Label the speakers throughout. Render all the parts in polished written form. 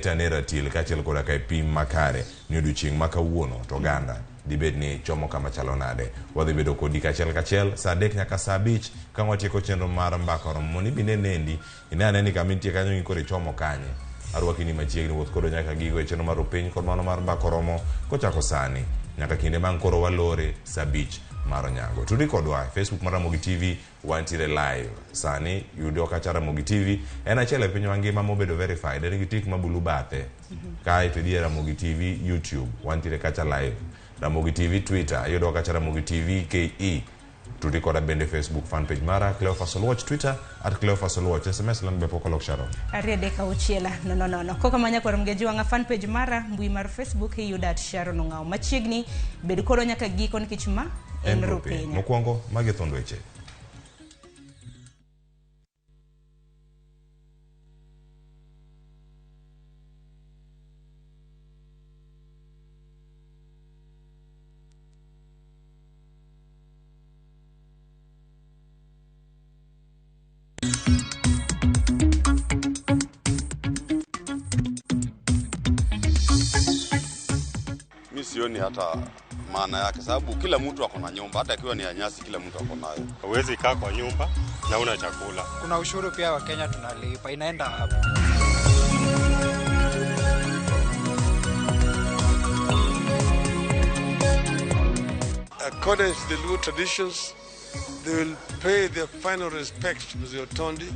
Speaker 1: Ane ratil kaachiel koda ka e pim makare ni odiochieng' ma kawuono to oganda dibed ni chomo kama chalo nade. Wadhi bedo kodi kachiel kachiel saa 3 nyaka saa 5 ka watieko chenro mar mbaka oromo mondo ibi ne nendi ine ane ni kama intie kanyo koro ichomo kanye. Arwaki ni machiegni wuoth kodo nyaka gigo e chenro mar piny kod mano mar mbaka oromo kochako sani nyaka kinde bang' koro walore saa 5 mar onyango. Tudi kodwa e Facebook mar Ramogi TV wantiere live sani yudo kacha Ramogi TV en achiel e piny mangima mobedo verified en gi tik ma bulu bathe kae to idhi e Ramogi TV YouTube wantiere kacha live Ramogi TV Twitter yudo kacha Ramogi TV KE tudi koda bende Facebook fan page mara Cleophas Oluoch Twitter at Cleophas Oluoch SMS lang be pok olok Sharon
Speaker 2: 2 3 6 0 0 Koko manya kwar mgeji wanga fan page mara mbui mar Facebook iyudo at Sharon Ong'awo machiegni bed kodwa nyaka giko nikech ma en Rupiny.
Speaker 1: Mokwongo magi thund weche.
Speaker 3: Mi sioni hata maana yake, sababu kila mtu ako na nyumba, hata ikiwa ni ya nyasi, kila mtu ako nayo.
Speaker 4: Huwezi kaa kwa nyumba na una chakula.
Speaker 5: Kuna ushuru pia wa Kenya tunalipa, inaenda hapo.
Speaker 6: According to the Luo traditions, they will pay their final respects to Mzee Otondi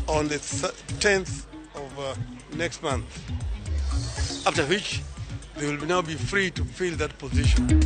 Speaker 6: on the 10th of next month, after which they will now be free to fill that position.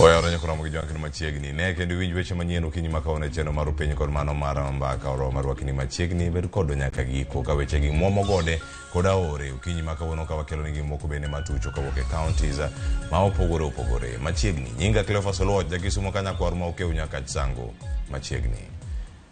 Speaker 1: Oyawore nyakora Ramogi Jwang' kendo machiegni ne kendo iwinj weche manyien okinyi ma kawuono e chenro mar piny kod mano mar mbaka oromo marwakni machiegni bed kodwa nyaka giko ka wechegi muomo gode kod aore okinyi ma kawuono ka wakelo ni gik moko bende matucho kawuok e counties ma opogore opogore machiegni. Nyinga Cleophas Oluoch jakisumo ka nyakwar ma okew nyaka Sango machiegni.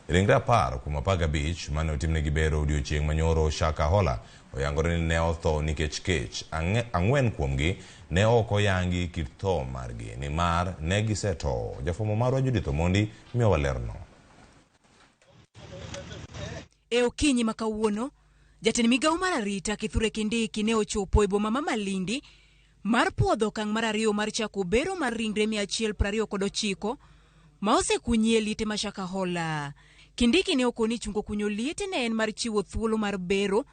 Speaker 1: Ringre 10 kuom 15 mane otimnegi bero odiochieng' manyoro Shakahola oyangore ni ne otho nikech kech. 4 kuomgi ne ok oyangi kit tho margi nimar ne gisetho. Jafwambo marwa Judith Omondi miyowa lerno.
Speaker 7: E okinyi ma kawuono, jatend migawo mar arita Kithure Kindiki ne ochopo e boma ma Malindi mar puodho okang' mar 2 mar chako bero mar ringre 129 ma osekunyie liete ma Shakahola. Kindiki ne okoni chungo kunyo liete ne en mar chiwo thuolo mar bero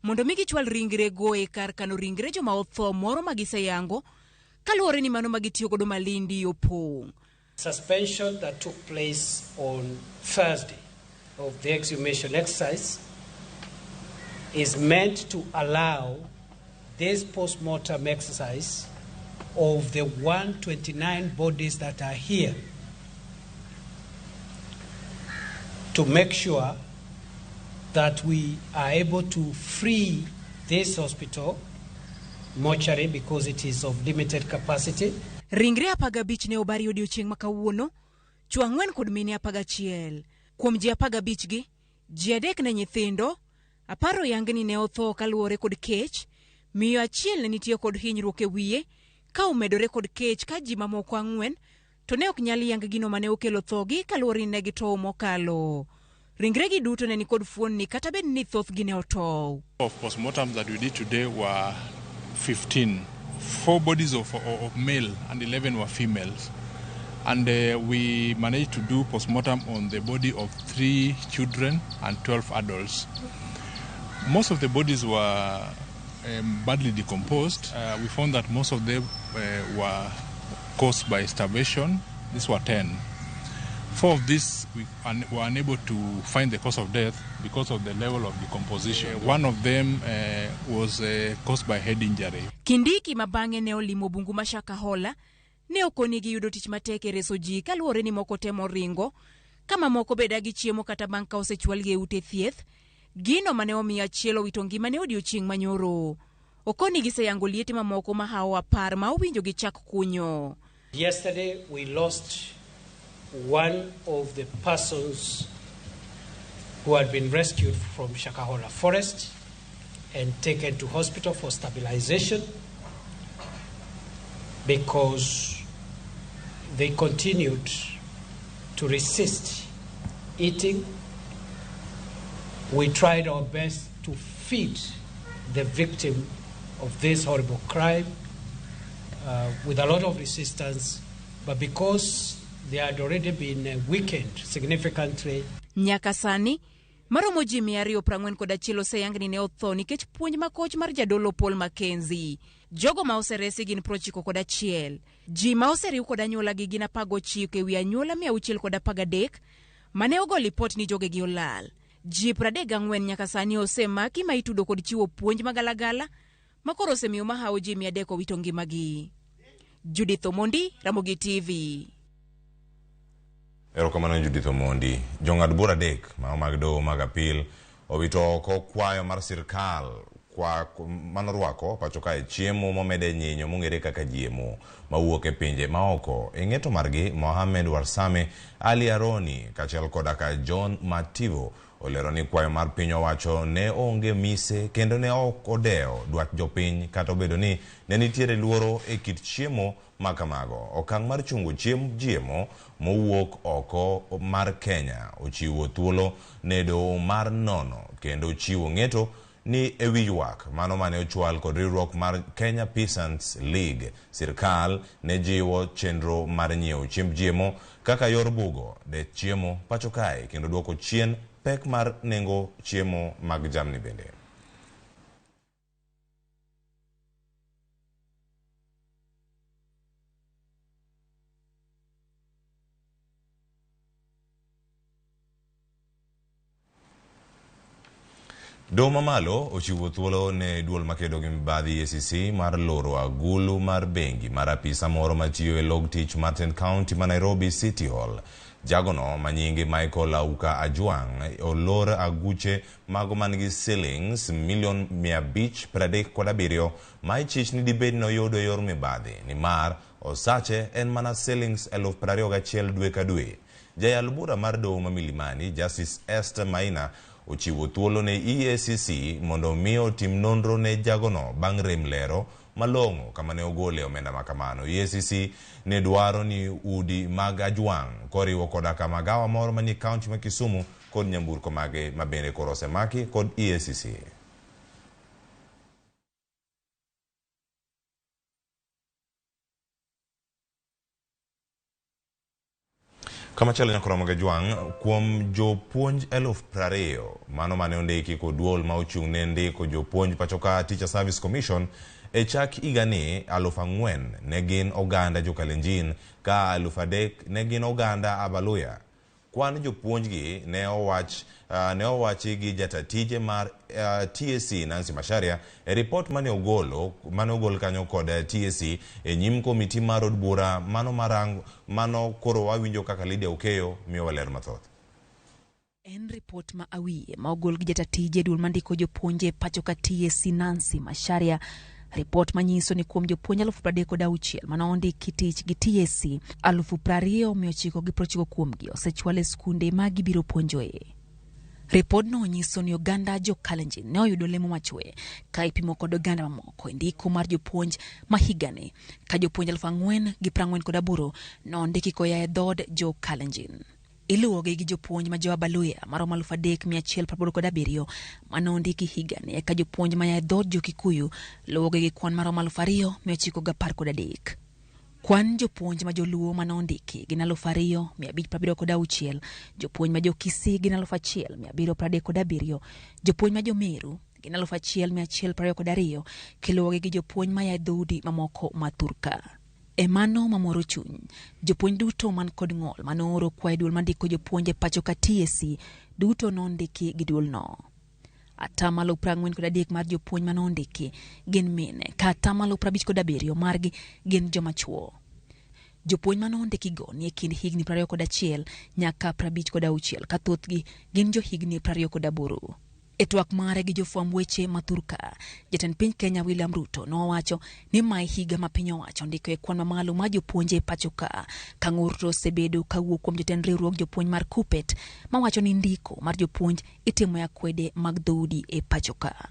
Speaker 7: mondo mi gichwal ringre go e kar kano ringre joma otho moro ma giseyango kaluwore ni mano ma gitiyo godo Malindi opong'.
Speaker 8: Suspension that took place on Thursday of the exhumation exercise is meant to allow this post-mortem exercise of the 129 bodies that are here to make sure that we are able to free this hospital mortuary because it is of limited capacity.
Speaker 7: Ringre 15 ne obari odiochieng' ma kawuono, chwo 4 kod mine 11. Kuom ji 15 gi, ji 3 ne nyithindo, 10 oyang ni ne otho kaluwore kod kech, miyo achiel ne nitie kod hinyruok e wiye ka omedore kod kech ka ji mamoko 4 to ne ok nyal yang gino mane okelo thogi kaluwore ni ne gitow mokalo. Ringregi duto ne nikod fuonni kata bed ni thothgi ne otow.
Speaker 9: Of postmortems that we did today were 15. 4 bodies of male and 11 were females. And we managed to do postmortem on the body of 3 children and 12 adults. Most of the bodies were badly decomposed. We found that most of them were caused by starvation. These were 10. 4 of these we were unable to find the cause of death because of the level of decomposition. One of them was caused by head injury.
Speaker 7: Kindiki ma bang'e ne olimo bungu ma Shakahola Ne okonigi yudo tich matek e reso ji kaluwore ni moko temo ringo, ka mamoko be dagi chiemo kata bang' ka osechwalgi e ute thieth. Gino mane omiyo achiel owito ngimane odiochieng' manyoro. Okoni giseyango liete mamoko mahawo 10 ma owinjo gichak kunyo.
Speaker 8: Yesterday we lost one of the persons who had been rescued from Shakahola Forest and taken to hospital for stabilization because they continued to resist eating. We tried our best to feed the victim of this horrible crime with a lot of resistance, but because they had already been weakened significantly.
Speaker 7: Nyaka sani, maromo ji 241 oseyang ni ne otho nikech puonj makoch mar jadolo Paul Mackenzie. Jogo ma oseresi gin 91. Ji ma oseriw kod anyuolagi gin 19 ewi anyuola 613 mane ogo lipot ni jogegi olal. Ji 34 nyaka sani osemaki ma itudo kod chiwo puonj magalagala ma koro osemiyo mahawo ji 300 owito ngimagi. Judith Omondi, Ramogi TV.
Speaker 1: Erokamano Judith Omondi. Jong'ad bura 3 ma mag doho mag apil owito oko kwayo mar sirkal kwa manorwako pacho kae chiemo momede nyinyo mong'ere kaka GMO mawuok e pinje maoko. E ng'eto margi, Mohamed Warsame, Ali Aroni kaachiel koda ka John Mativo olero ni kwayo mar piny owacho ne onge mise kendo ne ok odewo dwach jopiny kata obedo ni ne nitiere luoro e kit chiemo ma kamago. Okang' mar chungo chiemb GMO mowuok oko mar Kenya ochiwo thuolo ne doho mar nono kendo chiwo ng'eto ni ewi ywak mano mane ochwal kod riwruok mar Kenya Peasants League. Sirkal ne jiwo chenro mar nyiewo chiemb GMO kaka yor bugo de chiemo pacho kae kendo duoko chien pek mar nengo chiemo mag jamni bende. Doho mamalo ochiwo thuolo ne duol makedo gi mibadhi EACC mar loro agulu mar bengi mar apisa moro matiyo e log tich Martin County ma Nairobi City Hall. Jagono manyinge Michael Auka Ajwang' olor aguche mago man gi silings milion 537 ma ichich ni dibed ni oyudo e yor mibadhi nimar osache en mana silings 21,000 dwe ka dwe. Jayal bura mar doho ma Milimani Justice Esther Maina ochiwo thuolo ne EACC mondo mi otim nonro ne jagono bang' rem lero malong'o kama ne ogole omenda ma kamano. EACC ne dwaro ni udi mag Ajwang' koriwo koda ka magawa moro manie kaunti ma Kisumu kod nyamburko mage ma bende koro osemaki kod EACC. Kamachielo nyaka Ramogi Ajwang' kuom jopuonj 20,000 mano mane ondiki kod duol ma ochung' ne ndiko jopuonj pachoka Teacher Service Commission e chak higani 4,000 ne gin oganda jokalenjin ka 3,000 ne gin oganda Abaluya. Kwan jopuonjgi ne owachi gi jatatije mar TSC Nancy Macharia e ripot mane ogol kanyo kod TSC e nyim komiti mar od bura mano koro wawinjo kaka Lydia Okeyo miyowa ler mathoth.
Speaker 7: En ripot ma awiye ma ogol gi jatatije duol mandiko jopuonje pacho ka TSC Nancy Macharia. Ripot manyiso ni kuom jopuonj 36,000 mane ondiki tich gi TSC, 20,990 kuomgi osechwal e skunde ma gibiro puonjoe. Ripodno nyiso ni oganda jo Kalenjin ne oyudo lemo machwe ka ipimo kod oganda mamoko e ndiko mar jopuonj ma higani, ka jopuonj 4,048 nondiki koa e dhood jo Kalenjin. Iluwogi gi jopuonj ma jo Abaluya maromo 3,187 mane ondiki higani, eka jopuonj maya e dhood jo Kikuyu luwogi gi kwan maromo 2,913. Kwan jopuonj ma joluo mane ondiki gin 2,576, jopuonj ma jo Kisii gin 1,737, jopuonj ma jo Meru gin 1,122, kiluwogi gi jopuonj maya e dhoudi mamoko ma Turka. E mano mamoro chuny, jopuonj duto man kod ng'ol mane ooro kwayo duol mandiko jopuonj e pacho ka TSC duto nondiki gi duolno. 43% mar jopuonj mane ondiki gin mine, ka 57% margi gin joma chuo. Jopuonj mane ondikigo ni e kind higni 21 nyaka 56 ka thothgi gin johigni 28. E twak mare gi jofwamb weche ma thurka, jatend piny Kenya William Ruto nowacho ni mae higa ma piny owacho ndiko e kwan mamalo mar jopuonje e pacho ka. Ka ng'ur to osebedo kawuok kuom jatend riwruog jopuonj mar KUPPET mawacho ni ndiko mar jopuonj itimo e akwede mag dhoudi e pacho ka.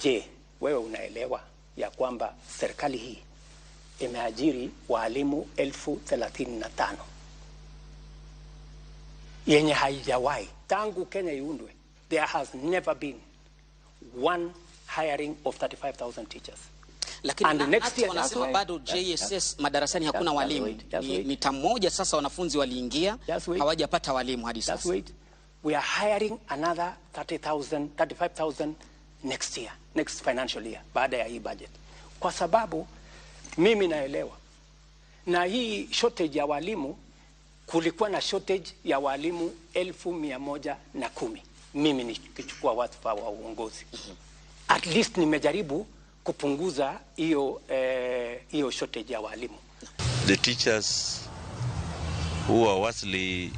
Speaker 8: Je, wewe unaelewa ya kwamba serikali hii imeajiri waalimu 35,000 yenye haijawahi tangu Kenya iundwe. There has never been one hiring of 35,000 teachers.
Speaker 10: Lakini and next year wanasema bado JSS madarasani hakuna walimu. Ni term moja sasa wanafunzi waliingia, hawajapata walimu hadi sasa.
Speaker 8: Wait. We are hiring another 30,000, 35,000 next year, next financial year, baada ya hii budget. Kwa sababu mimi naelewa na hii shortage ya walimu, kulikuwa na shortage ya walimu 110,000. Mimi nikichukua wadhifa wa uongozi. At least nimejaribu kupunguza hiyo shortage ya walimu.
Speaker 11: The teachers who are worstly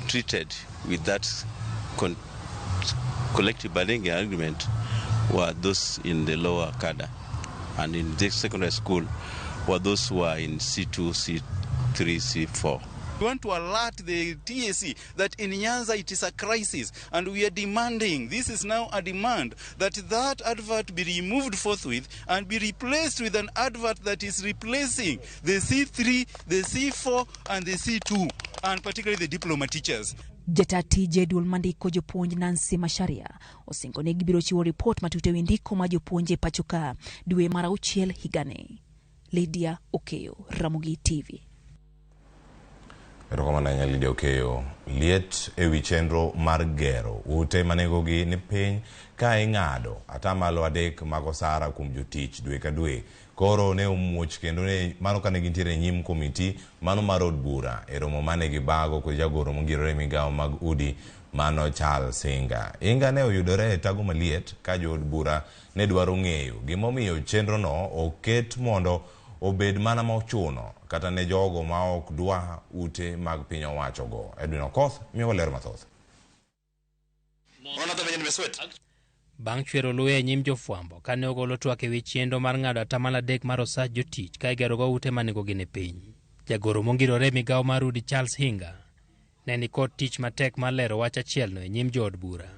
Speaker 11: treated with that collective bargaining agreement were those in the lower cadre, and in this secondary school were those who are in C2, C3, C4.
Speaker 12: We want to alert the TSC that in Nyanza it is a crisis, and we are demanding, this is now a demand, that that advert be removed forthwith and be replaced with an advert that is replacing the C3, the C4 and the C2, and particularly the diploma teachers.
Speaker 7: Jata tije duol mandiko jopuonj Nancy Macharia osingo ni gibiro chiwo ripot matut ewi ndiko ma jopuonj e pacho ka dwe mar auchiel higani. Lydia Okeyo, Ramogi TV.
Speaker 1: Erokamano ahinya Lydia Okeyo. Liet ewi chenro mar gero ute manengogi ni piny ka ing'ado 3% mag osara kuom jotich dwe ka dwe. Koro ne omuoch kendo ne mano kane gintiere e nyim komiti mano mar od bura e romo mane gibago kod jagoro mongirore e migawo mag udi mano Charles Inga. Inga ne oyudore e tago maliet ka jood bura ne dwaro ng'eyo gimomiyo chenrono oket mondo obed mana mochuno kata ne jogo ma ok dwa ute mag piny owachogo. Edwin Okoth miyo ler mathoth.
Speaker 13: Bang' chwero luya e nyim jofwambo kane ogolo twak ewi chenro mar ng'ado 3% mar osach jotich ka igerogo ute ma nengogi ni piny. Jagoro mongirore e migawo mar udi Charles Hinga ne ni kod tich matek mar lero wach achielno e nyim jood bura.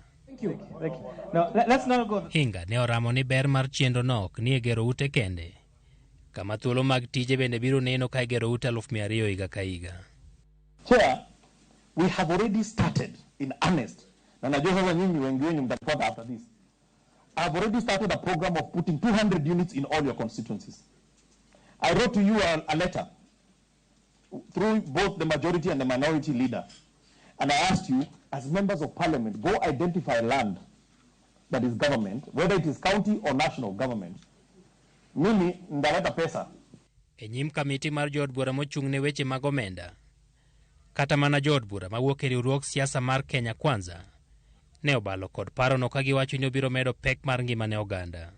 Speaker 13: Hinga ne oramo ni ber mar chenrono ok ni e gero ute kende, kama thuolo mag tije bende biro neno ka igero ute 200,000 higa ka higa.
Speaker 14: Chair, we have already started in earnest. Na najua sasa nyinyi wengi wenu mtafuata after this. I've already started a program of putting 200 units in all your constituencies. I wrote to you a letter through both the majority and the minority leader. And I asked you, as members of parliament, go identify land that is government, whether it is county or national government. Mimi ndaleta pesa.
Speaker 13: E nyim kamiti mar jood bura mochung' ne weche mag omenda, kata mana jood bura mawuok e riwruog siasa mar Kenya Kwanza ne obalo kod parono ka giwacho ni obiro medo pek mar ngima ne oganda.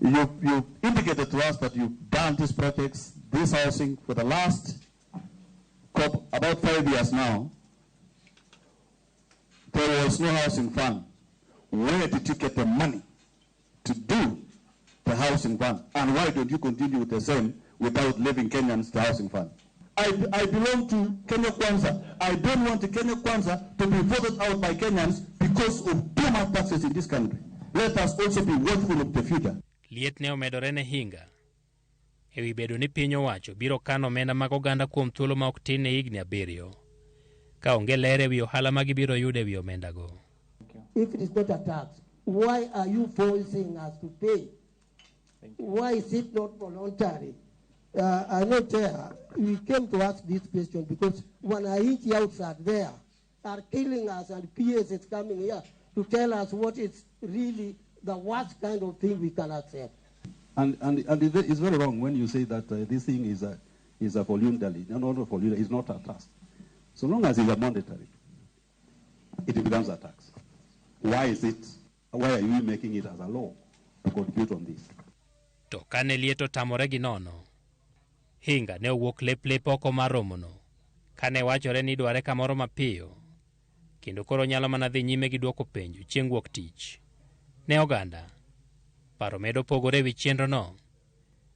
Speaker 14: You indicated to us that you've done these projects, this housing for the last about 5 years now. There was no housing fund. Where did you get the money to do the housing fund? And why don't you continue with the same without leaving Kenyans the housing fund? I belong to Kenya Kwanza. I don't want the Kenya Kwanza to be voted out by Kenyans because of too much taxes in this country. Let us also be watchful of the future.
Speaker 13: Liet ne omedore ne Hinga ewi bedo ni piny owacho biro kano omenda mag oganda kuom thuolo ma ok tin ne higni 7 ka onge ler ewi ohala ma gibiro yudo ewi omendago.
Speaker 15: If it is not a tax, why are you forcing us to pay? Why is it not voluntary? I know, Chair, we came to ask this question because wananchi outside there are killing us, and PS is coming here to tell us what is really the worst kind of thing we can accept.
Speaker 16: And it's very wrong when you say that this thing is a voluntary, not a voluntary, it's not a tax. So long as it's a mandatory, it becomes a tax. Why is it? Why are you making it as a law to contribute on this?
Speaker 13: To kane liet otamore gi nono, Hinga ne owuok lep lep oko mar romono kane wachore ni idware kamoro mapiyo kendo koro nyalo mana dhi nyime gi dwoko penjo chieng' wuok tich. Ne oganda, paro medo pogore ewi chenrono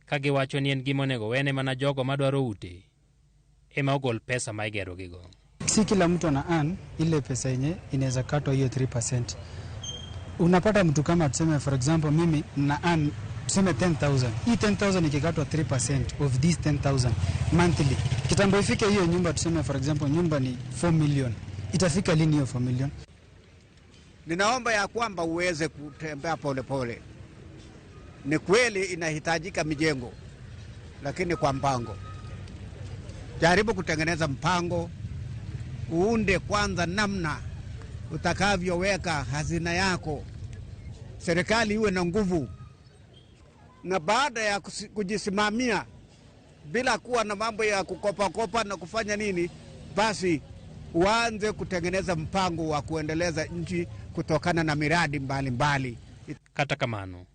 Speaker 13: ka giwacho ni en gima onego wene mana jogo madwaro ute ema ogol pesa ma igerogigo.
Speaker 17: Si kila mtu ana earn ile pesa yenye inaweza katwa hiyo 3%. Unapata mtu kama tuseme for example mimi na earn tuseme 10,000. Hii 10,000 ikikatwa 3% of this 10,000 monthly. Kitambo ifike hiyo nyumba tuseme for example nyumba ni 4 million. Itafika lini hiyo 4 million?
Speaker 18: Ninaomba ya kwamba uweze kutembea polepole. Ni kweli inahitajika mijengo, lakini kwa mpango. Jaribu kutengeneza mpango, uunde kwanza namna utakavyoweka hazina yako, serikali iwe na nguvu, na baada ya kujisimamia bila kuwa na mambo ya kukopa-kopa na kufanya nini, basi uanze kutengeneza mpango wa kuendeleza nchi kutokana na miradi mbalimbali.
Speaker 13: Kata kamano,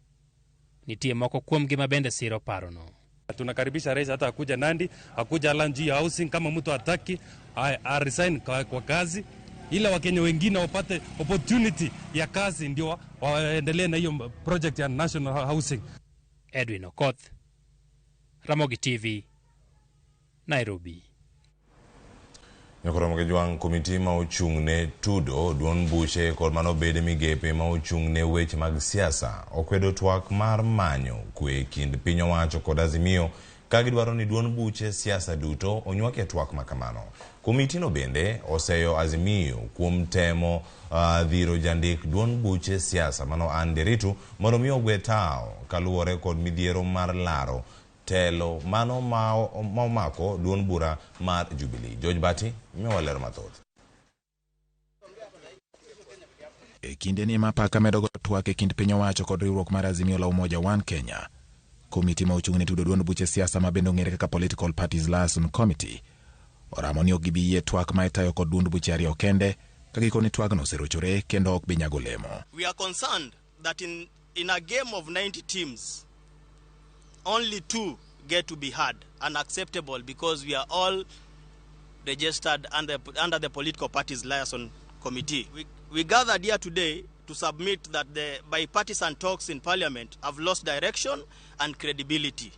Speaker 13: nitie moko kuomgi ma bende siro parono.
Speaker 19: Tunakaribisha rais hata akuja Nandi, akuja Lanji Housing kama mtu hataki, a resign kwa kazi ila Wakenya wengine wapate opportunity ya kazi ndio waendelee na hiyo project ya National Housing.
Speaker 13: Edwin Okoth, Ramogi TV, Nairobi.
Speaker 1: Nyakoromo Kejwang' komiti ma ochung' ne tudo duond buche kod manobed migepe ma ochung' ne weche mag siasa okwedo twak mar manyo kwe kind piny owacho kod Azimio ka gidwaro ni duond buche siasa duto onywak e twak makamano. Komiti no bende oseyo Azimio kuom temo dhiro jandik duond buche siasa mano Anne Nderitu mondo mi ogwe tao kaluwore kod midhiero mar laro telo mano ma omako duond bura mar Jubilee. George Bati miwa ler mathoth.
Speaker 20: E kinde ni mapaka medo go twak e kind piny owacho kod riwruok mar Azimio la Umoja One Kenya, komiti ma ochung' ne tudo duond buche siasa ma bende ong'ere kaka Political Parties Liaison Committee oramo ni ok gibi yie twak ma itayo kod duond buche ariyo kende ka gikone twagno oserochore kendo ok bi nyago olemo.
Speaker 21: We are concerned that in a game of 90 teams, only 2 get to be heard and acceptable because we are all registered under the Political Parties Liaison Committee. We gathered here today to submit that the bipartisan talks in Parliament have lost direction and credibility.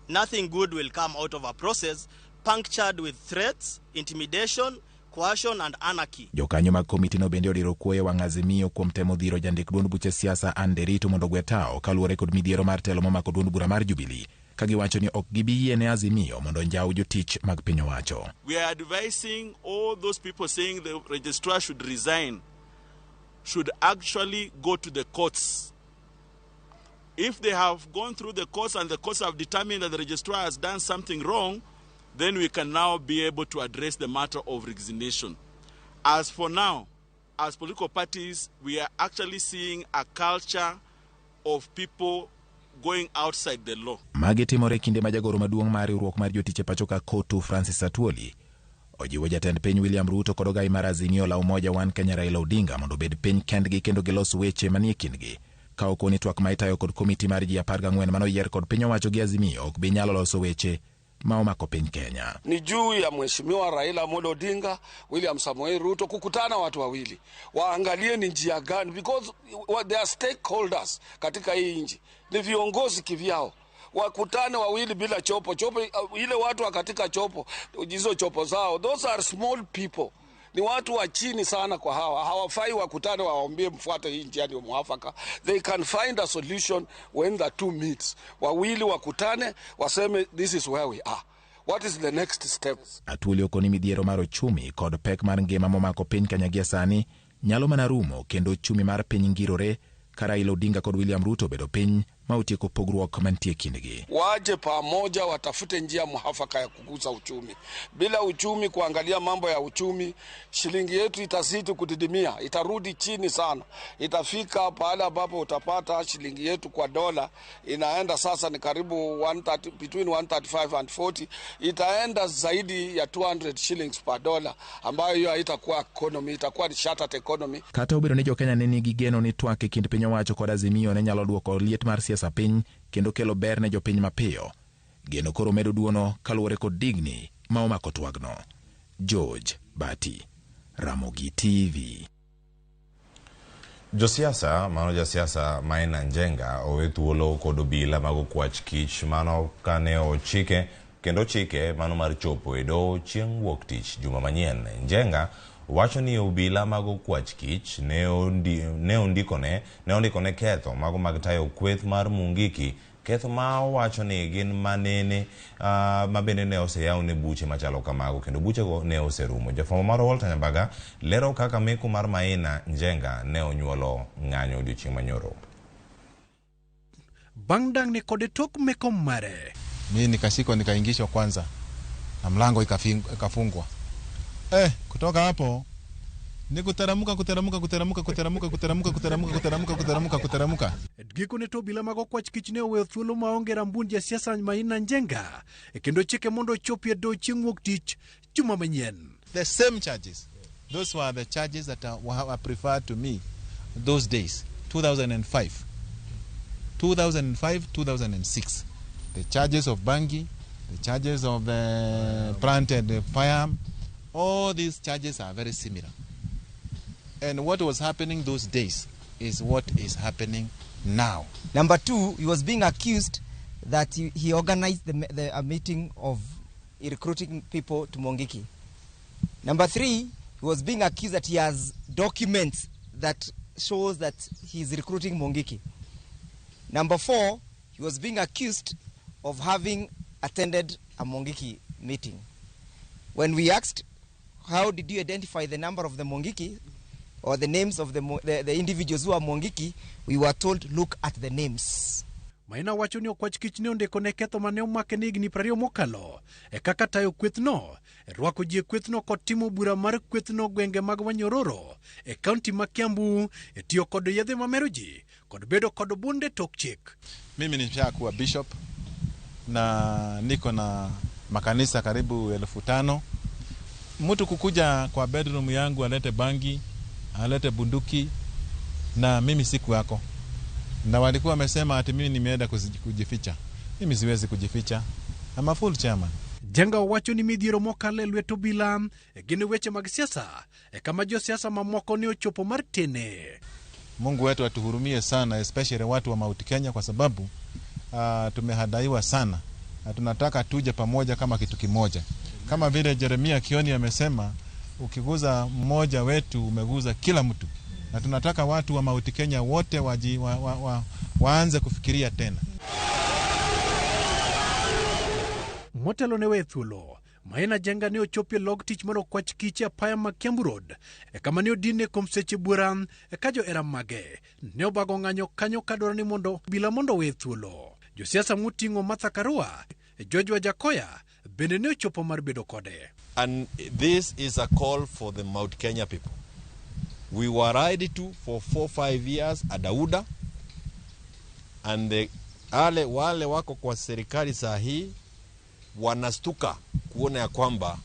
Speaker 21: Nothing good will come out of a process punctured with threats, intimidation, coercion and anarchy.
Speaker 20: Jokanyo mag komiti no bende odiro kuoyo wang' Azimio kuom temo dhiro jandik duond buche siasa Anne Nderitu mondo ogwe tao kaluwore kod midhiero mar telo momako duond bura mar Jubilee ka giwacho ni ok gibi yie ne Azimio mondo njaw jotich mag piny owacho.
Speaker 22: We are advising all those people saying the registrar should resign should actually go to the courts. If they have gone through the courts and the courts have determined that the registrar has done something wrong, then we can now be able to address the matter of resignation. As for now, as political parties, we are actually seeing a culture of people going outside the law.
Speaker 20: Magi timore kinde ma jagoro maduong' mar riwruok mar jotich e pacho ka Kotu Francis Atwoli ojiwo jatend piny William Ruto kod ogai mar Azimio la Umoja One Kenya Raila Odinga mondo obed piny kendgi kendo gilos weche manie kindgi. Ka okoni twak ma itayo kod komiti mar ji 14 manoyier kod piny owacho gi Azimio ok bi nyalo loso weche ma omako piny Kenya.
Speaker 23: Ni juu ya Mheshimiwa Raila Amolo Odinga, William Samoei Ruto kukutana watu wawili. Waangalie ni njia gani, because they are stakeholders katika hii nchi. Ni viongozi kivyao. Wakutane wawili bila chopo. Chopo ile watu katika chopo, hizo chopo zao, those are small people. Ni watu wa chini sana kwa hawa. Hawafai wakutane waombe mfuate hii njia ndio muafaka. They can find a solution when the two meets. Wawili wakutane waseme this is where we are. What is the next step?
Speaker 20: Atwoli okoni midhiero mar ochumi kod pek mar ngima momako piny Kenya gie sani nyalo mana rumo kendo ochumi mar piny ngirore ka Raila Odinga kod William Ruto bedo piny ma otieko pogruok mantie kindgi.
Speaker 23: Waje pamoja watafute njia muafaka ya kukuza uchumi. Bila uchumi, kuangalia mambo ya uchumi, shilingi yetu itazidi kudidimia, itarudi chini sana. Itafika pahala ambapo utapata shilingi yetu kwa dola inaenda sasa ni karibu 130, between 135 and 40, itaenda zaidi ya 200 shillings per dollar, ambayo hiyo haitakuwa economy, itakuwa ni shattered economy.
Speaker 20: Kata obedo ni jo-Kenya ne nigi geno ni twak e kind piny owacho kod Azimio ne nyalo duoko liet mar siasa piny kendo kelo ber ne jopiny mapiyo. Geno koro medo duono kaluwore kod digni ma omako twagno. George Bati, Ramogi TV.
Speaker 1: Josiasa, mano jasiasa Maina Njenga owe thuolo kod obila mag okwach kich mano kane ochike kendo chike mano mar chopo e doho chieng' wuok tich juma manyien. Njenga wacho ni obila mag okwach kich ne ondikone ketho mago mag tayo kweth mar Mungiki, ketho ma owacho ni gin manene ma bende ne oseyawne buche machalo kamago kendo buchego ne oserumo. Jafwambo mar Walter Nyambaga lero kaka meko mar Maina Njenga ne onyuolo ng'anyo odiochieng' manyoro.
Speaker 2: Bang' dang'ni kod tok meko mare,
Speaker 3: mimi nikashikwa nikaingishwa kwanza na mlango ikafungwa. Kutoka hapo ni kuteramuka kuteremuka kuteremuka kuteremuka kuteremuka kuteremuka kuteremuka kuteremuka kuteremuka.
Speaker 2: Gikone to obila mag okwach kich ne oweyo thuolo maonge rambun jasiasa Maina Njenga kendo chike mondo ochopi e doho chieng' wuok tich juma manyien.
Speaker 3: The same charges. Those were the charges that were preferred to me those days, 2005. 2005, 2006. The charges of bangi, the charges of the planted firearm, all these charges are very similar. And what was happening those days is what is happening now.
Speaker 4: Number two, he was being accused that he organized a meeting of recruiting people to Mungiki. Number three, he was being accused that he has documents that shows that he's recruiting Mungiki. Number four, he was being accused of having attended a Mungiki meeting. When we asked, how did you identify the number of the Mungiki or the names of the individuals who are Mungiki, we were told, look at the names.
Speaker 2: Maina wacho ni okwach kich ne ondiko ne ketho mane omake ne higni 20 mokalo e kaka tayo kwethno, e rwako ji e kwethno kod timo bura mar kwethno gwenge mag Wanyororo e kaunti ma Kiambu, e tiyo kod yedhe mamero ji kod bedo kod bunde tok chik.
Speaker 3: Mimi nishakuwa bishop na niko na makanisa karibu 5,000. Mtu kukuja kwa bedroom yangu alete bangi, alete bunduki, na mimi siku yako. Na walikuwa wamesema ati mimi nimeenda kujificha. Mimi siwezi kujificha. I'm a full chairman.
Speaker 2: Njenga owacho ni midhiero mokalo e lwet obila gin weche mag siasa e kama josiasa mamoko ne ochopo mar tene.
Speaker 3: Mungu wetu atuhurumie sana, especially watu wa Mount Kenya, kwa sababu tumehadaiwa sana na tunataka tuje pamoja kama kitu kimoja. Kama vile Jeremia Kioni amesema, ukiguza mmoja wetu umeguza kila mtu. Na tunataka watu wa Mount Kenya wote waanze kufikiria tena.
Speaker 2: Motelo ne we thuolo, Maina Njenga ne ochopo e log tich mar okwach kich e apaya ma Kiambu Road e kama ne odine kuom seche buora ka johera mage ne obago ng'anyo kanyo kadwaro ni mondo obila mondo owe thuolo. Josiasa moting'o Martha Karua, George Wajakoya bende ne ochopo mar bedo kode.
Speaker 24: And this is a call for the Mount Kenya people. We were ready to for 4-5 years Adauda, and the wale wako kwa serikali saa hii wanastuka kuona ya kwamba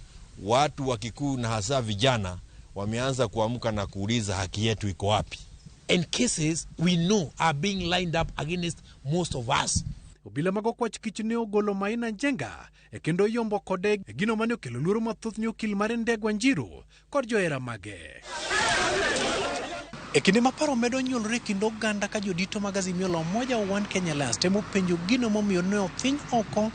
Speaker 24: watu wa Kikuyu na hasa vijana wameanza kuamka na kuuliza haki yetu iko wapi.
Speaker 25: And cases we know are being lined up against most of us.
Speaker 2: Obila mag okwach kich ne ogolo Maina Njenga e kendo yombo kode e gino mane okelo luoro mathoth ne okil mare Ndegwa Njiru kod johera mage. E kinde ma paro medo nyuolore kind oganda ka jodito mag Azimio la Umoja One Kenya Alliance temo penjo gino momiyo ne othiny oko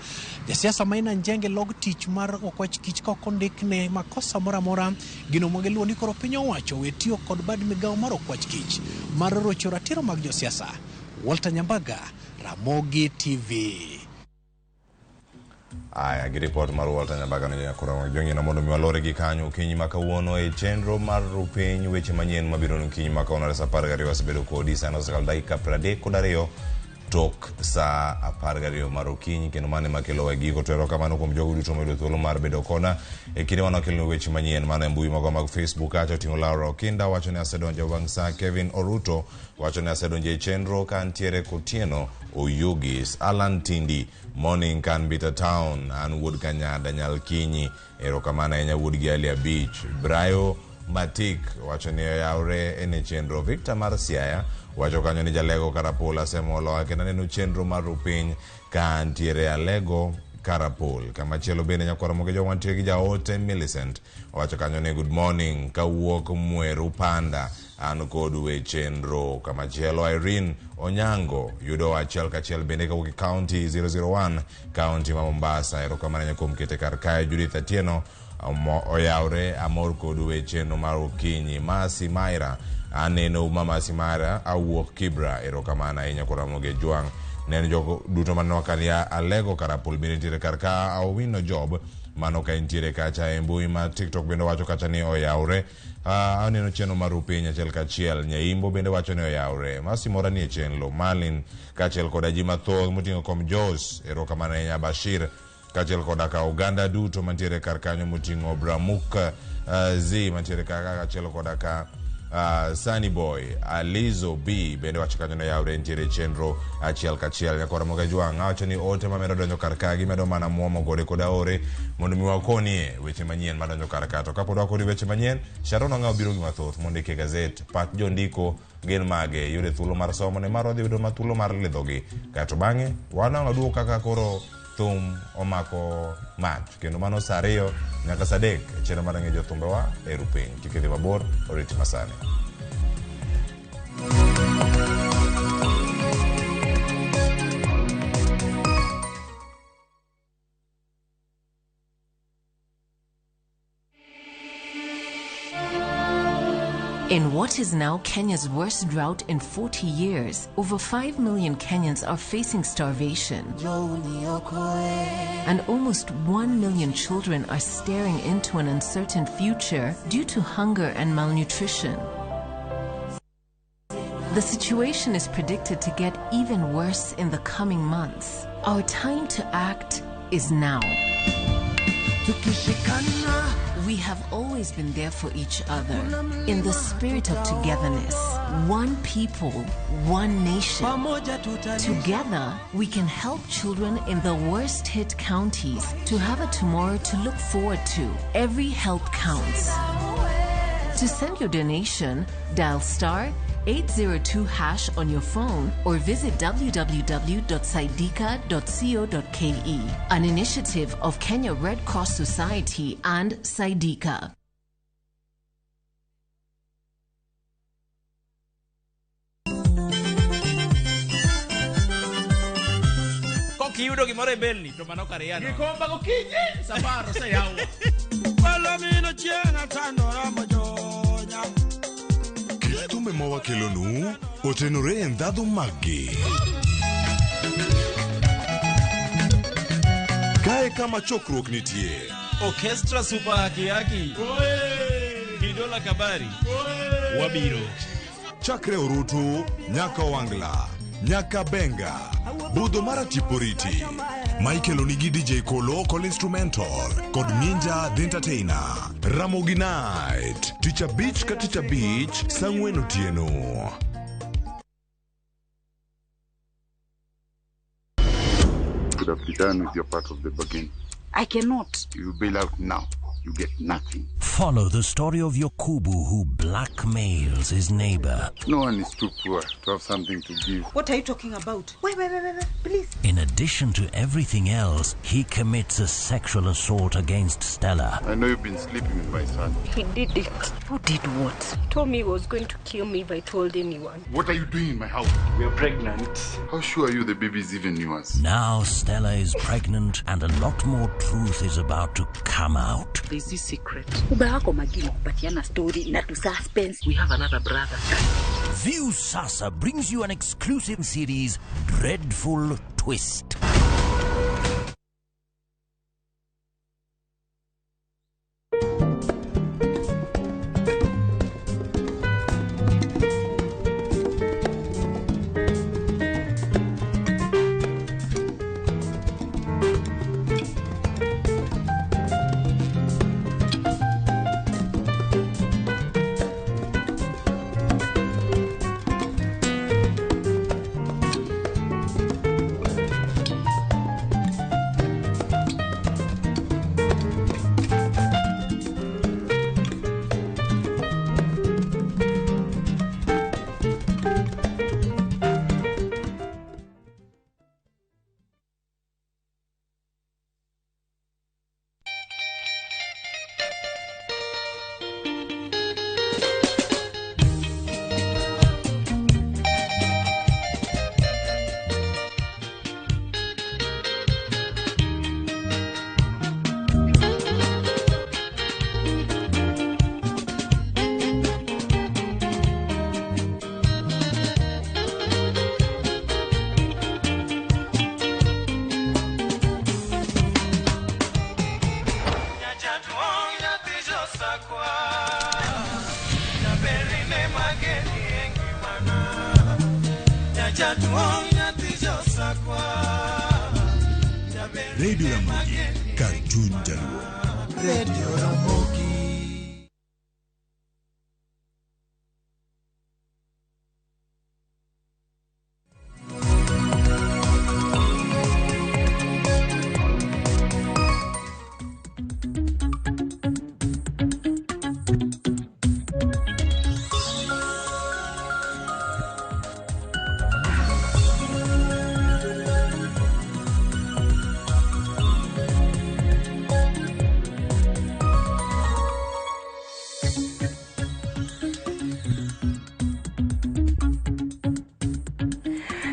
Speaker 2: jasiasa Maina Njenga log tich mar okwach kich ka ok ondikne makosa moro amora, gino magiluwo ni koro piny owacho we tiyo kod bad migawo mar okwach kich mar rocho ratiro mag josiasa. Walter Nyambaga, Ramogi TV.
Speaker 1: Aya, gi ripot mar Walter Nyambaga ne jakoro jong'ina mondo mi walore gi kanyo okinyi ma kawuono e chenro mar rupiny weche manyien mabiro no okinyi ma kawuono saa 12 wasebedo kodi sano osekalo dakika 32 tok saa 12 mar okinyi kendo mane makelo e giko. To erokamano kuom jogo duto moyudo thuolo mar bedo koda e kinde mane wakelonu weche manyien mana e mbui magwa mag Facebook kacha oting'o Laura Okinda wacho ni asedonjo bang' saa, Kevin Oruto wacho ni asedonjo e chenro ka antiere Kotieno Oyugis, Alan Tindi Morning kan Bita Town, an wuod Kanyada Nyalkinyi, erokamano ahinya wuod gi Ali Abich, Brayo Matik wacho ni oyawre ene chenro, Victor mar Siaya wacho kanyo ni jalego Karapola Semolo kendo aneno chenro mar rupiny ka antiere Alego Karapol. Kamachielo bende nyakwar Ramogi Jowang' wantie gi jaote Millicent owacho kanyo ni good morning kawuok Mweru Panda an kod wechenro. Kamachielo Irene Onyango yudo achiel kachiel bende kawuok e county 001 county ma Mombasa. Erokamano ahinya kuom kete kar kae. Judith Atieno oyawre amor kod wechenro mar okinyi. Masi Maira aneno mama Simara awuok Kibra. Erokamano ahinya kuom Ramogi Jwang'. Neno jogo duto maneno ka ya Alego Karapul bende nitiere kar ka. Awino Job mano ka nitiere kacha e mbui mar TikTok bende wacho kacha ni oyawre. Aneno chenro mar upiny achiel kachiel. Nyaimbo bende wacho ni oyawre. Masi Mora nie chenro. Malin kaachiel koda ji mathoth moting'o kom Jos. Erokamano ahinya Bashir kaachiel koda ka oganda duto mantiere kar kanyo moting'o Bramuk Z mantiere kar kaachiel koda ka Sunny Boy Alizo B bende wacho kanyo no yawre nitiere chenro achiel kachiel. Nyakwar Ramogi Jwang' awacho ni ote mamedo donjo kar ka gimedo mana muomo gode kod aore mondo mi wakonie weche manyien madonjo kar ka. To kapod wakoni weche manyien, Sharon Ong'awo biro gi mathoth mondiki e gazet. Pach jondiko gin mage? Yude thuolo mar somo ne mar wadhi yudo ma thuolo mar lidhogi. Kaeto bang'e wanang' duogo kaka koro thum omako mach kendo mano saa 2 nyaka saa 3 e chenro mar ng'e jothumbewa e rupiny. Kik idhi mabor, oriti masani.
Speaker 5: In what is now Kenya's worst drought in 40 years, over 5 million Kenyans are facing starvation. And almost 1 million children are staring into an uncertain future due to hunger and malnutrition. The situation is predicted to get even worse in the coming months. Our time to act is now. We have always been there for each other. In the spirit of togetherness, one people, one nation. Together, we can help children in the worst hit counties to have a tomorrow to look forward to. Every help counts. To send your donation, dial star 802 hash on your phone or visit www.saidika.co.ke. An initiative of Kenya Red Cross Society and Saidika.
Speaker 6: Kokiyudo gimoro e belni to mano kar yano.
Speaker 8: Gikomba gokinyi safar oseyaw.
Speaker 9: Palomino chieng' atandora mojonya.
Speaker 10: Kit thumbe ma wakelonu otenore e ndhadhu maggi. Kae kama chokruok nitie.
Speaker 6: Orchestra Super Haki Haki. Kidola Kabari. Wabiro.
Speaker 10: Chakre Orutu, nyaka Wangla, nyaka Benga, budho mar Atiporiti. Michael onigi DJ Kolo kod instrumental kod Ninja the Entertainer. Ramogi Night, tich abich ka tich abich, saa ang'wen otieno.
Speaker 26: Could have be done with your part of the bargain.
Speaker 27: I cannot.
Speaker 26: You bail out now, you get nothing.
Speaker 28: Follow the story of Yokubu who blackmails his neighbor.
Speaker 26: No one is too poor to have something to give.
Speaker 27: What are you talking about? Wait, wait, wait, wait, wait, please.
Speaker 28: In addition to everything else, he commits a sexual assault against Stella.
Speaker 26: I know you've been sleeping with my son.
Speaker 27: He did it. Who did what? He told me he was going to kill me if I told anyone.
Speaker 26: What are you doing in my house?
Speaker 29: We are pregnant.
Speaker 26: How sure are you the baby is even yours?
Speaker 28: Now Stella is pregnant and a lot more truth is about to come out.
Speaker 27: There's this secret. Uba wako makini kupatiana story na tu suspense.
Speaker 29: We have another brother.
Speaker 28: View Sasa brings you an exclusive series, Dreadful Twist.
Speaker 9: jaduong' nyathi josakwa. Jaber
Speaker 10: Radio Ramogi, kar chuny jaluo.
Speaker 9: Radio Ramogi.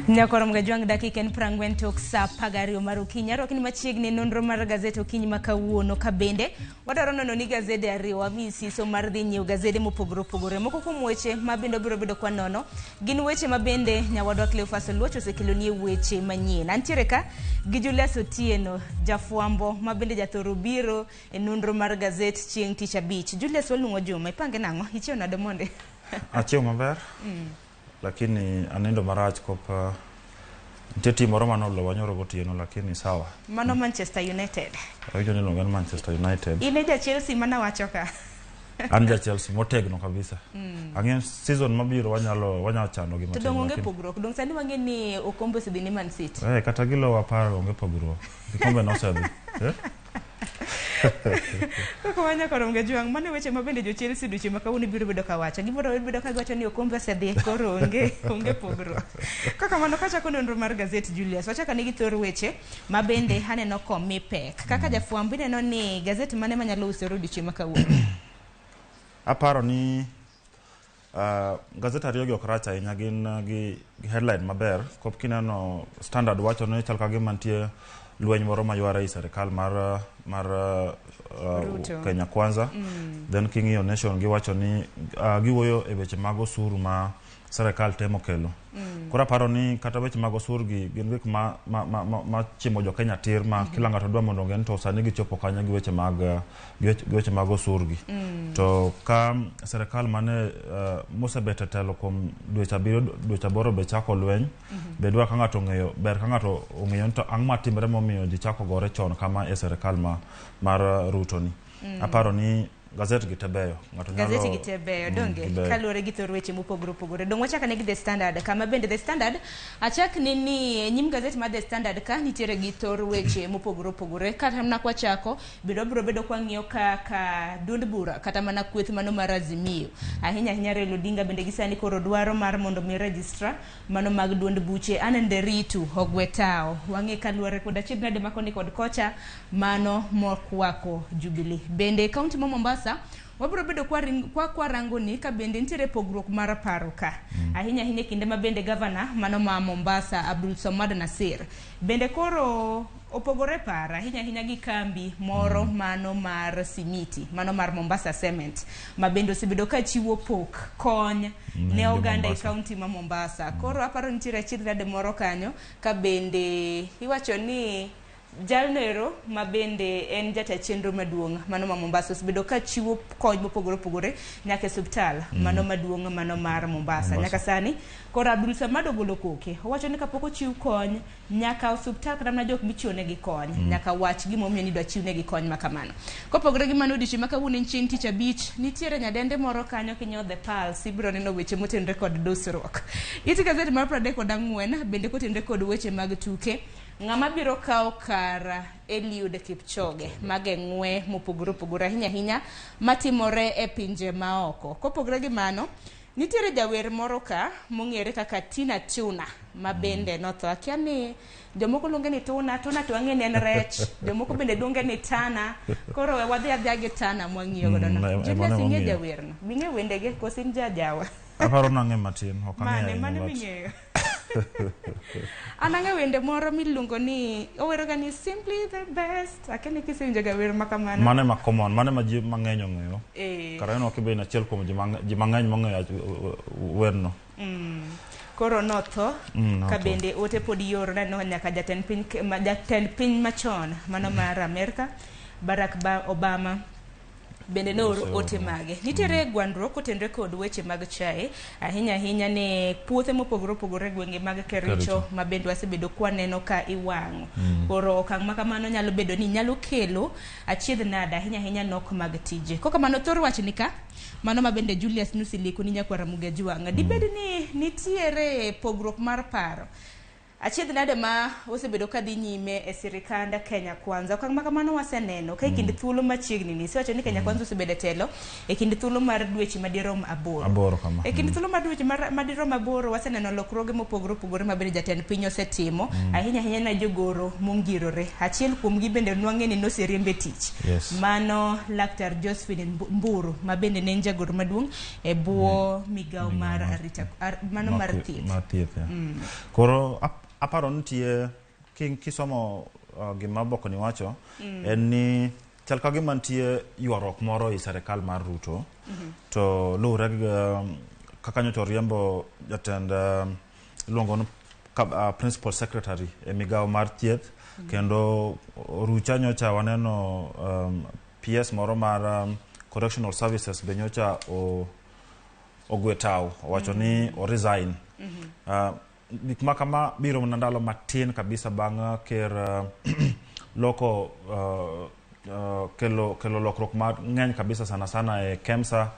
Speaker 7: Nyakoro Mgajwang' dakika en 40 tok saa 12 mar okinyi. Arwakni machiegni nonro mar gazet okinyi ma kawuono ka bende wadwaro nono ni gazede ariyo wamiyi siso mar dhi nyiewo gazede mopogore opogore. Moko kuom weche ma bende wabiro bedo kwa nono gin weche ma bende nyawadwa Cleophas Oluoch osekeloni weche manyien. Antiere ka gi Julius Otieno, jafwambo ma bende jathoro biro e nonro mar gazet chieng' tich abich. Julius waluongo Juma, ipange nang'o? Ichiew nade monde?
Speaker 11: Achiew maber. Lakini anindo marach kop nitie tim moro manolowa nyoro gotieno lakini sawa.
Speaker 7: Mano Manchester United.
Speaker 11: Awinjo ni iluonge ni Manchester United.
Speaker 7: In e ja Chelsea mana wacho ka.
Speaker 11: An ja Chelsea motegno kabisa. Ang'e season mabiro wanyalo chando gi
Speaker 7: To
Speaker 11: matin.
Speaker 7: dong onge pogruok. Dong sani wang'e ni okombe osedhi ne Man City.
Speaker 11: Kata gilowa apar onge pogruok. Kikombe nosedhi.
Speaker 7: Kaka wanyako romga jwang' mano weche ma bende jo Chelsea odiochieng' ma kawuono biro bedo kawacho. Gibiro bedo ka giwacho ni okombe osedhi koro onge pogruok. Kaka mano kachako nonro mar gazet Julius, wachako ane gi thor weche ma bende aneno komi pek. Kaka jafwambo ineno ni gazet mane manyalo usore odiochieng' ma kawuono?
Speaker 11: Aparo ni gazet ariyo gi ok rach ahinya, gin gi headline maber. Kop kineno Standard wacho ni chal ka gima nitie lweny moro mayware ei serikal mar Kenya Kwanza. Then king'iyo Nation giwacho ni giwuoyo e weche mag osuru ma serikal temo kelo. Koro aparo ni kata weche mag osuru gi gin gik ma chimo jo Kenya tir ma kila ng'ato dwa mondo ong'e ni to sani gichopo kanyo gi weche mag gi weche mag osuru gi. To ka serikal mane mosebet e telo kuom dweche 7 dweche 8 be chako lweny, be dwa ka ng'ato ong'eyo, ber ka ng'ato ong'eyo ni to ang'o matimre momiyo ji chako gore chon kama e serikal mar Ruto ni. Aparo ni gazet gi te beyo. Ng'ato nyalo
Speaker 7: Gazeti gi te beyo, donge? Kaluwore gi thor weche mopogore opogore. Dong wachak ane gi The Standard, kama bende The Standard achak ne ni nyim gazet mar The Standard ka nitiere gi thor weche mopogore opogore. Kata mana kwachako, bende wabiro bedo kwang'iyo kaka duond bura kata mana kweth mano mar Azimio. Ahinya ahinya Raila Odinga bende gi sani koro dwaro mar mondo mi registrar mano mag duond buche Anne Nderitu ogwe tao. Wang'e kaluwore kod achiedh nade ma koni kod kocha mano mokwako Jubilee. Bende kaunti ma Mombasa wabiro bedo kwa rango ni ka bende nitiere pogruok mar paro ka. Ahinya ahinya kinde ma bende gavana mano ma Mombasa Abdul Samad Nasir bende koro opogore paro ahinya ahinya gi kambi moro mano mar simiti mano mar Mombasa Cement ma bende osebedo ka chiwo pok kony ne oganda e kaunti ma Mombasa. Koro aparo nitiere achiedh nade moro kanyo ka bende iwacho ni jalno ma bende en jata chenro maduong' mano ma Mombasa osebedo ka chiwo kony mopogore opogore nyaka e osiptal mano maduong' mano mar Mombasa. Nyaka sani koro Abdul Samad ogolo koke owacho ni kapok ochiw kony nyaka osiptal kata mana jok michiwonegi kony nyaka wach gimomiyo ni idwa chiwnegi kony ma kamano. Kopogore gi mano odiochieng' ma kawuono en chieng' tich abich nitiere nyadende moro kanyo kinyieo The Pulse ibiro neno weche motenore kod dusruok. It gazet mar 34 bende kotenore kod weche mag tuke. Ng'ama biro kawo kar Eliud Kipchoge mage ng'we mopogore opogore ahinya ahinya matimore e pinje maoko. Kopogore gi mano, nitiere jawer moro ka mong'ere kaka Tina Tuna ma bende notho. Akia ni jomoko luonge ni Tuna, Tuna to ang'e ni en rech, jomoko bende luonge ni Tana. Koro we wadhi adhiya gi Tana mwang'iyo godo no. Julius ing'e jawerno? Bing'e wendege koso in jajawa?
Speaker 11: Aparo nang'e matin, ok ang'e ahinya.
Speaker 7: Mane ming'eyo? An ang'e wende moro miluongo ni owero ga ni simply the best. Akia ni kisewinjo ga wer ma kamano.
Speaker 11: Mano ema common, mano ema ji mang'eny ong'eyo. Kara en ok ibedo achiel kuom ji mang'eny mong'eyo werno.
Speaker 7: Koro notho ka bende ote pod ioro naneno nyaka jatend piny machon mano mar Amerka Barack Obama Bende noor
Speaker 11: Oseoro.
Speaker 7: ote mage. Nitiere gwandruok kotenore kod weche mag chae, ahinya ahinya ne puothe mopogore opogore e gwenge mag Kericho
Speaker 11: Kericho.
Speaker 7: ma bende wasebedo kwaneno ka iwang'o.
Speaker 11: Mm.
Speaker 7: Koro okang' ma kamano nyalo bedo ni nyalo kelo achiedh nade ahinya ahinya nok mag tije. Kokamano thor wach ni ka mano ma bende Julius Nusiliko ni nyakwar Ramogi Ajwang'. Dibed ni nitiere pogruok mar paro achiedh nade ma osebedo ka dhi nyime e sirikand Kenya Kwanza. Okang' ma kamano waseneno ka e kind thuolo machiegni ni isewacho ni Kenya Kwanza osebedo e telo e kind thuolo mar dweche madirom 8.
Speaker 11: 8 kama.
Speaker 7: E kind thuolo mar dweche madirom 8 waseneno lokruoge mopogore opogore ma bende jatend piny osetimo ahinya ahinya na jogoro mongirore. Achiel kuomgi bende nwang'e ni noseriemb e tich.
Speaker 11: Yes.
Speaker 7: Mano Laktar Josephine Mburu ma bende ne en jagoro maduong' e bwo migawo mar arita mano mar thieth.
Speaker 11: Mar thieth, yeah.
Speaker 7: Mm.
Speaker 11: Koro aparo ni nitie kisomo gima obokoni wacho en ni chal ka gima nitie ywaruok moro e serikal mar Ruto to luwore gi kaka nyocha oriembo jatend iluongo ni principal secretary e migawo mar thieth kendo rucha nyocha waneno PS moro mar correctional services be nyocha ogwe tao owacho ni o resign. Gik ma kama biro mana ndalo matin kabisa bang' ker loko kelo lokruok mang'eny kabisa sana sana e KEMSA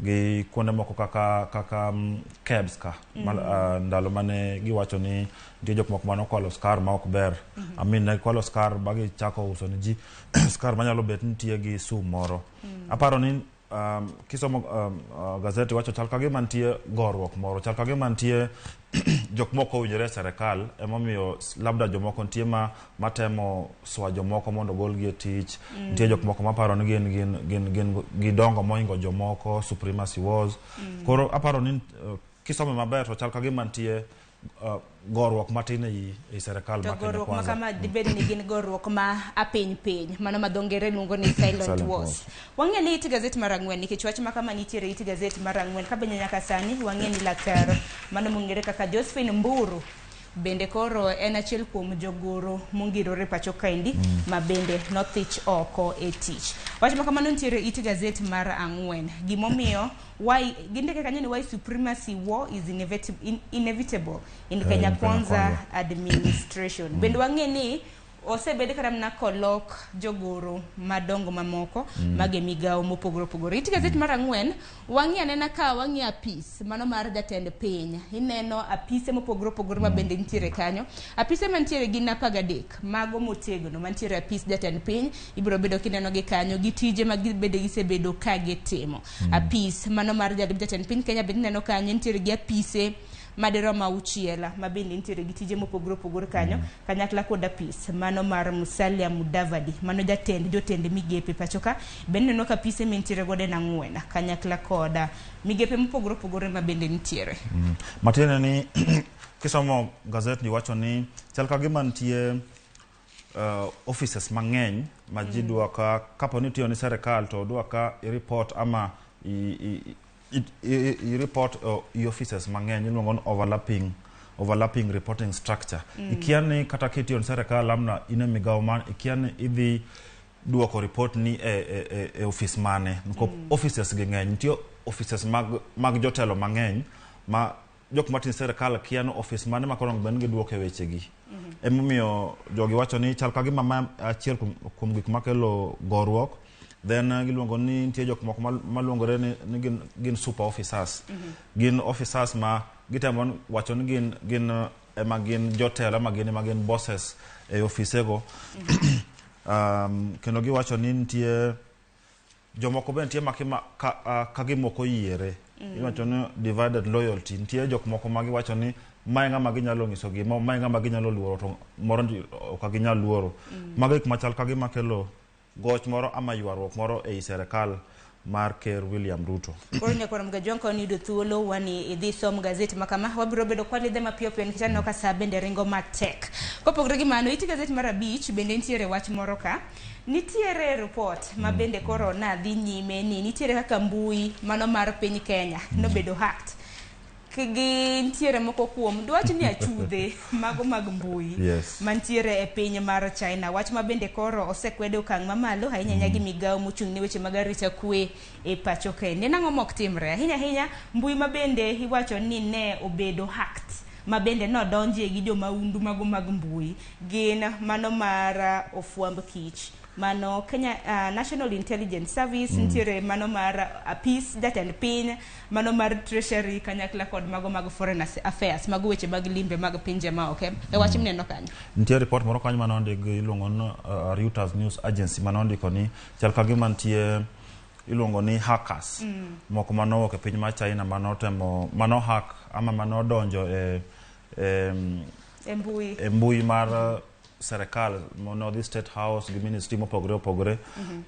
Speaker 11: gi kuonde moko kaka KEBS ka ndalo mane giwacho ni nitie jok moko mane okwalo skar ma ok ber. I mean, ne gikwalo skar ba gichako uso ne ji skar manyalo bet ni nitie gi sum moro. Aparo ni kisomo gazeti wacho chal ka gima nitie goruok moro, chal ka gima nitie jok moko owinjore e serikal, emomiyo labda jomoko nitie matemo swa jomoko mondo ogolgi e tich. Nitie jok moko maparo ni gin gidongo mohingo jomoko, supremacy wars. Koro aparo ni kisome maber to chal ka gima nitie goruok matin ei serikal
Speaker 7: To
Speaker 11: ma Kenya
Speaker 7: goruok ma
Speaker 11: Kwanza.
Speaker 7: kama dibed ni gin goruok ma apiny piny, mano ma dho ngere luongo ni silent
Speaker 11: Silent
Speaker 7: wars.
Speaker 11: wars.
Speaker 7: Wang'e ni it gazet mar 4 nikech wach ma kama nitiere it gazet mar 4 ka bende nyaka sani wang'e ni laktar mano mong'ere kaka Josephine Mburu bende koro en achiel kuom jogoro mongirore pacho kaendi ma bende nothich oko e tich. Wach ma kamano nitiere it gazet mar 4. Gimomiyo why gindike kanyo ni why supremacy war is inevitable in Kenya
Speaker 11: In Kenya
Speaker 7: Kwanza
Speaker 11: Kwanza.
Speaker 7: administration. Bende wang'e ni osebed kata mana kolok jogoro madongo mamoko mage migawo mopogore opogore. It gazet mar 4 wang'i anena ka wang'i apis mano mar jatend piny. Ineno apise mopogore opogore ma bende nitiere kanyo. Apise mantiere gin 13 mago motegno mantiere apis jatend piny ibiro bedo kineno gi kanyo gi tije ma bende gisebedo ka gitimo. Apis mano mar jalup jatend piny Kenya bende ineno kanyo nitiere gi apise madirom 6 ma bende nitiere gi tije mopogore opogore kanyo kanyakla kod apis mano mar Musalia Mudavadi mano jatend jotend migepe pacho ka bende ineno ka apise mantiere godo en 4 kanyakla kod migepe mopogore opogore ma bende nitiere.
Speaker 11: Matiende ni kisomo gazet ni wacho ni chal ka gima nitie offices mang'eny ma ji dwa ka kapo ni itiyo ni serikal to dwa ka i report ama i report i offices mang'eny iluongo ni overlapping reporting structure. Ikia ni kata kitiyo ni serikal amna in e migawo man ikia ni idhi duoko report ni e office mane. Nikop offices gi ng'eny, nitie offices mag jotelo mang'eny ma jok matiyo e serikal kia ni office mane ma koro onego bed ni giduoke wechegi. Emomiyo jogi wacho ni chal ka gima ma achiel kuom gik makelo goruok. Then giluongo ni nitie jok moko maluongore ni gin super officers. Gin officers ma gitemo wacho ni gin ema gin jotelo ama gin ema gin bosses e ofisego. Kendo giwacho ni nitie jomoko be nitie ka gimoko yiere. Iwacho ni divided loyalty. Nitie jok moko ma giwacho ni mae ng'ama ginyalo nyiso gi, mae ng'ama ginyalo luoro to moro ok ginyal luoro. Mago gik machal ka gima kelo goch moro ama ywaruok moro ei serikal mar Ker William Ruto.
Speaker 7: Koro nyakwar Mgajwang' ka waniyudo thuolo wani idhi som gazet ma kama wabiro bedo kwalidhe mapiyo piyo nikech aneno ka sa bende ringo matek. Kopogore gi mano, it gazet mar 5 bende nitiere wach moro ka. Nitiere report ma bende koro nadhi nyime ni nitiere kaka mbui mano mar piny Kenya nobedo hacked. Gintiere moko kuom dwach ni achudhe mago mag mbui mantiere e piny mar China. Wach ma bende koro osekwede okang' mamalo ahinya ahinya gi migawo mochung' ne weche mag arita kwe e pacho kae. En ang'o mok timre? Ahinya ahinya mbui ma bende iwacho ni ne obedo hacked ma bende nodonjie gi jomaundu mago mag mbui gin mano mar ofwamb kich mano Kenya National Intelligence Service nitiere mano mar apis jatend piny mano mar Treasury kanyakla kod mago mag Foreign Affairs mago weche mag limbe mag pinje maoko e wach mineno kanyo.
Speaker 11: Nitie report moro kanyo manondik gi iluongo ni Reuters News Agency manondiko ni chal ka gima nitie iluongo ni hackers moko manowuok e piny mar China manotemo mano hack ama manodonjo e
Speaker 7: e mbui
Speaker 11: e mbui mar serikal monodhi State House gi ministry mopogore opogore.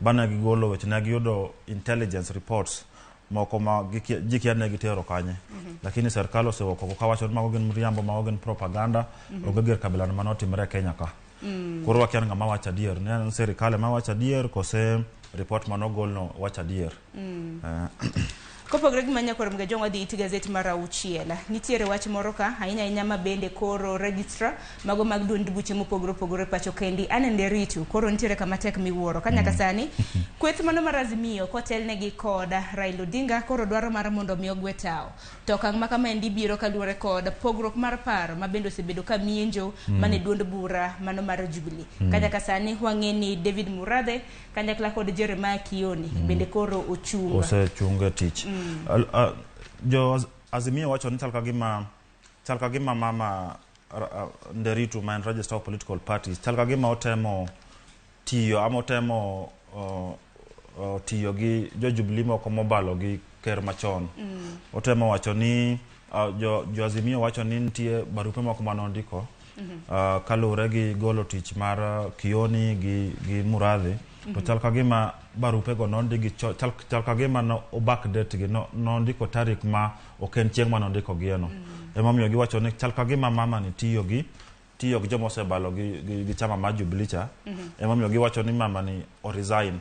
Speaker 11: Bang'e gigolo weche ne giyudo intelligence reports moko ma ji kia ne gitero kanye. Lakini serikal osewuok oko kawacho ni mago gin mriambo, mago gin propaganda, onge gir kabilano manotimore e Kenya ka. Koro wakia ni ng'ama wacho adier, ne en serikal ema wacho adier kose report manogol no wacho adier.
Speaker 7: Kopogore gi manya koro Mgajong wadhi it gazet mar auchiel. Nitiere wach moro ka ahinya ahinya ma bende koro registrar mago mag duond buche mopogore opogore pacho kendi Anne Nderitu koro nitiere kama tek miwuoro ka nyaka sani kweth mano mar Azimio kotelnegi kod Raila Odinga koro dwaro mar mondo mi ogwe tawo. To okang' ma kamaendi biro kaluwore kod pogruok mar paro ma bende osebedo ka mienjo mane duond bura mano mar Jubilee. Ka nyaka sani wang'e ni David Murathe kanyakla kod Jeremiah Kioni bende koro ochung.
Speaker 11: Osechung e tich. Jo Azimio wacho ni chal ka gima mama Nderitu ma en Registrar of Political Parties chal ka gima otemo tiyo ama otemo tiyo gi jo Jubilee moko mobalo gi ker machon. Otemo wacho ni jo Azimio wacho ni nitie barupe moko manondiko kaluwore gi golo tich mar Kioni gi Murathe. To chal ka gima barupego nondigi chal ka gima no backdate gi nondiko tarik ma ok en chieng' manondiko gieno. Emomiyo giwacho ni chal ka gima mama ni tiyo gi joma osebalo gi chama mar Jubilee cha. Emomiyo giwacho ni mama ni o resign.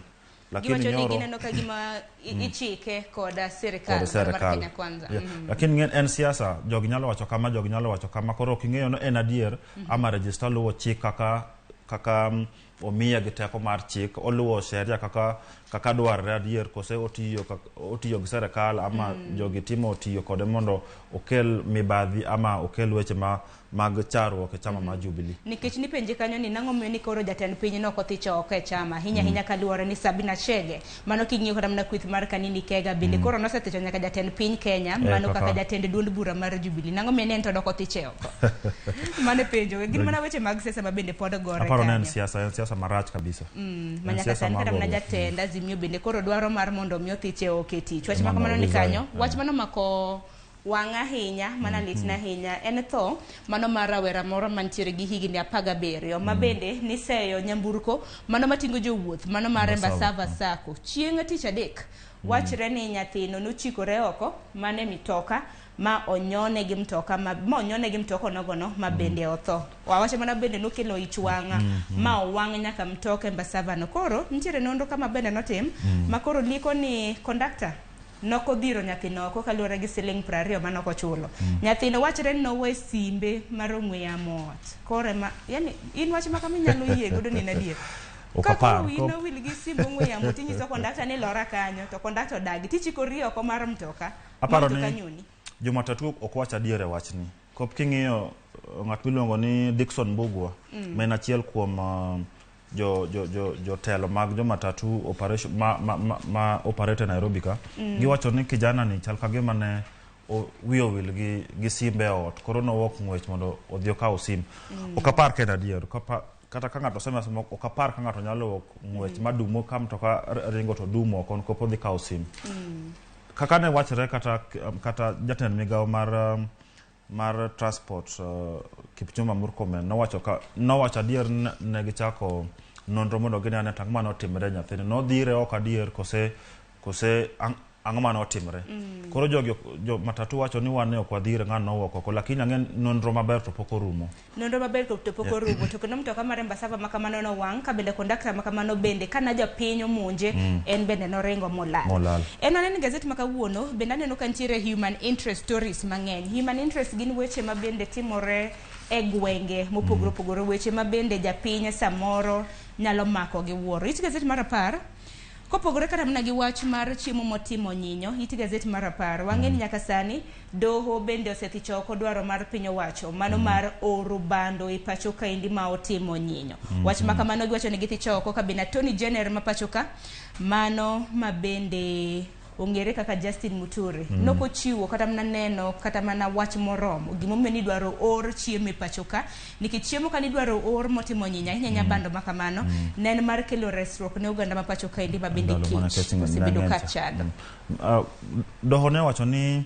Speaker 7: Lakini giwacho ni gineno ka gima ichike kod sirikal mar Kenya Kwanza.
Speaker 11: Lakini en siasa, jogi nyalo wacho kama, jogi nyalo wacho kama, koro ok ing'eyo ni en adier ama register luwo chik kaka omiye gi teko mar chik, oluwo sheria kaka dwarre adier, kose otiyo gi serikal ama jogi timo tiyo kode mondo okel mibadhi ama okel weche mag charruok e chama mar Jubilee.
Speaker 7: Nikech nipenje kanyo ni nang'o miyo ni koro jatend piny no ok othicho oko e chama ahinya ahinya kaluwore ni Sabina Chege mano king'iyo kata mana kweth mar Kanini Kega bende koro nosethicho nyaka jatend piny Kenya mano kaka jatend duond bura mar Jubilee nang'o miyo ni en to dok othiche oko. Mano penjo gin mana weche mag siasa ma bende pod gore.
Speaker 11: Aparo ni en siasa marach kabisa.
Speaker 7: Manyaka sani kata mana jatend Azimio bende koro dwaro mar mondo mi othiche oko e tich. Wach ma kamano ni kanyo wach mano mako wang' ahinya mana litna ahinya en tho mano mar rawera moro mantiere gi higni 17 ma bende niseyo nyamburko mano mating'o jowuoth mano mar Embasava Sacco chieng' tich adek. Wachre ni nyathino nochikore oko mane mitoka ma onyone gi mtoka ma onyone gi mtoka onogono ma bende otho. Wawacho mana bende nokelo ich wang' ma owang' nyaka mtoka Embasava no. Koro nitiere nonro kama bende notim ma koro liko ni conductor nokodhiro nyathino oko kaluwore gi siling 20 manokochulo. Nyathino wachre ni nowe simbe mar ong'we yamo ot. Kore ma yani in wach ma kama inyalo yie godo ni en adier. Ka koro wiyi nowil gi simb ong'we yamo tinyiso kondakta ni lora kanyo to kondakta odagi tichikori oko mar mtoka.
Speaker 11: Aparo ni jomatatu ok wach adier e wachni. Kop king'iyo ng'at miluongo ni Dickson Mbugua ma en achiel kuom jotelo mag jomatatu operation ma operate Nairobi ka. Giwacho ni kijana ni chal ka gima ne wiye owil gi simbe e ot koro nowuok ng'wech mondo odhi okaw sim. Ok apar ka en adier. Kata ka ng'ato seme asema ok apar ka ng'ato nyalo wuok ng'wech madumo ka mtoka ringo to dumo oko kopo dhi kawo sim. Kaka ne wachre kata jatend migawo mar transport Kipchumba Murkomen nowacho adier ne gichako nonro mondo gine ane tang' manotimre nyathini nodhire oko adier kose Ang'o mane otimre? Koro jogi jo matatu wacho ni wan ne ok wadhire, ng'ano nowuok oko, lakini ang'e nonro maber to pok orumo.
Speaker 7: Nonro maber to pok orumo. To kendo mtoka mar Embasava ma kamano nowang', ka bende kondakta ma kamano bende kana jopiny omonje, en bende noringo molal.
Speaker 11: Molal.
Speaker 7: En aneno gazet ma kawuono, bende aneno ka nitiere human interest stories mang'eny. Human interest gin weche ma bende timore e gwenge mopogore opogore, weche ma bende japiny samoro nyalo mako gi wuoro. It gazet mar 10, kopogore kata mana gi wach mar chiemo motimo nyinyo, it gazet mar 10, wang'e ni nyaka sani doho bende osethicho oko dwaro mar piny owacho mano mar oro bando e pacho kaendi ma otimo nyinyo. Wach ma kamano giwacho ni githicho oko ka bende Attorney General ma pacho ka mano ma bende ong'ere kaka Justin Muturi nokochiwo kata mana neno kata mana wach moromo gimomiyo ni idwaro or chiemo e pacho ka, nikech chiemo ka nidwaro or motimo nyinyo ahinya ahinya bando ma kamano ne en mar kelo resruok ne oganda ma pacho kaendi ma bende
Speaker 11: Ndalo mana
Speaker 7: kech
Speaker 11: kech
Speaker 7: osebedo
Speaker 11: ng'eny
Speaker 7: ka
Speaker 11: cha.
Speaker 7: chando.
Speaker 11: Doho ne owacho ni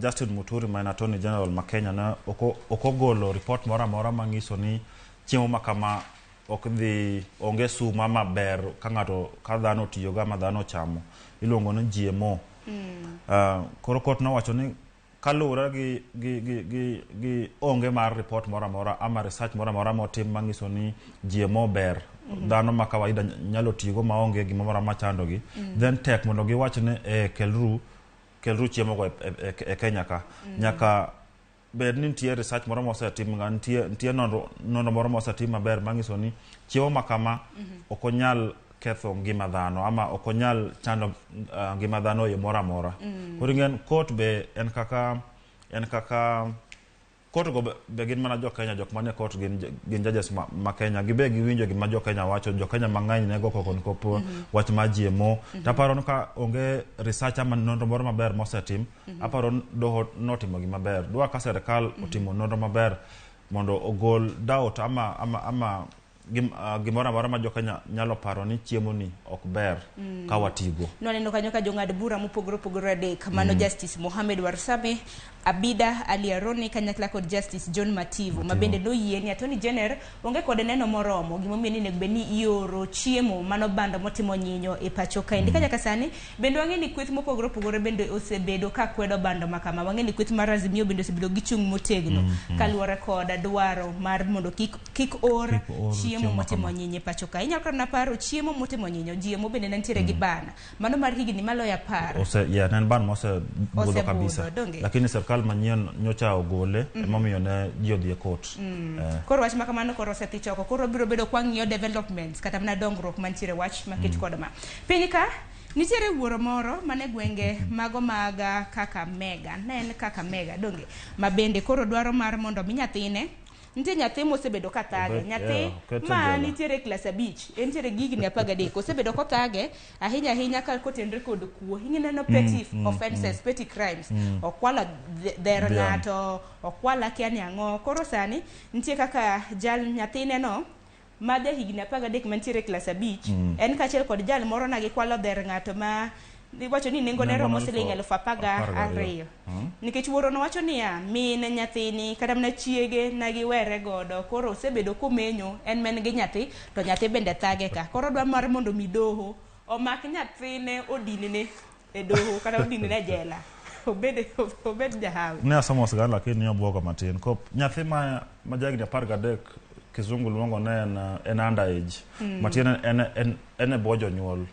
Speaker 11: Justin Muturi ma en Attorney General ma Kenya ne ok ogolo report moro amora manyiso ni chiemo ma kama ok dhi onge suma maber ka ng'ato ka dhano otiyogo ama dhano ochamo, iluongo ni GMO. Koro court nowacho ni kaluwore gi onge mar report moro amora ama research moro amora motim manyiso ni GMO ber, dhano ma kawaida nyalo tiyogo maonge gimoro amora machandogi, then tek mondo giwach ni keluru chiemo go e Kenya ka. Nyaka bed ni nitie research moro mosetim, nga nitie nonro moro mosetim maber manyiso ni chiemo ma kama ok onyal ketho ngima dhano ama ok onyal chando ngima dhano e yo moro amora. Koro ing'en court be en kaka court go be gin mana jo Kenya, jok manie court gin judges ma Kenya, gibe giwinjo gima jo Kenya wacho. Jo Kenya mang'eny ne go koko nikop wach mar GMO. Taparo ni ka onge research ama nonro moro maber mosetim, aparo ni doho notimo gima ber. Dwa ka sirikal otimo nonro maber mondo ogol doubt ama gimoro amora ma jo Kenya nyalo paro ni chiemo ni ok ber ka watigo.
Speaker 7: Nwaneno kanyo ka jong'ad bura mopogore opogore adek, mano Justice Mohamed Warsame, Abida Ali Aroni kanyakla kod Justice John Mativo, ma bende noyie ni Attorney General onge kod neno moromo gimomiyo ni onego bed ni ioro chiemo mano bando motimo nyinyo e pacho kaendi. Ka nyaka sani bende wang'e ni kweth mopogore opogore bende osebedo ka kwedo bando ma kama. Wang'e ni kweth mar Azimio bende osebedo gi chung' motegno kaluwore kod dwaro mar mondo kik or
Speaker 11: Kik or
Speaker 7: chiemo
Speaker 11: chiemo ma
Speaker 7: motimo
Speaker 11: kama.
Speaker 7: nyinyo e pacho ka. Inyalo kata mana paro chiemo motimo nyinyo, GMO bende ne nitiere gi ban mano mar higni maloyo 10.
Speaker 11: Ose, yeah, ne en ban mosebudho
Speaker 7: Osebudho,
Speaker 11: kabisa.
Speaker 7: donge?
Speaker 11: Lakini sirkal manyien nyocha ogole, emomiyo ne ji odhi e court.
Speaker 7: Koro wach ma kamano koro osethich oko. Koro biro bedo kwang'iyo developments kata mana dongruok mantiere wach makech kod ma piny ka. Nitiere wuoro moro mane gwenge mago mag Kakamega, ne en Kakamega donge, ma bende koro dwaro mar mondo mi nyathine, nitie nyathi mosebedo ka thage, nyathi
Speaker 11: yeah, okete
Speaker 7: ma
Speaker 11: jela.
Speaker 7: nitiere e klas 5, entiere gi higni 13, osebedo kothage ahinya ahinya ka kotenre kod kuo. Ineno petty offenses, petty crimes, okwalo dher
Speaker 11: Dhiang'.
Speaker 7: ng'ato, okwalo akia ni ang'o. Koro sani nitie kaka jal nyathine no ma ja higni 13 mantiere e klas 5, en kaachiel kod jal moro na gikwalo dher ng'ato ma iwacho ni nengone
Speaker 11: Nengo
Speaker 7: romo
Speaker 11: mar
Speaker 7: siling 12,000.
Speaker 11: 12.
Speaker 7: Nikech wuoro no wacho niya, min nyathini kata mana chiege na giwere godo, koro osebedo komenyo en men gi nyathi, to nyathi bende thage ka. Koro dwa mar mondo mi doho omak nyathine odinne e doho kata odinne e jela, obed jahawi.
Speaker 11: Ne asomo sigana lakini ne obwogo matin. Ko nyathi ma jahigni 13, kizungu luongo ne en under age. Matiende en e bwo jonyuol.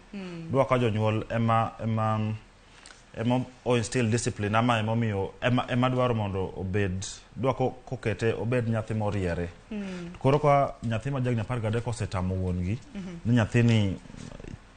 Speaker 11: Dwa ka jonyuol ema o instill discipline ama emomiyo ema dwaro mondo obed dwa kokete obed nyathi moriere. Koro ka nyathi ma jahigni 13 osetamo wuon gi ni nyathini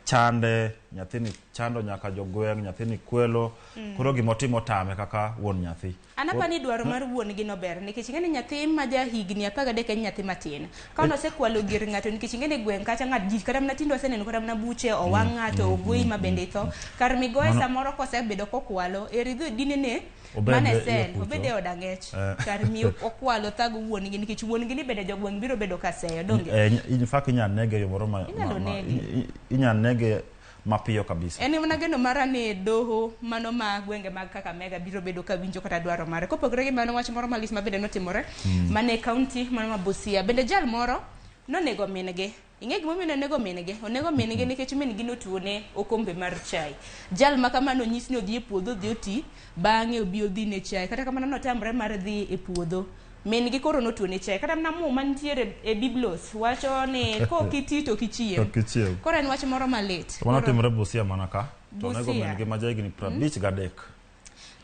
Speaker 11: chande, nyathini chando nyaka jogweng', nyathini kwelo, koro gimotimo tame kaka wuon nyathi.
Speaker 7: An apa ni dwaro mar wuon gi no ber, nikech ing'e ni nyathi ma ja higni 13 en nyathi matin. Ka nosekwalo gir ng'ato, nikech ing'e ni gweng' kacha ng'at ji kata mana tinde waseneno kata mana buche owang' ng'ato, ogweyi ma bende itho. Kar migoye samoro kosebedo kokwalo, eri dhi dinene
Speaker 11: Obed
Speaker 7: mana e
Speaker 11: e
Speaker 7: sel,
Speaker 11: kucho.
Speaker 7: obed e od ang'ech. Kar mi okwalo thago wuon gi, nikech wuon gi ni bende jogweng' biro bedo ka seyo, donge?
Speaker 11: In fact inyal nege e yo moro ma,
Speaker 7: Inyalo nege.
Speaker 11: Inyal nege mapiyo kabisa.
Speaker 7: En mana geno mara ni doho mano ma gwenge mag Kakamega biro bedo ka winjo kata dwaro mare. Kopogore gi mano, wach moro malich ma bende notimore mane e kaunti mano ma Busia. Bende jal moro Nonego min-gi. Ing'e gimomiyo nonego min-gi? Onego min-gi nikech min-gi notuone okombe mar chai. Jal ma kamano onyis ni odhi e puodho odhi oti, bang'e obi odhi ne chai. Kata kamano notamre mar dhi e puodho. Min gi koro notuone chai. Kata mana muma nitiere e Biblos wacho ni kok iti to ok ichiem.
Speaker 11: Ok ichiem.
Speaker 7: Koro en wach moro malit.
Speaker 11: To mano
Speaker 7: Koro-
Speaker 11: timore Busia mana ka. To onego
Speaker 7: Busia.
Speaker 11: min gi ma jahigni 53.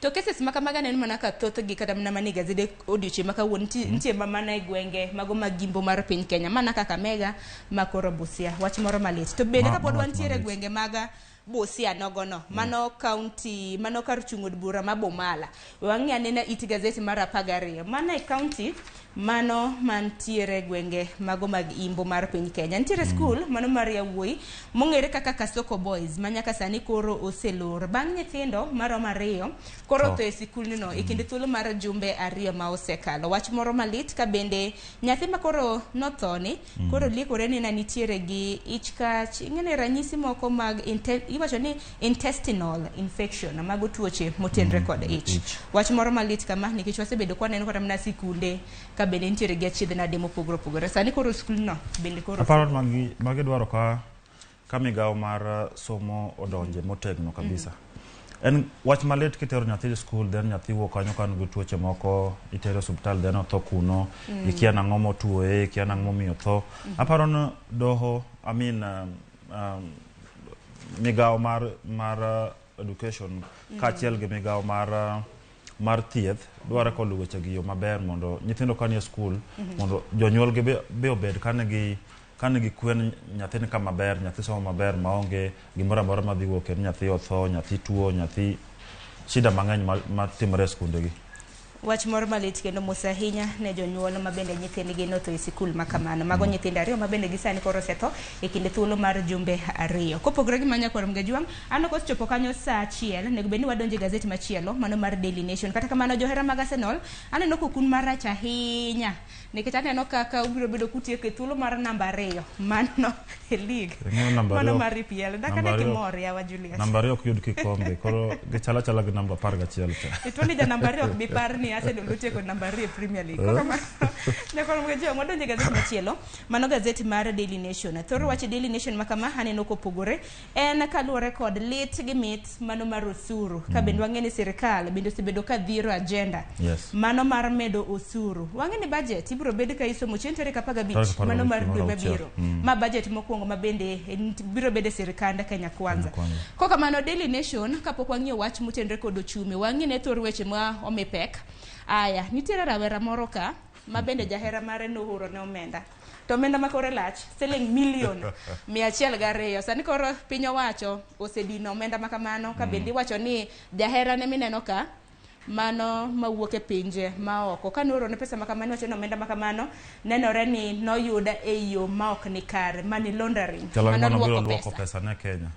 Speaker 7: To cases ma kamago aneno mana ka thothgi kata mana manie gazede odiochieng' ma kawuono nitie ma mana e gwenge mago mag gimbo mar piny Kenya mana Kakamega ma koro Busia wach moro malit. To bende
Speaker 11: Ma-
Speaker 7: kapod
Speaker 11: ma wach
Speaker 7: wantiere e
Speaker 11: malit.
Speaker 7: gwenge mag Busia nogono mano county mano kar chung' od bura ma Bomala we wang'i anena it gazeti mar 12 mano e county mano mantiere e gwenge mago mag imbo mar piny Kenya. Nitiere skul mano mar yawuoyi mong'ere kaka Kasoko Boys ma nyaka sani koro oselor bang' nyithindo maromo 2 koro
Speaker 11: Tho.
Speaker 7: otho e sikulno e kinde thuolo mar jumbe 2 ma osekalo. Wach moro malit ka bende nyathi ma koro nothoni koro liekore ni nitiere gi ich kach ing'eni ranyisi moko mag iwacho ni intestinal infection mago tuoche motenre kod ich. Wach moro malit kama nikech wasebedo kwaneno kata mana sikunde ka bende nitiere gi achiedh nade mopogore opogore. Sani koro skulno bende koro
Speaker 11: Aparo ni magi dwaro ka migawo mar somo odonje motegno kabisa. En wach malit kitero nyathi e skul then nyathi wuok kanyo ka nigi tuoche moko itere osiptal then otho kuno ikia nang'o motuoye ikia nang'o momiyo otho. Aparo ni doho I mean migawo mar education kaachiel gi migawo mar thieth dwaro koluwo weche gi yo maber mondo nyithindo ka nie skul mondo jonyuol gi be obed ka nigi kwe ni nyathi ni kama ber, nyathi somo maber maonge gimoro amora madhi wuok ni nyathi otho, nyathi tuo, nyathi shida mang'eny matimore e skunde gi.
Speaker 7: Wach moro malit kendo mos ahinya ne jonyuol ma bende nyithindgi notho e sikul ma kamano. Mago nyithindo 2 ma bende gisani koro osetho e kinde thuolo mar jumbe 2. Kopogore gi manya kwar Mgajwang', an kosechopo kanyo saa 1, onego bed ni wadonjo e gazeti machielo mano mar Daily Nation. Kata kamano johera mag Arsenal aneno kokun marach ahinya nikech aneno kaka ubiro bedo kutieko e thuolo mar namba 2 mano e league.
Speaker 11: Ing'eyo namba
Speaker 7: Mano
Speaker 11: 2
Speaker 7: mar EPL. Dakane
Speaker 11: namba ariyo-
Speaker 7: kimor yawa Julius.
Speaker 11: Namba 2 ok yud kikombe koro gichal achala gi namba 11 cha.
Speaker 7: Ituoni ja namba 2 ok bi par ni Arsenal otieko namba 2 e Premier League. Koro ne koro Mgajwang' wadonjo e gazeti machielo mano gazeti mar Daily Nation. Thor wach e Daily Nation ma kama aneno kopogore en kaluwore kod lit gi mit mano mar osuru ka bende wang'e ni sirikal bende osebedo ka dhiro agenda mano mar medo osuru. Wang'e ni budget ibiro bed ka isomo chieng' tarik 15
Speaker 11: Tarik
Speaker 7: mano mar
Speaker 11: 15
Speaker 7: dwe
Speaker 11: mar auchiel.
Speaker 7: mabiro. Ma budget mokwongo ma bende biro bedo e sirikand Kenya Kwanza.
Speaker 11: Kwanza.
Speaker 7: Kokamano Daily Nation kapok wang'iyo wach motenre kod ochumi wang'i ne thor weche ma omi pek. Aya, nitiere rawera moro ka ma bende jahera mare nooro ne omenda. To omenda ma kore lach siling milion 102. Sani koro piny owacho osedino omenda ma kamano ka bende iwacho ni jahera ne mineno ka mano mawuok e pinje maoko ka nooro ne pesa ma kamano iwacho ni omenda ma kamano nenore ni noyuda e yo ma ok ni kare money laundering
Speaker 11: Chalo
Speaker 7: mano
Speaker 11: mano biro
Speaker 7: luoko
Speaker 11: luoko
Speaker 7: pesa
Speaker 11: pesa ne Kenya.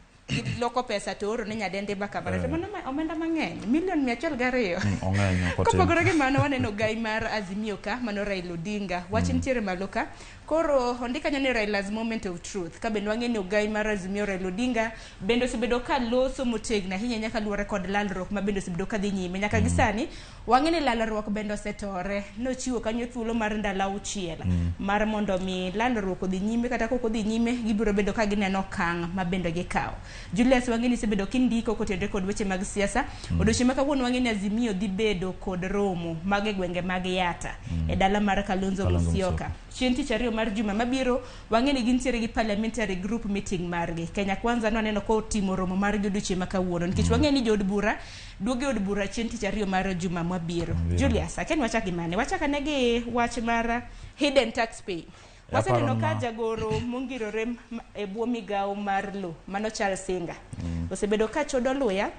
Speaker 7: loko pesa to oro ne nyadendi ma kamano to mano omenda mang'eny milion 102.
Speaker 11: Ong'eny ok otin.
Speaker 7: Kopogore gi mano waneno gai mar Azimio ka mano Raila Odinga wach nitiere malo ka koro ondik kanyo ni Raila's moment of truth ka bende wang'e ni ogai mar Azimio Raila Odinga bende osebedo ka loso motegno ahinya nyaka luwore kod lalruok ma bende osebedo ka dhi nyime nyaka gi sani wang'e ni lalruok bende osetore nochiwo kanyo thuolo mar ndalo 6 mar mondo mi lalruok odhi nyime kata kok odhi nyime gibiro bedo ka gineno okang' ma bende gikawo. Julius wang'e ni isebedo kindiko kotenore kod weche mag siasa. Odiochieng' ma kawuono wang'e ni Azimio dhi bedo kod romo mag e gwenge mag Yatta e dala mar Kalonzo
Speaker 11: Kalonzo
Speaker 7: Musyoka.
Speaker 11: Musyoka.
Speaker 7: Chieng' tich ariyo mar juma mabiro wang'e ni gintiere gi parliamentary group meeting margi. Kenya Kwanza nwaneno kotimo romo margi odiochieng' ma kawuono nikech wang'e ni jood bura duogo e od bura chieng' tich ariyo mar juma mabiro.
Speaker 11: Mabiro.
Speaker 7: Julius, akia ni wachak gi mane? Wachak ane gi wach mar hidden tax pay. Waseneno
Speaker 11: Aparo
Speaker 7: ka
Speaker 11: ma-
Speaker 7: jagoro mongirore e bwo migawo mar lo mano Charles Singa osebedo ka chodo luya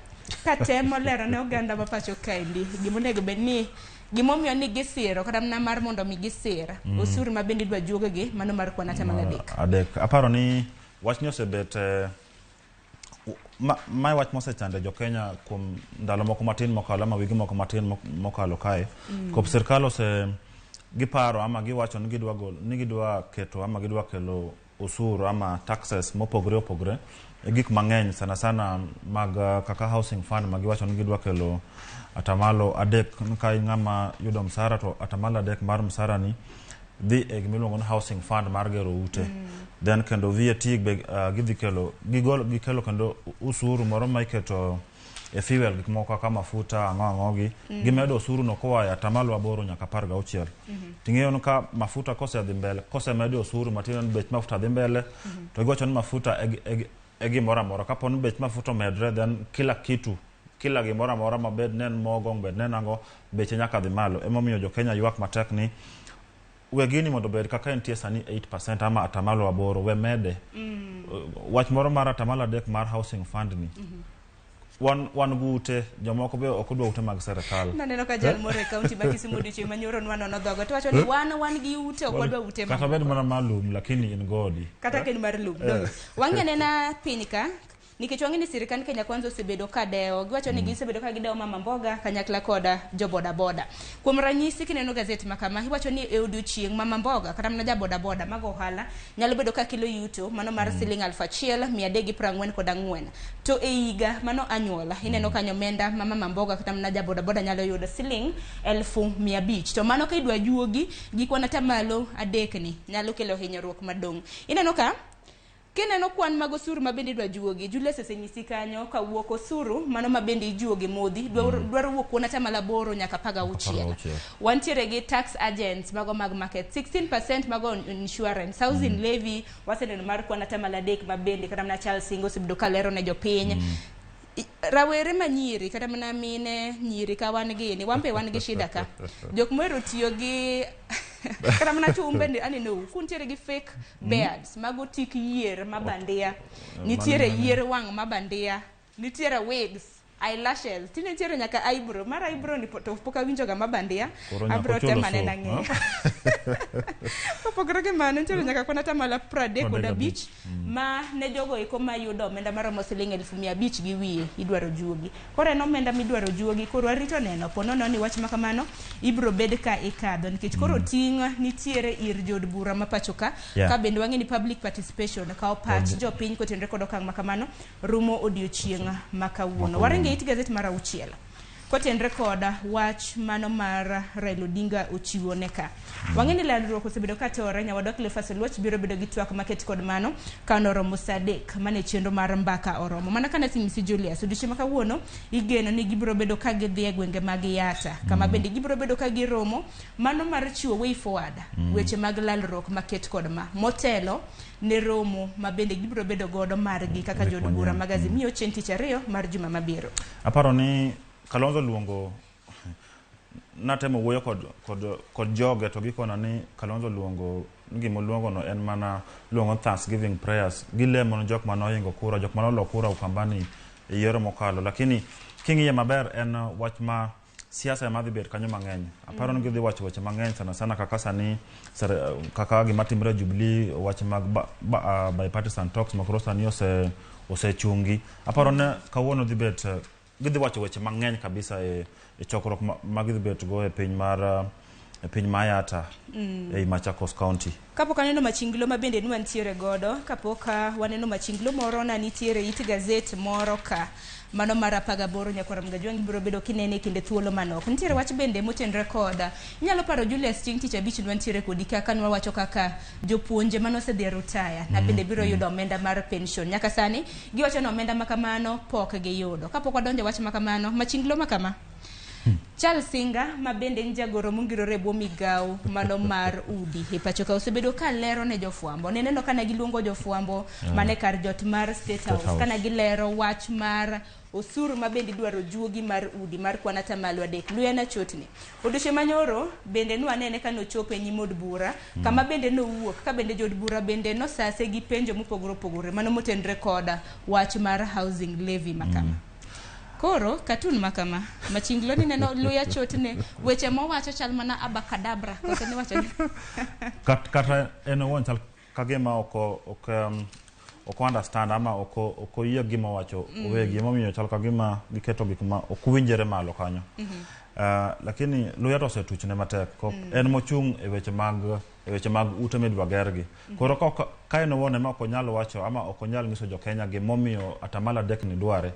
Speaker 7: ka temo lero ne oganda ma pacho kaendi gimonego bed ni gimomiyo ni gisiro kata mana mar mondo mi gisir osuru ma bende idwa juog-gi mano mar kwan atamalo 3.
Speaker 11: 3. Aparo ni wachni osebet mae wach mosechando jo Kenya kuom ndalo moko matin mokalo ama wige moko matin mokalo kae. Kop sirkal ose giparo ama giwacho ni gidwa gol ni gidwa keto ama gidwa kelo osuru ama taxes mopogore opogore e gik mang'eny sana sana mag kaka housing fund ma giwacho ni gidwa kelo atamalo 3 ka in ng'ama yudo msara to atamalo 3 mar msara ni dhi e gima iluongo ni housing fund mar gero ute. Then kendo VAT be gidhi kelo gigolo gikelo kendo usuru moro ma iketo e fuel gik moko kaka mafuta ang'o ang'o gi. Gimedo osuru no koa e atamalo 8 nyaka 16. Ting'eyo ni ka mafuta kosedhi mbele kosemedi osuru matiende ni bech mafuta dhi mbele to giwacho ni mafuta e gimoro amora kapo ni bech mafuta omedre then kila kitu kila gimoro amora mabed ne en mogo bed ne en ang'o beche nyaka dhi malo. Emomiyo jo Kenya ywak matek ni we gini mondo obed kaka entie sani 8% ama atamalo 8 we mede. Wach moro mar atamalo 3 mar housing fund ni wan gi ute jomoko be ok odwa ute mag sirikal.
Speaker 7: Naneno ka jal moro e kaunti ma Kisumu odiochieng' manyoro nwanono dhogo to wacho ni wan gi ute ok wadwa ute
Speaker 11: kata bed mana mar lum lakini in godi.
Speaker 7: Kata ka en mar lum. Wang'i anena piny ka nikech wang'e ni sirikand Kenya Kwanza osebedo ka dewo giwacho ni gisebedo ka gidewo mama mboga kanyakla koda jo boda boda. Kuom ranyisi kineno gazet ma kama iwacho ni e odiochieng' mama mboga kata mana ja boda boda mago ohala nyalo bedo ka kelo yuto mano mar siling 1344 to e higa mano anyuola ineno kanyo omenda ma mama mboga kata mana ja boda boda nyalo yudo siling 1500 to mano ka idwa juogi gi kwan atamalo 3 ni nyalo kelo hinyruok madong'. Ineno ka kineno kwan mag osuru ma bende idwa juogi Julius osenyisi kanyo kawuok osuru mano ma bende ijuogi modhi dwaro wuok kuon atamalo 8 nyaka 16. Wantiere gi tax agents mago mag market 16% mago insurance housing levy waseneno mar kwan atamalo 3 ma bende kata mana Charles Singo osebedo kalero ne jopiny. Rawere manyiri kata mana mine nyiri ka wan gini wan be wan gi shida ka jok mohero tiyo gi kata mana chumbe aneno kuntiere gi fake beards mago tik yier mabandia nitiere yier wang' mabandia nitiere wigs eyelashes tinde nitiere nyaka eyebrow mar eyebrow ni to pok awinjo ga mabandia abro temo anena ng'eyo kopogore gi mano nitiere nyaka kwan atamalo 35 ma ne jogo eko mayudo omenda maromo siling 500,000 gi wiye idwaro juogi. Koro en omenda midwaro juogi koro warito neno ponono ni wach makamano ibro bed ka ikadho nikech koro ting' nitiere ir jood bura ma pacho ka ka bende wang'e ni public participation kawo pach jopiny kotenore kod okang' makamano rumo odiochieng' ma kawuono. Waringe it gazet mar 6 kotenre kod wach mano mar Raila Odinga ochiwo ne ka. Wang'e ni landruok osebedo ka tore nyawadwa Cleophas Oluoch biro bedo gi twak maket kod mano ka noromo saa 3 mane chenro mar mbaka oromo. Mana kana simisi Julius odiochieng' ma kawuono igeno ni gibiro bedo ka gidhi e gwenge mag Yatta kama bende gibiro bedo ka giromo mano mar chiwo way forward weche mag lalruok maket kod ma motelo ne romo ma bende gibiro bedo godo margi kaka jood bura mag Azimio chieng' tich ariyo mar juma mabiro.
Speaker 11: Aparo ni Kalonzo luongo natemo wuoyo kod joge to gikona ni Kalonzo luongo gima oluongo no en mana luongo Thanksgiving prayers gilemo ne jok mane ohingo kura jok mane olo kura Ukambani e yiero mokalo lakini king'iye maber en wach ma siasa ema dhi bet kanyo mang'eny. Aparo ni gidhi wacho weche mang'eny sana sana kaka sani kaka gima timre Jubilee wach mag bipartisan talks ma koro sani osechungi. Aparo ni kawuono dhi bet gidhi wacho weche mang'eny kabisa e chokruok ma gidhi bet go e piny mar e piny Mayata ei Machakos County.
Speaker 7: Kapok aneno machinglo ma bende nwantiere godo, kapok waneno machinglo moro na nitiere it gazet moro ka mano mar 18 nyakwara Mgajwangi biro bedo kinene kinde thuolo manok. Nitiere wach bende motenre koda. Inyalo paro Julius chieng' tich abich nwantiere kodi kaka nwawacho kaka jopuonje manosedhi e rutaya na bende biro yudo omenda mar pension. Nyaka sani giwacho ni omenda makamano pok giyudo. Kapok wadonjo wach makamano, machinglo makama Charles Singa ma bende en jagoro mongirore e bwo migawo mano mar udi e pacho ka osebedo ka lero ne jofwambo. Neneno kana giluongo jofwambo mane kar jot mar State House kana gilero wach mar osuru ma bende idwaro juogi mar udi mar kwan atamalo 3 luya na chotni. Odiochieng' manyoro bende nwanene ka nochopo e nyim od bura kama bende nowuok ka bende jood bura bende nosase gi penjo mopogore opogore mano motenre koda wach mar housing levy makama. Koro katun makama machinglo ni neno luya chotne weche mowacho chal mana abakadabra koso ni wacho
Speaker 11: kata en owuon chal kagima ok understand ama ok oyie gima owacho owegi emomiyo chal kagima giketo gik ma ok winjre malo kanyo. Lakini luya to osetuchne matek en mochung' e weche mag ute midwa gergi. Koro ka en owuon ema ok onyal wacho ama ok onyal nyiso jo Kenya gimomiyo 3% ni dware,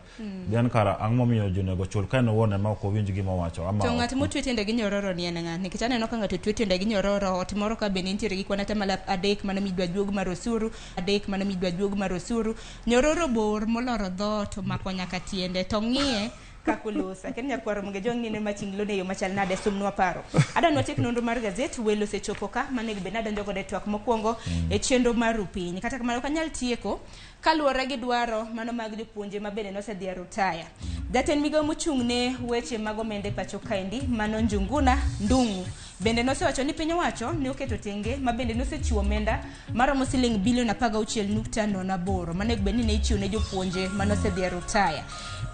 Speaker 11: then kara ang' momiyo ji onego chul ka en owuon ema ok owinj gima owacho ama
Speaker 7: to ng'at motwe tiende gi nyororo ni en ng'a? Nikech aneno ka ng'ato otwe tiende gi nyororo ot moro ka bende nitiere gi kwan 3% mano midwa juog mar osuru, 3 mano midwa juog mar osuru. Nyororo bor moloro dhoot omako nyaka tiende to ng'iye kakulosa. Ken nyakwaro munge jong nene machinglo ne yo machal nade sumnwa paro. Adwa watiek nonro mar gazet welo osechopo ka manego bed nadonjo godo e twak mokwongo e chenro mar Rupiny. Kata kamano ok anyal tieko kaluwore gi dwaro mano mag jopuonje ma bende nosedhi e rutaya. Jatend migawo mochung' ne weche mag omenda e pacho kaendi mano Njuguna Ndung'u bende nosewacho ni piny owacho ne oketo tenge ma bende nosechiwo omenda maromo siling bilion 16.08 manego bed ni ne ichiwo ne jopuonje manosedhi e rutaya.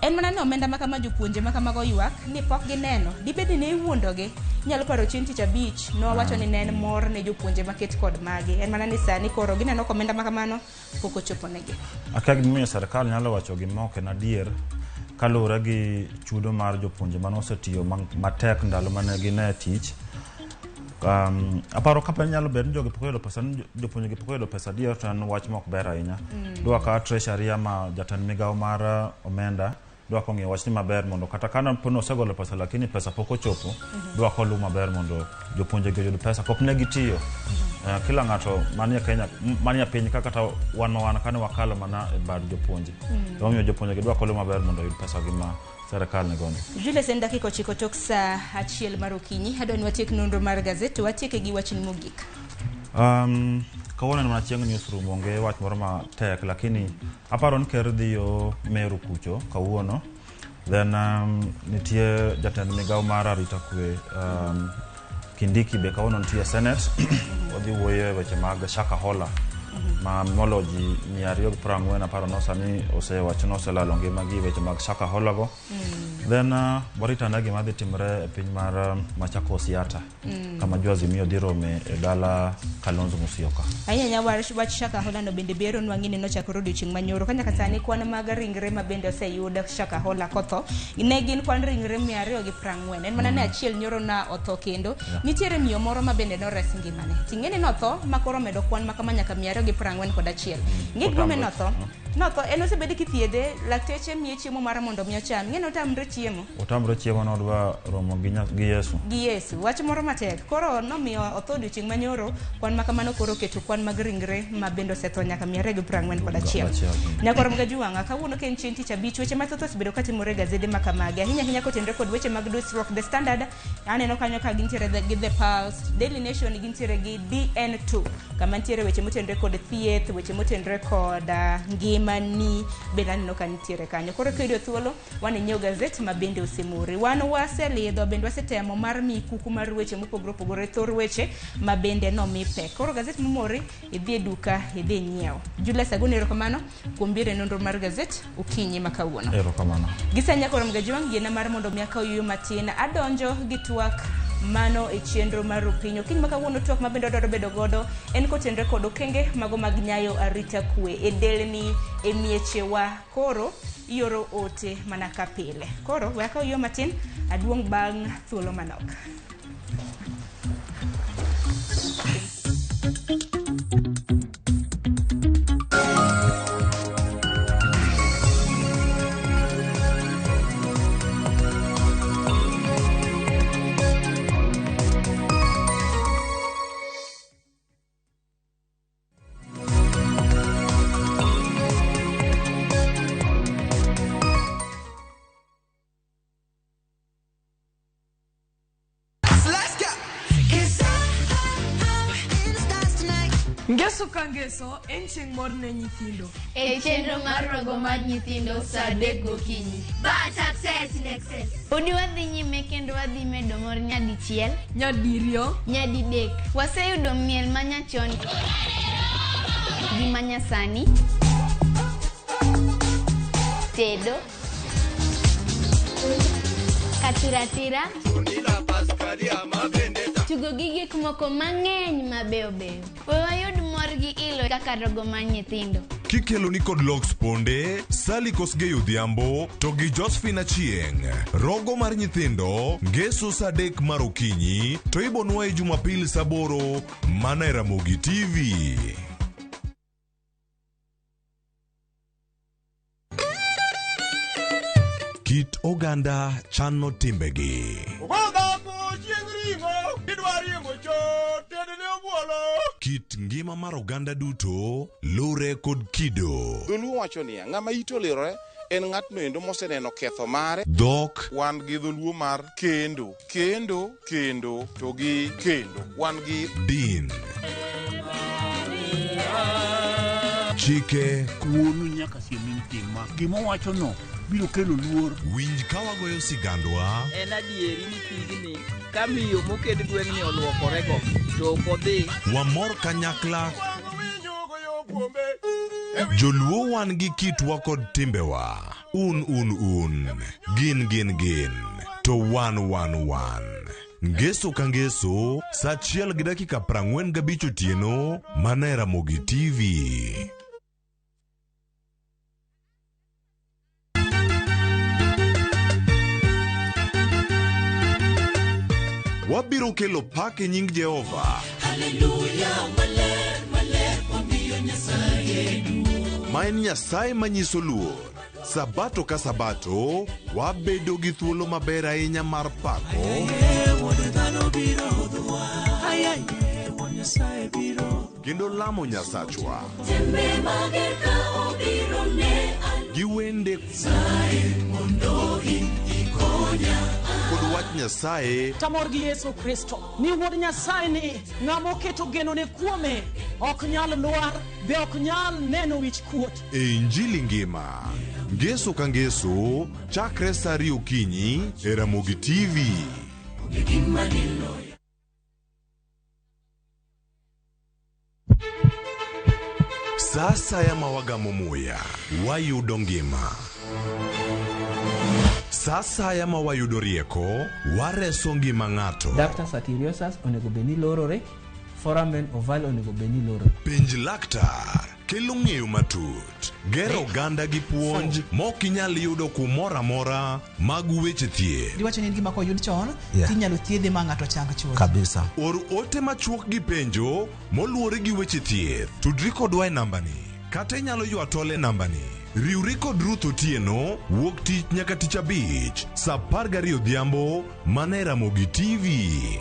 Speaker 7: En mana ni omenda ma kama jopuonje ma kamago ywak ni pok gineno dibed ni ne iwuondogi. Inyalo paro chieng' tich abich nowacho ni ne en mor ne jopuonje maket kod magi. En mana ni sani koro gineno ka omenda ma kamano pok ochopo negi.
Speaker 11: Akia gimomiyo sirkal nyalo wacho gima ok en adier kaluwore gi chudo mar jopuonje mane osetiyo matek ndalo mane gin e tich. Aparo ka nyalo bedo ni jogi pok oyudo pesa, ni jopuonje gi pok oyudo pesa adier, to en wach mok ber ahinya. Dwa ka treasury ama jatend migawo mar omenda dwa kong'iyo wachni maber mondo kata ka po nosegolo pesa lakini pesa pok ochopo, dwa koluw maber mondo jopuonje gi oyud pesa kop ne gitiyo. Kila ng'ato manie Kenya, manie piny ka kata wan ma wan kane wakalo mana e bad jopuonje. Emomiyo jopuonje gi dwa koluw maber mondo oyud pesa gi ma serikal ni godo.
Speaker 7: Julius, en dakika 9 tok saa 1 mar okinyi. Adwa ni watiek nonro mar gazet to watieke gi wachni mogik.
Speaker 11: Kawuono en mana chieng' newsroom, onge wach moro matek, lakini aparo ni ker dhi yo Meru kucho kawuono. Then nitie jatend migawo mar arita kwe Kindiki be kawuono nitie Senate. Odhi wuoyo e weche mag Shakahola ma molo ji 240 aparo no sani osewacho ni oselalo ngimagi e weche mag Shakahola go. Then warito ane gima dhi timore e piny mar Machakos Yatta kama jo Azimio dhi rome e dala Kalonzo Musyoka.
Speaker 7: Ahinya wach Shakahola no bende bero nwang'i ni nochakore odiochieng' manyoro ka nyaka sani kwan mag ringre ma bende oseyud Shakahola kotho ne gin kwan ringre 240. En mana ne achiel nyoro na otho kendo. Nitiere miyo moro ma bende nores ngimane. Ting'eni notho ma koro medo kwan ma kama nyaka 241. Ng'e gima notho? Notho en osebed kithiedhe, lakteche miye chiemo mar mondo mi ocham. Ng'e notamre chiemo.
Speaker 11: Otamre chiemo nodwa romo gi Yesu.
Speaker 7: Gi Yesu. Wach moro matek. Koro nomiyo otho odiochieng' manyoro, kwan ma kamano koro oketo kwan mag ringre ma bende osetho nyaka 241. Nyakwar Mgajuwang'a, kawuono ka en chieng' tich abich, weche mathoth osebedo katimore e gazede ma kamagi. Ahinya ahinya kotenore kod weche mag dusruok. The Standard, aneno kanyo ka gintiere gi The Pulse, Daily Nation gintiere gi DN2, kama nitiere weche motenore kod thieth, weche motenore kod ngimani bende aneno ka nitiere kanyo. Koro kiyudo thuolo, wan inyiew gazet ma bende osemori. Wan waselidho bende wasetemo mar mi kuku mar weche mopogore opogore, thor weche ma bende nomi pek. Koro gazet momori, idhi e duka, idhi inyiew. Julius Agoni, erokamano kuom biro e nonro mar gazet okinyi ma kawuono.
Speaker 11: Erokamano.
Speaker 7: Gisani Nyakwar Mgajuwang', yiena mar mondo mi akaw yueyo matin. Adonjo gi twak mano e chenro mar Rupiny. Okinyi ma kawuono twak ma bende wadwaro bedo godo en kotenore kod okenge mago mag nyayo arita kwe e delni, e miechewa. Koro ioro ote mana ka pile. Koro we akaw yueyo matin, aduong' bang' thuolo manok.
Speaker 12: Ngeso ka ngeso en chieng' mor ne nyithindo.
Speaker 13: E chenro mar rogo mar nyithindo saa 3 gokinyi.
Speaker 14: But success in excess.
Speaker 13: Podi wadhi nyime kendo wadhi medo mor nyadichiel,
Speaker 12: nyadiriyo,
Speaker 13: nyadidek. Waseyudo miel manyachon gi manyasani, tedo, katiratira, Tugo gi gik moko mang'eny mabeyo beyo. We wayud mor gi ilo kaka rogo mar nyithindo.
Speaker 10: Kikelo ni kod Lox Ponde, Sally Kosgei Odhiambo to gi Josephine Achieng'. Rogo mar nyithindo, ngeso saa 3 mar okinyi to ibonwaye Jumapil saa 8 mana e Ramogi TV. Kit oganda chano timbegi. Kit ngima mar oganda duto lure kod kido.
Speaker 15: Dholuo wacho niya, ng'ama ite olirore en ng'atno endo moseneno ketho mare.
Speaker 10: Dhok.
Speaker 15: Wan gi dholuo mar kendo, kendo, kendo to gi kendo. Wan gi
Speaker 10: din. Chike.
Speaker 16: Wuonu nyaka siem ni tim ma. Gima owachono biro kelo luor.
Speaker 10: Winj ka wagoyo sigandwa.
Speaker 17: En adieri ni pigni ka miyo moked gweng'ni oluokorego to ok odhi.
Speaker 10: Wamor kanyakla. Joluo wan gi kitwa kod timbewa. Un un un. Gin gin gin. To wan wan wan. Ngeso ka ngeso, saa 1:45 otieno, mana e Ramogi TV. Wabiro kelo pak e nying Jehova.
Speaker 9: Haleluya, maler, maler, wamiyo Nyasaye duong'.
Speaker 10: Ma en Nyasaye manyiso luor. Sabato ka sabato, wabedo gi thuolo maber ahinya mar pako. Kendo lamo Nyasachwa. Gi wende kod wach Nyasaye.
Speaker 18: Tamor gi Yesu Kristo ni wuod Nyasaye ni ng'ama oketo genone kuome ok nyal lwar be ok nyal neno wich kuot.
Speaker 10: E Injili ngima. Ngeso ka ngeso, chakre saa 2 okinyi e Ramogi TV. Saa asaya ma wagamo muya, wayudo ngima. Saa asaya ma wayudo rieko, wareso ngima ng'ato.
Speaker 19: Ductus arteriosus onego bed ni lorore, foramen ovale onego bed ni lorore.
Speaker 10: Penj laktar kelo ng'eyo matut, gero oganda gi puonj mok inyal yudo kumoro amora mag weche thieth.
Speaker 20: Giwacho ni en gima koyud chon,
Speaker 10: Yeah.
Speaker 20: tinyalo thiedhe ma ng'ato chang chuth.
Speaker 10: Kabisa. Or ote machuok gi penjo moluwore gi weche thieth. Tudri kodwa e nambani kata inyalo ywa tol e nambani. Riwri kod Ruth Otieno wuok tich nyaka tich abich saa 12 odhiambo mana e Ramogi TV.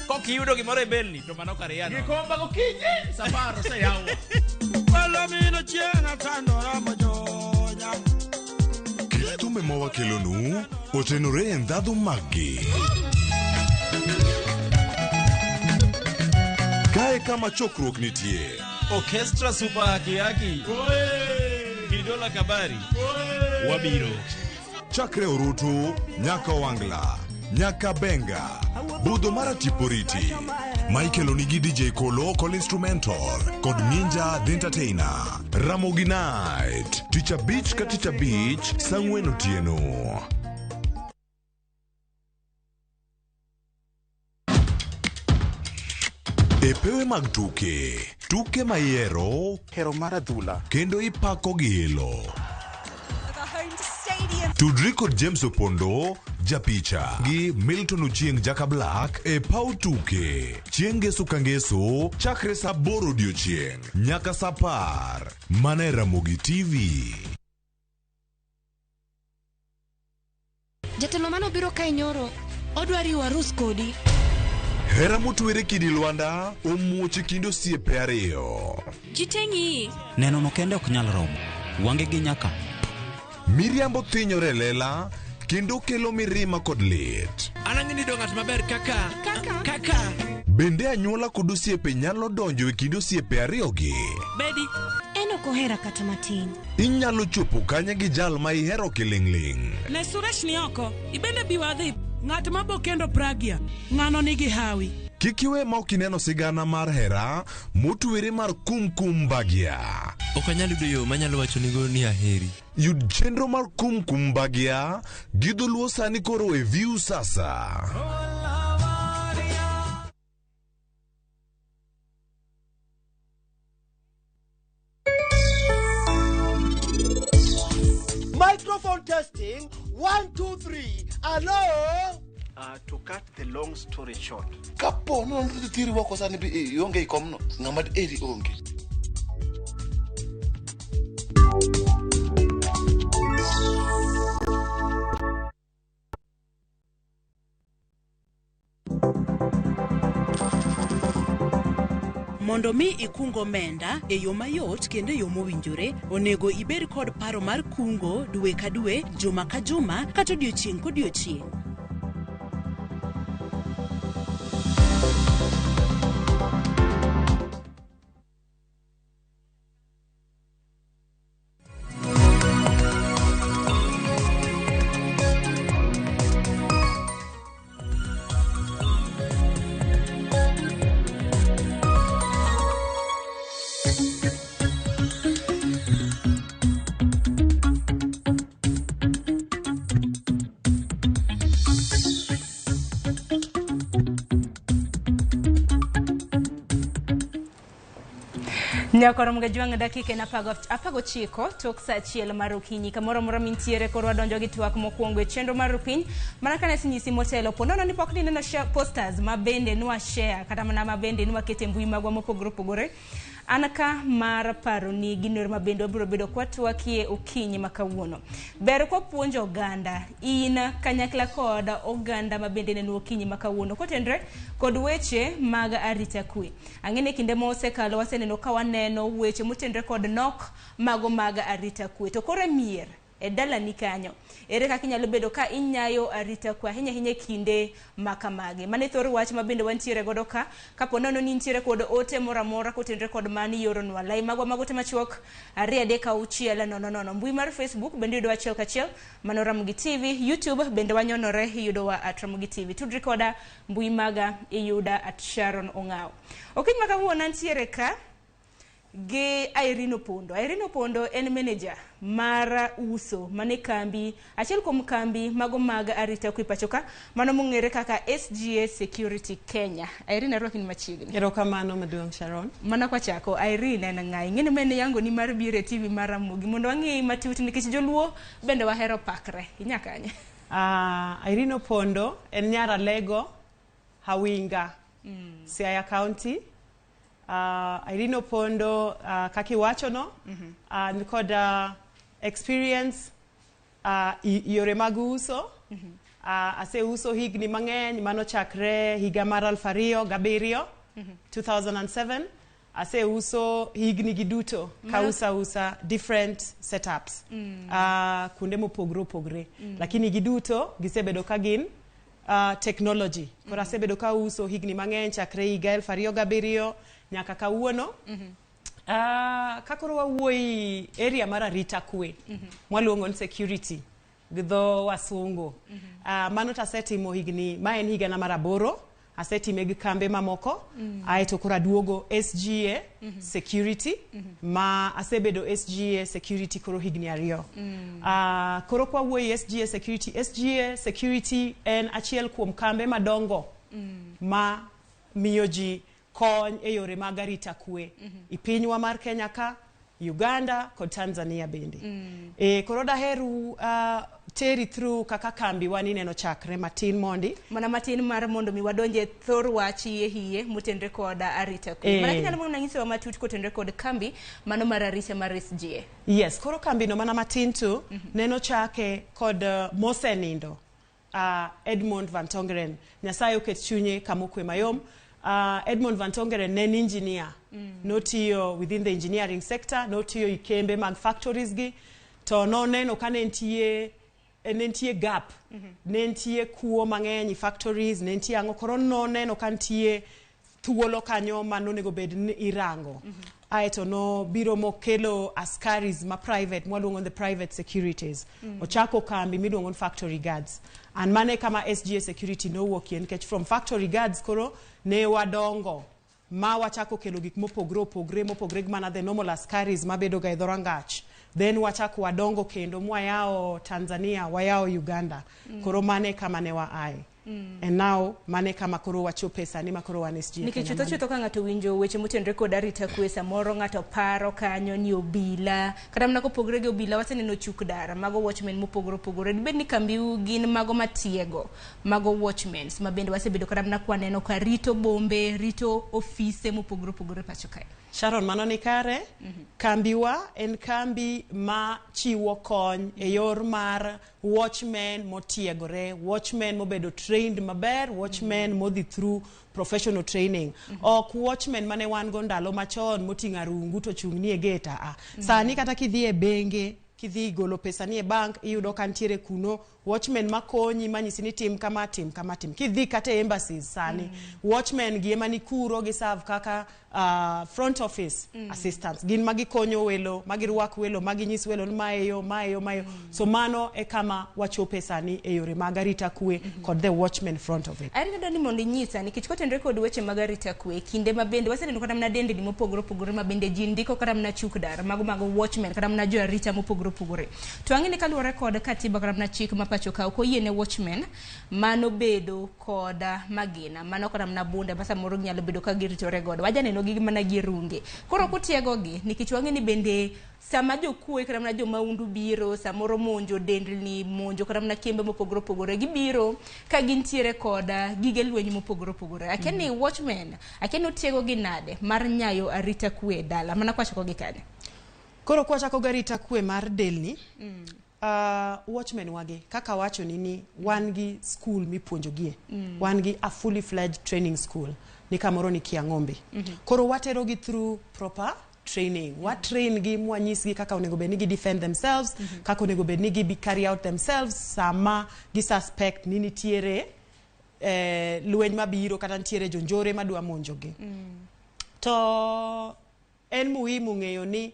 Speaker 6: Kokiyudo gimoro e belni to mano kar yano.
Speaker 8: Gikomba gokinyi safar oseyaw.
Speaker 9: Palomino chieng' atandora mojonya.
Speaker 10: Kit thumbe ma wakelonu otenore e ndhadhu maggi. Kae kama chokruok nitie.
Speaker 6: Orchestra Super Haki Haki. Kidola Kabari. Wabiro.
Speaker 10: Chakre Orutu nyaka Owangla, nyaka Benga, budho mar Atiporiti. Michael onigi DJ Kolo Kol Instrumental kod Ninja The Entertainer. Ramogi Night, tich abich ka tich abich, saa 4 otieno. E pewe mag tuke, tuke ma ihero,
Speaker 15: hero mar adhula,
Speaker 10: kendo ipako gi ilo. Tudri kod James Opondo, japicha, gi Milton Ochieng' Jaka Black e paw tuke. Chieng' ngeso ka ngeso, chakre saa 8 odiochieng' nyaka saa 10. Mana e Ramogi TV.
Speaker 21: Jatelo manobiro kae nyoro, odwa riwo arus kodi.
Speaker 10: Hera motwere kidi Lwanda omuoch e kind osiepe ariyo.
Speaker 21: Ji te ng'iyi.
Speaker 22: Neno no kende ok nyal romo. Wange gi nyaka.
Speaker 10: Miriambo thinyore e lela kendo kelo mirima kod lit.
Speaker 8: An ang'e ni dong' ng'at maber kaka kaka
Speaker 10: Bende anyuola kod osiepe nyalo donjo e kind osiepe ariyogi.
Speaker 21: Bedi. En ok ohera kata matin.
Speaker 10: Inyalo chopo kanye gi jal ma ihero kiling'ling'.
Speaker 12: Ne Suresh ni oko, ibende bi wadhi. Ng'at ma bo kendo Pragya, ng'ano nigi hawi.
Speaker 10: Kik iwe ma ok ineno sigana mar hera motwere mar Kumkum Bhagya.
Speaker 8: Ok anyal yudo yo manyalo wachonigo ni aheri.
Speaker 10: Yud chenro mar Kumkum Bhagya gi dholuo sani koro e Viusasa.
Speaker 1: Microphone testing. 1, 2, 3. Hello?
Speaker 29: To cut the long story short.
Speaker 2: Kapo nono to thiri woko sani bi ionge i komno, ng'ama eri onge.
Speaker 3: Mondo mi ikung omenda e yo mayot kendo e yo mowinjore, onego ibed kod paro mar kungo dwe ka dwe, juma ka juma, kata odiochieng' kodiochieng'.
Speaker 7: Nyakoro mga dakika en 19 tok saa 1 mar okinyi. Kamoro amora mintiere koro wadonjo gi twak mokwongo e chenro mar piny. Mana kane asenyisi motelo, po nono ni pok nineno posters ma bende nwa share kata mana ma bende nwa kete mbui magwa mopogore opogore. An ka mar paro ni gino ma bende wabiro bedo kwatwakie okinyi ma kawuono. Ber kwapuonjo oganda, in kanyakla kod oganda ma bende neno okinyi ma kawuono kotenre kod weche mag arita kwe. Ang'e kinde mosekalo waseneno ka waneno weche motenre kod nok mago mag arita kwe. To koro e mier e dalani kanyo, ere kaka inyalo bedo ka inyayo arita kwe ahinya ahinya e kinde makamagi. Mano e thor wach ma bende wantiere godo ka, kapo nono ni nitiere kod ote moro amora kotenre kod mani ioronwa. Lai magwa mag ote machuok 2 3 6 0 0. Mbui mar Facebook bende yudowa achiel kachiel, mano Ramogi TV. YouTube bende wanyonore, iyudowa at Ramogi TV. Tudri koda mbui maga iyuda at Sharon Ong'awo. Okinyi ma kawuono antiere ka gi Irene Opondo. Irene Opondo en manager mar uso mane kambi, achiel kuom kambi mago mag arita kwe pacho ka, mano mong'ere kaka SGA Security Kenya. Irene, arwaki ni machiegni.
Speaker 4: Erokamano maduong' Sharon.
Speaker 7: Mana kwachako, Irene en ng'a? Ing'eni ma en yango ni mar biro e TV mar Ramogi mondo wang'i matut nikech joluo bende wahero pakre. Inya kanye?
Speaker 4: Irene Opondo en nyar Alego, Hawinga, Siaya County. Irene Opondo, kaka iwachono, nikod experience yore mag uso. Aseuso higni mang'eny manochakre higa mar 2007, 2007. Aseuso higni gi duto kausa usa different setups, kuonde mopogore opogore, lakini giduto gisebedo ka gin technology. Koro asebedo ka uso higni mang'eny chakre higa 2007 nyaka kawuono. Ka koro wawuoyi area mar arita kwe, mwaluongo ni security gi dho wasungu, mano tasetimo higni, ma en higana mar 8, asetime gi kambe mamoko. Aeto koro aduogo SGA Security, ma asebedo SGA Security koro higni 2. Koro kwa wuoyi SGA Security, SGA Security en achiel kuom kambe madongo ma miyo ji kony e yore mag arita kwe i pinywa mar Kenya ka, Uganda kod Tanzania bende. Koro daheru teri through kaka kambi wa nineno chakre matin mondi.
Speaker 7: Mana matin mar mondo mi wadonje thor wach iye motenre kod arita kwe. Mana kinyalo mondo nyisowa matut kotenre kod kambi mano mar arita mar SGA.
Speaker 4: Yes, koro kambi no mana matin tu neno chake kod mosenindo Edmond Van Tongeren. Nyasaye oket chunye kamokwe mayom. Edmond Van Tongeren ne en engineer. Notiyo within the engineering sector, notiyo i kembe mag factories gi, to noneno ka ne nitie gap, ne nitie kuo mang'eny i factories, ne nitie ang'o, koro noneno ka nitie thuolo kanyo ma nonego bed ni irango. Aeto nobiro mokelo askaris ma private mwaluongo ni the private securities. Ochako kambi miluongo ni factory guards. And mane kama SGA security nowuokie nikech from factory guards koro ne wadongo ma wachako kelo gik mopogre opogre mopogre gi mana the normal askaris mabedo ga e dhorangach. Then wachako wadongo kendo mwayawo Tanzania, wayawo Uganda. Koro mane kama ne waaye. And now mane kama koro wachope sani ma koro wan SGA
Speaker 7: Nikech
Speaker 4: Kenya
Speaker 7: chutho
Speaker 4: mane.
Speaker 7: chutho ka ng'ato winjo weche motenore kod arita kwe samoro ng'ato paro kanyo ni obila kata mana kopogore gi obila waseneno chuk dar mago watchmen mopogore opogore dibed ni kambiu gin mago matiego mago watchmen ma bende wasebedo kata mana kwaneno ka rito bombe rito ofise mopogore opogore pacho kae.
Speaker 4: Sharon, mano ni kare. Kambiwa en kambi ma chiwo kony e yor mar watchmen motiegore, watchmen mobedo trained maber, watchmen modhi through professional training. Ok watchmen mane wan go ndalo machon moting'o arungu to chung' ni e gate a. Sani kata kidhi e bengi kidhi golo pesa ni e bank iyudo ka nitiere kuno watchmen makonyi manyisi ni tim kama tim kama tim kidhi kata e embassies sani watchmen gi ema ni kuro gi serve kaka front office assistants gin magikonyo welo magirwak welo maginyis welo ni mae yo mae yo mae yo so mano e kama wachope sani e yore mag arita kwe kod the watchmen front of it.
Speaker 7: Irene adwa ni mondo inyisa nikech kotenore kod weche mag arita kwe kinde ma bende waseneno kata mana dendni mopogore opogore ma bende ji ndiko kata mana chuk dar mago mag watchmen kata mana jo arita mopogore opogore to ang'e ni kaluwore kod katiba kata mana chik ma pacho ka ok oyiene watchmen mano bedo kod magina mano kata mana bunde ma samoro ginyalo bedo ka giritore godo wajaneno gi mana gi runge koro kutiegogi nikech wang'e ni bende sama jokuoe kata mana jomaundu biro samoro monjo dendni monjo kata mana kembe mopogore opogore gibiro ka gintiere kod gige lweny mopogore opogore akia ni watchmen akia ni utiegogi nade mar nyayo arita kwe e dala mana kwachako gi kanyo.
Speaker 4: Koro kwachako gi arita kwe mar delni watchmen wagi kaka wachoni ni wan gi school mipuonjogie. Wan gi a fully fledged training school ni kamoro ni Kiang'ombe. Koro watero gi through proper training wa train gi mwanyisgi kaka onego bed ni gi defend themselves kaka onego bed ni gi carry out themselves sama gi suspect ni nitiere lweny mabiro kata nitiere jonjore madwa monjogi. To en muhimu ng'eyo ni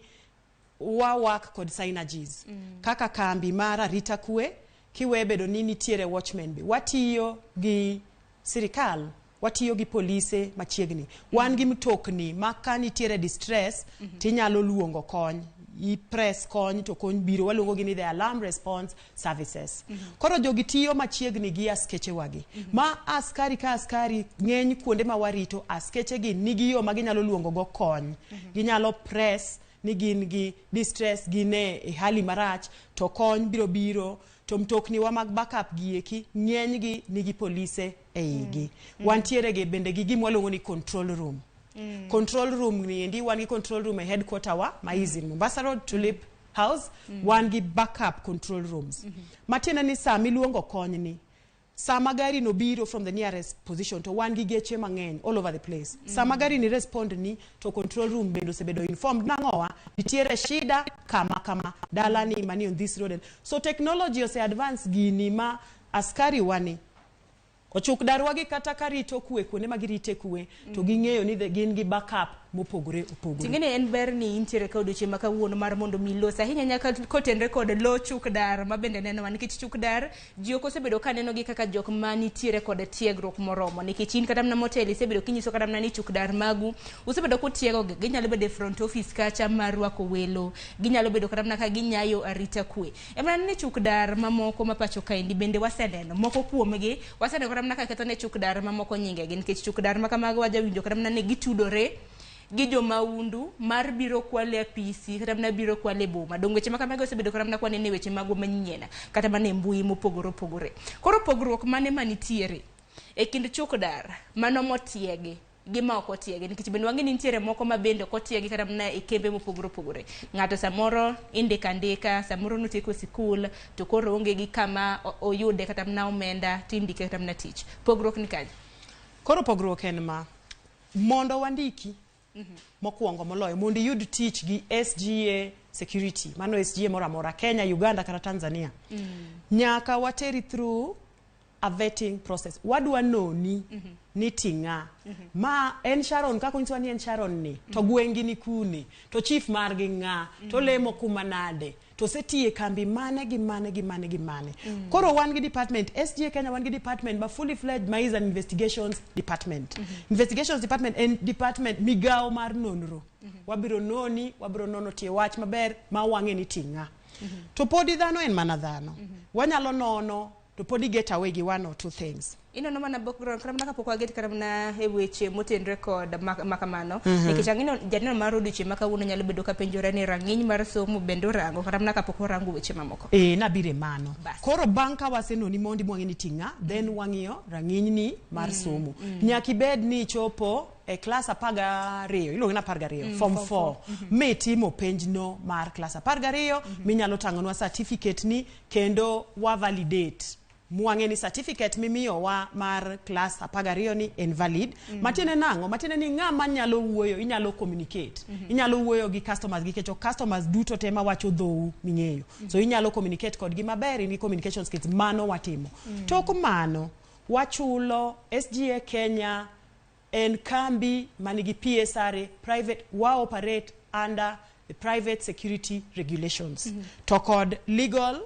Speaker 4: wa work kod synergies kaka kambi mar arita kwe kiwe bedo ni nitiere watchmen be watiyo gi sirikal watiyo gi polise machiegni wan gi mtokni ma ka nitiere distress tinyalo luongo kony i press kony to kony biro waluongo gi ni the alarm response services. Koro jogi tiyo machiegni gi askeche wagi ma askari ka askari ng'eny kuonde ma warito askeche gi nigi yo ma ginyalo luongo go kony ginyalo press ni gin gi distress gin e hali marach to kony biro biro to mtokni wa mag backup gi eki ng'eny gi nigi polise e igi. Wantiere gi bende gi gima waluongo ni control room. Control room ni endi wan gi control room e headquarter wa ma is in Mombasa Road Tulip House. Wan gi backup control rooms matiende ni sama iluongo kony ni sama gari no biro from the nearest position to wan gi geche mang'eny all over the place sama gari ni respond ni to control room bende osebedo informed nang'owa nitiere shida kama kama dala ni mani on this road. So technology ose advance gini ma askari wani ochuk darwagi kata karito kwe kuonde ma girite kwe to ging'eyo ni gin gi backup mopogore opogore.
Speaker 7: Ting'eni en ber ni intiere ka odiochieng' ma kawuono mar mondo mi los ahinya nyaka kotenre kod lo chuk dar ma bende nenowa nikech chuk dar ji ok osebedo ka nenogi kaka jok ma nitiere kod tiegruok moromo nikech in kata mana motelo isebedo kinyiso kata mana ni chuk dar magu usebedo kutiegogi ginyalo bedo e front office kacha mar rwako welo ginyalo bedo kata mana ka ginyayo arita kwe ema ni chuk dar mamoko ma pacho kaendi bende waseneno moko kuomgi waseneno kata mana ka ketho ne chuk dar mamoko nyingegi nikech chuk dar ma kamago wajawinjo kata mana ni gitudore gi jomaundu mar biro kwale apisi kata mana biro kwale boma dong weche ma kamago osebedo kata mana kwanene weche magwa manyien kata mana e mbui mopogore opogore. Koro pogruok mane manitiere e kind chuk dar mano motiegi gi ma ok otiegi nikech bende wang'e ni nitiere moko ma bende ok otiegi kata mana e kembe mopogore opogore ng'ato samoro indiko andika samoro notieko sikul to koro onge gi kama oyude kata mana omenda to indike kata mana tich pogruok ni kanye?
Speaker 4: Koro pogruok en ma mondo wandiki mokwongo moloyo mondo iyud tich gi SGA security mano SGA moro amora Kenya, Uganda kata Tanzania nyaka wateri through a vetting process. Wadwa noni ni ting'a. Ma en Sharon kaka onyisowa ni en Sharon ni to gweng'gi ni kune to chief margi ng'a to lemo kuma nade to osetiye kambi mane gi mane gi mane gi mane. Koro wan gi department SGA Kenya wan gi department ma fully fledged ma is an investigations department. Investigations department en department migawo mar nonro. Wabiro noni, wabiro nono tie wach maber ma wang'e ni ting'a. To podi dhano en mana dhano. Wanyalo nono to podi get away gi one or two things.
Speaker 7: Inono mana background kata mana kapok waget kata mana e weche motenre kod makamano. Nikech ang'eno janeno mar odiochieng' ma kawuono nyalo bedo ka penjore ni rang'iny mar somo bende orango kata mana kapok orango weche mamoko.
Speaker 4: E, nabiro e mano. Koro bang' ka wasenoni mondi mwang'e ni ting'a, then wang'iyo rang'iny mar somo. Nyaka ibed ni ichopo e klas 12, iluonge ni 12, form
Speaker 7: form
Speaker 4: 4,
Speaker 7: 4.
Speaker 4: mitimo penjno mar klas 12, minyalo tang'onwa certificate ni kendo wa validate. Mwang'e ni certificate mimiyowa mar klas 12 ni en valid. Matiende nang'o? Matiende ni ng'ama nyalo wuoyo, inyalo communicate. Inyalo wuoyo gi customers nikech ok customers duto te mawacho dhou ming'eyo. So inyalo communicate kodgi maber, in gi communication skills, mano watimo. Tok mano, wachulo SGA Kenya en kambi manigi PSRA private wa operate under the private security regulations. To kod legal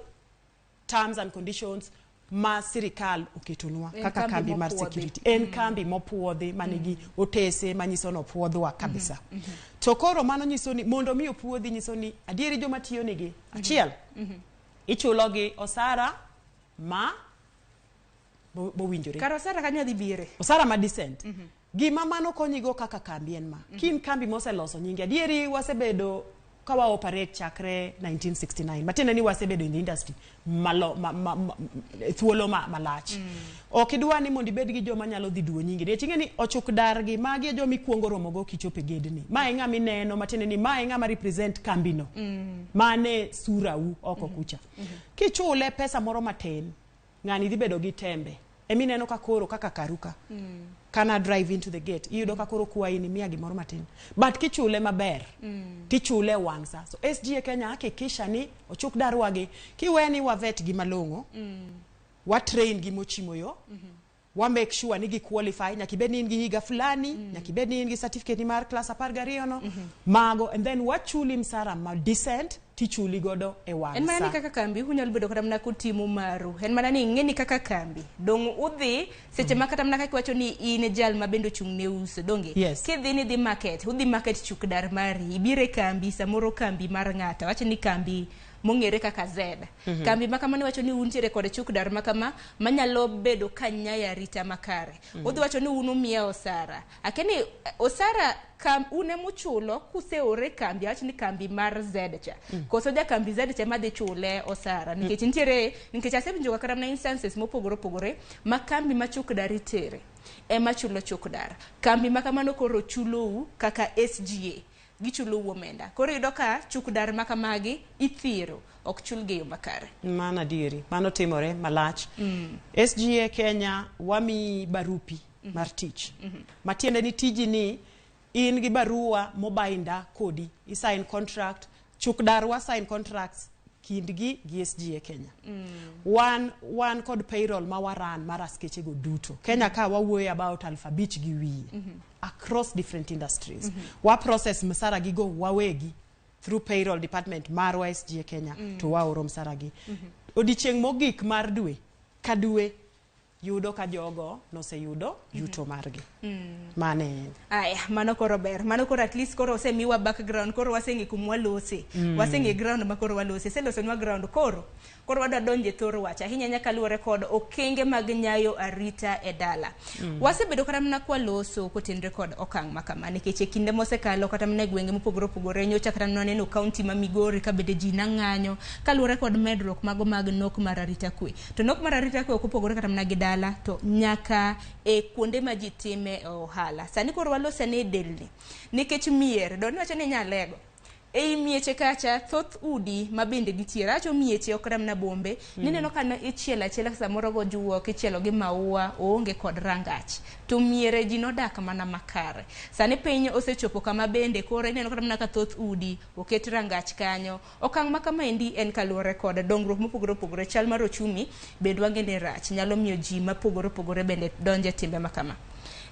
Speaker 4: terms and conditions ma sirikal oketonwa
Speaker 7: En
Speaker 4: kaka
Speaker 7: kambi
Speaker 4: kambi mar
Speaker 7: mopuodhi.
Speaker 4: security. En kambi mopuodhi manigi otese manyiso ni opuodhwa kabisa. To koro mano nyiso ni mondo mi opuodhi nyiso ni adieri joma tiyo nigi achiel ichulogi osara ma mowinjore.
Speaker 7: Kar osara kanyo dhi bire.
Speaker 4: Osara ma decent. Gima mano konyigo kaka kambi en ma. Kin kambi moseloso nyinge adieri wasebedo ka wa operate chakre 1969 matiende ni wasebedo in the industry malo, ma, ma, ma, thuolo malach. Ok idwa ni mondo ibed gi joma nyalo dhi duo nyingi nikech ing'e ni ochuk dargi magi e joma ikuongo romogo kichopo e gedni. Ma e ng'ama ineno matiende ni ma e ng'ama represent kambino. Mane surau oko kucha. Kichule pesa moro matin, ng'ani dhi bedo gi tembe. Emineno ka koro kaka karuka. Kana drive into the gate iyudo ka koro kwayi ni miya gimoro matin but kichule maber tichule wang' sa. So SGA Kenya hakikisha ni ochuk darwagi kiweni wavet gi malong'o, wa train gi mochimo yo, wa make sure ni gi qualify. Nyaka ibed ni in gi higa fulani, nyaka ibed ni in gi certificate ni mar class 12 no mago, and then wachuli msara ma decent tichuli godo e wang'
Speaker 7: En mana ni
Speaker 4: sa.
Speaker 7: kaka kambi unyalo bedo kata mana kutimo maru. En mana ni ing'e ni kaka kambi dong udhi seche ma kata mana kaka iwacho ni in jal ma bende ochung' ne uso donge.
Speaker 4: Yes.
Speaker 7: Kidhi ni dhi market, udhi market chuk dar mari, ibiro e kambi samoro kambi mar ng'ato, awach ni kambi mong'ere kaka Z. Kambi ma kamano iwacho ni untiere kod chuk dar ma kama manyalo bedo ka nyayo arita makare. Udhi wacho ni un umiya osara. Akia ni osara kam un emuchulo kuseore kambi, awach ni kambi mar Z cha. Koso ja kambi Z cha madhi chule osara. Nikech nitiere, nikech asewinjo kata mana instances mopogore opogore ma kambi ma chuk dar itere ema chulo chuk dar. Kambi ma kamano koro chulou kaka SGA. Gichulo omenda. Koro iyudo ka chuk dar ma kamagi ithiero, ok chulgi e yo makare.
Speaker 4: Mano adieri, mano timore malach. SGA Kenya wamiyi barupi mar tich. Matiende ni tiji ni in gi barua mobainda kodi, i sign contract, chuk dar wa sign contracts kindgi gi SGA Kenya. Wan kod payroll ma waran mar askeche go duto. Kenya ka wawuoyo about 5,500 across different industries. Wa process msara gigo wawegi through payroll department marwa SGA Kenya to waoro msara gi. Odiechieng' mogik mar dwe ka dwe yudo ka jogo noseyudo yuto margi. Mane en.
Speaker 7: Aya, mano koro ber. Mano koro at least koro osemiwa background, koro waseng'e kuma walose. Waseng'e ground ma koro walose. Iselosonwa ground koro. Koro wadwa donjo e thor wach. Ahinya ahinya kaluwore kod okenge mag nyayo arita e dala. Wasebedo kata mana kwaloso kotenre kod okang' ma kama nikech e kinde mosekalo kata mana e gwenge mopogore opogore nyocha kata mana waneno kaunti ma Migori ka bende ji nang'anyo kaluwore kod medruok mago mag nok mar arita kwe. To nok mar arita kwe ok opogore kata mana gi dala to nyaka e kuonde ma ji time ohala. Sani koro walose ne delni nikech mier doni wacho ni Nyalego. Ei mieche kacha thoth udi ma bende nitiere awacho mieche ok kata mana bombe. Nineno ka ichielo achiela samoro go juok ichielo gi maua oonge kod rangach. To miere ji nodak mana makare. Sani piny osechopo kama bende koro ineno kata mana ka thoth udi oket rangach kanyo. Okang' ma kamaendi en kaluwore kod dongruok mopogore opogore chal mar ochumi bende wang'e ni rach nyalo miyo ji mapogore opogore bende donje timbe ma kama.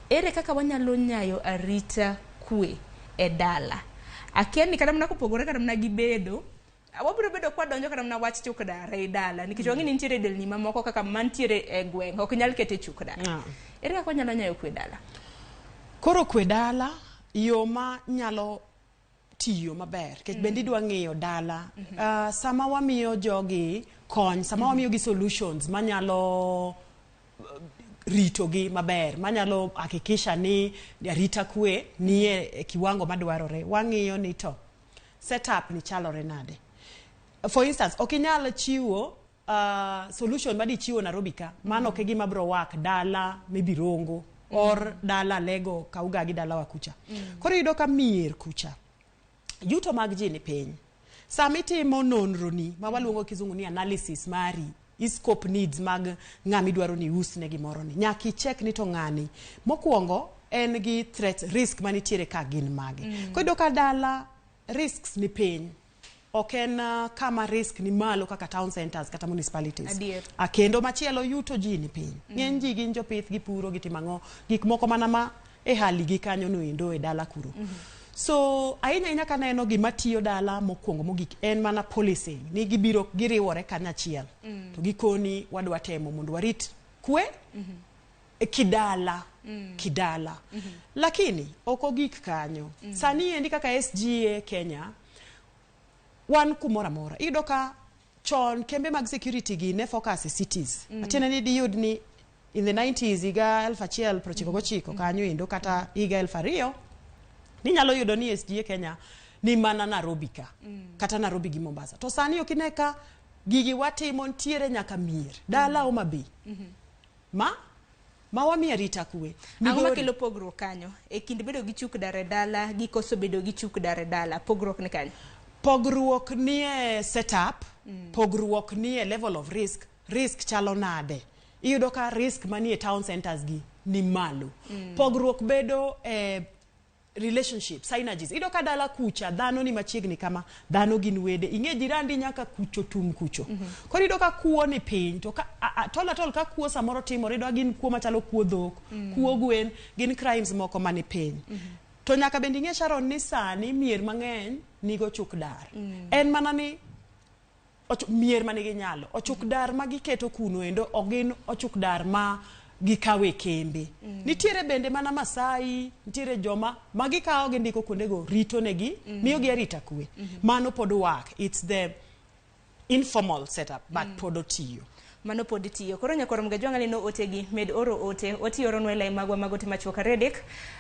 Speaker 7: Ere kaka wanyalo nyayo arita kwe e dala? Akia ni kata mana kopogore kata mana gi bedo wabiro bedo kwa donjo kata mana wach chuk dar ei dala nikech wang'e ni nitiere delni mamoko kaka mantiere e gweng' ok nyal kete chuk dar. Ere kaka wanyalo nyayo kwe dala?
Speaker 4: Koro kwe dala yo ma nyalo tiyo maber nikech bende idwa ng'iyo dala. Sama wamiyo jogi kony, sama wamiyogi solutions manyalo ritogi maber, manyalo hakikisha ni arita kwe nie e kiwango madwarore, wang'iyo ni to setup ni chalore nade. For instance, ok inyal chiwo solution madichiwo Nairobi ka, mano ok e gima bro work dala maybe Rongo or dala Alego Kauga gi dalawa kucha. Koro iyudo ka mier kucha yuto mag ji ni piny. Sama itimo nonro ni ma waluongo kizungu ni analysis mari, i-scope needs mag ng'ama idwaro ni iusne gimoro ni, nyaka icheck ni to ng'ani mokwongo en gi threat risk manitiere ka gin mage. Koro iyudo ka dala risks ni piny. Ok en kama risk ni malo kaka town centers kata municipalities.
Speaker 7: Adier.
Speaker 4: Kendo machielo yuto ji ni piny. Ng'eny ji gin jopith, gipuro, gitimo ang'o, gik moko mana ma e hali gi kanyo no endo e dala kuro. So ahinya ahinya kaneno gima tiyo dala mokwongo mogik en mana policing ni gibiro giriwore kanyachiel. To gikoni wadwa temo mondo warit kwe e kidala kidala. Lakini ok ogik kanyo. Sani endi kaka SGA Kenya wan kumoro amora. Iyudo ka chon kembe mag security gi ne focus e cities. Matiende ni diyud ni in the 90s higa 1999 kanyo endo kata higa 2000 ninyalo yudo ni SGA Kenya ni mana Nairobi ka kata Nairobi gi Mombasa. To sani ok ine ka gigi watimo ntiere nyaka mier dala Homa Bay ma wamiyo arita kwe.
Speaker 7: Ang'o
Speaker 4: Migori.
Speaker 7: makelo pogruok kanyo e kind bedo gi chuk dar e dala gi koso bedo gi chuk dar e dala? Pogruok ni kanyo?
Speaker 4: Pogruok nie setup, pogruok nie level of risk. Risk chalo nade? Iyudo ka risk manie town centers gi ni malo. Pogruok bedo e relationship, synergies. Iyudo ka dala kucha dhano ni machiegni kama, dhano gin wede. Ing'e jirandi nyaka kucho tum kucho. Koro iyudo ka kuo ni piny to ka tol atol ka kuo samoro timore, iyudo ka gin kuo machalo kuo dhok, kuo gwen, gin crimes moko mani piny. To nyaka bende ing'e Sharon ni sani mier mang'eny nigo chuk dar. En mana ni mier manigi nyalo. Ochuk dar ma giketo kuno endo ok gin ochuk dar ma gikawe kembe. Nitiere bende mana Masai, nitiere joma ma gikawo gindiko kuondego rito negi, miyo gi arita kwe. Mano pod work. It's the informal setup, but pod otiyo.
Speaker 7: Mano pod tiyo. Koro nyakwar Mgajwang' aneno ote gi med oro ote. Ote oronwa e lai magwa mag ote machuok 3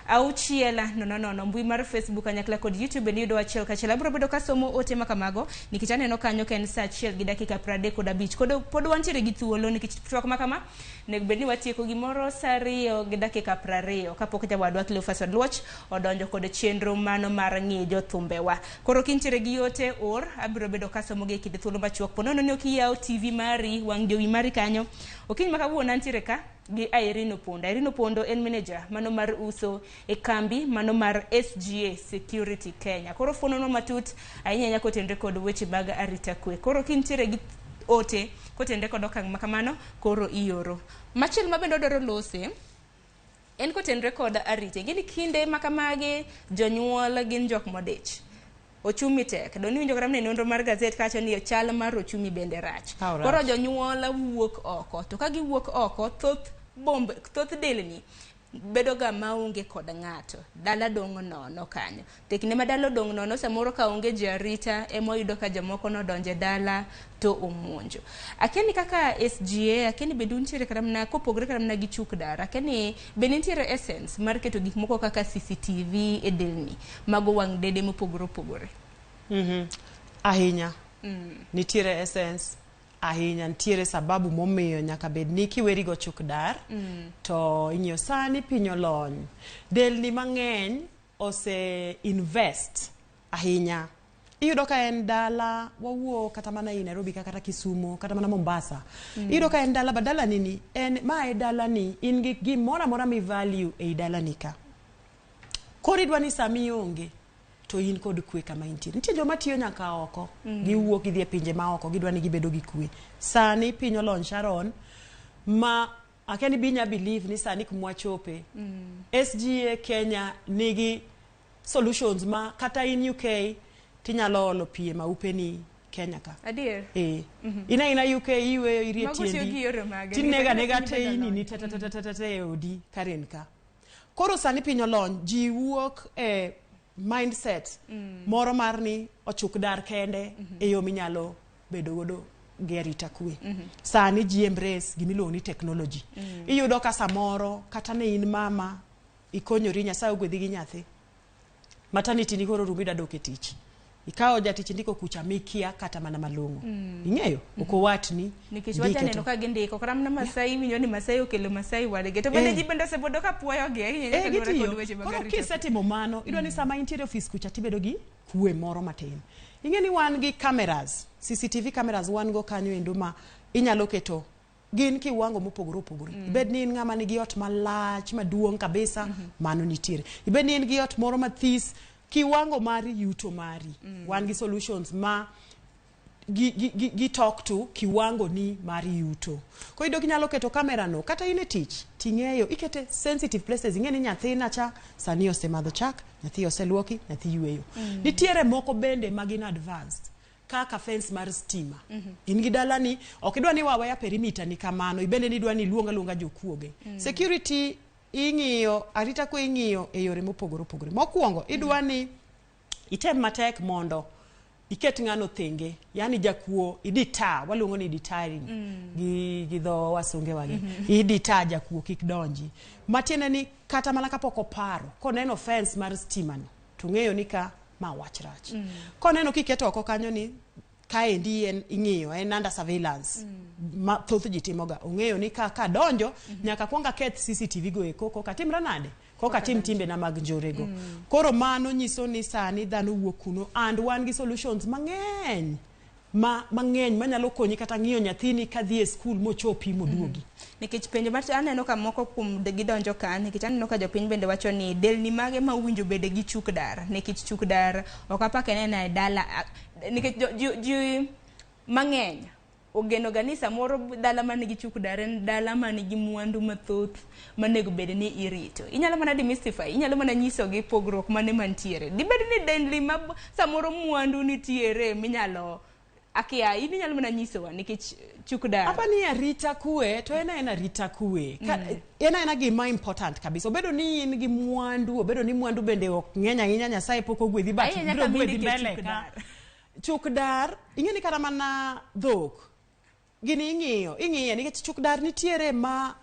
Speaker 7: 6 0 0 mbui mar Facebook kanyakla kod YouTube bende yudo achiel kachiel. Abiro bedo kasomo ote makamago nikech aneno kanyo ka en saa 1:35. Kod pod wantiere gi thuolo nikech twak makama onego bed ni watieko gimoro saa 2:20 kapok jawadwa Cleophas Oluoch odonjo kod chenro mano mar ng'iyo jothumbewa. Koro kintiere gi ote or, abiro bedo kasomo gi e kind thuolo machuok. Po nono ni ok iyawo TV mari, wang' jowi mari kanyo. Okinyi ma kawuono antiere ka gi Irene Opondo. Irene Opondo en manager mano mar uso e kambi mano mar SGA Security Kenya. Koro fuonono matut ahinya ahinya kotenre kod weche mag arita kwe. Koro kintiere gi ote kotenre kod okang' ma kamano koro ioro. Machielo ma bende odwaro lose en kotenre kod arita. Ing'e ni kinde ma kamagi jonyuol gin jok modich. Ochumi tek. Dong' niwinjo kata mana e nonro mar gazet kawacho ni chal mar ochumi bende rach.
Speaker 4: Rach.
Speaker 7: Koro jonyuol wuok oko. To ka giwuok oko, thoth bombe, thoth delni bedo ga maonge kod ng'ato. Dala dong' nono kanyo. To e kinde ma dala odong' nono, samoro ka onge jarita ema oyudo ka jomoko nodonjo e dala to omonjo. Akia ni kaka SGA, akia ni bende untiere kata mana kopogore kata mana gi chuk dar, akia ni bende nitiere essence mar keto gik moko kaka CCTV e delni mago wang' dede mopogore opogore.
Speaker 4: Ahinya. Nitiere essence ahinya, nitiere sababu momiyo nyaka bed ni kiweri go chuk dar to ing'iyo sani piny olony. Delni mang'eny ose invest ahinya Iyudo ka en dala, wawuo kata mana ei Nairobi ka kata Kisumu, kata mana Mombasa. Iyudo ka en dala, but dalani ni, en ma e dalani, in gi gimoro amora mi value ei dalani ka. Koro idwa ni sama ionge, to in kod kwe kama intie. Nitie joma tiyo nyaka oko, giwuok gidhi e pinje ma oko, gidwa ni gibedo gi kwe. Sani piny olony Sharon, ma akia ni binya believe ni sani kumwachope. SGA Kenya nigi solutions ma kata in UK tinyalo olo pi e maupeni Kenya ka.
Speaker 7: Adier.
Speaker 4: Eh. In aina UK iweyo irie
Speaker 7: Mago tiyo gi
Speaker 4: tiendi.
Speaker 7: yore mage?
Speaker 4: Tinega nega
Speaker 7: Nikech piny
Speaker 4: teyini
Speaker 7: olony.
Speaker 4: ni ta ta ta ta ta ta ta e odi karen ka. Koro sani piny olony, ji wuok e mindset moro mar ni ochuk dar kende e yo minyalo bedo godo gi arita kwe. Sani ji embrace gimiluongo ni technology. Iyudo ka samoro kata ne in mama ikonyori Nyasaye ogwedhi gi nyathi. Maternity ni koro rumo idwa dok e tich. Ikawo jatich indiko kucha mikia kata mana malong'o. Ing'eyo? Ok owatni.
Speaker 7: Nikech
Speaker 4: ndike
Speaker 7: wacha neno
Speaker 4: to-
Speaker 7: ka gindiko kata mana Masai winjo ni Masai okelo Masai wadgi to bende
Speaker 4: Eh.
Speaker 7: ji bende osebedo ka puoyogi ahinya
Speaker 4: Eh,
Speaker 7: kaluwore
Speaker 4: gitiyo.
Speaker 7: kod weche mag
Speaker 4: Koro
Speaker 7: arita.
Speaker 4: kisetimo mano, idwa ni sama intiere e ofis kucha tibedo gi kwe moro matin. Ing'e ni wan gi cameras, CCTV cameras wan go kanyo endo ma inyalo keto gin kiwango mopogore opogore. Ibed ni in ng'ama nigi ot malach maduong' kabisa, mano nitiere. Ibed ni in gi ot moro mathis, kiwango mar yuto mari. Wan gi solutions ma gi talk to kiwango ni mar yuto. Koro iyudo kinyalo keto kamera no kata in e tich ting'eyo ikete sensitive places ing'e ni nyathina cha sani osemadho chak, nyathi oseluoki, nyathi yweyo. Nitiere moko bende ma gin advanced kaka fence mar stima. In gi dalani ok idwa ni waweya perimeter ni kamano, ibende ni idwa ni iluong aluonga jokuoge. Security ing'iyo, arita kwe ing'iyo e yore mopogore opogore. Mokwongo idwa ni item matek mondo iket ng'ano thenge, yani jakuo idita, waluongo ni deterring gi dho wasunge wagi. Idita jakuo kik donji. Matiende ni kata mana kapok oparo, koneno fence mar stima no, to ng'eyo ni ka ma wach rach. Koneno kiketo oko kanyo ni kaendi en ing'iyo, en under surveillance. Ma thoth ji timoga. Ong'eyo ni ka kadonjo, nyaka kuong aketh CCTV go eko, koka timra nade? Koka tim timbena mag njorego. Koro mano nyiso ni sani dhano wuok kuno and wan gi solutions mang'eny ma mang'eny manyalo konyi kata ng'iyo nyathini kadhi e skul mochopi moduogi.
Speaker 7: Nikech penjo mar aneno ka moko kuom gidonjo ka nikech aneno ka jopiny bende wacho ni delni mage ma owinjo bede gi chuk dar nikech chuk dar ok apak enena e dala nikech ji mang'eny ogeno ga ni samoro dala man gi chuk dar en dala man gi mwandu mathoth manego bed ni irito. Inyalo mana demystify, inyalo mana nyisogi pogruok mane mantiere. Dibed ni delni ma samoro mwandu nitiere minyalo akia, in inyalo mana nyisowa nikech chuk dar.
Speaker 4: Apa ni arita kwe to en aena arita kwe. En aena gima important kabisa. Obedo ni in gi mwandu, obedo ni mwandu bende ok ng'eny ahinya, Nyasaye pok ogwedhi but
Speaker 7: Ahinya
Speaker 4: biro
Speaker 7: nyaka
Speaker 4: gwedhi
Speaker 7: mindike
Speaker 4: mbele
Speaker 7: chuk
Speaker 4: ka.
Speaker 7: dar.
Speaker 4: Chuk dar, ing'e ni kata mana dhok, gini ing'iyo, ing'iye nikech chuk dar nitiere ma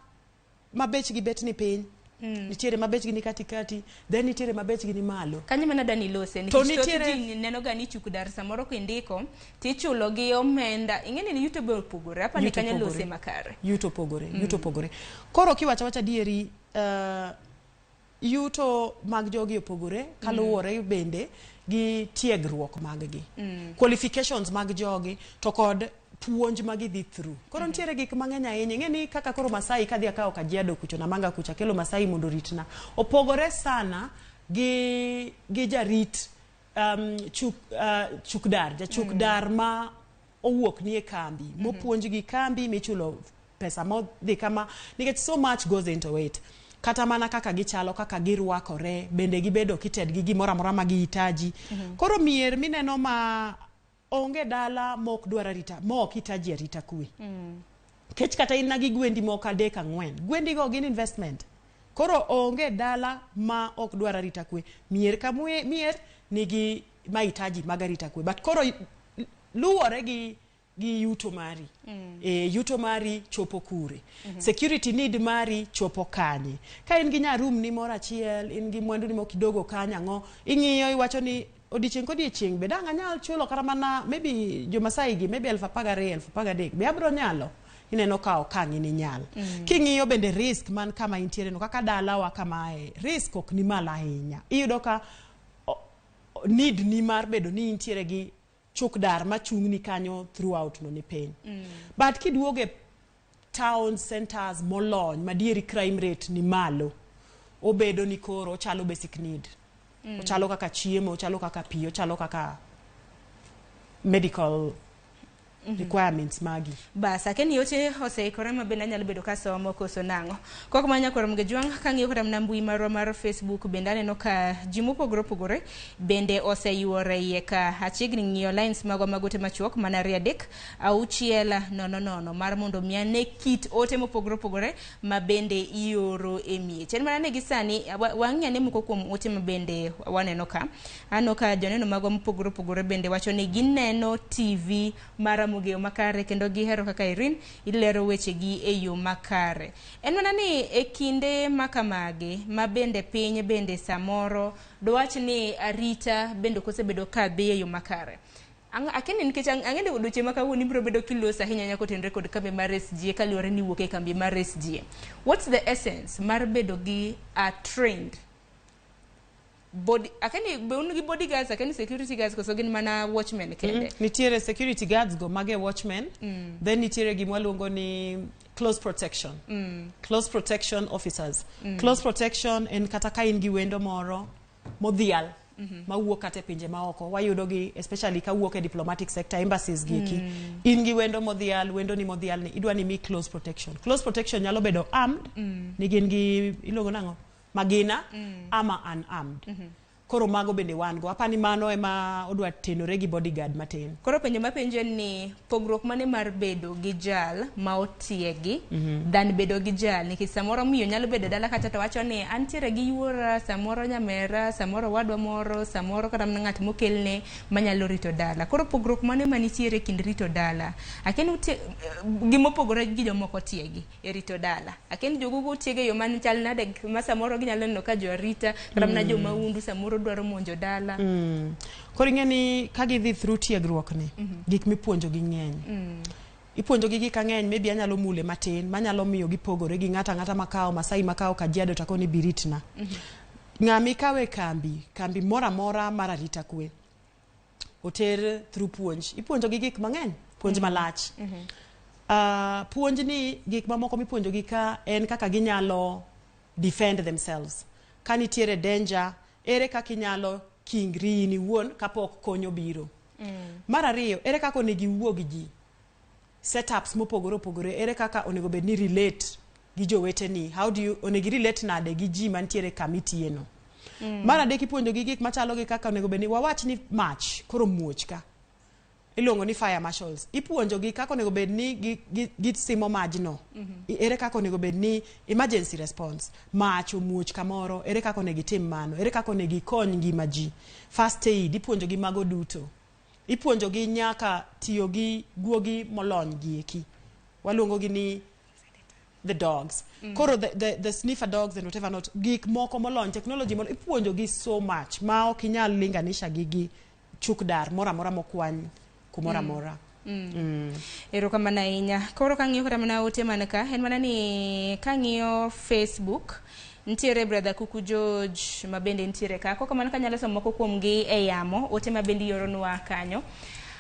Speaker 4: bechgi bet ni piny. Nitiere ma bechgi ni katikati, then nitiere ma bechgi ni malo.
Speaker 7: Kanyo mana dani lose,
Speaker 4: To
Speaker 7: nikech thoth
Speaker 4: nitiere
Speaker 7: ji neno ga ni chuk dar samoro kindiko tichulo gi omenda. Ing'e ni yuto be opogore, apa ni
Speaker 4: Yuto
Speaker 7: kanyo
Speaker 4: opogore.
Speaker 7: lose makare.
Speaker 4: Yuto opogore, yuto opogore. Koro kiwacho awacha adieri, yuto mag jogi opogore kaluwore bende gi tiegruok mag gi. Qualifications mag jogi to kod puonj ma gidhi through. Koro nitiere gik mang'eny ahinya. Ing'e ni kaka koro Masai kadhi akawo Kajiado kucho Namanga kucha kelo Masai mondo oritna. Opogore sana gi jarit chukdar, jachukdar ma owuok ni e kambi, mopuonj gi kambi michulo pesa modhi kama, nikech so much goes into it. Kata mana kaka gichalo, kaka girwakore, bende gibedo kited gi gimoro amora ma gihitaji. Koro mier mineno ma onge dala mok dwar arita, mok hitaji arita kwe. Kech kata in na gi gwendi moko 3 4, gwendi go gin investment. Koro onge dala ma ok dwar arita kwe. Mier ka mier nigi mahitaji mag arita kwe. But koro luwore gi yuto mari. Yuto mari chopo kure. Security need mari chopo kanye. Ka in gi nyarum ni moro achiel, in gi mwandu ni moko kidogo kanye ang'o, ing'iyo iwacho ni odiechieng' kodiechieng' be dang' anyal chulo kata mana maybe jo-Masai gi maybe 12,000, 13,000 be abro nyalo. Ineno ka okang' in inyal. King'iyo bende risk man kama intiere no, kaka dalawa kamae, risk ok ni malo ahinya. Iyudo ka Need ni mar bedo ni intiere gi chuk dar machung'ni kanyo throughout no ni piny. But kiduogo e town centers molony madieri crime rate ni malo, obedo ni koro ochalo basic need. Ochalo kaka chiemo, ochalo kaka pi, ochalo kaka medical requirements magi.
Speaker 7: Bas, akeni ote oseikore ma bende anyalo bedo kasomo koso nang'o. Kok ma nyakwar Mgejwang' kang'iyo kata mana mbui marwa mar Facebook bende aneno ka ji mopogore opogore bende oseyuore iye ka. Achiegni ng'iyo lines magwa mag ote machuok mana 2 3 6 0 0 mar mondo mi ane kit ote mopogore opogore ma bende ioro e miech. En mana ni gi sani wang'i ane moko kuom ote ma bende waneno ka. Aneno ka joneno magwa mopogore opogore bende wacho ni gineno TV mar Ramogi e yo makare kendo gihero kaka Irene ilero wechegi e yo makare. En mana ni e kinde ma kamagi ma bende piny bende samoro dwach ni arita bende ok osebedo ka dhi e yo makare. Akia ni nikech ang'e ni odiochieng' ma kawuono ibiro bedo kiloso ahinya nyaka otenre kod kambi mar SGA kaluwore ni iwuok e kambi mar SGA. What's the essence mar bedo gi a trained body, akia ni be un gi bodyguards, akia ni security guards koso gin mana watchmen kende?
Speaker 4: Nitiere security guards go mage watchmen. Then nitiere gima waluongo ni close protection. Close protection officers. Close protection en kata ka in gi wendo moro modhial mawuok kata e pinje maoko, wayudo gi especially kawuok e diplomatic sector, embassies gi eki. In gi wendo modhial, wendo ni modhial ni idwa ni mi close protection. Close protection nyalo bedo armed, ni gin gi iluongo nang'o, magina, ama unarmed. Koro mago bende wan go. Apani mano ema odwa tenore gi bodyguard matin.
Speaker 7: Koro penjo mapenjo en ni pogruok mane mar bedo gi jal ma otiegi than bedo gi jal, nikech samoro miyo nyalo bedo e dala kacha to wacho ni antiere gi yuora, samoro nyamera, samoro owadwa moro, samoro kata mana ng'at mokelne manyalo rito dala. Koro pogruok mane manitiere e kind rito dala? Akia ni gimopogore gi jomoko tiegi e rito dala. Akia ni jogogo otieg e yo man chal nade ma samoro ginyalo neno ka jo arita kata mana jo mahundu samoro dwaro monjo dala.
Speaker 4: Koro ing'e ni ka gidhi through tiegruok ni, gik mipuonjogi ng'eny. Ipuonjogi gik ang'eny, maybe anyalo mule matin manyalo miyo gipogore gi ng'ato ang'ata makawo Masai, makawo Kajiado to akoni biritna. Ng'ama ikawo e kambi, kambi moro amora mar arita kwe, oter through puonj. Ipuonjogi gik mang'eny, puonj malach. Puonj ni gik mamoko mipuonjogi ka en kaka ginyalo defend themselves. Ka nitiere danger, ere kaka inyalo kingri in iwuon kapok kony obiro. Mar ariyo, ere kaka onego iwuo gi ji. Setups mopogore opogore, ere kaka onego bed ni relate gi joweteni. How do you, onego i relate nade gi ji mantiere kama itiye no. Mar adek, ipuonjogi gik machalo gi kaka onego bed ni wawach ni mach koro muoch ka. Iluongo ni fire marshals. Ipuonjogi kaka onego bed ni gisimo majno. Ere kaka onego bed ni emergency response. Mach omuoch kamoro, ere kaka onego itim mano, ere kaka onego ikony ngima ji. First aid, ipuonjogi mago duto. Ipuonjogi nyaka tiyo gi guogi molony gi eki. Waluongo gi ni the dogs. Koro the sniffer dogs and whatever not, gik moko molony, technology molony, ipuonjogi so much ma ok inyal linganisha gi chuk dar moro amora mokwany kumoro amora.
Speaker 7: Erokamano ahinya. Koro kang'iyo kata mana ote man ka, en mana ni kang'iyo Facebook, nitiere brother Kuku George ma bende nitiere ka. Kok kamano kanyalo somo moko kuomgi e yamo, ote ma bende ioronwa kanyo.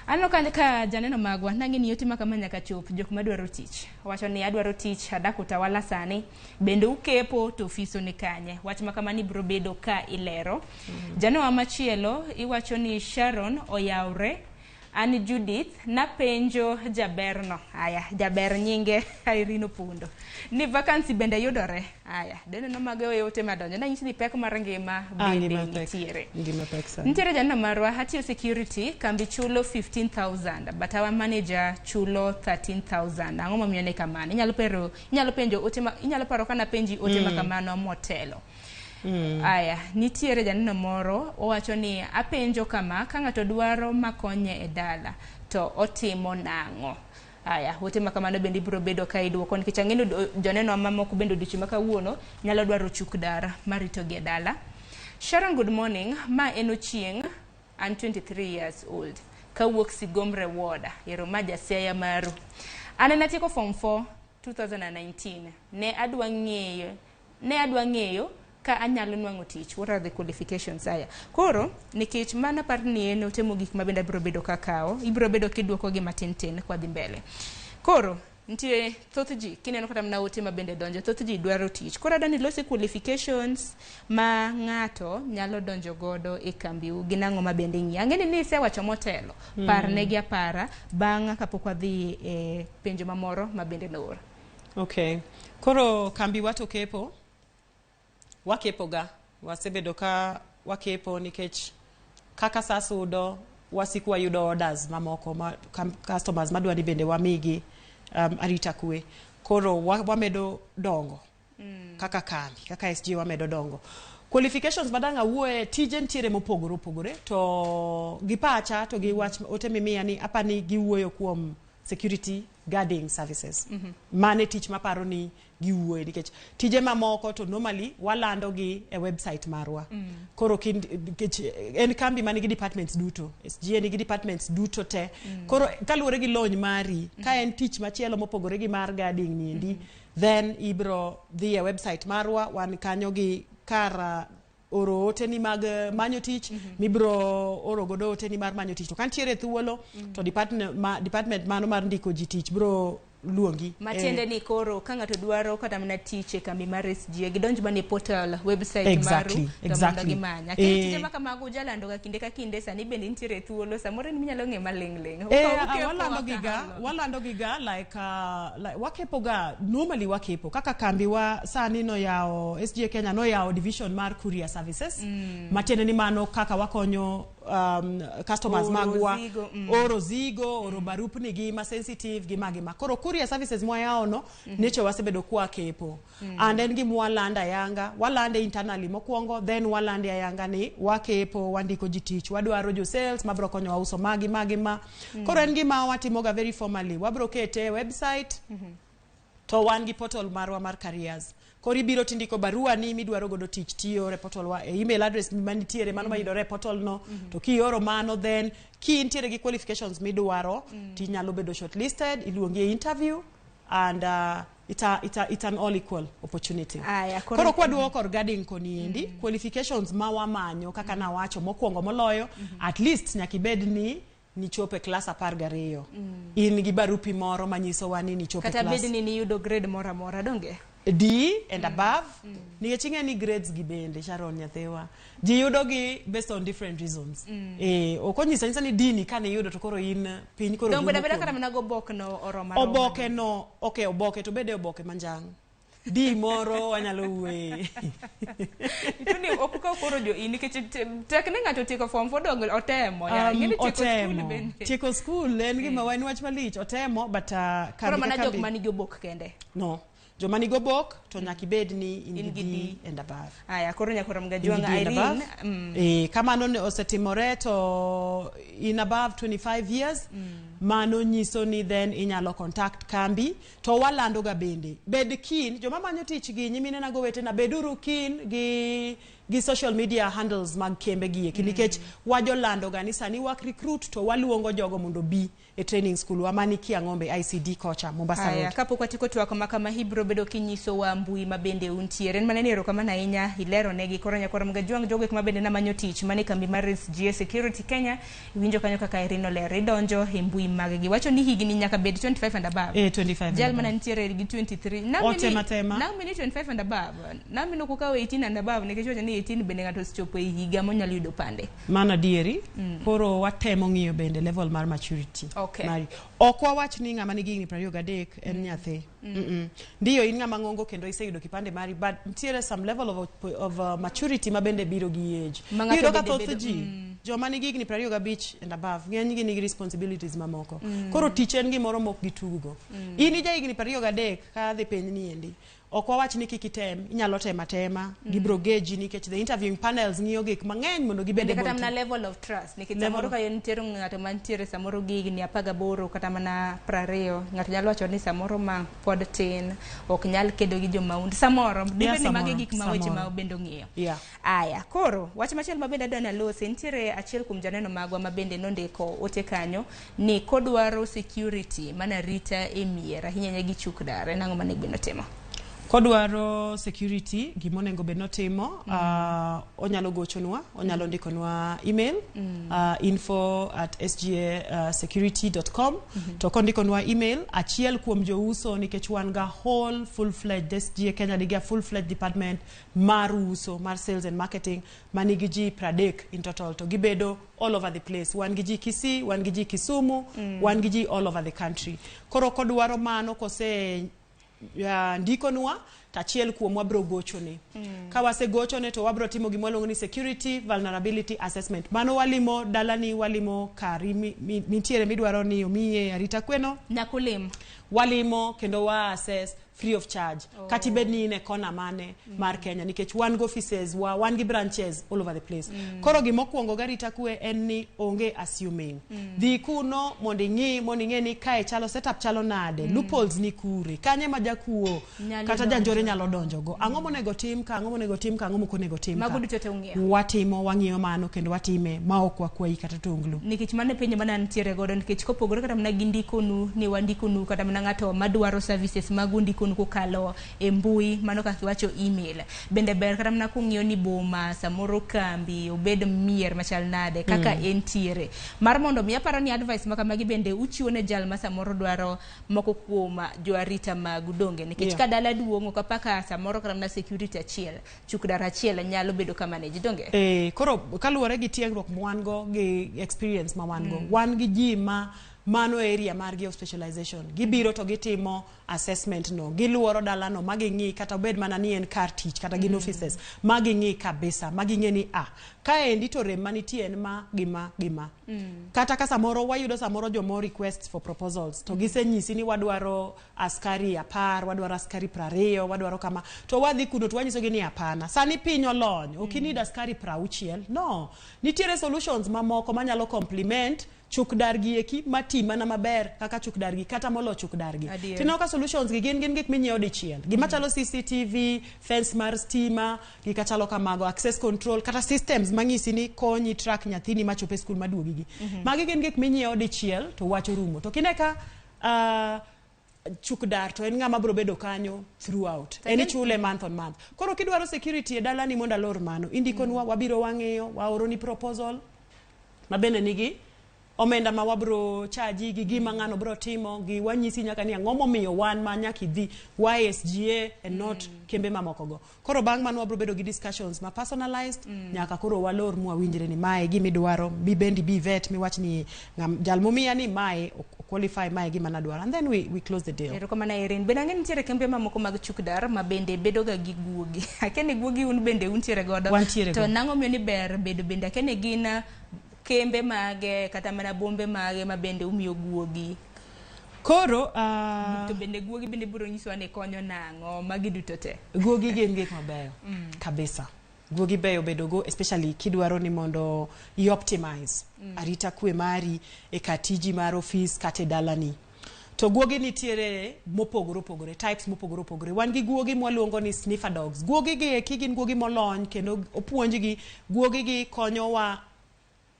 Speaker 7: Aneno ka janeno magwa nang'e ni ote ma kama nyaka chop jok madwaro tich. Wacho ni adwaro tich, adak Utawala sani, bende ukepo to ofiso ni kanye? Wach ma kamano ibiro bedo ka ilero. Janeno machielo iwacho ni Sharon oyawre. An Judith, napenjo jaberno. Aya, jaber nyinge Irene Opondo. Ni vacancy bende yudore. Aya, deneno mago e ote madonjo. Nanyisi ni pek mar ngima
Speaker 4: Ah,
Speaker 7: bende
Speaker 4: ngima pek.
Speaker 7: nitiere.
Speaker 4: Ngima pek sana.
Speaker 7: Nitiere janeno marwa, atiyo security, kambi chulo 15,000, but our manager chulo 13,000. Ang'o momiyo ne kamano? Inyalo pero, inyalo penjo ote ma, inyalo paro kana penji ote ma kamano motelo. Aya, nitiere janeno moro owacho ni apenjo kama, ka ng'ato dwaro makonye e dala to otimo nang'o? Aya, ote ma kamano bende ibiro bedo ka iduoko nikech ang'e ni joneno mamoko bende odiochieng' ma kawuono nyalo dwaro chuk dar maritogi e dala. Sharon, good morning. Ma en Ochieng', an 23 years old. Kawuok Sigomre Ward, ero ma jasiaya maru. An en atieko form 4 2019. Ne adwa ng'eyo Ka anyalo nwang'o tich, what are the qualifications? Aya, koro nikech mano apar ni en ote mogik ma bende abiro bedo kakawo, ibiro bedo kiduoko gi matin tin kwadhi mbele. Koro nitie thoth ji kineno kata mana ote ma bende donjo, thoth ji dwaro tich. Koro adwa ni ilosi qualifications ma ng'ato nyalo donjo godo e kambiu gin ang'o ma bende ing'iyo. Ang'e ni isewacho motelo, parnegi apara bang' kapok wadhi e penjo mamoro ma bende noor.
Speaker 4: Okay. Koro kambiwa to kepo, wakepo ga, wasebedo ka wakepo nikech kaka sa sudo wasiko wayudo orders mamoko ma customers madwa ni bende wamigi arita kwe. Koro wamedo dongo kaka kambi, kaka SG wamedo dongo. Qualifications madang' awuoye, tije nitiere mopogore opogore, to gi pacha to gi wach ote mimiya ni apani giwuoyo kuom security guarding services. Mane tich maparo ni giwuoye, nikech tije mamoko to normally walando gi e website marwa. Koro nikech en kambi manigi departments duto, SGA nigi departments duto te. Koro kaluwore gi lony mari, ka en tich machielo mopogore gi mar guarding niendi, then ibro dhi e website marwa, wan kanyo gi kar oro oteni mag manyo tich, mibro oro godo oteni mar manyo tich. To ka nitiere thuolo, to department mano mar ndiko ji tich bro luongi.
Speaker 7: Matiende ni koro ka ng'ato dwaro kata mana tich e kambi mar SGA, gidonj mana e portal website maru to mondo gimany. Akini tije ma kamago ujalando ga kinde ka kinde, sani bende nitiere thuolo, samoro in minyalo ng'e maling' ling'.
Speaker 4: Walando giga, walando giga like wakepo ga, normally wakepo kaka kambi wa sani noyawo, SGA Kenya noyawo division mar courier services. Matiende ni mano kaka wakonyo customers magwa oro zigo, oro barupni gi ma sensitive gi magi ma. Koro courier services mwayawo no, nyocha wasebedo kwa kepo. And en gima walando ayanga, walande internally mokwongo, then walande ayanga ni wakepo, wandiko ji tich, wadwaro jo sales mabro konyowa uso magi magi ma. Koro en gima watimoga very formally, wabro kete e website, to wan gi portal marwa mar careers. Koro ibiro tindiko barua ni midwaro godo tich, tioro e portal wa, e email address manitiere mano mayudore e portal no, to kioro mano, then ki intiere gi qualifications midwaro, tinyalo bedo shortlisted, iluongi e interview, and it's an all equal opportunity.
Speaker 7: Aya,
Speaker 4: koro kwaduoko regarding koni endi, qualifications ma wamanyo kaka nawacho mokwongo moloyo, at least nyaka ibed ni nichopo e klas 12, in gi barupi moro manyisowa ni nichopo e
Speaker 7: kata
Speaker 4: klas
Speaker 7: bed ni niyudo grade moro amora, donge?
Speaker 4: D and above, nikech ing'e ni grades gi bende, Sharon nyathiwa, ji yudo gi based on different reasons. Ok onyiso anyisa ni D ni kaniyudo to koro in piny koro
Speaker 7: Dong
Speaker 4: rumo
Speaker 7: beda beda
Speaker 4: kuomi.
Speaker 7: Kata mana gobok no oromo aroma.
Speaker 4: Oboke no, ok, oboke to bede oboke manjang' D moro wanyalo wuoye.
Speaker 7: Tuni ok ukaw koro jo in nikech tek ni ng'ato otieko form 4 dong otemo ya. Ing'e ni tieko skul
Speaker 4: Otemo
Speaker 7: bende.
Speaker 4: Tieko skul en gima en wach malich, otemo, but
Speaker 7: Koro
Speaker 4: kambi ka
Speaker 7: mana jok
Speaker 4: kambi
Speaker 7: manigi obok kende.
Speaker 4: No, joma nigi obok to nyaka ibed ni in
Speaker 7: In
Speaker 4: gi
Speaker 7: gi
Speaker 4: D
Speaker 7: D.
Speaker 4: and above.
Speaker 7: Aya, koro nyakora
Speaker 4: In gi
Speaker 7: Mgajwang'
Speaker 4: D and
Speaker 7: Irene.
Speaker 4: above. Kamano ne osetimore to in above 25 years, mano nyiso ni then inyalo contact kambi to walando ga bende. Bed keen, joma manyo tich gi nyimine go wetena, beduru keen gi social media handles mag kembe gi eki, nikech wajolando ga ni sani wak recruit to waluongo jogo mondo bi e training school wa mani Kiang'ombe ICD kocha Mombasa
Speaker 7: Aya,
Speaker 4: Road.
Speaker 7: kapok watieko twak ma kama, ibiro bedo kinyisowa mbui ma bende untiere. En mana ni erokamano ahinya ilero negi. Koro nyakora Mgajwang', jogo ek ma bende namanyo tich mane kambi mar SGA Security Kenya, iwinjo kanyo kaka Irene olero, idonjo e mbui mag gi. Wacho ni higni nyaka bed 25 and above.
Speaker 4: 25 and
Speaker 7: Jal
Speaker 4: above.
Speaker 7: mana nitiere gi 23.
Speaker 4: Otema tema.
Speaker 7: Nang'o ni 25 and above? Nami nok ukawo 18 and above nikech wacho ni 18 bende ng'ato osechopo e higa monyalo yudo pande.
Speaker 4: Mano adieri. Koro watemo ng'iyo bende level mar maturity mari. Ok wawach ni ng'ama nigi higni 23 en nyathi. Ndiyo, in ng'ama ng'ongo kendo iseyudo kipande mari, but nitiere some level of maturity ma bende biro gi age.
Speaker 7: Ma ng'ato
Speaker 4: Iyudo ka
Speaker 7: bende
Speaker 4: thoth ji joma nigi higni 25 and above, ng'enygi nigi responsibilities mamoko. Koro tich en gimoro mok gitugo. In ija higni 23 ka dhi piny ni endi, ok wawach ni kik item, inyalo temo atema. Gibro geji nikech the interviewing panels ng'iyo gik mang'eny mondo gibed
Speaker 7: Bende kata
Speaker 4: able to
Speaker 7: mana level of trust nikech
Speaker 4: Level
Speaker 7: samoro ka nitiere ng'ato mantiere samoro gi higni 18 kata mana 20, ng'ato nyalo wacho ni samoro ma pod tin ok nyal kedo gi jomahundu samoro dibed ni magi
Speaker 4: Samoro,
Speaker 7: gik ma weche
Speaker 4: samoro.
Speaker 7: ma bende ong'iyo. Aya, koro wach machielo ma bende adwa ni alosi, nitiere achiel kuom janeno magwa ma bende nondiko ote kanyo ni kodwaro security mana rita e mier ahinya ahinya gi chuk dar, en ang'o manego bed notimo?
Speaker 4: Kodwaro security, gimonego bed notimo, onyalo gochonwa, onyalo ndikonwa email, info@sgasecurity.com. To kondikonwa email, achiel kuom jouso, nikech wan ga whole full fledged SGA Kenya nigi a full fledged department mar uso, mar sales and marketing, manigi ji 30 in total, to gibedo all over the place. Wan gi ji Kisii, wan gi ji Kisumu, wan gi ji all over the country. Koro kodwaro mano, kose ya, ndikonwa, to achiel kuomwa bro gochone. Ka wasegochone, to wabro timo gima waluongo ni security vulnerability assessment. Mano walimo dalani, walimo kari nitiere midwaro ni omiye arita kweno.
Speaker 7: Nyakulim.
Speaker 4: Walimo kendo wa assess free of charge.
Speaker 7: Oh.
Speaker 4: Kata ibed ni in e kona mane mar Kenya, nikech wan gi offices wa, wan gi branches all over the place. Koro gimokwongo garita kwe en ni onge assuming. Dhi kuno mondo ing'i, mondo ing'e ni kae chalo, setup chalo nade, loopholes ni kure, kanye ma jakuo
Speaker 7: Nyalo
Speaker 4: kata
Speaker 7: donjo.
Speaker 4: janjore nyalo donjogo, ang'o monego tim ka, ang'o monego tim ka, ang'o mok onego tim
Speaker 7: Mago
Speaker 4: ka.
Speaker 7: duto te ung'iyo.
Speaker 4: Watimo, wang'iyo mano kendo watime ma ok wakwayi kata tonglo.
Speaker 7: Nikech mano e penjo mana nitiere godo, nikech kopogore kata mana gi ndikonu ni wandikonu, kata mana ng'ato madwaro services magu ndikonu kokalo e mbui, mano kaka iwacho email, bende ber kata mana kung'iyo ni boma samoro kambi obed mier machal nade kaka entiere, mar mondo mi aparo ni advice ma kamagi bende uchiwo ne jal ma samoro dwaro moko kuom joarita magu, donge? Nikech ka dala duong' ok apaka samoro kata mana security achiel, chukdar achiel nyalo bedo ka manage, donge?
Speaker 4: Eh, koro kaluwore gi tiegruok ma wan go gi experience ma wan go, wan gi ji ma mano area margi of specialization. Gibiro to gitimo assessment no, giluoro dalano ma ging'i, kata obed mana ni en kar tich kata gin offices, ma ging'i kabisa ma ging'e ni ah, kaendi to rem manitie en ma gi ma gi ma. Kata ka samoro wayudo samoro jomo requests for proposals, to gisenyisi ni wadwaro askari 10, wadwaro askari 20, wadwaro kama, to wadhi kuno to wanyisogi ni hapana, sani piny olony, ok inid askari 60. No, nitiere solutions mamoko manyalo complement chuk dargi eki mati mana maber kaka chuk dargi kata molo chuk dargi.
Speaker 7: Adier.
Speaker 4: Tineno ka solutions gi gin gik minyiewo dichiel, gima chalo CCTV, fence mar stima, gik machalo kamago, access control kata systems mang'isi ni konyi track nyathini machop e skul maduogi gi. Magi gin gik minyiewo dichiel to wach orumo. To kine ka chuk dar to en ng'ama biro bedo kanyo throughout.
Speaker 7: To
Speaker 4: En ichule month on month. Koro kidwaro security e dalani mondo alor mano, indikonwa, wabiro wang'iyo, waoroni proposal ma bende nigi omenda ma wabro chaji gi gima ng'ano bro timo gi, wanyisi nyaka ni ang'o momiyo wan ma nyaka idhi wa SGA and not kembe mamoko go. Koro bang' mano wabro bedo gi discussions ma personalized nyaka koro walor mwawinjre ni mae gimidwaro, mibendi bi vet miwach ni jal momiya ni mae ok qualify, mae gima nadwaro, and then we close the deal.
Speaker 7: Erokamano Irene. Bende ang'e nitiere kembe mamoko mag chukdar ma bende bedo ga gi guogi. Akia ni guogi un bende untiere godo.
Speaker 4: Wantiere
Speaker 7: To
Speaker 4: go.
Speaker 7: nang'o miyo ni ber bedo bende, akia ni gin kembe mage kata mana bombe mage ma bende umiyo guogi.
Speaker 4: Koro
Speaker 7: To bende guogi bende biro nyisowa ni konyo nang'o magi duto te.
Speaker 4: Guogi gin gik mabeyo kabisa. Guogi beyo bedo go, especially kidwaro ni mondo i optimize arita kwe mari e kar tiji mar ofis kata e dalani. To guogi nitiere mopogore opogore, types mopogore opogore. Wan gi guogi mwaluongo ni sniffer dogs. Guogi gi eki gin guogi molony kendo opuonjgi. Guogi gi konyowa,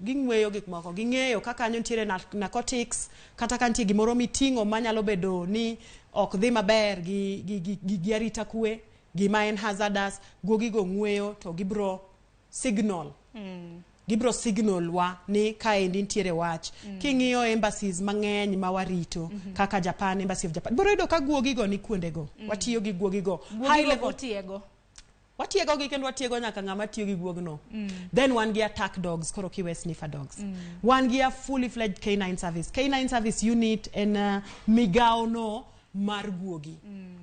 Speaker 4: ging'weyo gik moko, ging'eyo ka kanyo nitiere narcotics kata ka nitie gimoro miting'o manyalo bedo ni ok dhi maber gi arita kwe, gima en hazardous. Guogi go ng'weyo to gibro signal, gibro signal wa ni kaendi nitiere wach. King'iyo embassies mang'eny ma warito, kaka Japan, Embassy of Japan, biro yudo ka guogi go ni kuondego. Watiyo gi guogi go high
Speaker 7: Guogi
Speaker 4: level.
Speaker 7: utiego.
Speaker 4: Watiego gi kendo watiego nyaka ng'ama tiyo gi guogno. Then wan gi attack dogs. Koro kiwe sniffer dogs, wan gi a fully fledged K9 service. K9 service unit en migawo no mar guogi.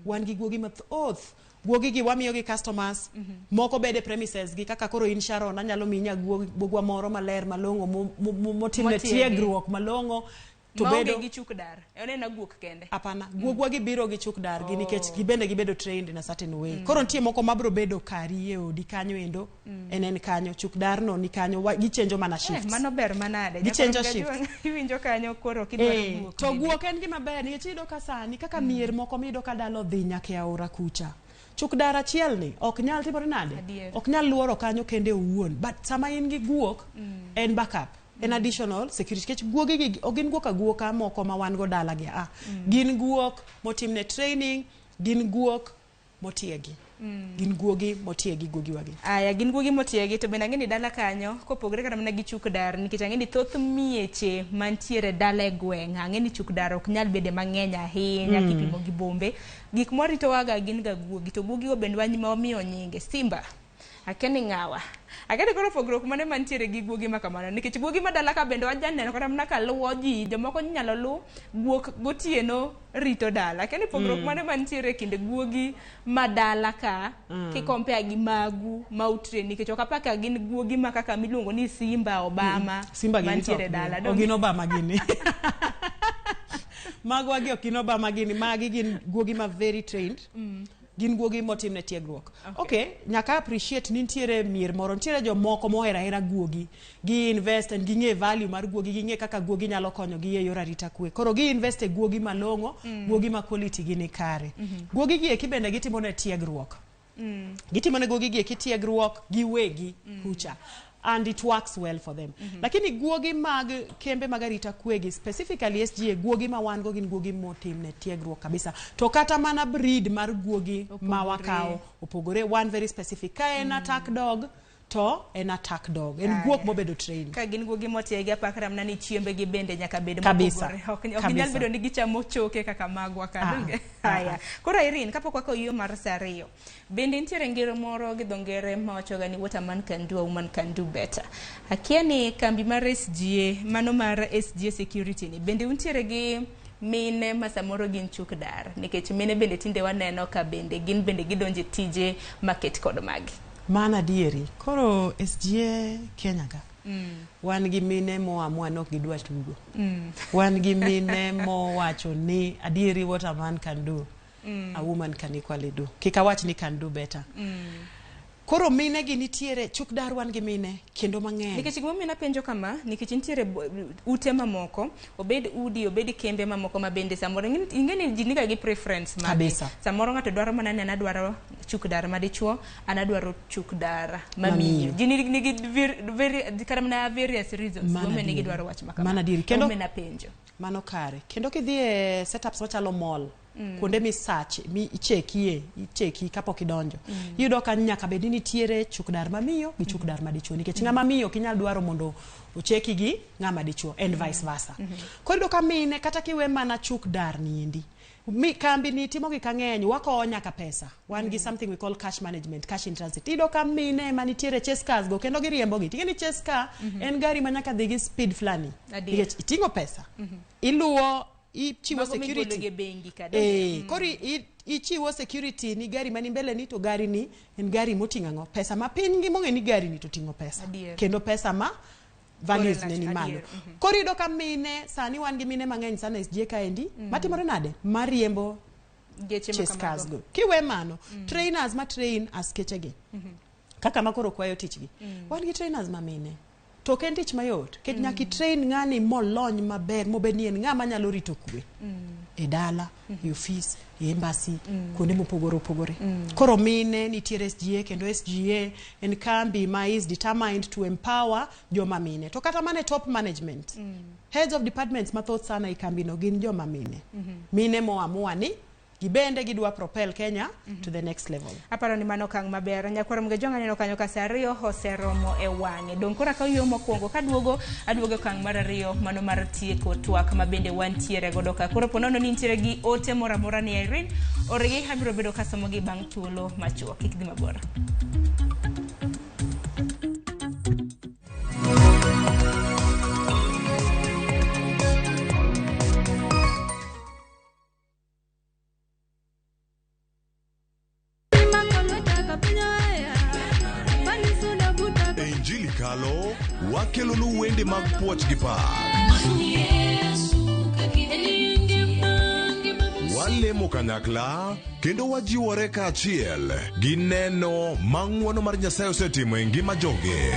Speaker 4: Wan gi guogi mathoth. Guogi gi wamiyo gi customers moko bede premises gi, kaka koro in Sharon, anyalo miyi nyaguogwa moro maler malong'o motimne
Speaker 7: Motiegi.
Speaker 4: tiegruok malong'o to
Speaker 7: Maonge
Speaker 4: bedo
Speaker 7: gi chuk dar. Oneno guok kende.
Speaker 4: Hapana, guogwa gi biro gi chuk dar gi, nikech gibende gibedo trained in a certain way. Koro nitie moko mabro bedo kari e odi kanyo endo, en kanyo, chuk dar no ni kanyo, gichenjo mana shifts.
Speaker 7: Mano ber manade.
Speaker 4: Gichenjo
Speaker 7: Jakwath
Speaker 4: shifts.
Speaker 7: Kajwang', iwinjo kanyo koro kidwaro guok.
Speaker 4: To
Speaker 7: bende.
Speaker 4: guok en gima ber nikech iyudo ka sani kaka mier moko miyudo ka dalo dhi nyaka e aora kucha, chuk dar achiel ni ok nyal timore nade. Ok nyal luoro kanyo kende owuon, but sama in gi guok, en backup, en additional security, nikech guogi gi ok gin guok aguoka moko ma wan go dala gi, ah, gin guok motimne training, gin guok motiegi. Gin guogi motiegi guogiwagi.
Speaker 7: Aya, gin guogi motiegi to bende ang'e ni dala kanyo kopogore kata mana gi chuk dar nikech ang'e ni thoth mieche mantiere dala e gweng' ang'e ni chuk dar ok nyal bede mang'eny ahinya kipimo gi bombe. Gik mwaritowaga gin ga guogi to guogigo bende wamiyo nyinge Simba. Akia ni ng'awa. Akia ni koro pogruok mane mantiere gi guogi ma kamano nikech guogi ma dala ka bende wajaneno kata mana ka luwo ji jomoko inyalo lu guok gotieno rito dala. Akia ni pogruok mane mantiere e kind guogi ma dala ka kikompea gi magu ma utrain nikech ok apar ka gin guogi ma kaka miluongo ni Simba, Obama
Speaker 4: Simba gini
Speaker 7: mantiere dala.
Speaker 4: Ok gin Obama gini. Magwa gi ok gin Obama gini. Magi gin guogi ma very trained. Gin guogi motimne tiegruok. Okay, nyaka appreciate ni nitiere mier moro, nitiere jomoko mohero ahera guogi. Gi invest and ging'e value mar guogi, ging'e kaka guogi nyalo konyo gi e yor arita kwe. Koro gi invest e guogi malong'o, guogi ma quality gi ni kare. Guogi gi eki bende gitimo ne tiegruok. Gitimo ne guogi gi eki tiegruok giwegi kucha. And it works well for them. Lakini guogi mag kembe mag arita kwe gi, specifically SGA, guogi ma wan go gin guogi motimne tiegruok kabisa. To kata mana breed mar guogi ma wakawo opogore, one very specific. Ka en attack dog, to en attack dog. En guok mobedo trained.
Speaker 7: Ka gin guogi motiegi apakra mana ni chiembegi bende nyaka bed
Speaker 4: Kabisa.
Speaker 7: mopogore. Ok ginyal bedo ni gichamo choke kaka magwa ka. Donge? Haya. Koro Irene, kapok wakawo yueyo mar saa 2, bende nitiere ngero moro gi dho ngere mawachoga ni what a man can do, a woman can do better. Akia ni kambi mar SGA, mano mar SGA security ni, bende untiere gi mine ma samoro gin chuk dar, nikech mine bende tinde waneno ka bende gin bende gidonje tije maket kod magi.
Speaker 4: Mano adieri. Koro SGA Kenya ka. Wan gi mine moamua ni ok gidwa tugo. Wan gi mine mowacho ni adieri what a man can do, a woman can equally do. Kik awach ni can do better. Koro mine gi nitiere, chuk dar wan gi mine kendo mang'eny.
Speaker 7: Nikech gimomiyo napenjo kama, nikech nitiere ute mamoko, obed udi, obed kembe mamoko ma bende samoro ing'e ni ji niga gi preference mage.
Speaker 4: Kabisa.
Speaker 7: Samoro ng'ato dwaro mana ni an adwaro chuk dar madichuo, an adwaro chuk dar mamiyo. Ji nigi kata mana various reasons momiyo ne gidwaro wach ma kama.
Speaker 4: Mano adieri. Kendo
Speaker 7: Emomiyo napenjo.
Speaker 4: Mano kare. Kendo kidhi e setups machalo mall, kuonde misache, mi ichekie, icheki kapok idonjo. Iyudo ka nyaka bed ni nitiere chuk dar mamiyo gi chuk dar madichuo, nikech ng'ama miyo ok inyal dwaro mondo ocheki gi ng'ama dichuo and vice versa. Koro iyudo ka mine kata kiwe mana chuk dar niendi, mi kambi ni timo gik mang'eny, wakowo nyaka pesa. Wan gi something we call cash management, cash in transit. Iyudo ka mine ema nitiere chase cars go kendo giriembo gi. Ting'e ni chase car en gari ma nyaka dhi gi speed flani. Nikech iting'o pesa. Iluwo, ichiwo security.
Speaker 7: Mago bengi ka.
Speaker 4: Koro ichiwo security ni gari mani mbele ni to gari ni en gari moting'o ang'o? Pesa ma piny gi mong'e ni gari ni to ting'o pesa. Kendo pesa ma values ne ni malo. Koro iyudo ka mine, sani wan gi mine mang'eny sana SGA kaendi, matimore nade? Mariembo chase cars go. Kiwe mano, trainers ma train askeche gi. Kaka ma koro kwayo tich gi. Wan gi trainers ma mine. To ok en tich mayot, nikech nyaka i-train ng'ani molony maber, mobed ni en ng'ama nyalo rito kwe. E dala, e ofis, e embassy, kuonde mopogore opogore. Koro mine nitiere SGA, kendo SGA en kambi ma is determined to empower joma mine. To kata mana e top management, heads of departments mathoth sana e kambi no gin joma mine. Mine moamua ni gibende gidwa propel Kenya to the next level.
Speaker 7: Aparo ni mano okang' maber. Nyakwar Mgejong aneno kanyo ka saa 2 oseromo e wang'e. Dong' koro akaw yo mokwongo kaduogo aduogo e okang' mar 2 mano mar tieko twak ma bende wantiere godo ka. Koro ponono ni nitiere gi ote moro amora ni Irene, orgi abiro bedo kasomogi bang' thuolo machuok. Kik dhi mabor.
Speaker 10: Injili kalo wakelonu wende mag puoch gi pak. Walemo kanyakla kendo wajiwore kaachiel gi neno ma ng'wono mar Nyasaye osetimo e ngima joge.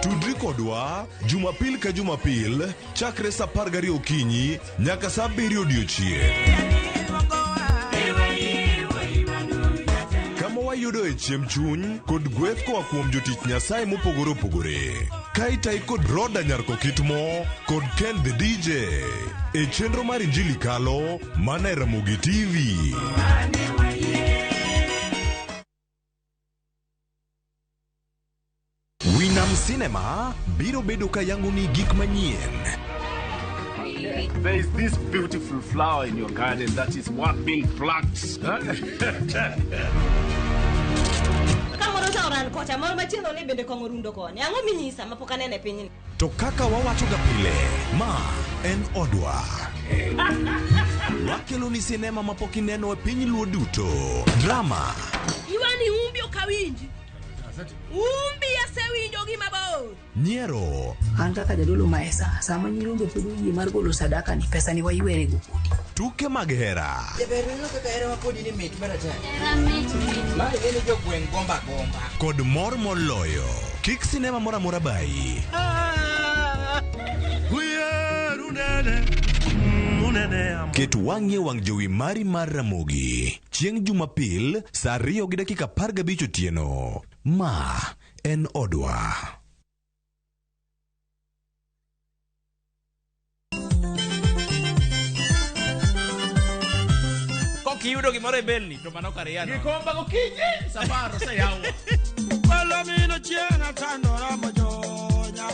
Speaker 10: Tudri kodwa Jumapil ka Jumapil chakre saa 12 okinyi nyaka saa 7 odiochieng'. Kama wayudo e chiemb chuny kod gweth koa kuom jotich Nyasaye mopogore opogore. Ka itayi kod Roda Nyar Kokitmo kod Ken the DJ e chenro mar Injili Kalo mana e Ramogi TV. Winam Cinema biro bedo ka yangoni gik manyien.
Speaker 16: There is this beautiful flower in your garden that is worth being plucked.
Speaker 5: Kamoro cha oran kocha, moro machielo ni bende kong'o rundo koni. Ang'o minyisa mapok aneno e pinyni?
Speaker 10: To kaka wawachoga pile, ma en odwa. Wakeloni sinema mapok ineno e piny luo duto. Drama,
Speaker 12: Iwani umbi ok awinji. Umbi asewinjo gi mabor.
Speaker 10: nyiero,
Speaker 11: An kaka jadolo maesa, sama nyirombe pod oyie mar golo sadaka ni pesa ni waywerego kodi.
Speaker 10: tuke mag hera,
Speaker 14: Jaber neno kaka hera kodi ni mit maratari. Ma ing'eni jogweng' gomba gomba.
Speaker 10: kod mor moloyo. Kik sinema moro amora bayi. Ket wang'i e wang' jowi mari mar Ramogi chieng' Jumapil saa 2:15 otieno. Ma en odwa.
Speaker 6: Kok iyudo gimoro e belni to mano kar yano.
Speaker 9: Gikomba gokinyi safar oseyawo. Palomino chieng' atandora mojonya.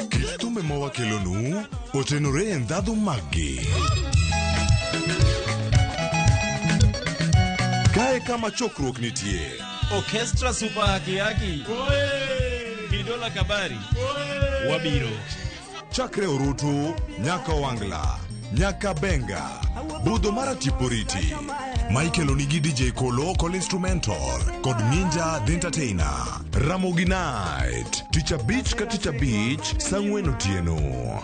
Speaker 10: Kit thumbe ma wakelonu otenore e ndhadhu maggi. Kae kama chokruok nitie.
Speaker 6: Orchestra Super Haki Haki. Bidola Kabari. Wabiro.
Speaker 10: Chakre orutu nyaka Wangla, nyaka Benga, budho mar Atiporiti. Michael onigi DJ Kolo Kol Instrumental kod Ninja The Entertainer. Ramogi Night, tich abich ka tich abich, saa ang'wen otieno.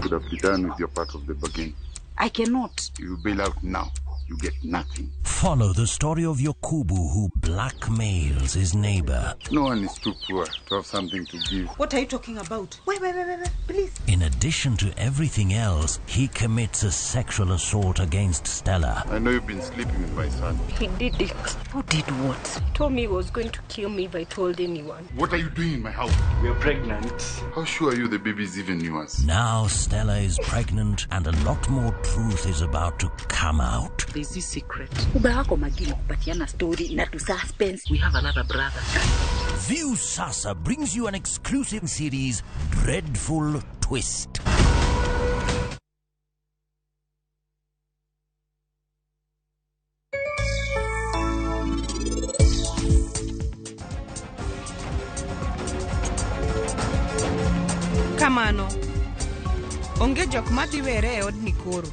Speaker 23: Could have be done with your part of the bargain.
Speaker 24: I cannot.
Speaker 23: You bail out now, you get nothing.
Speaker 25: Follow the story of Yokubu who blackmails his neighbor.
Speaker 23: No one is too poor to have something to give.
Speaker 24: What are you talking about? Wait, wait, wait, wait, wait, please.
Speaker 25: In addition to everything else, he commits a sexual assault against Stella.
Speaker 23: I know you've been sleeping with my son.
Speaker 26: He did it. Who did what? He told me he was going to kill me if I told anyone.
Speaker 23: What are you doing in my house?
Speaker 29: We are pregnant.
Speaker 23: How sure are you the baby is even yours?
Speaker 25: Now Stella is pregnant and a lot more truth is about to come out.
Speaker 24: There's this secret. Uba wako magini kupatiana story na tu suspense.
Speaker 25: We have another brother. View Sasa brings you an exclusive series, Dreadful Twist.
Speaker 27: Kamano, onge jok madhi were e odni koro.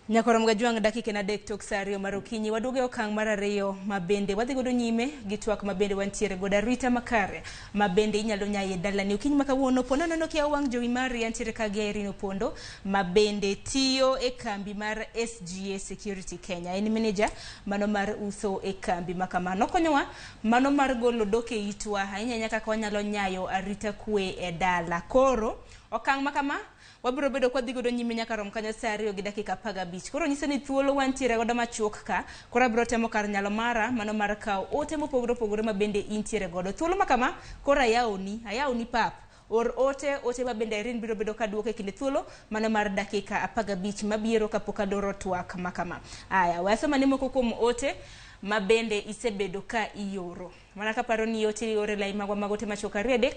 Speaker 7: Nyakoro Mgajwang' dakika en adek tok saa ariyo mar okinyi waduogo e okang' mar ariyo ma bende wadhi godo nyime gi twak ma bende wantiere godo arita makare ma bende inyalo nyaye e dalani okinyi ma kawuono po nono kiyawo wang' jowi mari antiere ka gi Irene Opondo ma bende tiyo e kambi mar SGA Security Kenya en manager mano mar uso e kambi ma kamano okonyowa mano mar golo dok e itwa ahinya ahinya kaka wanyalo nyayo arita kwe e dala koro okang' ma kama wabiro bedo kwadhi godo nyime nyaka rom kanyo saa 2:15. Koro nyiso ni thuolo wantiere godo machuok ka, koro abiro temo kar nyalo mara mano mar kawo ote mopogore opogore ma bende intiere godo. Thuolo ma kama koro ayawoni pap. Or ote ma bende Irene biro bedo kaduoke kinde thuolo mano mar dakika 15 mabiro kapok adoro twak ma kama. Aya, wasoma ne moko kuom ote ma bende isebedo ka ioro. Mana kaparo ni ote iore lai magwa mag ote machuok 2 3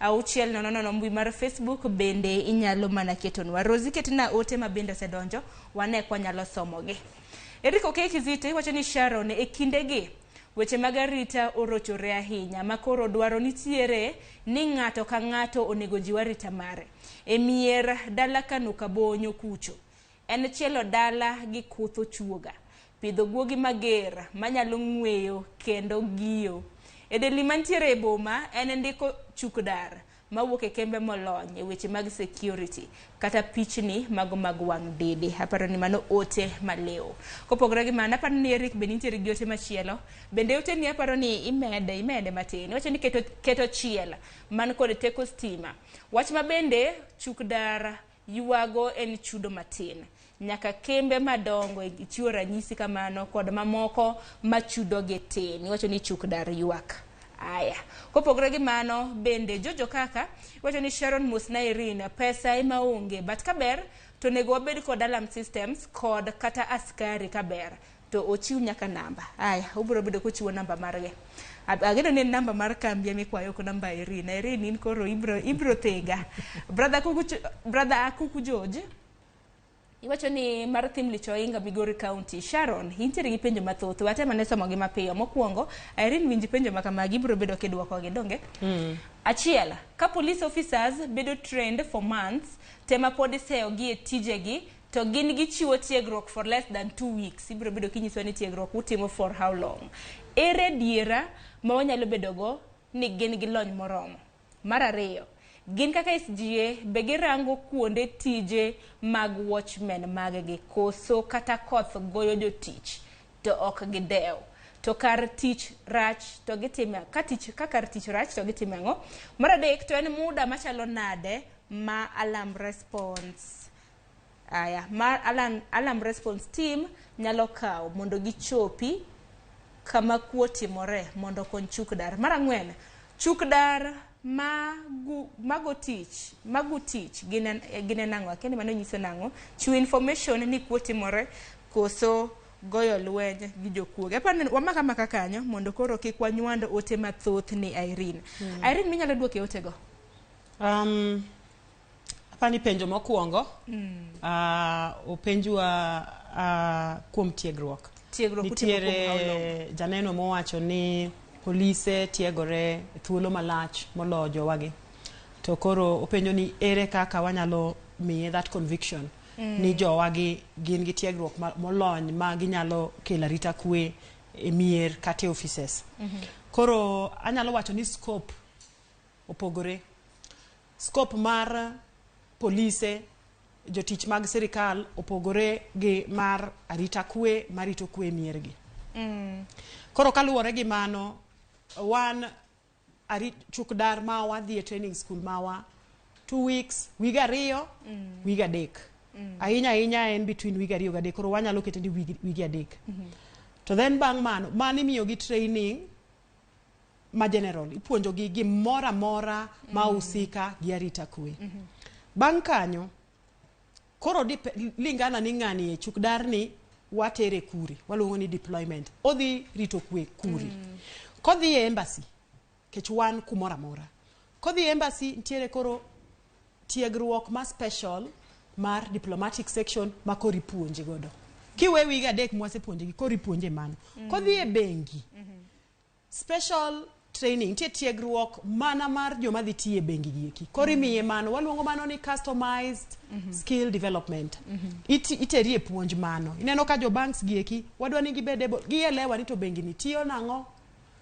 Speaker 7: 6 0 0 mbui mar Facebook bende inyalo mana ketonwa. Rosie ketna ote ma bende osedonjo wane kwanyalo somogi. Eric Okeki Zito iwacho ni Sharon e kindegi weche mag arita orochore ahinya ma koro dwaro nitiere ni ng'ato ka ng'ato onego jiw arita mare. E mier dala Kano Kabonyo kucho en chielo dala gi kutho chuoga. Pidho guogi mager manyalo ng'weyo kendo giyo. E deli mantiere e boma en ndiko chuk dar mawuok e kembe molony e weche mag security kata pichni mago mag wang' dede. Aparo ni mano ote maliw. Kopogore gi mano, aparo ni Eric be nitiere gi ote machielo. Bende ote ni aparo ni imede matin. Iwacho ni keto chiel man kod teko stima. Wach ma bende chukdar ywago en chudo matin. Nyaka kembe madongo ichiwo ranyisi kamano kod mamoko machudo gi tin. Iwacho ni chukdar ywak. Aya. Kopogore gi mano, bende Jojo kaka iwacho ni Sharon mosna Irene, pesa ema onge, but kaber to onego wabed kod alarm systems kod kata askari kaber to ochiw nyaka namba. Aya, obiro bedo kochiwo namba margi. Ageno ni en namba mar kambi ema ikwayo ok namba Irene. Irene in koro ibro thega. Brother Akuku George iwacho ni mar Thimlich Oinga Migori County. Sharon, intiere gi penjo mathoth. Watem ane somogi mapiyo. Mokwongo, Irene winj penjo ma kamagi ibiro bedo kidwokogi, donge? Achiel, ka police officers bedo trained for months, tema pod iseyogi e tijegi, to gin gichiwo tiegruok for less than 2 weeks. Ibiro bedo kinyiswa ni tiegruok utimo for how long. Ere diera ma wanyalo bedogo ni gin gi lony moromo? Mar ariyo, gin kaka SGA be girango kuonde tije mag watchmen maggi koso kata koth goyo jotich to ok gidew. To kar tich rach to gitime ka tich ka kar tich rach to gitime ang'o? Mar adek, to en muda machalo nade ma alarm response aya mar alarm response team nyalo kawo mondo gichopi kama kuo timore mondo okony chukdar. Mar ang'wen, chukdar mago tich gin en ang'o? Akia ni mano nyiso nang'o? Chiwo information ni kuo timore koso goyo lweny gi jokuoge. Aparo ni wamaka maka kanyo mondo koro kik wanywand ote mathoth ni Irene. Irene, minyalo duoke otego?
Speaker 4: Apani penjo mokwongo openjwa kuom tiegruok. Nitiere janeno mowacho ni polise tiegore thuolo malach moloyo jowagi. To koro openjo ni ere kaka wanyalo miye that conviction ni jowagi gin gi tiegruok molony ma ginyalo kelo arita kwe e mier kata e offices. Koro anyalo wacho ni scope opogore. Scope mar polise, jotich mag sirikal opogore gi mar arita kwe marito kwe miergi. Koro kaluwore gi mano, wan chukdar mawa dhi e training school mawa 2 weeks, wig 2, wig 3. Ahinya ahinya en between wig 2 gi 3, koro wanyalo kete ni wig 3. To then bang' mano, mano imiyo gi training ma general, ipuonjo gi gimoro amora ma husika gi arita kwe. Bang' kanyo, koro lingana ni ng'ani e chukdar ni watere kure, waluongo ni deployment. Odhi rito kwe kure. Kodhi e embassy, kech wan kumoro amora. Kodhi e embassy, nitiere koro tiegruok ma special mar diplomatic section ma koro ipuonje godo. Kiwe wig 3 mwasepuonjegi, koro ipuonje mano. Kodhi e bengi, special training, nitie tiegruok mana mar joma dhi tiyo e bengi gi eki. Koro imiye mano, waluongo mano ni customized skill development. Iteri e puonj mano. Ineno ka jo banks gi eki, wadwa ni gibed able, gielewa ni to bengi ni tiyo nang'o,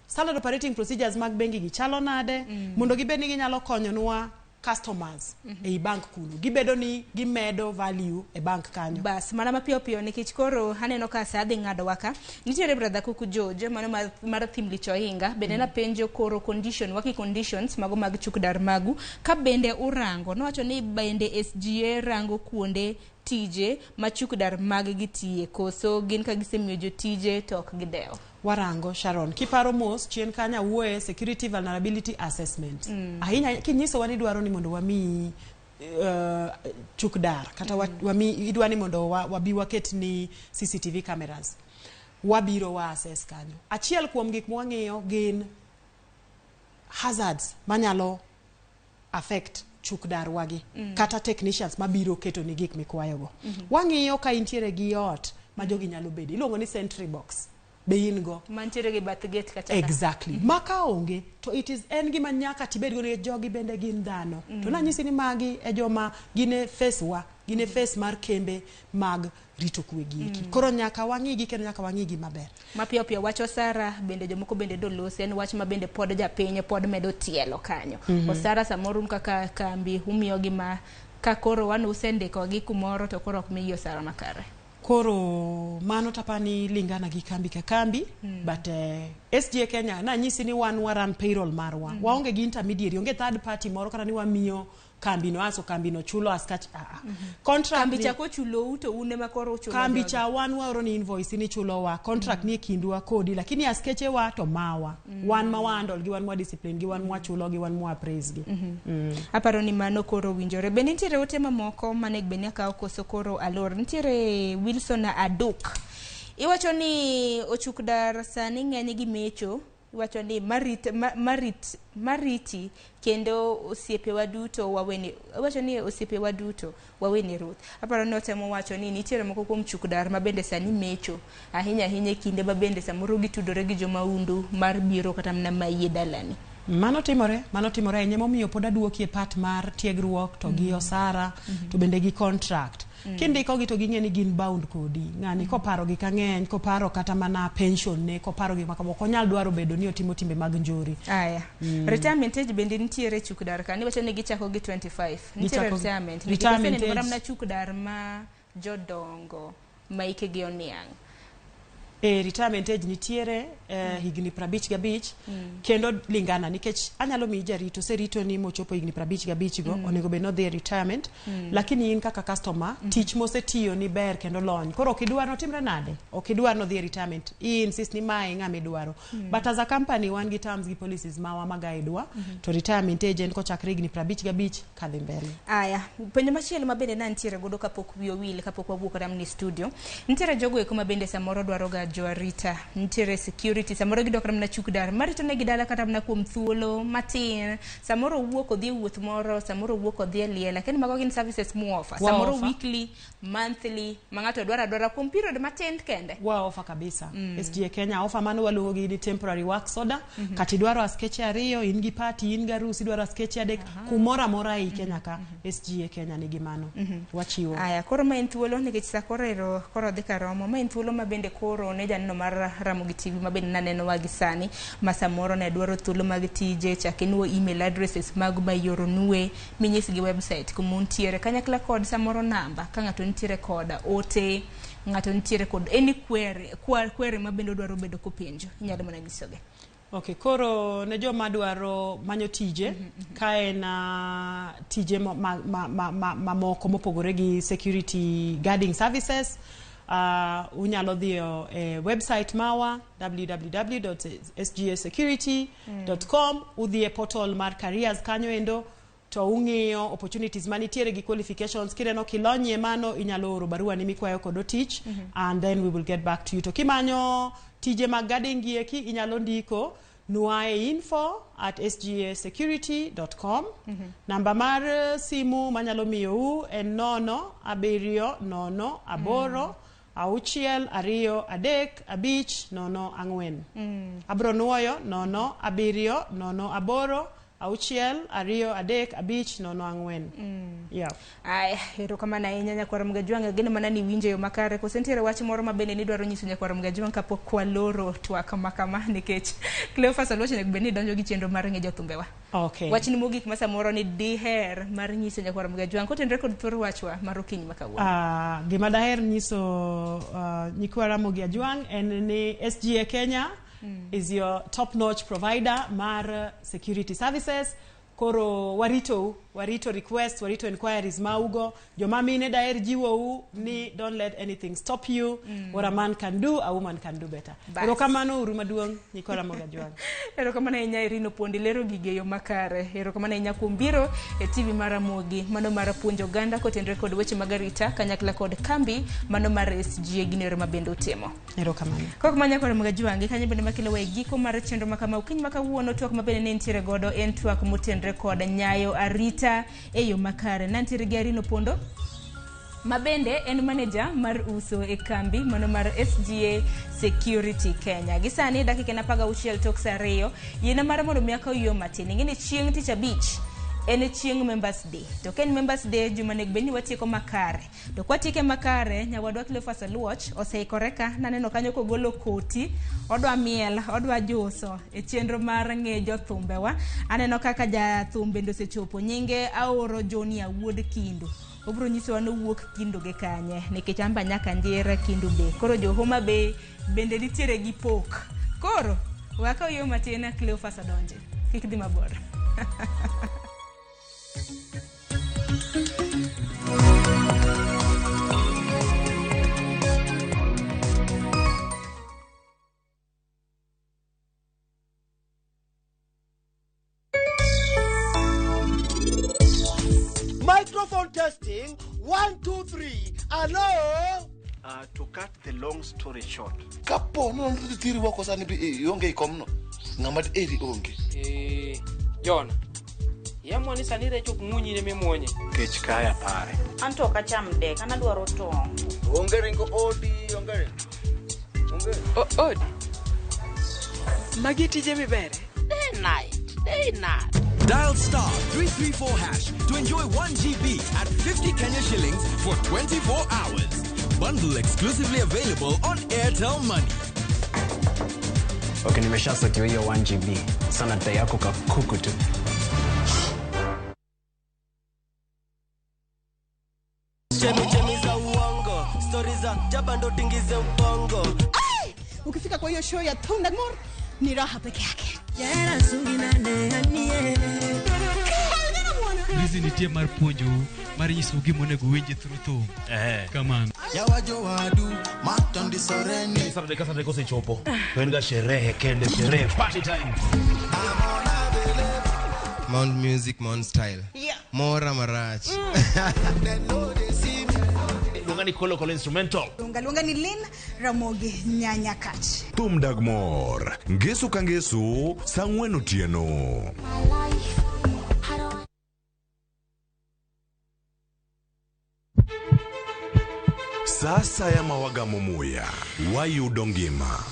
Speaker 4: standard operating procedures mag bengi gi chalo nade, mondo gibed ni ginyalo konyonwa customers ei bank kuno. Gibedo ni gimedo value e bank kanyo.
Speaker 7: Bas, mana mapiyo piyo nikech koro aneno ka saa dhi ng'ado waka. Nitiere brother Kuku George, mano mar Thimlich Oinga, bende napenjo koro condition, working conditions mago mag chukdar magu, ka bende urango, nowacho ni bende SGA rango kuonde tije ma chukdar mag gi tiye, koso gin ka gisemiyo jotije to ok gidewo.
Speaker 4: Warango, Sharon, kiparo mos chien kanyo awuoye security vulnerability assessment. Ahinya kinyisowa ni dwaro ni mondo wamiyi chukdar kata wami idwa ni mondo wabi waket ni CCTV cameras. Wabiro wa assess kanyo. Achiel kuom gik mwang'iyo gin hazards manyalo affect chukdar wagi kata technicians mabiro keto ni gik mikwayogo. Wang'iyo ka intiere gi ot ma jogi nyalo bede. Iluongo ni sentry box. be in go
Speaker 7: Mantiere gi bath gate kacha ka.
Speaker 4: Exactly. Ma ka onge to it is en gima nyaka tibedgo nikech jogi bende gin dhano. To nanyisi ni magi e joma gin e face wa, gin e face mar kembe mag rito kwe gi eki. Koro nyaka wang'igi kendo nyaka wang'igi maber.
Speaker 7: Mapiyo piyo wach osara bende jomoko bende dolosi en wach ma bende pod japiny pod medo tielo kanyo. Osara samoro un kaka kambi umiyogi ma ka koro wan usendikogi kumoro to koro ok migi osara makare.
Speaker 4: Koro mano tapani lingana gi kambi ka kambi. But SGA Kenya nanyisi ni wan waran payroll marwa. Waonge gi intermediary, onge third party moro kata ni wamiyo kambi no aso kambi no chulo askach a contract.
Speaker 7: Kambi cha kochulou to un ema koro uchulo
Speaker 4: kambi
Speaker 7: jogi.
Speaker 4: Cha wan waoro ni invoice ni chulowa contract ni e kindwa kodi, lakini askeche wa to mawa. Wan ma wahandle gi, wan mwa discipline gi, wan mwa chulo gi, wan mwa appraise gi.
Speaker 7: Aparo ni mano koro winjore. Bende nitiere ote mamoko manego bed ni akawo koso koro alor? Nitiere Wilson Aduk, iwacho ni ochuk dar sani ng'eny gi mecho, iwacho ni marit, marit, mariti kendo osiepewa duto waweni, iwacho ni osiepewa duto waweni ruoth. Aparo ni otemo wacho ni nitiere moko kuom chuk dar ma bende sani mecho ahinya ahinya e kinde ma bende samoro gitudore gi jomaundu mar biro kata mana mayie dalani.
Speaker 4: Mano timore, mano timore ahinya, emomiyo pod aduoki e part mar tiegruok to gi osara to bende gi contract. Kindiko gi to ging'e ni gin bound kodi. Ng'ani koparo gik ang'eny, koparo kata mana pension ne, koparo gik makamago, ok onyal dwaro bedo ni otimo timbe mag njori.
Speaker 7: Aya. Retirement age bende nitiere chuk dar ka. Niwacho ni gichako gi 25. Nitiere retirement. Nikech
Speaker 4: Retirement
Speaker 7: aseneno
Speaker 4: age.
Speaker 7: kata mana chuk dar ma jodongo ma hikgi oniang'.
Speaker 4: E retirement age nitiere higni 55. Kendo lingana nikech anyalo miyi jarito oserito ni mochopo higni 55 go onego bed nodhi e retirement. Lakini in kaka customer tich mosetiyo ni ber kendo lony, koro ok idwar notimre nade, ok idwar nodhi e retirement, i insist ni mae ng'ama idwaro. But as a company wan gi terms gi policies mawa ma guide wa to retirement age en kochakre higni 55 kadhi mbele.
Speaker 7: Aya, penjo machielo ma bende nantiere godo kapok wiyi owil, kapok wawuok kata mana e studio. Nitiere jogo eko ma bende samoro dwaro ga jo arita, nitiere security, samoro gidwa kata mana chuk dar, marito negi dala kata mana kuom thuolo matin, samoro owuok odhi e wuoth moro, samoro owuok odhi e liel, lakini mago gin services muofa.
Speaker 4: Wa
Speaker 7: Samoro
Speaker 4: offer.
Speaker 7: weekly, monthly, ma ng'ato dwaro adwara kuom period matin kende.
Speaker 4: Wa offer kabisa. SGA Kenya offer mano waluongo gi ni temporary works order. Kata idwaro askeche ariyo, in gi party, in gi arus, idwaro askeche adek, kumoro amora ei Kenya ka, SGA Kenya nigi mano. Wachiwo.
Speaker 7: Aya, koro ma en thuolo nikech sa koro ero koro dhi karomo. Ma en thuolo ma bende koro ne janeno mar Ramogi TV ma bende nanenowa gi sani ma samoro ne dwaro thuolo mag tije, chak inuo email addresses mag ma ioronue minyisgi website kuma untiere kanyakla kod samoro namba ka ng'ato nitiere kod ote, ng'ato nitiere kod any query, query ma bende odwaro bedo kopenjo inyalo mana nyisogi.
Speaker 4: Okay, koro ne joma dwaro manyo tije, ka en tije mamoko mopogore gi security guarding services, unyalo dhiyo e website mawa www.sgasecurity.com, udhi e portal mar careers kanyo endo to ung'iyo opportunities manitiere gi qualifications. Kineno kilonyie mano, inyalo oro barua ni mikwayo kodo tich and then we will get back to you. To kimanyo tije mag guarding gi eki, inyalo ndiko nwa e info@sgasecurity.com. Namba mar simu manyalo miyou en 0 7 0 8 6 2 3 5 0 4. Abro nuoyo: 0 7 0 8 6 2 3 5 0 4. Yeah.
Speaker 7: Aya, erokamano ahinya nyakwar Mgajwang', ageno mana ni iwinjo e yo makare. Koso nitiere wach moro ma bende nidwaro nyiso nyakwar Mgajwang' kapok waloro twak ma kama nikech Cleophas Oluoch onego bed ni donjo gi chenro mar ng'e jothumbewa.
Speaker 4: Okay.
Speaker 7: Wachni mogik ma samoro ni diher mar nyiso nyakwar Mgajwang' kotenore kod thor wachwa mar okinyi ma kawuono.
Speaker 4: Gima daher nyiso nyikwa Ramogi Ajwang' en ni SGA Kenya is your top notch provider mar security services. Koro warito, warito request, warito inquiries maugo. Joma mine daher jiwou ni don't let anything stop you. What a man can do, a woman can do better.
Speaker 7: Bas.
Speaker 4: Erokamano uru maduong' nyikwa Ramogi Ajwang'.
Speaker 7: Erokamano ahinya Irene Opondi lero gigi e yo makare. Erokamano ahinya kuom biro e TV mar Ramogi mano mar puonjo oganda kotenore kod weche mag arita kanyakla kod kambi mano mar SGA gino ero ma bende utimo.
Speaker 4: Erokamano.
Speaker 7: Kok manya kod Mgajwangi kanyo bende makelo e giko mar chenro ma kama okinyi ma kawuono. Twak ma bende ne nitiere godo en twak motenore kod nyayo arita e yo makare. Nantiere gi Irene Opondo. Ma bende en manager mar uso e kambi mano mar SGA Security Kenya. Gi sani dakika en 16 tok saa 2, yiena mar mondo mi akaw yo matin. Ing'e ni chieng' tich abich en chieng' Members Day. To ka en Members Day, juma onego bed ni watieko makare. To kwatieke makare, nyawadwa Cleophas Aluoch oseikore ka, naneno kanyo kogolo koti, odwa miel, odwa juso e chenro mar ng'e jothumbewa. Aneno kaka jathum bende osechopo, nyinge Aoro Jonia wuod Kindu. Obiro nyisowa ni owuok Kindu gi kanye, nikech an be nyaka njira Kindu Bay. Koro jo Homa Bay bende nitiere gi pok. Koro, wakaw yo matin Cleophas odonje. Kik dhi mabor.
Speaker 1: Microphone testing. 1, 2, 3. Hello?
Speaker 29: To cut the long story short.
Speaker 2: Kapo no thiri wako sani bi ionge ikomno. Ng'ama eri onge.
Speaker 14: John. Yamwani sani rech ok muonyi ne mimuonye.
Speaker 29: Kech kaya pare.
Speaker 13: An to ok acham dek, an adwaro tong'.
Speaker 14: Onge ringo odi, onge ringo. Onge.
Speaker 15: Odi. Magi tije mibere.
Speaker 13: Day night, day night.
Speaker 17: Dial star 334 hash to enjoy 1 GB at 50 Kenya shillings for 24 hours. Bundle exclusively available on Airtel Money.
Speaker 18: Okay, nimeshasotiwa hiyo 1 GB. Sana dai yako kakuku tu.
Speaker 19: Chemi chemi za uongo, stories za jaba ndo tingize ubongo.
Speaker 20: Ai! Ukifika kwa hiyo show ya Thundagmore ni raha peke yake.
Speaker 8: Rizi nitie mar puonjou, mar nyisou gima onego uwinji through thum. Kamano.
Speaker 21: Yawajo wadu, matandi soreni.
Speaker 6: Saturday ka Saturday kosechopo, to en ga sherehe kende, sherehe, party time.
Speaker 22: Mount Music, Mount Style.
Speaker 20: Yeah.
Speaker 22: Mora marach.
Speaker 6: Luonga ni Kolo Kolo Instrumental.
Speaker 20: Luonga ni Lynn Ramogi Nyanyakach.
Speaker 10: Thum dag mor, ngeso ka ngeso, saa ang'wen otieno. Sa asaya ma wagamo muya, wayudo ngima.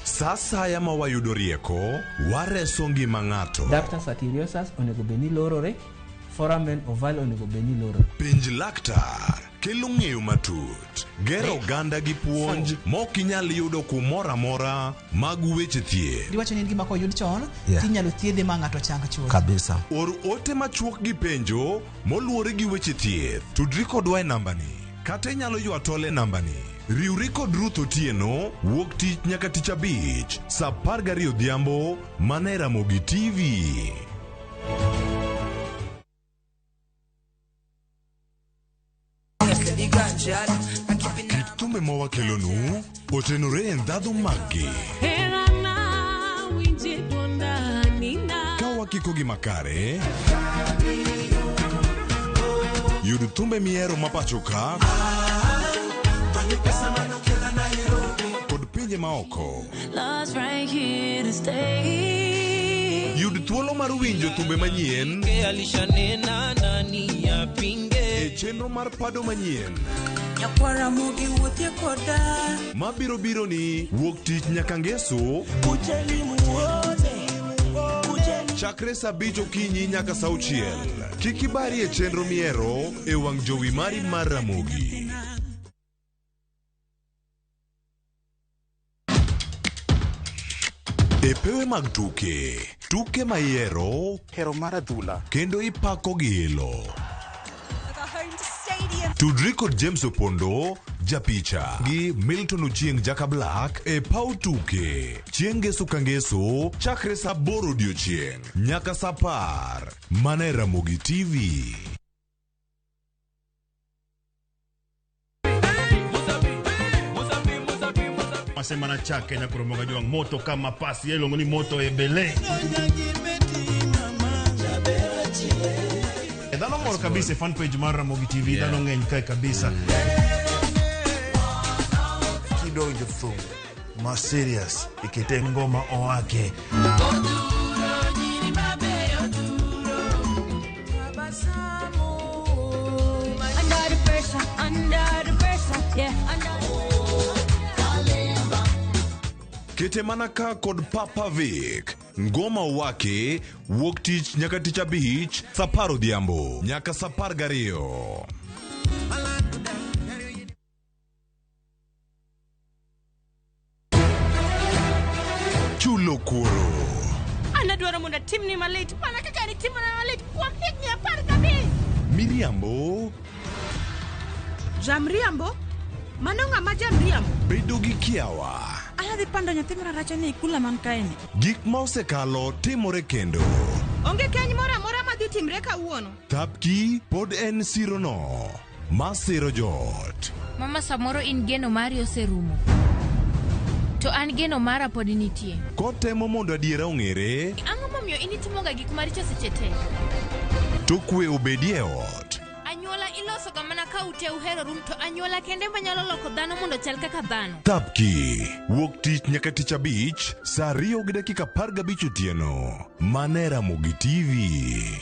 Speaker 10: Sa asaya ma wayudo rieko, wareso ngima ng'ato.
Speaker 28: Ductus arteriosus onego bed ni lorore, foramen ovale onego bed ni lorore.
Speaker 10: Penj laktar kelo ng'eyo matut, gero oganda gi puonj mok inyal yudo kumoro amora mag weche thieth.
Speaker 30: Giwacho ni en gima koyud chon,
Speaker 10: Yeah.
Speaker 30: tinyalo thiedhe ma ng'ato chang chuth.
Speaker 10: Kabisa. Or ote machuok gi penjo moluwore gi weche thieth. Tudri kodwa e nambani kata inyalo ywa tol e nambani. Riwri kod Ruth Otieno wuok tich nyaka tich abich saa 12 odhiambo mana e Ramogi TV. Kit thumbe mawakelonu otenore e ndhadhu maggi. Ka wakiko gi makare, yud thumbe mihero ma pacho ka kod pinje maoko.
Speaker 31: Love's right here to stay.
Speaker 10: Yud thuolo mar winjo thumbe manyien
Speaker 14: Alishanena nani apinge.
Speaker 10: e chenro mar pado manyien
Speaker 31: Nyakwara mogi wuothie koda.
Speaker 10: mabiro biro ni wuok tich nyaka ngeso
Speaker 31: Kujeni muone.
Speaker 10: chakre saa 5 okinyi nyaka saa 6. Kik ibari e chenro mihero e wang' jowi mari mar Ramogi. E pewe mag tuke, tuke ma ihero,
Speaker 29: hero mar adhula,
Speaker 10: kendo ipako gi ilo. Tudri kod James Opondo, japicha, gi Milton Ochieng Jaka Black e paw tuke. Chieng' ngeso ka ngeso, chakre saa 8 odiochieng' nyaka saa 10. Mana e Ramogi TV.
Speaker 32: Masema na chake na kuromoga juang moto kama pasi yelongo ni moto ebele. Dhano mor kabisa e fan page mar Ramogi TV, dhano ng'eny kae kabisa.
Speaker 33: Kidonjo thum ma serious ikete ngoma oake.
Speaker 31: pressure, under the pressure, yeah, under.
Speaker 10: Kete mana ka kod Papa Vic. Ngoma wake wuok tich nyaka tich abich saa apar odhiambo nyaka saa apar gariyo. Chulo kuoro.
Speaker 20: An adwaro mondo atimni malit mana kaka nitimona malit kuom higni 15.
Speaker 10: Miriambo.
Speaker 20: Jamriambo? Mano ng'ama jamriambo?
Speaker 10: Bedo gi kiawa.
Speaker 31: An adhi pando nyathi mararacha ni e kula man kae ni.
Speaker 10: Gik ma osekalo timore kendo.
Speaker 20: Onge keny moro amora madhi timre kawuono.
Speaker 10: Thapki pod en sirono ma siro joot.
Speaker 3: Mama samoro in geno mari oserumo. To an geno mara pod nitie.
Speaker 10: Kotemo mondo adiera ong'ere.
Speaker 3: Ang'o momiyo in itimoga gik maricho seche te?
Speaker 10: To kwe obedie e ot.
Speaker 3: Anyuola ilosoga mana ka ute uheroru to anyuola kende manyalo loko dhano mondo chal kaka dhano.
Speaker 10: Thapki wuok tich nyaka tich abich saa 2:15 otieno. Mane Ramogi TV.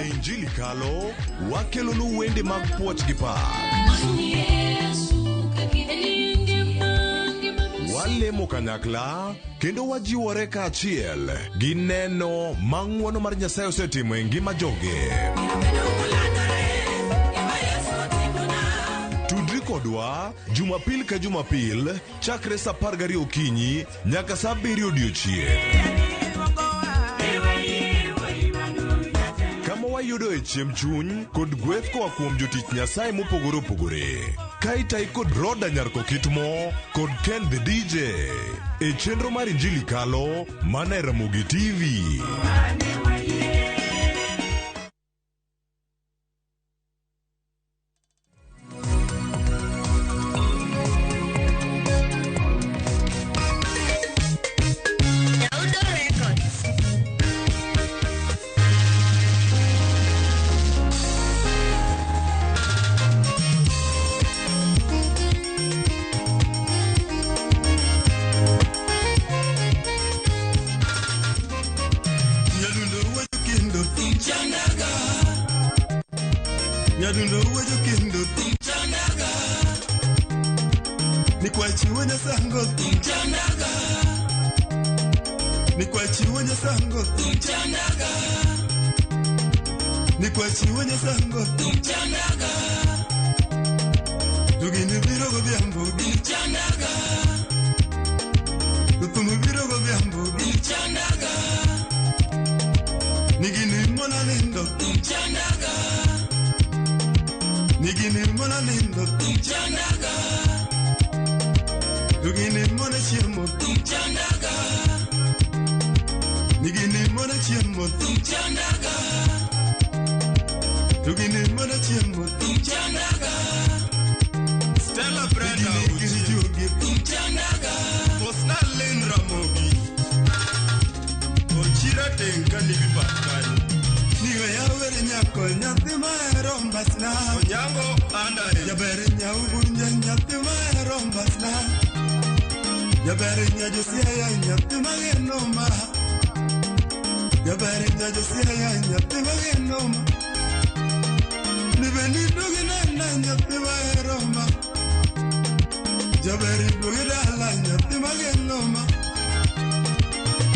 Speaker 10: Injili kalo wakelonu wende mag puoch gi pak. Walemo kanyakla kendo wajiwore kaachiel gi neno ma ng'wono mar Nyasaye osetimo e ngima joge. Tudri kodwa Jumapil ka Jumapil chakre saa 12 okinyi nyaka saa 7 odiochieng'. Kama wayudo e chiemb chuny kod gweth koa kuom jotich Nyasaye mopogore opogore. Ka itai kod Roda Nyar Kokitmo kod Ken the DJ e chenro mar Injili Kalo mana e Ramogi TV.
Speaker 21: Nyadundo wuoyo kendo Chandaga Nikwachiwo nyasango Chandaga Nikwachiwo nyasango Chandaga Nikwachiwo nyasango Chandaga Tugini biro godhiambo Chandaga Thum biro godhiambo Chandaga Nigini mona nindo Chandaga Nigini mona nindo Chandaga Tugini mona chiemo Chandaga Nigini mona chiemo Chandaga Tugini mona chiemo Chandaga
Speaker 4: Stella Brenda
Speaker 21: Uchi
Speaker 4: Chandaga Osna Lynn Ramogi Ochira Tenka Nibi Bakani
Speaker 21: Nigo yawere nyako nyathi mahero mbasna
Speaker 4: Onyango Andae
Speaker 21: Jaber nyaugunja nyathi mahero mbasna Jaber nyajosiaya nyathi mageno ma Jaber nyajosiaya nyathi mageno ma Nibe nidugi nena nyathi mahero ma Jaber dugi dala nyathi mageno ma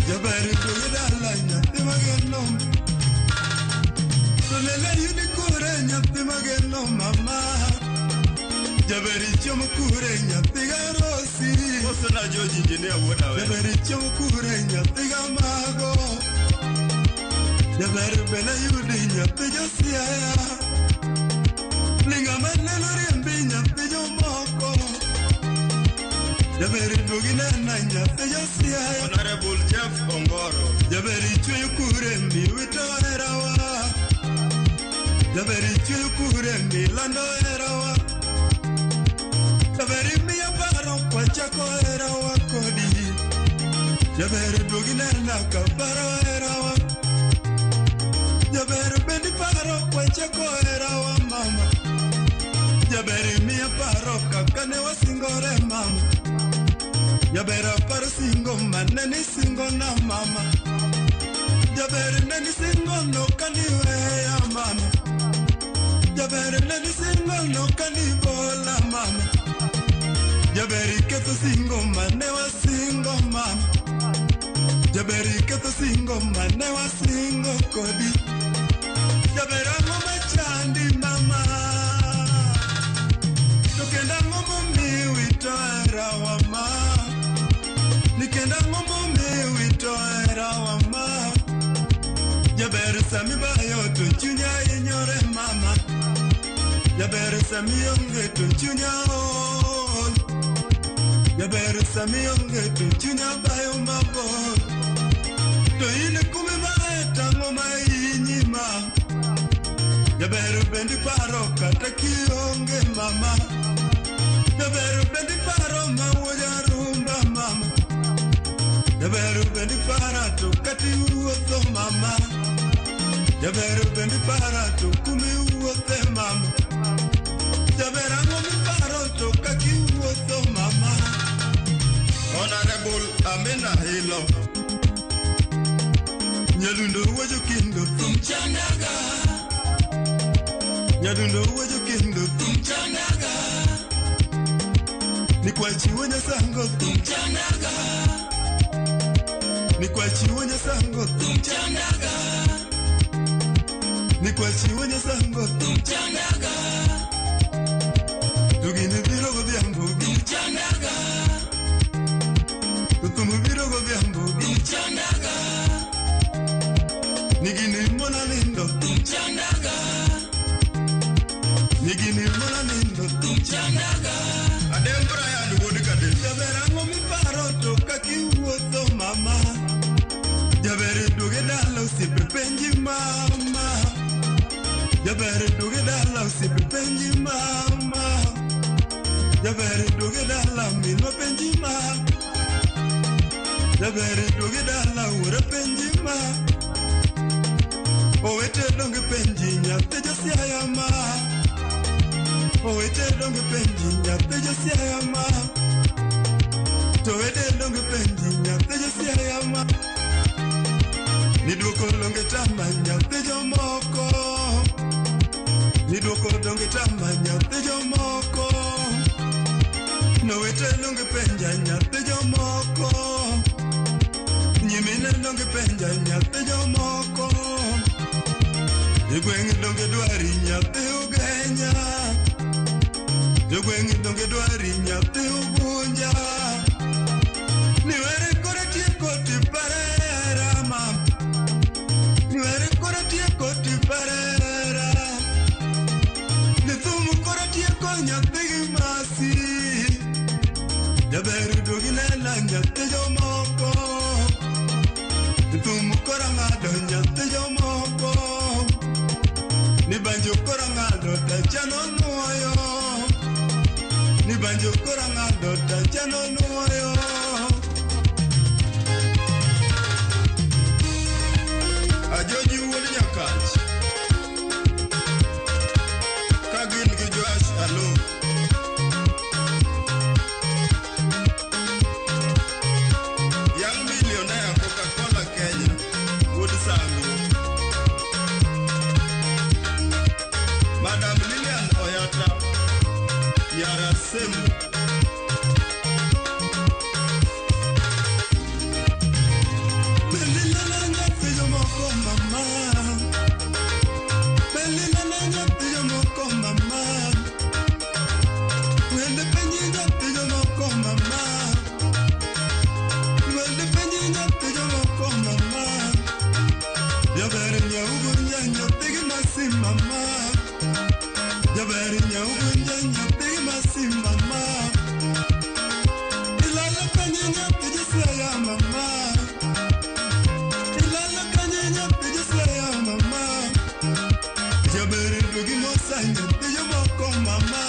Speaker 21: Jaber dugi dala nyathi mageno ma Tolele yudi kure nyathi mageno mama Jaberi chiemo kure nyathi garosi
Speaker 4: Osana George engineer wuoda we
Speaker 21: Jaberi chiemo kure nyathi gamago Jaberi bene yudi nyathi josiaya Linga maneno riembi nyathi jomoko Jaberi dugi nena nyathi josiaya
Speaker 4: Honorable Jeff Ongoro
Speaker 21: Jaberi chweyo kure miwito herawa Jaberi chweyo kure milando herawa Jaberi miya paro kwachako herawa kodi Jaberi dugi nena kaparo herawa Jaberi bendi paro kwachako herawa mama Jaberi miya paro kaka ne wasingore mama Jaberi aparo singo mane ni singo na mama ne nisingo no kaniweya mama. Jaber ne nisingo no kanibola mama. Jaber iketho singo mane wasingo mama. Jaber iketho singo mane wasingo kodi. Jaber ang'o machandi mama. To kendo ang'o momiyo iwito herawa ma. Ni kendo ang'o momiyo iwito herawa ma. Jaber sami bayo to chunya hinyore mama. Jaber sami onge to chunya ol. Jaber sami onge to chunya bayo mabor. To in kumi mae tang'o ma hinyi ma. Jaber bendi paro kata kionge mama. Jaber bendi paro ma wuoja rumba mama. Jaber bendi para to kati wuotho mama. Jaber bendi para to kumi wuothe mama. Jaber ang'o miparo to kaki wuotho mama.
Speaker 4: Honorable Amina Hilo.
Speaker 21: Nyadundo wuojo kendo thum chandaga. Nyadundo wuojo kendo thum chandaga. Nikwachiwo nyasango thum chandaga. Nikwachiwo nyasango thum chandaga. Nikwachiwo nyasango thum chandaga. To gini biro godhiambo thum chandaga. To thum biro godhiambo thum chandaga. Nigini mona nindo thum chandaga. Nigini mona nindo thum chandaga.
Speaker 4: Adem Brian wuod Kadem.
Speaker 21: Jaber ang'o miparo to kaki wuotho mama. Jaber duoge dala osiepe penji mama. Jaber duoge dala osiepe penji mama. Jaber duoge dala minwa penji ma. Jaber duoge dala wuora penji ma. Owete donge penji nyathi josiaya ma. Owete donge penji nyathi josiaya ma. To wete donge penji nyathi josiaya ma. Niduoko longe tama nyathi jomoko. Niduoko donge tama nyathi jomoko. Nowete donge penja nyathi jomoko. Nyimine donge penja nyathi jomoko. Jogweng' donge dwari nyathi ugenya. Jogweng' donge dwari nyathi ugunja. Niwere kore tieko tiparera ma. Niwere kore tieko tiparera. Ni thum kore tieko nyathi gi masi. Jaber duogi nena nyathi jomoko. Ni thum koro ng'ado nyathi jomoko. Ni banjo koro ng'ado tachano nuoyo. Ni banjo koro ng'ado tachano nuoyo.
Speaker 4: Ajoji wuod Nyakach. Ka gin gi Joash Alo. Young millionaire Coca-Cola Kenya. Wuod Sami. Madam Lilian Oyata. Yara Semu.
Speaker 21: Belilala nyathi jomoko mama. Belilala nyathi jomoko mama. Wende penji nyathi jomoko mama. Wende penji nyathi jomoko mama. Jaber nyaugunja nyathi gi masi mama. Jaber nyaugunja nyathi gi masi mama. Ilala penji nyathi josiaya mama. Ilala kanye nyathi josiaya mama. Jaber duogi mosa nyathi jomoko mama.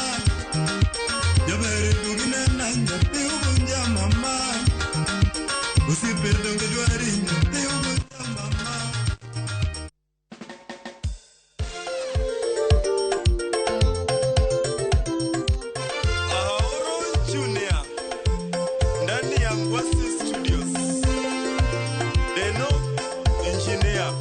Speaker 21: Jaber duogi nena nyathi ugunja mama. Osiepe donge dwari nyathi ugunja mama.
Speaker 4: Ahoro Junior ndani ya Ngwasi Studios. Deno Engineer.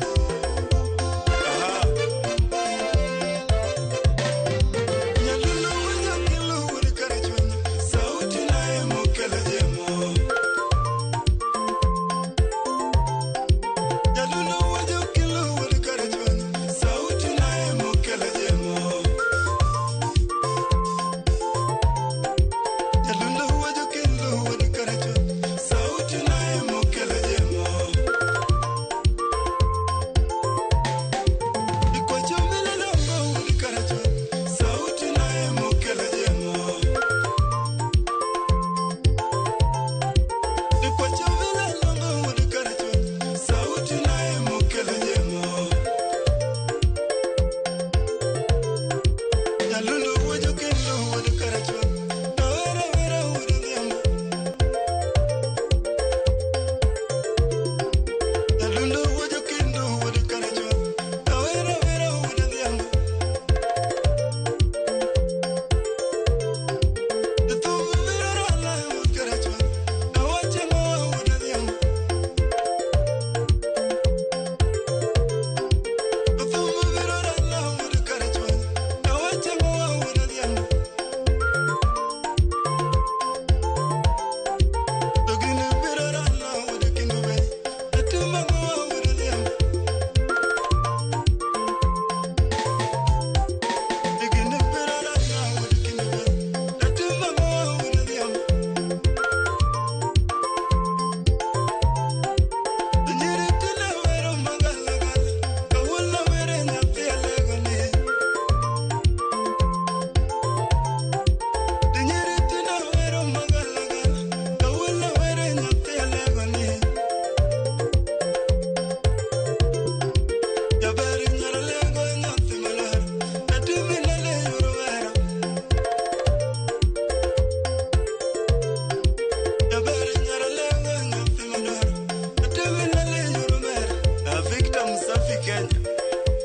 Speaker 21: Wasafi Kenya.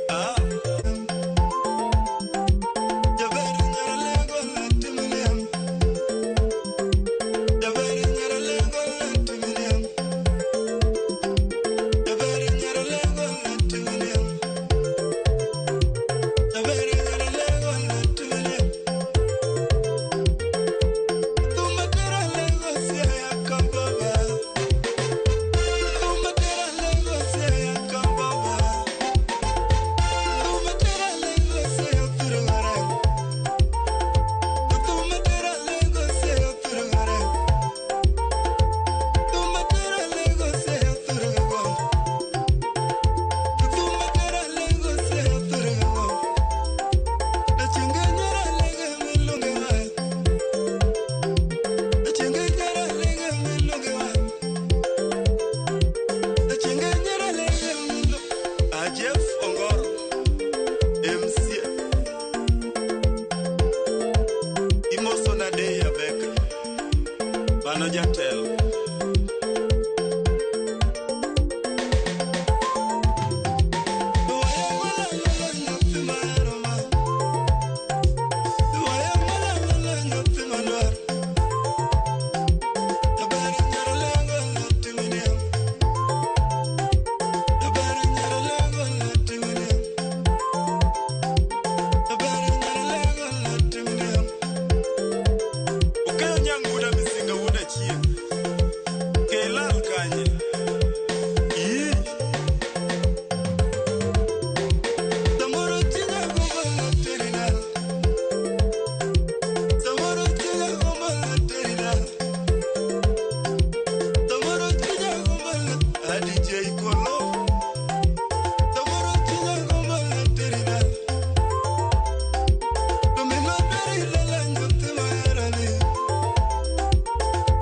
Speaker 21: Ah. Jaber nyara lego la timiliam. Jaber nyara lego la timiliam. Jaber nyara lego la timiliam. Jaber nyara lego la timiliam. Thumba tera lego siaya kambaba. Thumba tera lego siaya kambaba. Thumba tera lego siaya turugare. Thumba tera lego siaya turugare. Thumba tera lego siaya turugago. Thumba tera lego siaya turugago. Nachinga nyara lego milunga wa. Nachinga nyara lego milunga wa. Nachinga nyara lego milunga. Jeff Ongoro MC Imoso na Deya Beka Mano jatelo. Okeyo nyanguda misinga wuod achieng'. Kelal kanye. Ii. Samoro chunya gombo na teri dala. Samoro chunya gombo na teri dala. Samoro chunya gombo na ADJ Kolo. Samoro chunya gombo na teri dala. Domino beri lala nyathi maherani.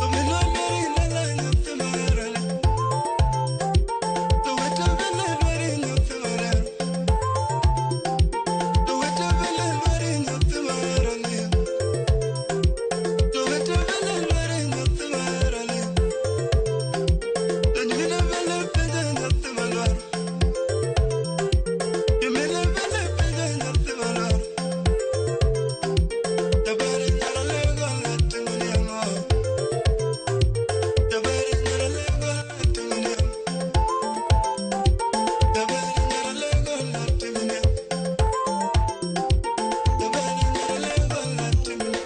Speaker 21: Domino beri lala nyathi maherani. Towete bende dwari nyathi maler. Towete bende dwari nyathi maherani. Towete bende dwari nyathi maherani. To nyimine bende penjo nyathi madwaro. Nyimine bende penjo nyathi madwaro. Jaber nyara lego la timni ang'o? Jaber nyara lego la timni ang'o? Jaber nyara lego la timni ang'o? Jaber nyara lego la timni.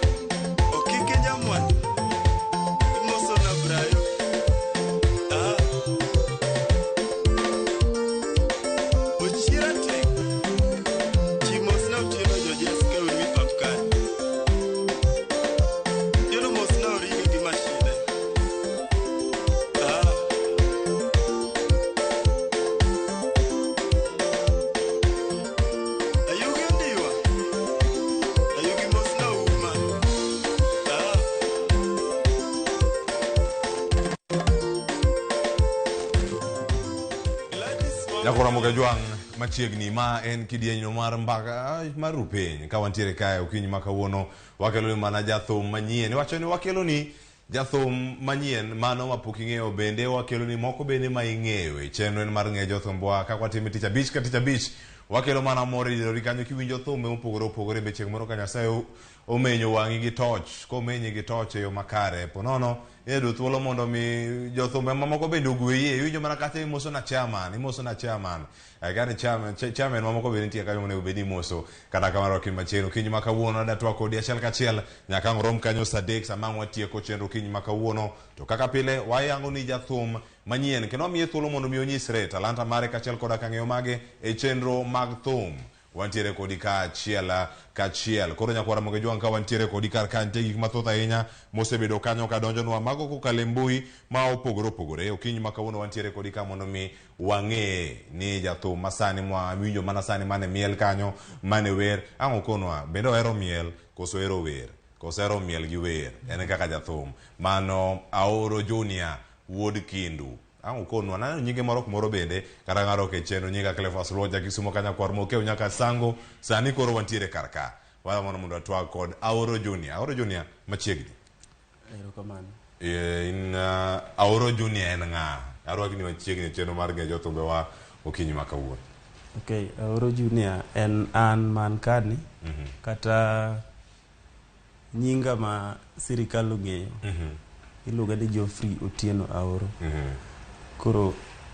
Speaker 21: Okike jamwan, imoso na Brayo. Ah. Ochira tek. Chi mosna Otieno jojes ka un wi pap kanyo. Otieno mosna Origa gi mashine. Ah. Ayugi Ondiwa. Ayugi mosna Uma. Ah.
Speaker 10: Jakora Mogajwang' machiegni ma en kidienyno mar mbaka mar rupiny ka wantiere kae okinyi ma kawuono wakelo ni mana jathum manyien iwacho ni wakelo ni jathum manyien mano mapok ing'eyo bende wakelo ni moko bende ma ing'eyo e chenro en mar ng'eyo jothumwa kaka watime tich abich ka tich abich wakelo mana mor e dieri kanyo kiwinjo thumbe mopogore opogore be chieng' moro ka Nyasaye omenyo wang'i gi toch komenyi gi toch e yo makare ponono iyudo thuolo mondo mi jothumbe mamoko bende ogweyie iwinjo mana kata imoso na chairman imoso na chairman kani chairman chairman mamoko bende nitie kanyo monego bed ni imoso kata kamano okinyi machiegni okinyi ma kawuono adwa twak kodi achiel kachiel nyaka ang' rom kanyo saa 3 sama ang' watieko chenro okinyi ma kawuono to kaka pile wayango ni jathum manyien kendo wamiye thuolo mondo mi onyisre talanta mare kaachiel koda kang'eyo mage e chenro mag thum wantiere kodi kaachiel kachiel koro nyakwara Mogajwang' ka wantiere kodi kar ka nitie gik mathoth ahinya mosebedo kanyo kadonjonwa mago kokalo e mbui ma opogore opogore okinyi ma kawuono wantiere kodi ka mondo mi wang'e ni jathum masani mwawinjo mana sani mane miel kanyo mane wer ang' okonwa bende ohero miel koso ohero wer koso ohero miel gi wer en kaka jathum mano Aoro Junior wuod Kindu ang' okonwa naneno nyinge moro kumoro bende kata ng'aro ok e chenro nyinga Cleophas Luoja Kisumo kanya kwar Mokeu nyaka Sango sani koro wantiere kar ka wadwa mondo watwag kod Aoro Junior. Aoro Junior machiegni.
Speaker 1: Erokamano.
Speaker 10: In Aoro Junior en ng'a? Arwaki ni machiegni e chenro mar ng'eyo jothumbewa okinyi ma kawuono.
Speaker 28: Okay, Aoro Junior en an man kani kata nyinga ma sirikal ong'eyo iluonga ni Geoffrey Otieno Aoro. Koro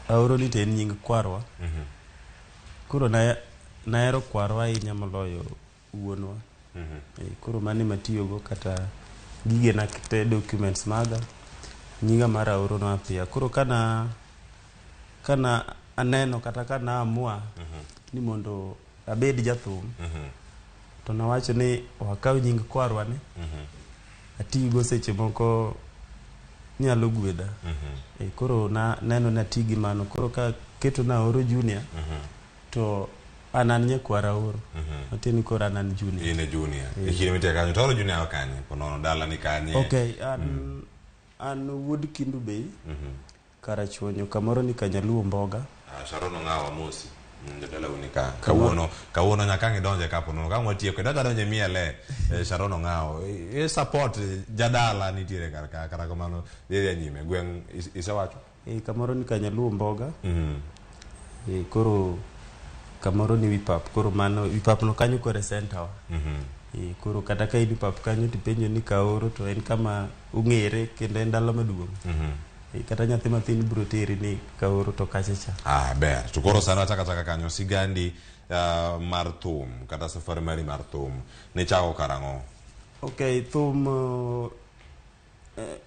Speaker 28: Aoro ni to en nying kwarwa. Koro nahero kwarwa ahinya moloyo wuonwa. Koro mano ema atiyogo kata gigena te documents maga nyinga mar Aoro no apia. Koro kana aneno kata kana amua ni mondo abed jathum to nawacho ni wakaw nying kwarwa ni atigo seche moko nyalo gwedha. Koro na neno ni ati gi mano koro ka keto na Aoro Junior to an nyakwar Aoro matiende ni koro an Junior.
Speaker 1: In e Junior. E kinde mitie kanyo to Aoro Junior kanye? Ponono dala ni kanye?
Speaker 28: Okay, an wuod Kindu Bay Karachuonyo kamoro ni Kanyaluo Mboga.
Speaker 1: Sharon Ong'awa mosi. Jodala uni ka. Kawuono nyaka ang' idonje ka ponono. Ka watieko idonjo adonje miele Sharon Ong'awa. E support jadala nitiere kar ka kata kamano dhi nyime gweng' isewacho.
Speaker 28: Kamoro ni Kanyaluo Mboga. Koro kamoro ni Wipap. Koro mano Wipap no kanyo koro e center wa. Koro kata ka in Wipap kanyo tipenjo ni Kaoro to en kama ong'ere kendo en dala maduong'. Kata nyathi mathin biro teri ni Kaoro to kacha cha.
Speaker 1: Ber. To koro sani wachako kanyo sigandi mar thum kata safari mari mar thum nichako karang'o?
Speaker 28: Okay, thum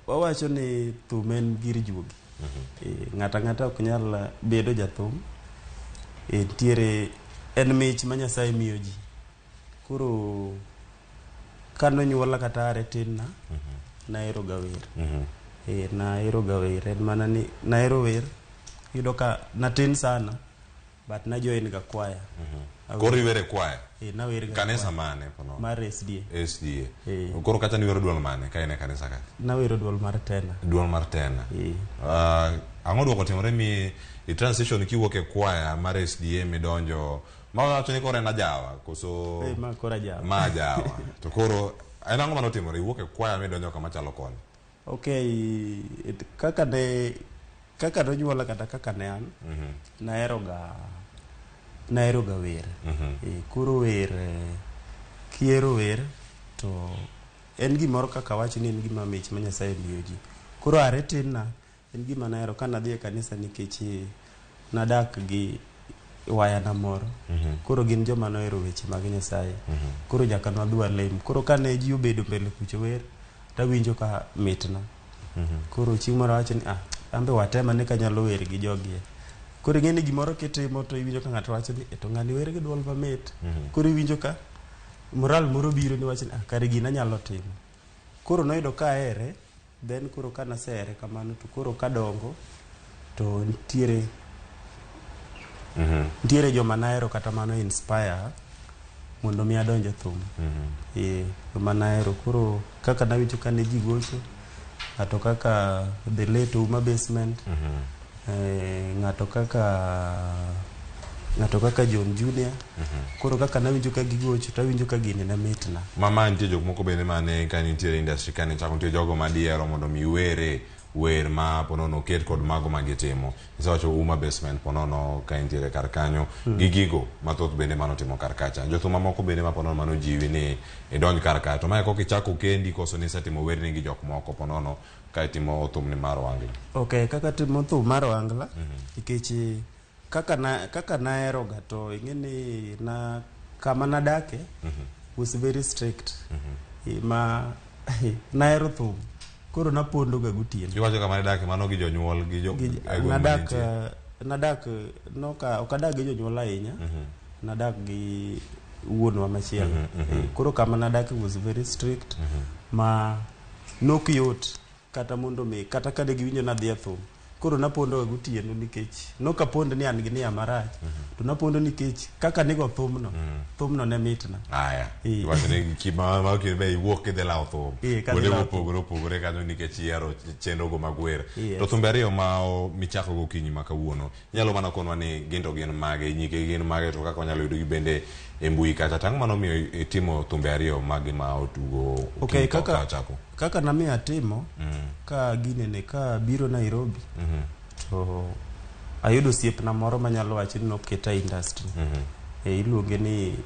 Speaker 28: wawacho ni thum en gir juogi. Ng'ato ang'ata ok nyal bedo jathum. Nitiere en mich ma Nyasaye miyo ji. Koro kanonyuola kata are tin na nahero ga wer. Nahero ga wer en mana ni nahero wer iyudo ka natin sana but na join ga kwaya.
Speaker 1: Koro iwere kwaya?
Speaker 28: Nawer ga
Speaker 1: kanisa mane pono?
Speaker 28: Mar SDA.
Speaker 1: SDA. Koro kata niwero duol mane ka in e kanisa ka?
Speaker 28: Nawero duol mar tena.
Speaker 1: Duol mar tena. Ang'o duoko timore mi i transition kiwuok e kwaya mar SDA midonjo ma wacho ni koro en ajawa koso
Speaker 28: ma koro ajawa.
Speaker 1: Ma ajawa. To koro en ang'o manotimore iwuok e kwaya midonjo kama chalo koni?
Speaker 28: Okay, kaka nonyuola kata kaka ne an nahero ga wer. Koro wer kihero wer to en gimoro kaka wacho ni en gima mich ma Nyasaye miyo ji. Koro are tin na en gima nahero ka nadhi e kanisa nikech nadak gi wayana moro. Koro gin joma nohero weche mag Nyasaye. Koro nyaka nwadhi walem. Koro kane ji obedo mbele kucho wer tawinjo ka mitna. Koro chieng' moro awacho ni ambe watema ne kanyalo wer gi jogi. Koro ing'e ni gimoro kitimo to iwinjo ka ng'ato wacho ni to ng'ani wer gi duol mamit. Koro iwinjo ka moral moro biro ni wacho ni kare gina anyalo timo. Koro noyudo ka ahere, then koro ka nasehere kamano to koro kadongo to nitiere joma nahero kata mano inspire mondo mi adonj e thum. Joma nahero koro kaka nawinjo ka ne ji gocho, ng'ato kaka The Late Uma Basement, ng'ato kaka John Junior. Koro kaka nawinjo ka gigocho tawinjo ka gini ne mitna.
Speaker 1: Mama nitie jok moko bende mane ka nitiere industry ka ne chako nitie jogo madiero mondo mi were wer ma ponono oket kod mago ma gitimo. Isewacho Uma Basement ponono ka nitiere kar kanyo gi gigo mathoth bende manotimo kar kacha. Jothum mamoko bende ma ponono manojiwi ni idonj kar ka to mae koka ichako kendi koso nisetimo werni gi jok moko ponono ka itimo thumni mar Ohangla.
Speaker 28: Okay, kaka timo thum mar Ohangla nikech kaka nahero ga to ing'e ni na kama nadake was very strict. Ma nahero thum. Koro napondo ga gotieno.
Speaker 1: Iwacho kama nidake mano gi jonyuol gi jo
Speaker 28: nadak noka ok adak gi jonyuol ahinya. Nadak gi wuonwa machielo. Koro kama nadake was very strict ma nok yot kata mondo mi kata kane giwinjo nadhi e thum. Koro napondo ga gotieno nikech nok apondo ni an gi nia marach. To napondo nikech kaka nigo thumno, thumno ne mitna.
Speaker 1: Aya. Iwacho ni kima be iwuok kidhi lawo thum. Kuonde mopogore opogore kanyo nikech ihero chenrogo mag wer. To thumbe ariyo ma michako gokinyi ma kawuono, inyalo mana konwa ni gin to gin mage, nyike gin mage to kaka wanyalo yudogi bende e mbui kacha. Tang'o mano miyo itimo thumbe ariyo magi ma otugo
Speaker 28: okinyi ka wachako? Kaka namiyo atimo ka ginene ka biro Nairobi to ayudo osiepna moro manyalo wacho ni noketa e industry. Iluonge ni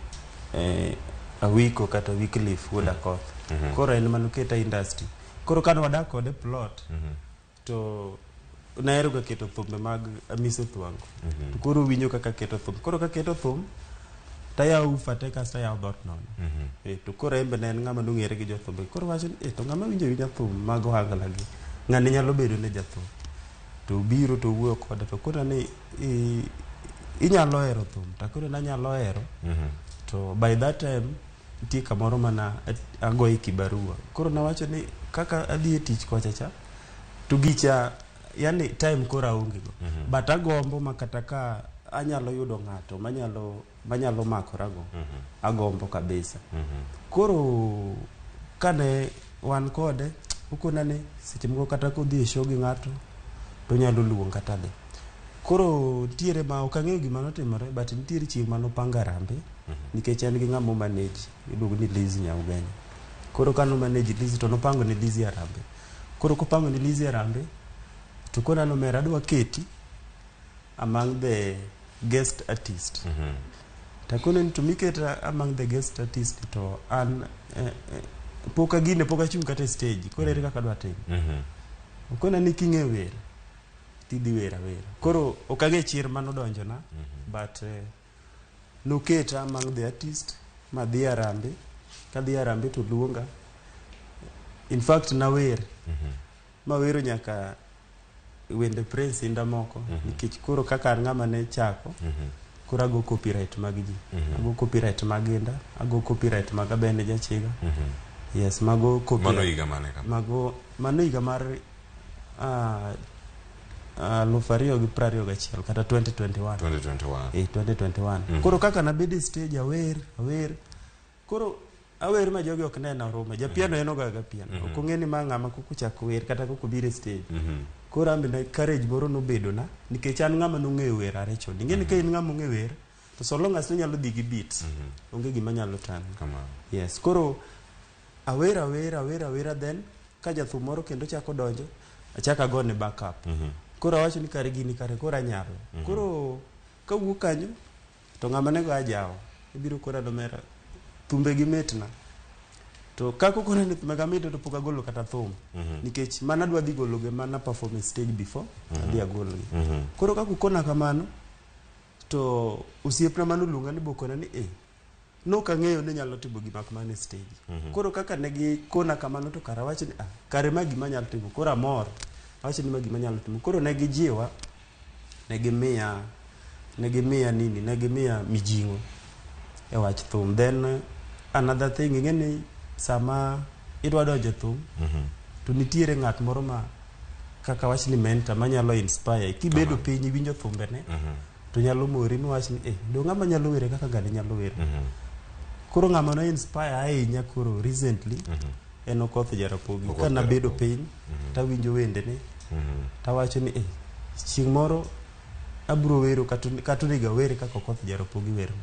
Speaker 28: Awiko kata Wycliffe wuod Akoth. Koro en manoketa e industry. Koro kane wadak kode plot, to nahero ga keto thumbe mag Amiso Thwango. To koro winjo kaka keto thum. Koro kaketo thum, tayawo ufa te kasto ayawo dhoot nono. To koro en be ne en ng'ama nong'ere gi jothumbe. Koro wacho ni to ng'ama winjo awinja thum mag ohangla gi, ng'ani nyalo bedo ne jathum. To obiro to owuoyo koda to kona ni inyalo hero thum. To akone ni anyalo hero. To by that time nitie kamoro mana agoye kibarua. Koro nawacho ni kaka adhi e tich kocha cha, to gicha yani time koro aonge go. But agombo ma kata ka anyalo yudo ng'ato manyalo makorago, agombo kabisa. Koro kane wan kode, okona ni seche moko kata kodhi e show gi ng'ato, to onyalo luonga tadhi. Koro nitiere ma ok ang'eyo gima notimore, but nitiere chieng' manopango harambee, nikech en gi ng'ama omanage, iluongo ni Lizzy Nyaugenya. Koro kano manage Lizzy to nopango ne Lizzy harambee. Koro kopango ne Lizzy harambee, to kona ni omera adwa keti among the guest artist. Takone ni to miketa among the guest artist to an pok agine pok achung' kata e stage, koro ere kaka adwa timo. Okona ni king'e wer, tidhi wer awera. Koro ok ang'e chir manodonjona, but noketa among the artist, madhi harambee, kadhi harambee to luonga. In fact nawer, mawero nyaka wende Prince Inda moko, nikech koro kaka an ng'ama ne chako, koro ago copyright mag ji. Ago copyright mag Inda, ago copyright mag Abende Jachiga. Yes, mago copyright.
Speaker 1: Mano higa mane kama?
Speaker 28: Mago, mano higa mar 2021 kata 2021.
Speaker 1: 2021.
Speaker 28: 2021. Koro kaka nabedo e stage awer, Koro awer ma jogi ok nena orume. Japiano en ogaga piano. Ok ong'e ni ma ng'ama koko chako wer kata koko biro e stage. Koro an bende courage moro nobedo na nikech an ng'ama nong'eyo wer are chon. Ing'e ni ka in ng'ama ong'e wer, to so long as inyalo dhi gi beat, onge gima nyalo tami. Yes, koro awer awera then ka jathum moro kendo chako donjo, achako agone backup. Koro awacho ni kare gini kare koro anyalo. Koro kawuok kanyo to ng'ama nego ajawa ibiro kora nomera thumbe gi mitna. To kaka okona ni thumbe ga mitna to pok agolo kata thum. Nikech mana adwa dhi golo ge mana perform e stage before adhi agolgi. Koro kaka okona kamano to osiepna manoluonga ni bokona ni nok ang'eyo ni nyalo timo gima kamano e stage. Koro kaka ne gikona kamano to kara awacho ni kare ma gima anyalo timo. Koro amor. Awacho ni ma gima anyalo timo. Koro ne gijiwa, ne gimiya nini, ne gimiya mijing'o e wach thum. Then another thing, ing'e ni sama idwa donjo e thum, to nitiere ng'at moro ma kaka wach ni mentor manyalo inspire. Kibedo piny iwinjo thumbene, to nyalo mori miwach ni do ng'ama nyalo were kaka ng'ani nyalo were. Koro ng'ama no inspire ahinya koro recently en Okoth Jarapogi. Ka nabedo piny tawinjo wendene, tawacho ni chieng' moro abro wero kata onego awere kaka Okoth Jarapogi wero.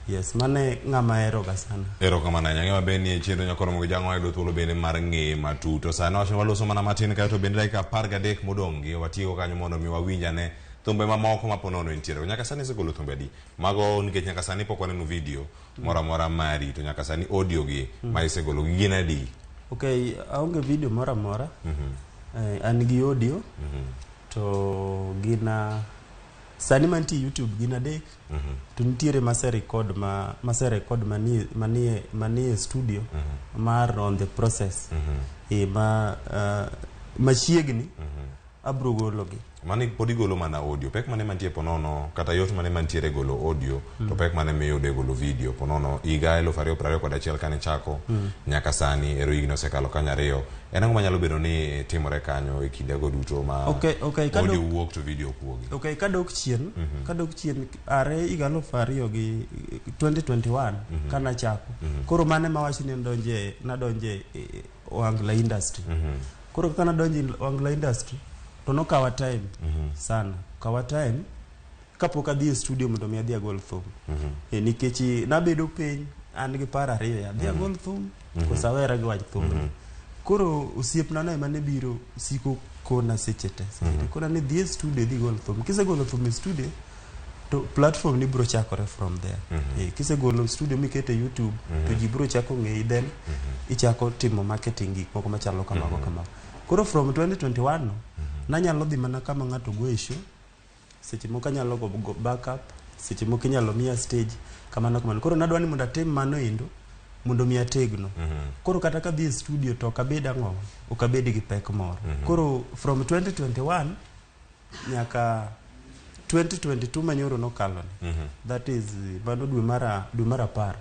Speaker 28: Yes, mane ng'ama ahero ga sana.
Speaker 1: Erokamano ahinya. Ng'e maber ni e chenro nyakoro mogi jang'o wayudo thuolo bende mar ng'eye matut. To sani wacho waloso mana matin kae to bende dakika 13 modong' gi watieko kanyo mondo mi wawinj ane thumbe mamoko ma ponono nitiere. Nyaka sani isegolo thumbe adi? Mago nikech nyaka sani pok waneno video moro amora mari, to nyaka sani audio gi ma isegolo gi gin adi?
Speaker 28: Okay, aonge video moro amora. An gi audio. To gina sani mantie YouTube gin 3. To nitiere mase record mase record manie studio mar on the process. Ma machiegni abro gologi.
Speaker 1: Mani pod igolo mana audio. Pek mane mantie ponono kata yot mane mantiere golo audio, to pek mane miyudo e golo video ponono higa 2021 kane chako nyaka sani ero higni osekalo kanyo 2. En ang'o manyalo bedo ni timore kanyo e kindego duto ma audio wuok to video ok wuogi?
Speaker 28: Okay, kadok chien, kadok chien are higa 2021 kana chako. Koro mane mawacho ni nadonje Ohangla industry. Koro kaka nadonje Ohangla industry to nokawa time sana. Kawa time kapok adhi e studio mondo mi adhi agol thum. Nikech nabedo piny an gi paro ariyo, adhi agol thum koso awera gi wach thum. Koro osiepna no ema ne biro siko kona seche te seche te kona ni dhi e studio idhi gol thum kisegolo thum e studio to platform ni bro chakore from there. Kisegolo studio mikete YouTube to ji bro chako ng'eyi, then ichako timo marketing gik moko machalo kamago kamago. Koro from 2021 no nanyalo dhi mana kama ng'ato goye show, seche moko anyalo go backup, seche moko inyalo miya stage kamano kamano. Koro nadwa ni mondo atim mano endo mondo mi ategno. Koro kata kadhi e studio to ok abed ang'o, ok abed gi pek moro. Koro from 2021 nyaka 2022 manyoro nokalo ni, that is mano dwe mar 10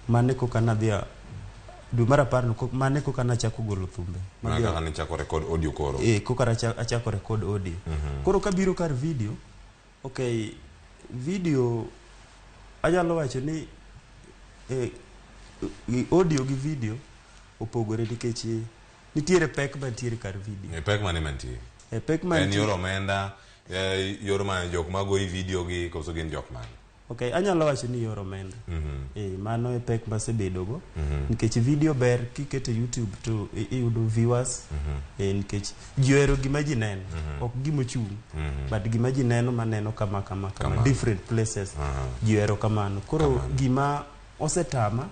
Speaker 28: mane koka nadhi dwe mar 10 no mane koka nachako golo thumbe.
Speaker 1: Mana
Speaker 28: Madhi
Speaker 1: kaka nichako record audio koro.
Speaker 28: Koka achako record audio. Koro kabiro kar video, okay, video anyalo wacho ni audio gi video opogore nikech nitiere pek mantiere kar video.
Speaker 1: Pek mane mantie?
Speaker 28: Pek
Speaker 1: En
Speaker 28: mantie
Speaker 1: yor omenda, yor manyo jok magoyi video gi, koso gin jok mane?
Speaker 28: Okay, anyalo wacho ni yor omenda. Mano e pek masebedogo nikech video ber kiketo e YouTube to iyudo viewers nikech ji ohero gima ji neno, ok gimochung', but gima ji neno maneno kama kama kama,
Speaker 1: Kama.
Speaker 28: different places. Ji ohero kamano. Koro gima osetama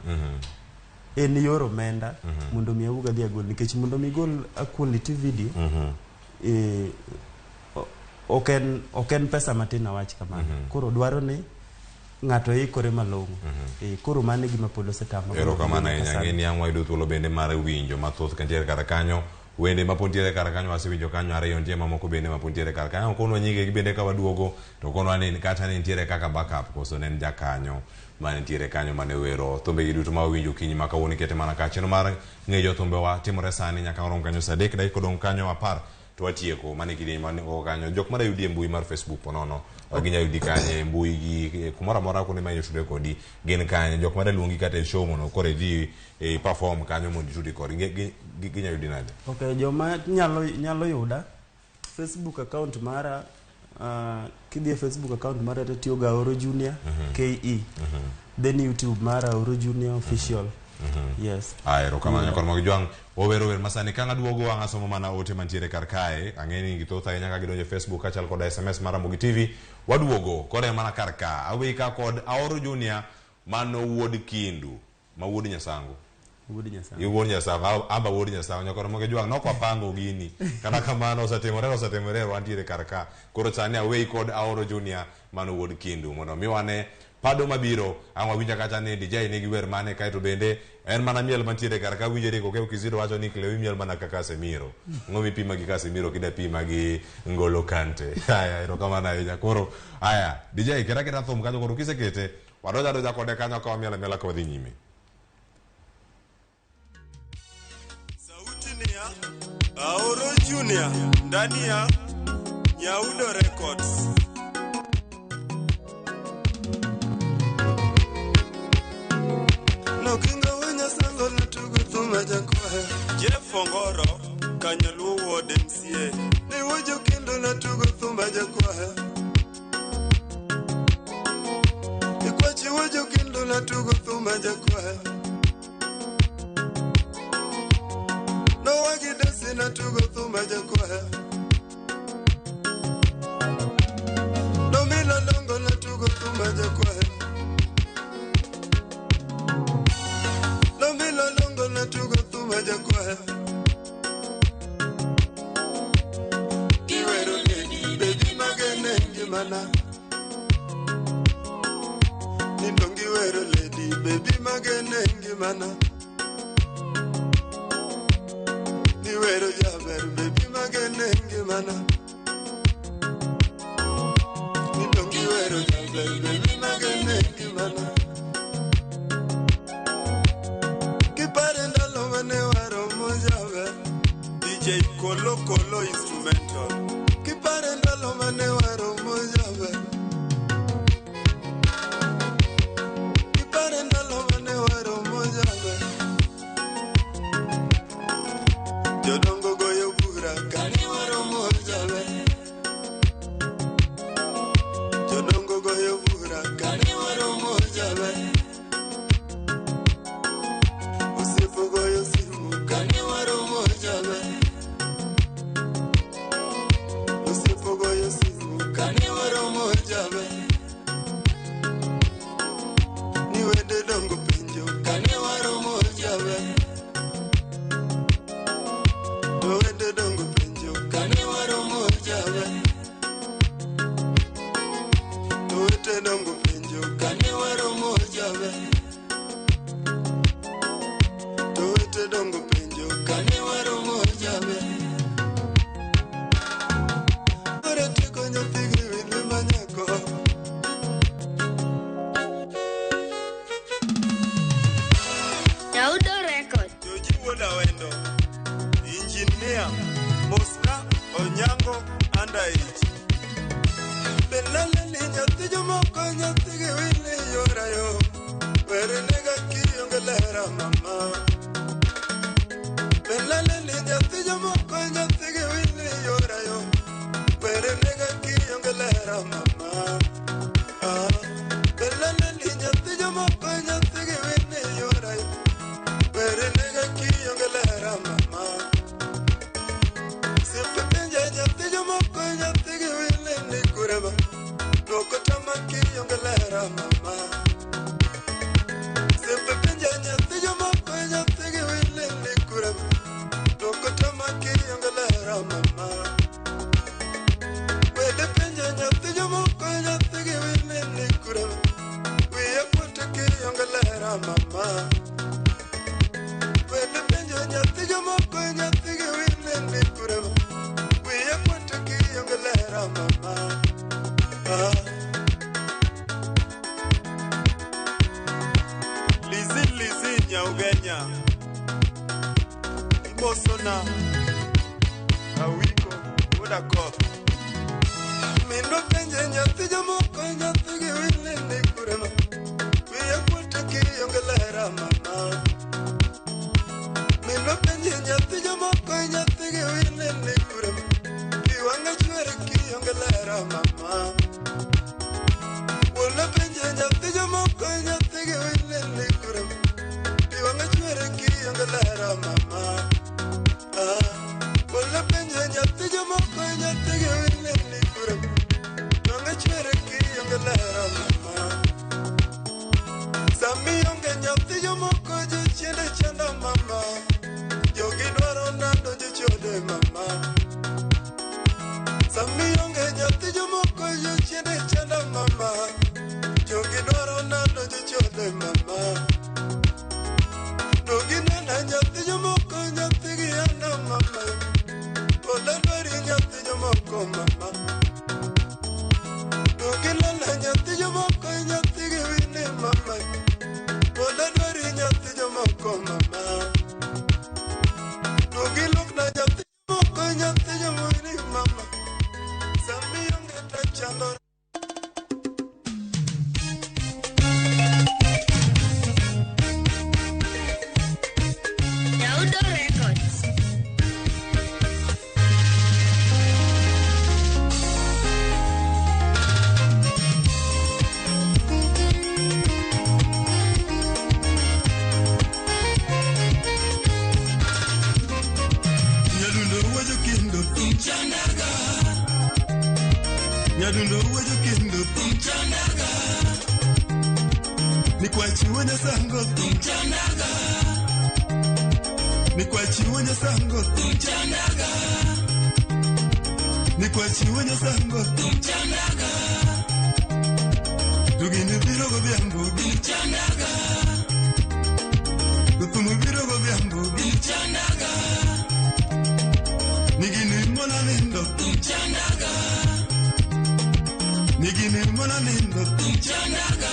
Speaker 28: en yor omenda mondo mi awuog adhi agol, nikech mondo mi igol a quality video ok en pesa matin, awach kamano. Koro dwaro ni ng'ato ikore malong'o. Koro mano e gima pod osetama.
Speaker 1: Erokamano ahinya.
Speaker 28: Nyaka sani.
Speaker 1: Ang'e ni ang' wayudo thuolo bende mar winjo mathoth kantiere kar kanyo wende mapod ntiere kar kanyo. Wasewinjo kanyo ariyo, nitie mamoko bende mapod ntiere kar kanyo. Konwa nyingegi bende ka waduogo to konwa ni kata ne nitiere kaka backup koso ne en jakanyo mane nitiere kanyo mane wero thumbegi duto ma wawinjo okinyi ma kawuono. Ikete mana ka chenro mar ng'eyo jothumbewa timore sani nyaka warom kanyo sa 3 dakika odong' kanyo 10 to watieko. Mano e kidieny man kanyo. Jok mada yudi e mbui mar Facebook ponono ginya yudi kanye e mbui gi kumoro amora kuonde ma inyalo tudre kodi gin kanye? Jok mada luongi kata e show mondo koro idhi e perform kanyo mondo itudi kodgi ginya yudi nade?
Speaker 28: Okay, joma nyalo yuda Facebook account mara, kidhi e Facebook account mara to tiyo ga Aoro Junior KE. Then YouTube mara Aoro Junior Official. Yes.
Speaker 1: Aya, erokamano nyakor mag jwang' owero wer masani ka ng'aduogo ang' asomo mana ote mantiere kar kae. Ang'e ni githoth ahinya ka gidonjo e Facebook kachal koda SMS mar Ramogi TV. Waduogo kore mana kar ka aweyi ka kod Aoro Junior mano wuod Kindu ma wuod Nyasango.
Speaker 28: Wuod Nyasango.
Speaker 1: Iwuod Nyasango, amba wuod Nyasango. Nyakor mag jwang' nok wapango gini, kata kamano osetimore osetimore, wantiere kar ka. Koro sani aweyi kod Aoro Junior mano wuod Kindu mondo mi wane pado mabiro. Ang' wawinja kacha ni DJ nigi wer mane kaeto bende en mana miel mantiere kar ka. Winjo Eric Okew Kizito wacho ni Cleo miel mana ka Casemiro. Ng'o mipima gi Casemiro kida pima gi Ngolo Kante? Aya, erokamano ahinya. Koro aya DJ keta keta thum kanyo. Koro kisekete wadonjo adonja kode kanyo ka wamiel amiela ka wadhi nyime.
Speaker 4: Sauti Aoro Junior ndani ya Nyaudo Records. Nokinga wenyasango natugo thuma jakwayo. Jeff Ongoro Kanyaluo Ward MCA. Ne wojo kendo natugo thumba jakwayo. Ikwachi wojo kendo natugo thumba jakwayo. Nowagi desi natugo thumba jakwayo. Nomila dongo natugo thumba jakwayo. Nomila dongo natugo thumba jakwayo. Kiwero lady baby magene ngimana. Nindo ngiwero lady baby magene ngimana. Niwero jaber baby magene ngimana. Nindo ngiwero jaber baby magene ngimana. Kipare ndalo mane waromo jaber. DJ Kolo Kolo Instrumental. Kipare ndalo mane waromo jaber. Kipare ndalo mane waromo jaber. Jodongo goyo bura kane waromo jaber. Jodongo goyo bura kane waromo jaber. Osiepo goyo simu kane waromo jaber. lera mama. Belale ni nyathi jomoko nyathi gi wili yora yo. Were nega kionge lera mama. Ah, belale ni nyathi jomoko nyathi gi wili yora yo. Were nega kionge lera mama. Simpe penja nyathi jomoko nyathi gi wili ni kureba. Loko tama kionge lera mama. Simpe penja nyathi jomoko nyathi gi wili ni kureba. Loko tama kionge lera mama. Wede penja nyathi jomoko nyathi gi wili ni kureba. Wiya kuote kionge lera mama. Wede penja nyathi jomoko nyathi gi wili ni kureba. Wiya kuote kionge lera mama. Ah.
Speaker 21: Lizi Lizi Nyaugenya Imosona Awiko Udakoth.
Speaker 4: Mindo penje nyathi jomoko nyathi gi wili ni kurema. Wiya kuote kionge lera mama. Mindo penje nyathi jomoko nyathi gi wili ni kurema. Pi wang'e chwer kionge lera mama. Wuon penje nyathi jomoko nyathi gi wili ni kurema. Pi wang'e chwer kionge lera mama. Ah, wuon penje nyathi jomoko nyathi gi wili ni kurema. Pi wang'e chwer kionge lera mama. Sami onge nyathi jomoko jochiende chanda mama. Jogi dwaro nando jochode mama. Sami onge nyathi jomoko jochiende chanda mama. Jogi dwaro nando jochode mama. Dogi nena nyathi jomoko nyathi gi anda mama. Ola dwari nyathi jomoko mama. Dogi nena nyathi jomoko nyathi gi wine mama. Ola dwari nyathi jomoko mama. Dogi lokna nyathi jomoko nyathi jomwini mama. Sami onge tachando.
Speaker 3: Daudo Records.
Speaker 4: Nyadundo wejo kendo tumchandaga. Nyadundo wejo kendo tumchandaga. Nikwachiwo nyasango tumchandaga. Nikwachiwo nyasango tumchandaga. Nikwachiwo nyasango tumchandaga. Tugini biro godhiambo tumchandaga. Thum biro godhiambo tumchandaga. Nigini mona nindo tumchandaga. Nigini mona nindo tumchandaga.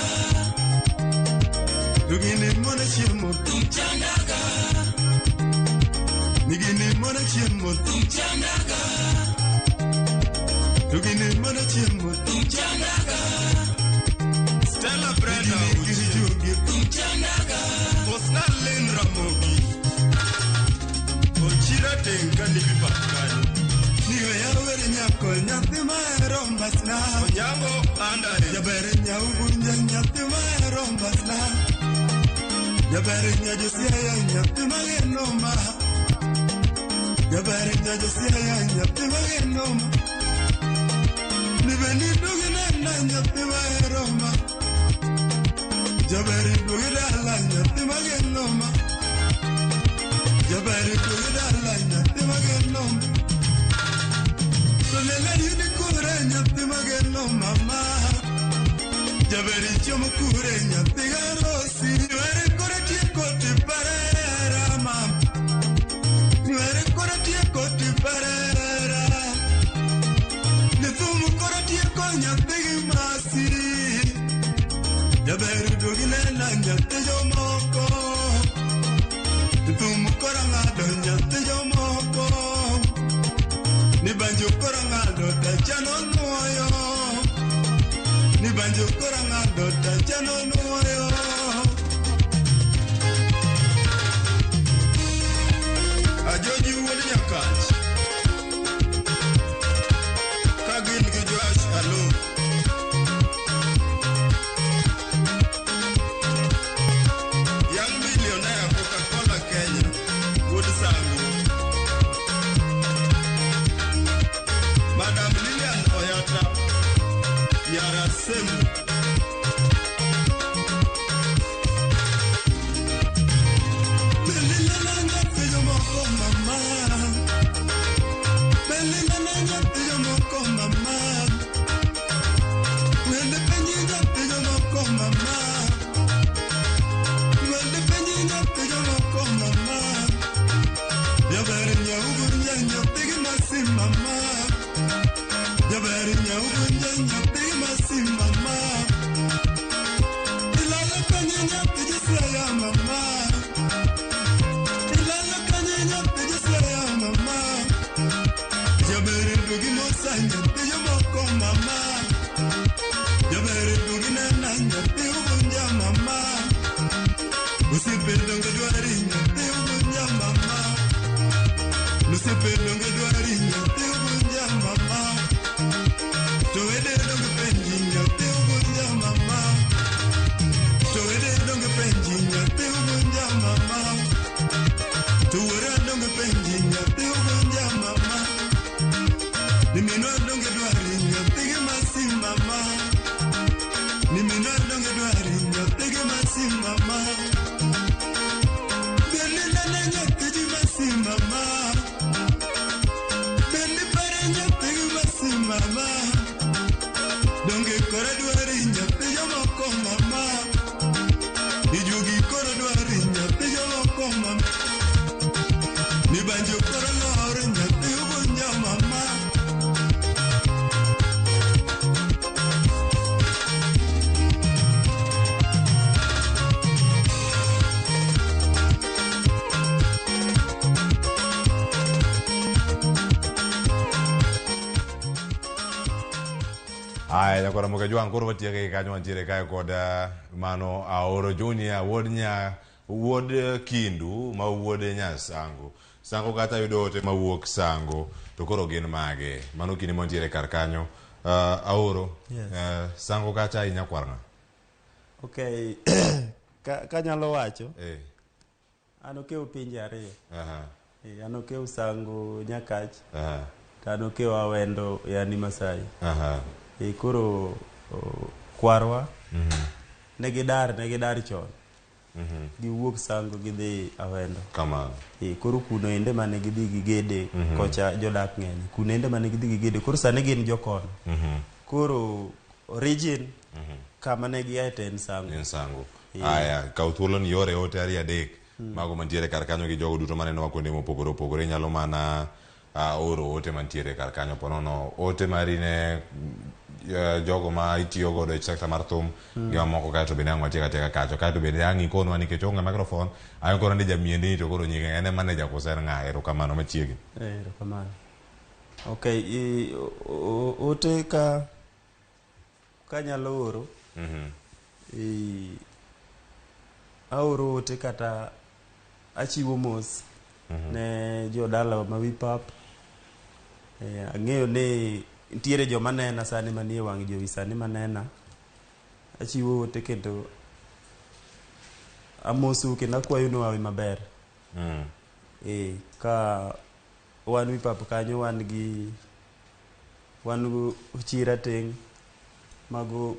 Speaker 4: Tugini mona chiemo tumchandaga. Nigini mona chiemo tumchandaga. Tugini mona chiemo tumchandaga.
Speaker 21: Stella Brenda
Speaker 4: Uchi tumchandaga.
Speaker 21: Osna Lynn Ramogi Ochira Tenga Libi Bakani.
Speaker 4: Niwe yawere nyako nyathi mahero mbasna.
Speaker 21: Onyango Andare.
Speaker 4: Jaber nyaubunja nyathi mahero mbasna. Jaber nyajosiaya nyathi mageno ma. Jaber nyajosiaya nyathi mageno ma. Nibe nidugi nena nyathi mahero ma. Jaber dugi dala nyathi mageno ma. Jaber dugi dala nyathi mageno ma. Tonele yudi kure nyathi mageno mama. Jaber chiemo kure nyathi garosi. Nwere kore tieko tiparera mama. Nwere kore tieko tiparera. Nithumu kore tieko nyathi gi masi. Jaber duogi nena nyathi jomoko. Nithumu kora ng'ado nyathi jomoko. Ni banjo kora ng'ado tachano nuoyo. Ni banjo kora ng'ado tachano nuoyo.
Speaker 1: Aya nyakwara Moga Jwang' koro watieke kanyo wantiere kae kod mano Aoro Junior wuod nya wuod Kindu ma wuod Nyasango. Sango kata yudo ote mawuok Sango to koro gin mage. Mano kinde mantiere kar kanyo. Aoro,
Speaker 28: Yes.
Speaker 1: Sango kacha inyakwar ng'a?
Speaker 28: Okay. Kanyalo wacho.
Speaker 1: Eh.
Speaker 28: An okew pinje ariyo.
Speaker 1: Aha.
Speaker 28: An okew Sango Nyakach.
Speaker 1: Aha.
Speaker 28: To an okew Awendo yani Masai.
Speaker 1: Aha.
Speaker 28: Koro kwarwa
Speaker 1: Mhm.
Speaker 28: ne gidar chon.
Speaker 1: Mhm.
Speaker 28: Giwuok Sango gidhi Awendo.
Speaker 1: Kamano.
Speaker 28: Koro kuno ende mane gidhi gigede
Speaker 1: Mhm.
Speaker 28: kocha jodak ng'eny. Kuno ende mane gidhi gigede koro sani gin jokono.
Speaker 1: Mhm.
Speaker 28: Koro origin
Speaker 1: Mhm.
Speaker 28: kama ne giae to en Sango.
Speaker 1: En Sango. Aya, kaw thuolo ni yore ote ariyo adek mago mantiere kar kanyo gi jogo duto manenowa kuonde mopogore opogore inyalo mana oro ote mantiere kar kanyo ponono ote mari ne jogo ma itiyo godo e sekta mar thum gi mamoko kaeto bende ang' watiek atieka kacho kaeto bende ang' ikonwa nikech onge microphone ang' ikonwa ni jamiendi ni to koro nyinge en e manager koso en ng'a erokamano machiegni.
Speaker 28: Erokamano. Okay, ote ka kanyalo oro
Speaker 1: Mhm.
Speaker 28: Aoro ote kata achiwo mos ne jodala ma Wipap. Ang'eyo ni nitiere joma nena sani manie wang' jowi sani manena. Achiwo ote kendo amosou kendo akwayonu hawi maber. Ka wan Wipap kanyo wan gi Chira Teng' mago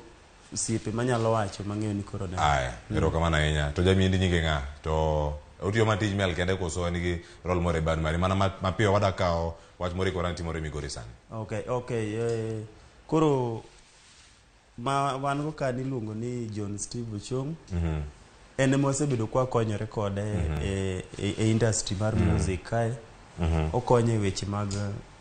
Speaker 28: osiepe manyalo wacho mang'eyo ni koro neno.
Speaker 1: Aya, erokamano ahinya. To jamiendi nyinge ng'a? To otiyo mana tij miel kende koso en gi role moro e band mari? Mana mapiyo wadwa kawo wach morikore ni timore Migori sani.
Speaker 28: Okay. Koro ma wan go ka niluongo ni John Steve Ochong.
Speaker 1: Mhm.
Speaker 28: En ema wasebedo kwa konyore kode
Speaker 1: Mhm.
Speaker 28: e industry mar
Speaker 1: Mhm.
Speaker 28: music kae.
Speaker 1: Mhm.
Speaker 28: Okonyo e weche mag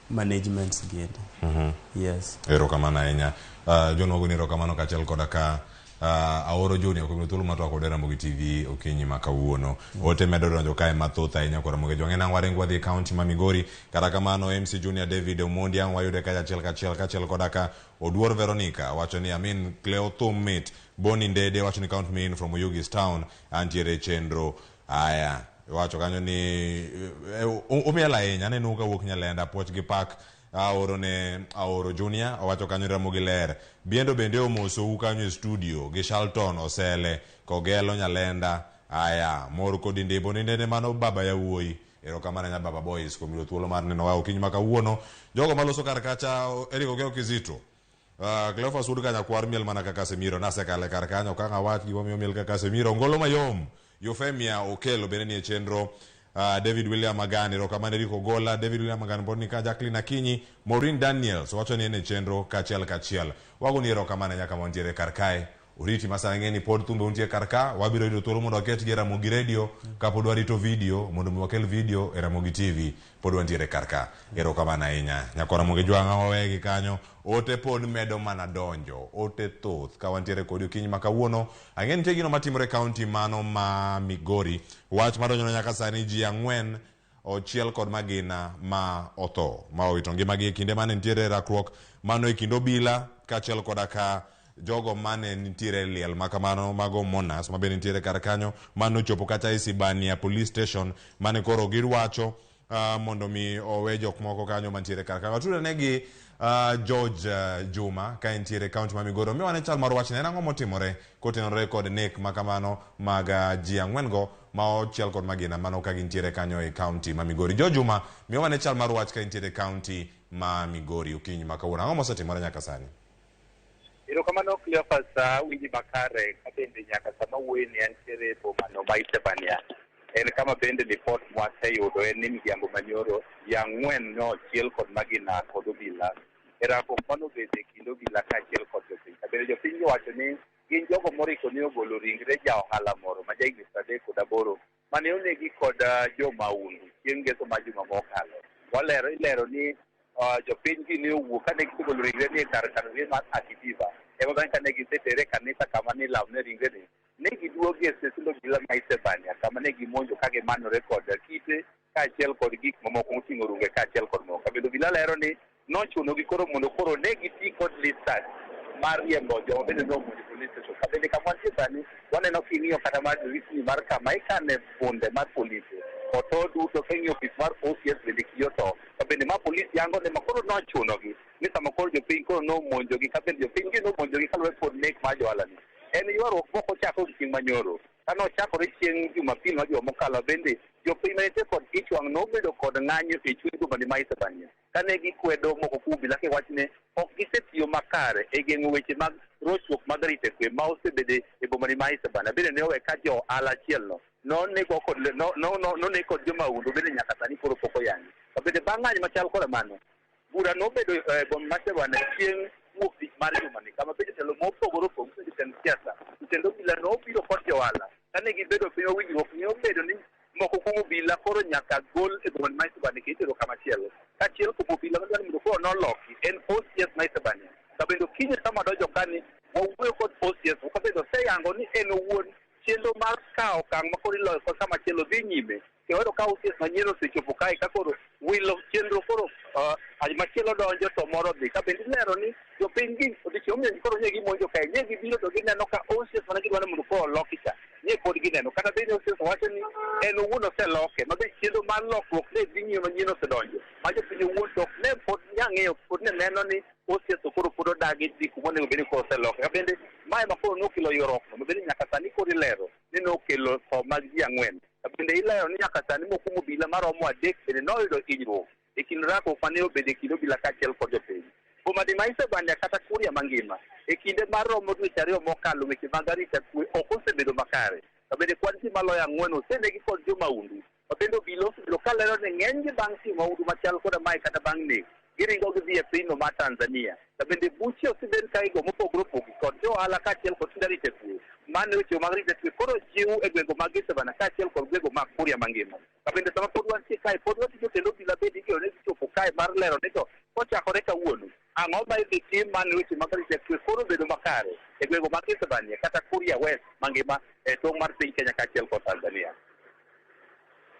Speaker 28: management giendi.
Speaker 1: Mhm.
Speaker 28: Yes.
Speaker 1: Erokamano ahinya. John wagoni erokamano kaachiel koda ka Aoro Junior kuom thuolo mar twak kod Ramogi TV okinyi ma kawuono. Ote medo donjo kae mathoth ahinya kod Ramogi Jwang'. En ang' waringo wadhi e county ma Migori. Kata kamano MC Junior David Omondi ang' wayude kacha achiel kachiel kaachiel koda ka Oduor Veronica wacho ni amin Cleo thum mit. Boni Ndede wacho ni count me in from Oyugis town. Antiere chenro. Aya, wacho kanyo ni umiel ahinya aneno ka wuok Nyalenda puoch gi pak aoro ne Aoro Junior owacho kanyo Ramogi ler. Biendo bende omosou kanyo e studio gi Shalton Osele Kogelo Nyalenda. Aya, mor kodi ndimbo ni ndende mano baba yawuoyi. Erokamano ahinya Baba Boys kuom yudo thuolo mar neno wa okinyi ma kawuono. Jogo maloso kar kacha Eric Okeyo Kizito. Cleophas wuod Kanyakwar miel mana kaka Casemiro nasekale kar kanyo ka ng'awach gimomiyo miel kaka Casemiro. Ngolo mayom Euphemia Okelo bende nie chenro. David William Magani, erokamano Eric Ogola, David William Magani pod nika, Jacqueline Akinyi, Maureen Daniels wacho ni en e chenro kachiel kachiel. Wagoni erokamano nyaka mantiere kar kae. Oriti masani ng'e ni pod thumbe untie kar ka, wabiro yudo thuolo mondo waketgi e Ramogi Radio, kapod warito video mondo mi wakel video e Ramogi TV, pod wantiere kar ka. Erokamano ahinya. Nyakwa Ramogi Jwang'a wawegi kanyo, ote pod medo mana donjo, ote thoth ka wantiere kodi okinyi ma kawuono. Ang'e nitie gino matimore e county mano ma Migori. Wach madonjo nyaka sani ji 4 ochiel kod magina ma otho ma owito ngimagi e kinde mane nitiere rakruok mano e kind obila kaachiel koda ka jogo mane nitiere liel makamano mago monas ma bende nitiere kar kanyo mano ochopo kata e Sibania police station mane koro girwacho mondo mi owe jok moko kanyo mantiere kar kanyo. Watudane gi George Juma ka entiere county ma Migori. Omiwa ne chal mar wachni en ang'o motimore kotenore kod nek makamano mag ji 4 go ma ochiel kod magina mano ka gintiere kanyo e county ma Migori. George Juma, miwa ne chal mar wach ka entiere county ma Migori okinyi ma kawuono. Ang'o mosetimore nyaka sani?
Speaker 2: Erokamano Cleophas, awinji makare ka bende nyaka sama wuoyi ni antiere e bomano ma Isebania. En kama bende lipot mwaseyudo en ni midhiambo manyoro ji 4 nochiel kod magina kod obila. E rakruok manobedo e kind obila kaachiel kod jopiny. Ka bende jopiny owacho ni gin jogo moriko ni ogolo ringre ja ohala moro ma jahigni 38 mane onegi kod jo mahundu chieng' ngeso mar juma mokalo. Ilero ni jopiny gi ne owuok kane gisegolo ringre ni e kar kano ringre mar Akidiva. Ema bang'e kane gisetere e kanisa kama nilamo ne ringre ni, ne giduogo e stesend obila ma Isebania kama ne gimonjo ka gimanore kod kite kaachiel kod gik mamoko moting'o runge kaachiel kod moko. Bende obila lero ni nochunogi koro mondo koro ne giti kod lisas mar riembo joma bende nomonjo police station. Ka bende kama wantie sani waneno king'iyo kata mar dirisni mar kama ikane bunde mar polise oto duto king'iyo ofis mar OCS bende kiyo to bende ma polis yango ne ma koro nochunogi ni sama koro jopiny koro nomonjogi ka bende jopiny gi nomonjogi kaluwore kod nek mar johala ni. En ywaruok mok ochako chieng' manyoro ka nochakore chieng' Jumapil mar juma mokalo bende jopiny manitie kod ich wang' nobedo kod ng'anyo e chuny bomani ma Isebania kane gikwedo moko kuom obila kiwach ne ok gisetiyo makare e geng'o weche mag rochruok mag arita kwe ma osebedo e bomani ma Isebania. Bende ne owe ka jo ohala achiel no nonego kod noneg kod jomahundu bende nyaka sani koro pok oyangi. To bende bang' ng'anyo machal koda mano bura nobedo e boma ma Isebania chieng' wuok tich mar jumani kama be jotelo mopogore opogore jotend siasa jotend obila nobiro kod johala kane gibedo piny winjruok ne obedo ni moko kuom obila koro nyaka gol e bomani ma Isebania kendo itero kama chielo. Kachiel kuom obila madwaro ni mondo koro noloki en OCS ma Isebania. Ka bende okinyi sama donjo kani wawuoyo kod OCS ka bende oseyango ni en owuon chenro mar kawo okang' ma koro iloyo kod kama chielo dhi nyime. Kendo wayudo ka OCS manyien osechopo kae ka koro wilo chenro koro machielo donjo to moro dhi. Ka bende ilero ni jopiny gi odiochieng' omiyo koro nye gimonjo kae nye gibiro to gineno ka OCS mana gidwaro mondo koro oloki cha nye pod gineno kata bende OCS wacho ni en owuon oseloke ma be chenro mar lokruok ne dhi nyime manyien osedonjo ma jopiny owuon to ok ne pod nyang'eyo pod ne neno ni OCS to koro pod odagi dhi kuma onego bed ni koro oseloke. Ka bende mae ma koro nokelo ywaruok no ma bende nyaka sani koro ilero ni nokelo tho mag ji ang'wen. Ka bende ilero ni nyaka sani moko kuom obila maromo adek bende noyudo hinyruok e kind rakruok mane obedo e kind obila kaachiel kod jopiny. Boma ma Isebania kata Kuria mangima e kinde mar romo dweche ariyo mokalo weche mag arita kwe ok osebedo makare. Ka bende kwan ji maloyo ang'wen osenegi kod jomahundu. Ma bende obila osebedo kalero ni ng'enygi bang' timo mahundu machal koda mae kata bang' nek giringo gidhi e pinyno mar Tanzania. Ka bende buche osebed ka igo mopogore opogore kod jo ohala kaachiel kod tinde arita kwe. Mano weche mag arita kwe koro jiw e gwenge mag Isebania kaachiel kod gwenge mag Kuria mangima. Ka bende sama pod wantie kae pod watije kendo obila bende ikelo ne chopo kae mar lero ni to kochakore kawuono ang'o ma idhi tim mano weche mag arita kwe koro bedo makare e gwenge mag Isebania kata Kuria West mangima e tong' mar piny Kenya kaachiel kod Tanzania.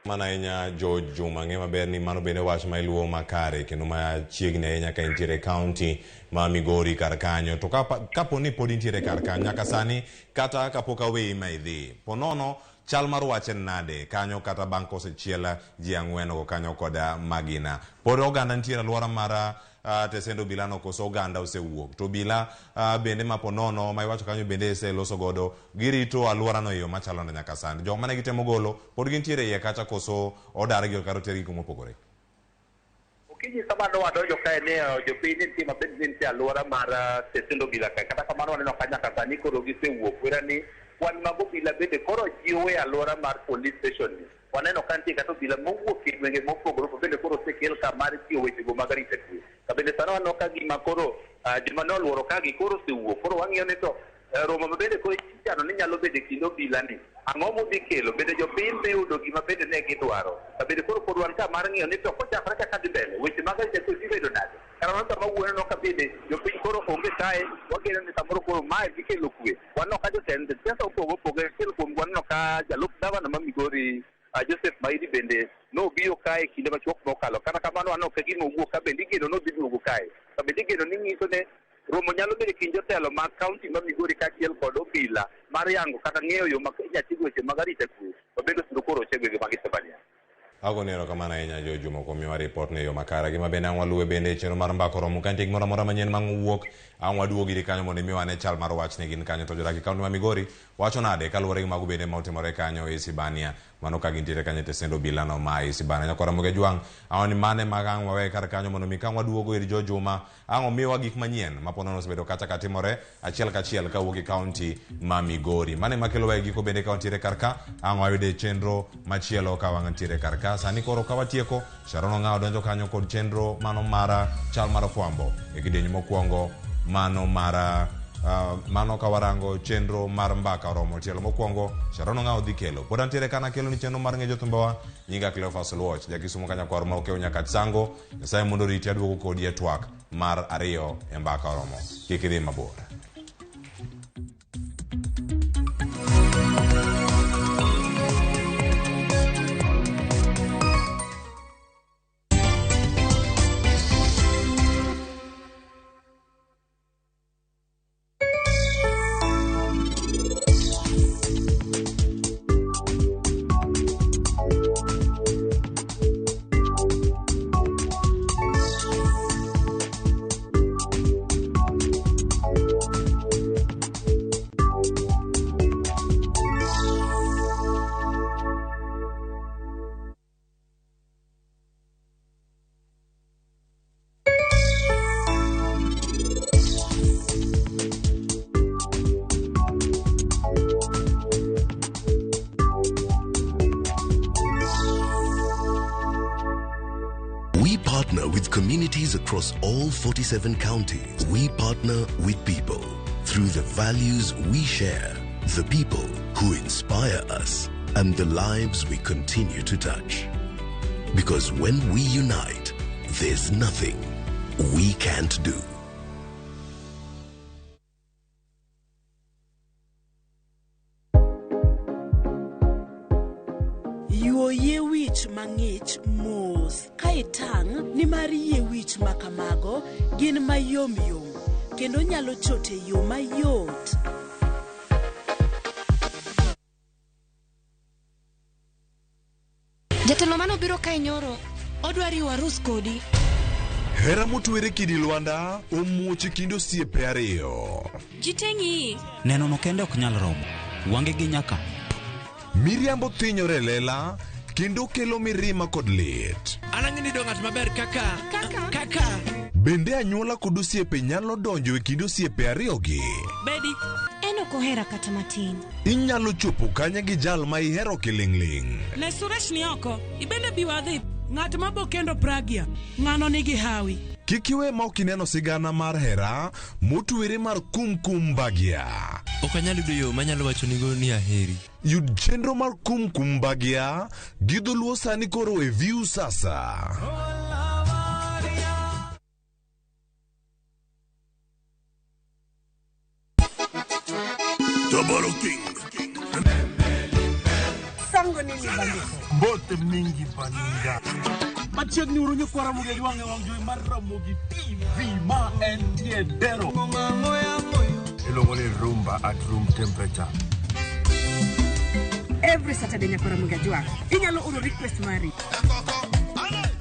Speaker 1: Mana ahinya George Juma, ng'e maber ni mano bende wach ma iluwo makare kendo machiegni ahinya ka intiere e kaunti ma Migori kar kanyo. To kapo ni pod intiere kar kanyo nyaka sani kata kapok aweyi ma idhi, ponono chal mar wach en nade kanyo kata bang' kosechiel ji ang'wen go kanyo kod magina. Pod oganda nitiere alwora mar tesend obila no koso oganda osewuok. To obila bende ma ponono ma iwacho kanyo bende iseloso godo girito alwora no e yo machalo nade nyaka sani. Jok mane gitemo golo pod gintiere iye kacha koso odargi kata otergi kuma opogore.
Speaker 2: Okinyi sama ne wadonjo kae ne jopiny ne nitie mabed ni nitie alwora mar tesend obila kae. Kata kamano waneno ka nyaka sani koro gisewuok. Wera ni kwan mag obila bende koro jiw e alwora mar police station ni. Waneno ka nitie kata obila mowuok e gwenge mopogore opogore bende koro osekel ka mar chiwo wechego mag arita kwe. Ka bende sani waneno ka gima koro joma ne oluoro ka gi koro osewuok. Koro wang'iyo ni to romo ma bende koro ichano ni nyalo bedo e kind obila ni ang'o modhi kelo bende jopiny dhi yudo gima bende ne gidwaro. Ka bende koro pod wan ka mar ng'iyo ni to kochakore kaka dhi mbele weche mag arita kwe dhi bedo nade. Kata mano sama wuoyo no ka bende jopiny koro onge kae wageno ni samoro koro mae dhi kelo kwe. Waneno ka jotend siasa opogore opogore achiel kuom waneno ka jalup gavana ma Migori Joseph Maidi bende nobiro kae kinde machuok mokalo. Kata kamano waneno ka gima owuok ka bende igeno nodhi duogo kae. Ka bende igeno ni nyiso ne romo nyalo bedo e kind jotelo mag kaunti ma Migori kaachiel kod obila mar yango kata ng'eyo yo ma inyalo tigo weche mag arita kwe ma bende osebedo koro e gwenge mag Isebania.
Speaker 1: Agoni erokamano ahinya George Juma kuom miyowa ripot ne yo makare. Gima bende ang' waluwe bende e chenro mar mbaka oromo ka nitie gimoro amora manyien ma wuok ang' waduogo iri kanyo mondo imiwa ane chal mar wach ne gin kanyo to jodak e kaunti ma Migori wacho nade kaluwore gi mago bende ma otimore kanyo e Isebania mano ka gintiere kanyo e tesend obila no ma Isebania. Nyakwara Ramogi Ajwang' ang'o ni mane ma ang' wawe kar kanyo mondo mi ka ang' waduogo ir George Juma ang' omiwa gik manyien ma ponono osebedo kacha ka timore achiel kachiel kawuok e kaunti ma Migori. Mane makelo wa e giko bende ka wantiere kar ka ang' wayude chenro machielo ka wantiere kar ka. Sani koro ka watieko Sharon Ong'awo donjo kanyo kod chenro mano mar chal mar fwambo e kidieny mokwongo mano mar mano ka warango chenro mar mbaka oromo tielo mokwongo Sharon Ong'awo dhi kelo. Pod antiere kana kelo ni chenro mar ng'e jothumbewa nyinga Cleophas Oluoch jakisumo kanyakwar ma okew nyaka Sango. Nyasaye mondo oriti aduogo kodi e twak mar ariyo e mbaka oromo. Kik idhi mabor.
Speaker 5: partner with communities across all 47 counties. We partner with people through the values we share, the people who inspire us, and the lives we continue to touch. Because when we unite, there's nothing we can't do.
Speaker 7: Yuo yie wich mang'ich mos ka itang' nimar yie wich ma kamago gin mayomyom kendo nyalo chot e yo mayot.
Speaker 9: Jatelo manobiro kae nyoro, odwa riwo arus kodi.
Speaker 10: Hera motwere kidi lwanda omuoch e kind osiepe ariyo.
Speaker 9: Ji te ng'iyi.
Speaker 11: Neno no kende ok nyal romo. Wange gi nyaka.
Speaker 10: Miriambo thinyore e lela kendo kelo mirima kod lit.
Speaker 12: An ang'e ni do ng'at maber kaka kaka
Speaker 10: Bende anyuola kod osiepe nyalo donjo e kind osiepe ariyogi?
Speaker 9: Bedi. En ok ohera kata matin.
Speaker 10: Inyalo chopo kanye gi jal ma ihero kiling'ling'?
Speaker 13: Ne Suresh ni oko, ibende bi wadhi. Ng'at ma bo kendo Pragya, ng'ano nigi hawi.
Speaker 10: Kik iwe ma ok ineno sigana mar hera motwere mar Kum Kum Bhagya.
Speaker 22: Ok anyal yudo yo manyalo wachonigo ni aheri.
Speaker 10: Yud chenro mar Kum Kum Bhagya gi dholuo sani koro e View Sasa.
Speaker 21: Tabaro King.
Speaker 15: Sango nini bandiko?
Speaker 21: Mbote mingi baninga.
Speaker 16: Machiegni uru nyikwa Ramogi Ajwang' e wang' jowi mar Ramogi TV ma entie Dero.
Speaker 21: Iluongo ni rumba at room temperature.
Speaker 15: Every Saturday nyakwa Ramogi Ajwang'. Inyalo oro request mari.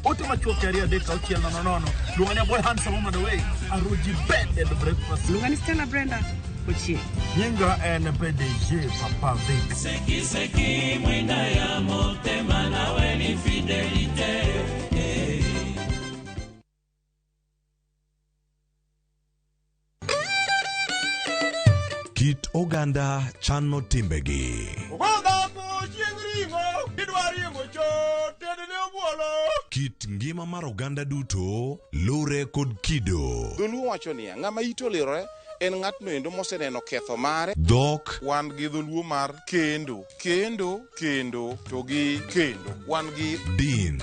Speaker 16: Ote machuok 2 3 6 0 0. Luonga ni boy handsome woman away. Aruji bed and breakfast.
Speaker 15: Luonga ni Stella Brenda Ochieng.
Speaker 21: Nyinga en PDG Papa Vic.
Speaker 23: Seki seki mwinda ya motema nawe ni fidelite.
Speaker 10: Kit oganda chano timbegi. Kit ngima mar oganda duto lure kod kido.
Speaker 24: Dholuo wacho niya, ng'ama ite olirore en ng'atno endo moseneno ketho mare.
Speaker 10: Dhok.
Speaker 24: Wan gi dholuo mar kendo, kendo, kendo, to gi kendo. Wan gi
Speaker 10: din.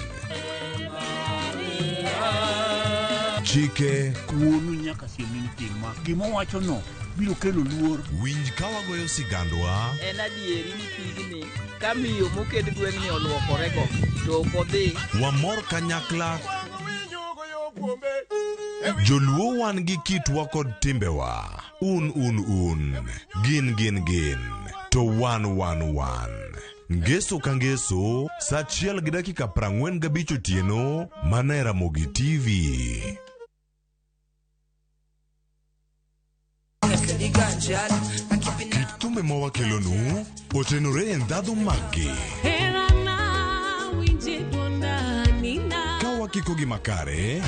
Speaker 10: Chike.
Speaker 16: Wuonu nyaka siem ni tim ma. Gima owachono biro kelo luor.
Speaker 10: Winj ka wagoyo sigandwa.
Speaker 14: En adieri ni pigni ka miyo moket gweng'ni oluokorego to ok odhi.
Speaker 10: Wamor kanyakla. Joluo wan gi kitwa kod timbewa. Un un un. Gin gin gin. To wan wan wan. Ngeso ka ngeso, sa 1:45 otieno, mana e Ramogi TV. Kit thumbe ma wakelonu otenore e ndhadhu maggi. Ka wakikogi makare,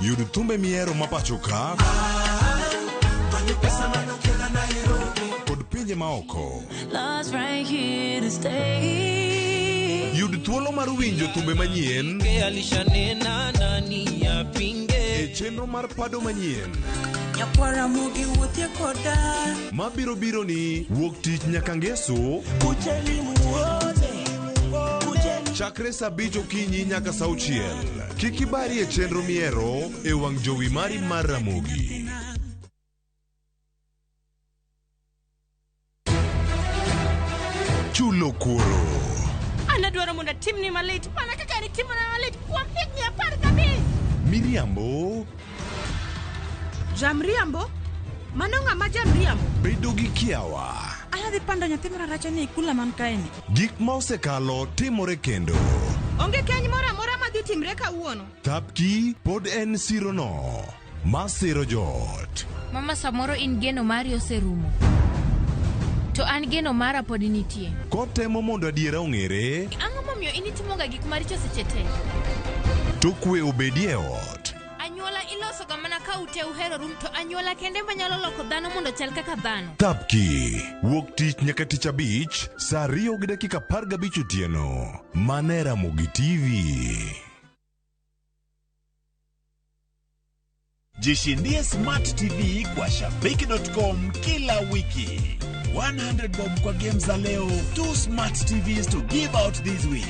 Speaker 10: yud thumbe mihero ma pacho ka kod pinje maoko. Yud thuolo mar winjo thumbe manyien e chenro mar pado manyien mabiro biro ni wuok tich nyaka ngeso chakre saa 5 okinyi nyaka saa 6. Kik ibari e chenro mihero e wang' jowi mari mar Ramogi. Chulo kuoro.
Speaker 20: An adwaro mondo atimni malit mana kaka nitimona malit kuom higni 15.
Speaker 10: Miriambo.
Speaker 31: Jamriambo? Mano ng'ama jamriambo?
Speaker 10: Bedo gi kiawa.
Speaker 31: An adhi pando nyathi mararacha ni e kula man kae ni.
Speaker 10: Gik ma osekalo timore kendo.
Speaker 31: Onge keny moro amora madhi timre kawuono.
Speaker 10: Thapki pod en sirono ma siro joot.
Speaker 3: Mama samoro in geno mari oserumo. To an geno mara pod nitie.
Speaker 10: Kotemo mondo adiera ong'ere.
Speaker 3: Ang'o momiyo in itimoga gik maricho seche te?
Speaker 10: To kwe obedie ot.
Speaker 3: Anyuola ilosoga mana ka ka ute uheroru to anyuola kende manyalo loko dhano mondo chal kaka dhano.
Speaker 10: Thapki wuok tich nyaka tich abich saa 2:15 otieno mana e Ramogi TV.
Speaker 4: Jishindie Smart TV kwa Shabiki.com kila wiki. 100 bob kwa game za leo, 2 Smart TVs to give out this week.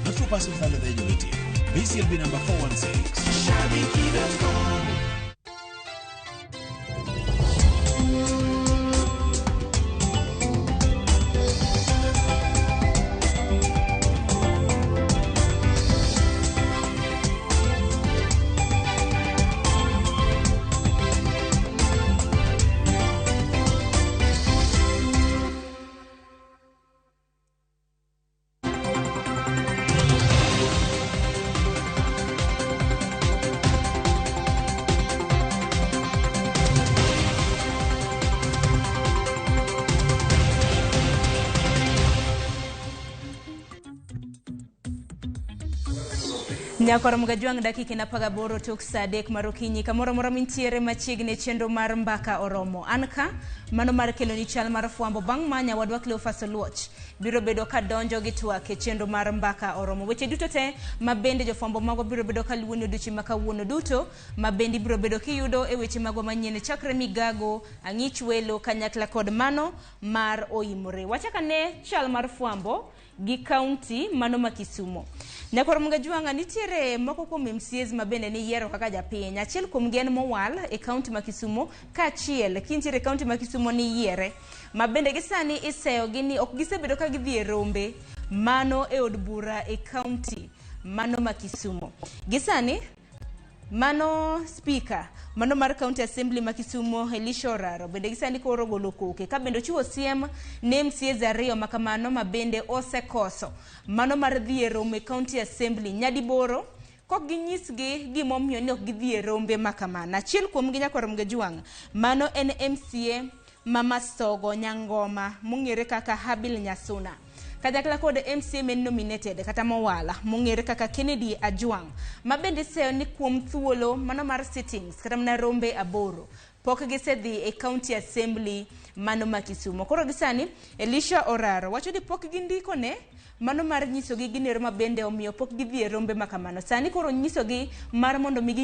Speaker 4: Not for persons under the age of 18. BCLB number 416.
Speaker 23: Shabiki.com.
Speaker 6: Nyakwar Mgajwang' dakika en 18 tok saa 3 mar okinyi kamoro amora mintiere machiegni e chenro mar Mbaka Oromo. An ka mano mar keloni chal mar fwambo bang' ma nyawadwa Cleophas Oluoch biro bedo ka donjo gi twak e chenro mar Mbaka Oromo. Weche duto te ma bende jofwambo magwa biro bedo ka luwoni odiochieng' ma kawuono duto ma bende ibiro bedo kiyudo e weche magwa manyien chakre migago, ang'ich welo kanyakla kod mano mar oimore. Wachak ane chal mar fwambo gi kaunti mano ma Kisumo. Nyakwar Mgajwang'a nitiere moko kuom MCAs ma bende niyiero kaka japiny. Achiel kuom gi en mowal e kaunti ma Kisumo kaachiel kintiere e kaunti ma Kisumo niyiere ma bende gi sani iseyo gi ni ok gisebedo ka gidhi e rombe mano e od bura e kaunti mano ma Kisumo. Gi sani mano speaker mano mar County Assembly ma Kisumo Elisha Oraro bende gisani koro golo koke ka bende ochiwo siem ne MCAs ariyo ma kamano ma bende osekoso mano mar dhi e romo e County Assembly nyadiboro kok ginyisgi gimomiyo ni ok gidhi e rombe ma kamano. Achiel kuomgi Nyakwar Mgajwang' mano en MCA ma Masogo Nyangoma mong'ere kaka Habil Nyasuna kanyakla kod MCA men nominated kata mowala mong'ere kaka Kennedy Ajwang' ma bende iseyo ni kuom thuolo mano mar sittings kata mana rombe 8 pok gisedhi e County Assembly mano ma Kisumo. Koro gisani Elisha Oraro wacho ni pok gindikone mano mar nyisogi ginero ma bende omiyo pok gidhi e rombe ma kamano. Sani koro nyisogi mar mondo mi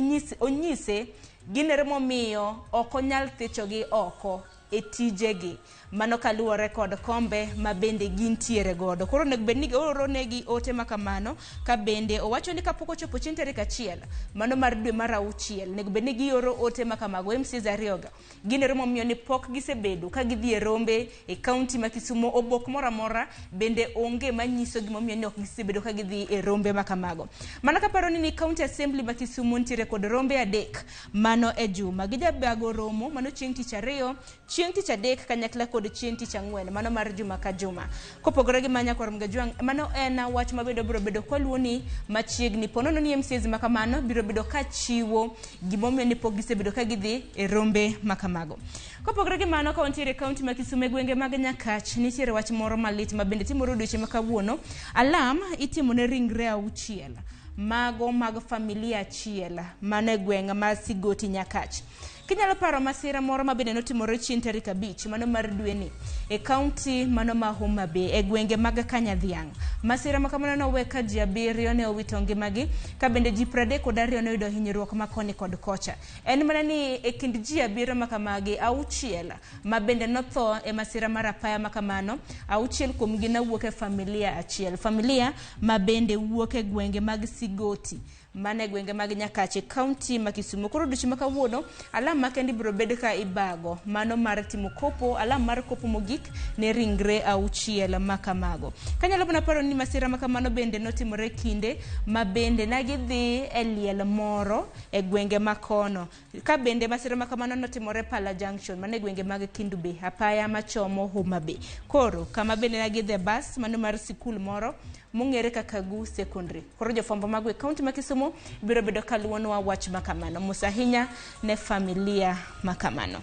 Speaker 6: onyise ginero momiyo ok onyal thichogi oko e tijegi mano kaluwore kod kombe ma bende gintiere godo. Koro onego bed ni ooro negi ote ma kamano ka bende owacho ni kapok ochopo chieng' tarik 1 mano mar dwe mar 6 onego bed ni gioro ote ma kamago. MCAs ariyogo ginero momiyo ni pok gisebedo ka gidhi e rombe e kaunti ma Kisumo. Obok moro amora bende onge manyiso gimomiyo ni ok gisebedo ka gidhi e rombe ma kamago. Mana kaparo ni County Assembly ma Kisumo nitiere kod rombe 3 mano e juma. Gijabago romo mano chieng' tich 2, chieng' tich 3 kanyakla kod chieng' tich 4 mano mar juma ka juma. Kopogore gi Nyakwar Mgajwang' mano en wach ma bende biro bedo kwaluoni machiegni. Ponono ni MCAs ma kamano biro bedo ka chiwo gimomiyo ni pok gisebedo ka gidhi e rombe ma kamago. Kopogore gi mano, ka wantiere e kaunti ma Kisumo e gwenge mag Nyakach nitiere wach moro malit ma bende timore odiochieng' ma kawuono. Alam itimo ne ringre 6 mago mag familia achiel mano e gweng' ma Sigoti Nyakach. Kinyalo paro masira moro ma bende notimore chieng' tarik 5 mano mar dweni e kaunti mano ma Homa Bay e gwenge mag Kanyadhiang'. Masira ma kamano nowe ka ji 7 ne owito ngimagi ka bende ji 32 ne oyudo hinyruok ma koni kod kocha. En mana ni e kind ji 7 ma kamagi 6 ma bende notho e masira mar apaya ma kamano, 6 kuomgi nowuok e familia achiel, familia ma bende wuok e gwenge mag Sigoti mane e gwenge mag Nyakach e kaunti ma Kisumo. Koro odiochieng' ma kawuono alam makende ibiro bed ka ibago mano mar timo kopo, alam mar kopo mogik ne ringre 6 ma kamago. Kanyalo mana paro ni masira ma kamano bende notimore kinde ma bende nagidhi e liel moro e gwenge ma kono. Ka bende masira ma kamano notimore Pala Junction mane gwenge mag Kendu Bay, apaya machomo Homa Bay. Koro kama bende nagidhi e bas mano mar sikul moro mong'ere kaka Gu Secondary. Koro jofwambo magwa e kaunti ma Kisumo biro bedo kaluwonwa wach ma kamano. Mos ahinya ne familia ma kamano.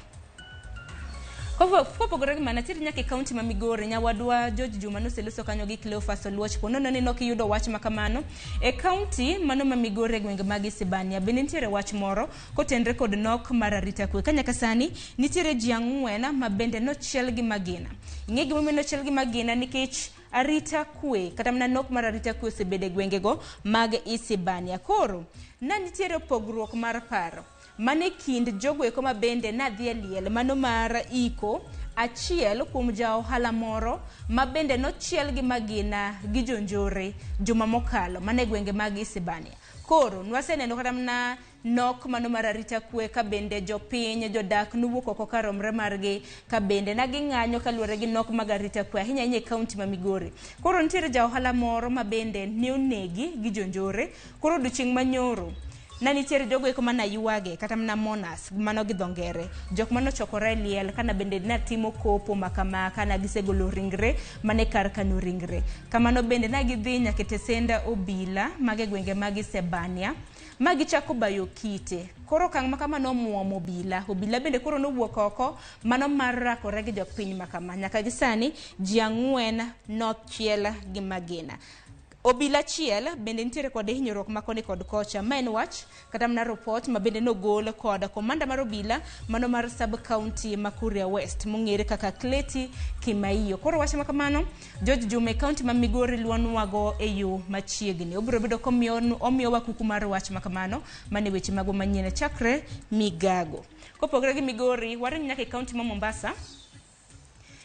Speaker 6: Kopogore gi mano, nitiere nyaka e kaunti ma Migori, nyawadwa George Juma noseloso kanyo gi Cleophas Oluoch. Po nono ni nok iyudo wach ma kamano e kaunti mano ma Migori e gwenge mag Isebania, bende nitiere wach moro kotenre kod nok mar arita kwe. Ka nyaka sani nitiere ji 4 ma bende nochiel gi magina. Ing'e gimomiyo nochiel gi magina? Nikech arita kwe kata mana nok mar arita kwe osebedo e gwengego mag Isebania. Koro na nitiere pogruok mar paro mane kind jogo eko ma bende nadhi e liel mano mar iko achiel kuom ja ohala moro ma bende nochiel gi magina gi jonjore juma mokalo mane gwenge mag Isebania. Koro nwaseneno kata mana nok mano mar arita kwe ka bende jopiny jodak nowuok oko karomre margi ka bende na ging'anyo kaluwore gi nok mag arita kwe ahinya ahinya e kaunti ma Migori. Koro nitiere ja ohala moro ma bende ne onegi gi jonjore. Koro odiochieng' manyoro na nitiere jogo eko mana ywage kata mana monas mano gi dho ngere, jok manochokore e liel kana bende natimo kopo makama kana gisegolo ringre mane kar kano ringre. Kamano bende na gidhi nyaka e tesend obila mag e gwenge mag Isebania ma gichako bayo kite. Koro okang' ma kama nomuomo obila. Obila bende koro nowuok oko mano mar rakore gi jopiny makama. Nyaka gi sani ji 4 nochiel gi magina. Obila achiel bende nitiere kod hinyruok ma koni kod kocha. Ma en wach kata mana report ma bende nogol kod komanda mar obila mano mar sub county ma Kuria West mong'ere kaka Kleti Kimaiyo. Koro wach ma kamano George Juma e county ma Migori luonwago e yo machiegni. Obiro bedo komiyowa kuku mar wach ma kamano mane weche magwa manyien chakre Migago. Kopogore gi Migori, waring nyaka e county ma Mombasa.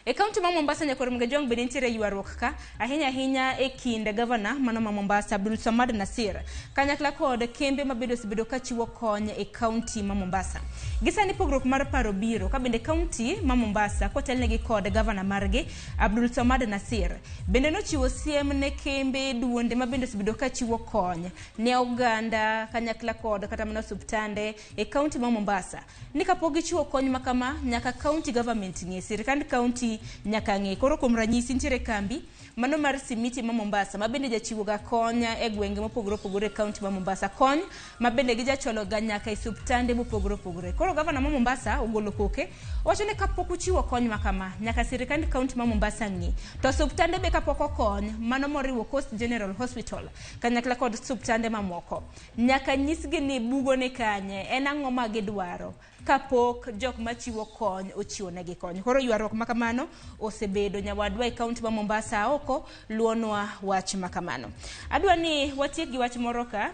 Speaker 6: E kaunti ma Mombasa nyakwar Mgajwang' bende nitiere ywaruok ka ahinya ahinya e kind gavana mano ma Mombasa Abdul Samad Nasir kanyakla kod kembe ma bende osebedo ka chiwo kony e kaunti ma Mombasa. Gisani pogruok mar paro biro ka bende kaunti ma Mombasa kotelnegi kod gavana margi Abdul Samad Nasir bende nochiwo siem ne kembe duonde ma bende osebedo ka chiwo kony ne oganda kanyakla kod kata mana osuptande e kaunti ma Mombasa ni kapok gichiwo kony ma kama nyaka county government ng'e, sirikand kaunti nyaka ng'e. Koro kuom ranyisi nitiere kambi mano mar simiti ma Mombasa ma bende jachiwo ga kony e gwenge mopogore opogore e kaunti ma Mombasa, kony ma bende gijachwalo ga nyaka e osuptande mopogore opogore. Koro gavana ma Mombasa ogolo koke owacho ni kapok uchiwo kony ma kama nyaka sirikand kaunti ma Mombasa ng'e, to osuptande be kapok okony mano moriwo Coast General Hospital kanyakla kod osuptande mamoko nyaka nyisgi ni bugo ni kanye, en ang'o ma gidwaro kapok jok machiwo kony ochiwo negi kony. Koro ywaruok ma kamano osebedo nyawadwa e kaunti ma Mombasa oko luonwa wach ma kamano. Adwa ni watiek gi wach moro ka.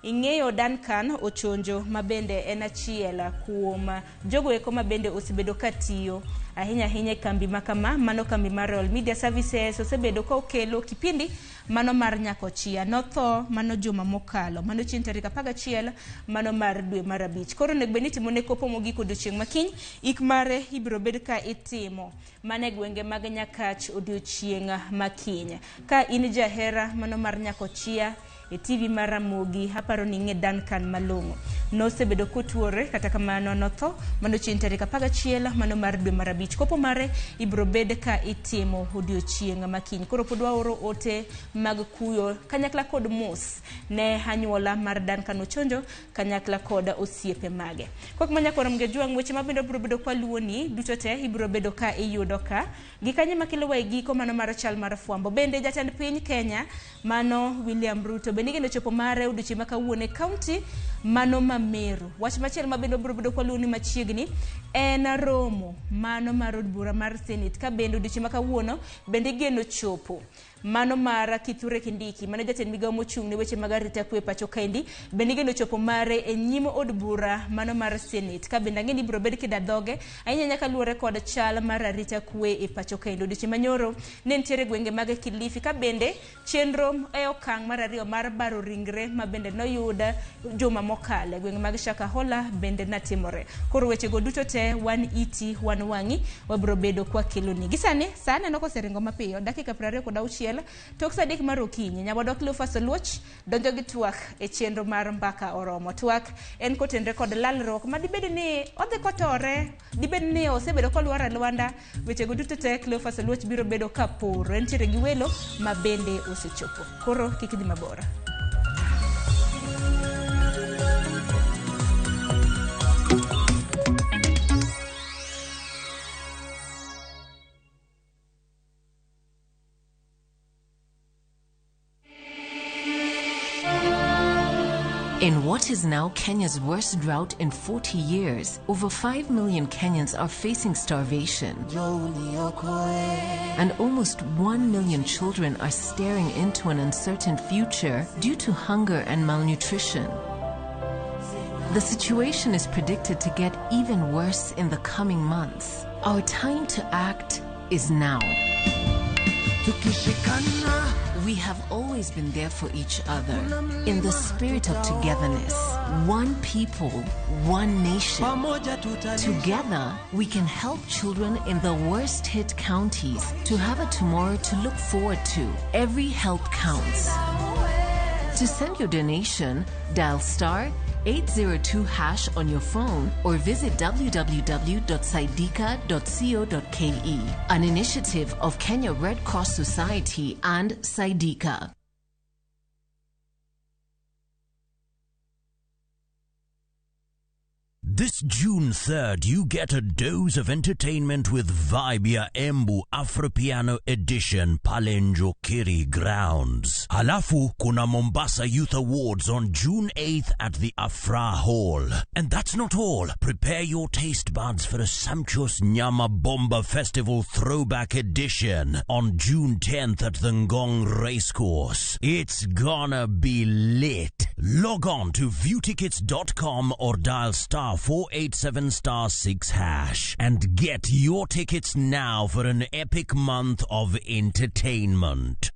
Speaker 6: Ing'eyo Duncan Ochonjo ma bende en achiel kuom jogo eko ma bende osebedo ka tiyo ahinya ahinya e kambi ma kama, mano kambi mar Royal Media Services, osebedo ka okelo kipindi mano mar Nyakochia. Notho mano juma mokalo, mano chieng' tarik 11 mano mar dwe mar 5. Koro onego bed ni itimone kopo mogik odiochieng' makiny. Ik mare ibiro bed ka itimo mana e gwenge mag Nyakach odiochieng' makiny. Ka in jahera mano mar Nyakochia e TV mar Ramogi, aparo ni ing'e Duncan malong'o. Nosebedo kotuore, kata kamano notho mano chieng' tarik 11 mano mar dwe mar 5. Kopo mare ibiro bed ka itimo odiochieng' makiny. Koro pod waoro ote mag kuyo kanyakla kod mos ne anyuola mar Duncan Ochonjo kanyakla kod osiepe mage. Kok manyakwar Mgejwang', weche mabende biro bedo kwa luoni duto te ibiro bedo ka iyudo ka gikanye makelo wa e giko mano mar chal mar fwambo. Bende jatend piny Kenya mano William Ruto bende igeno chopo mare odiochieng' ma kawuono e kaunti mano ma Meru. Wach machielo ma bende obiro bedo kwa luoni machiegni en romo mano mar od bura mar Senate ka bende odiochieng' ma kawuono bende igeno chopo mano mar Kithure Kindiki mano jatend migawo mochung' ne weche mag arita kwe pacho kaendi bende igeno chopo mare e nyim od bura mano mar Senate ka bende ang'e ni ibiro bed kida dhoge ahinya nyaka luwore kod chal mar arita kwe e pacho kaendi. Odiochieng' manyoro ne nitiere gwenge mag Kilifi ka bende chenro e okang' mar 2 mar baro ringre ma bende noyud juma mokalo e gwenge mag Shakahola bende natimore. Koro wechego duto te wan iti wan wang'i wabiro bedo kwa keloni. Gisani sa aneno koseringo mapiyo dakika 26 tok sa 3 mar okinyi. Nyawadwa Cleophas Oluoch donjo gi twak e chenro mar Mbaka Oromo. Twak en kotenre kod lalruok ma dibed ni odhi kotore, dibed ni osebedo kolwar e lwanda. Wechego duto te Cleophas Oluoch biro bedo ka poro. Entiere gi welo ma bende osechopo. Koro kik idhi mabor.
Speaker 2: In what is now Kenya's worst drought in 40 years, over 5 million Kenyans are facing starvation. And almost 1 million children are staring into an uncertain future due to hunger and malnutrition. The situation is predicted to get even worse in the coming months. Our time to act is now. We have always been there for each other in the spirit of togetherness. One people, one nation. Together, we can help children in the worst hit counties to have a tomorrow to look forward to. Every help counts. To send your donation, dial star 802 hash on your phone or visit www.saidika.co.ke. An initiative of Kenya Red Cross Society and Saidika.
Speaker 8: This June 3rd, you get a dose of entertainment with Vibe ya Embu Afropiano Edition pale Njokiri Grounds. Halafu kuna Mombasa Youth Awards on June 8th at the Afra Hall. And that's not all. Prepare your taste buds for a sumptuous Nyama Bomba Festival Throwback Edition on June 10th at the Ngong Racecourse. It's gonna be lit. Log on to viewtickets.com or dial star 487 star 6 hash and get your tickets now for an epic month of entertainment.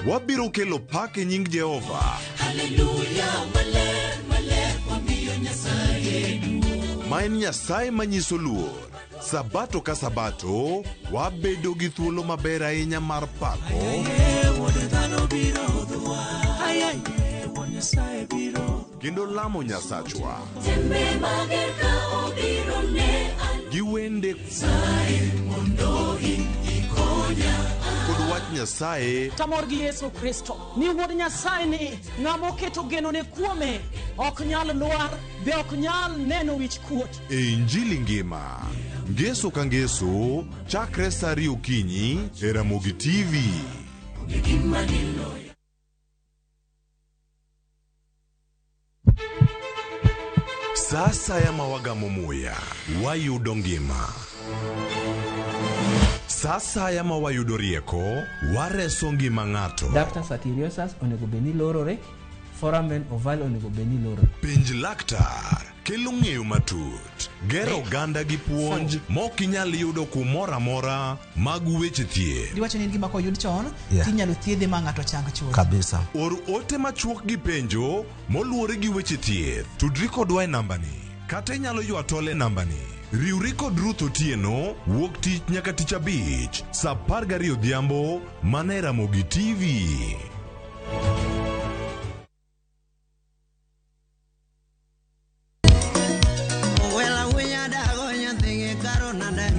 Speaker 10: Wabiro kelo pak e nying Jehova.
Speaker 23: Haleluya, maler, maler, wamiyo Nyasaye duong'.
Speaker 10: Ma en Nyasaye manyiso luor. Sabato ka sabato, wabedo gi thuolo maber ahinya mar pako
Speaker 23: Aye, wuod dhano biro hudhwa. Aye, aye, wuod Nyasaye biro.
Speaker 10: kendo lamo Nyasachwa
Speaker 23: Tembe mager ka obiro ne an
Speaker 10: gi wende
Speaker 23: Nyasaye mondo in ikonya.
Speaker 10: kod wach Nyasaye
Speaker 13: Tamor gi Yesu Kristo ni wuod Nyasaye ni ng'ama oketo genone kuome ok nyal lwar be ok nyal neno wich kuot.
Speaker 10: e Injili ngima. Ngeso ka ngeso, chakre sa ariyo okinyi e Ramogi TV.
Speaker 23: Onge gima diloya.
Speaker 10: Sa asaya ma wagamo muya, wayudo ngima. Sa asaya ma wayudo rieko, wareso ngima ng'ato.
Speaker 17: Ductus arteriosus onego bed ni lorore, foramen ovale onego bed ni lorore.
Speaker 10: Penj laktar kelo ng'eyo matut, gero oganda gi puonj mok inyal yudo kumoro amora mag weche thieth.
Speaker 18: Diwacho ni en gima koyud chon
Speaker 10: Yeah.
Speaker 18: tinyalo thiedhe ma ng'ato chang chuth.
Speaker 10: Kabisa. Or ote machuok gi penjo moluwore gi weche thieth. Tudri kodwa e nambani kata inyalo ywa tol e nambani. Riwri kod Ruth Otieno wuok tich nyaka tich abich sa 12 odhiambo mana e Ramogi TV.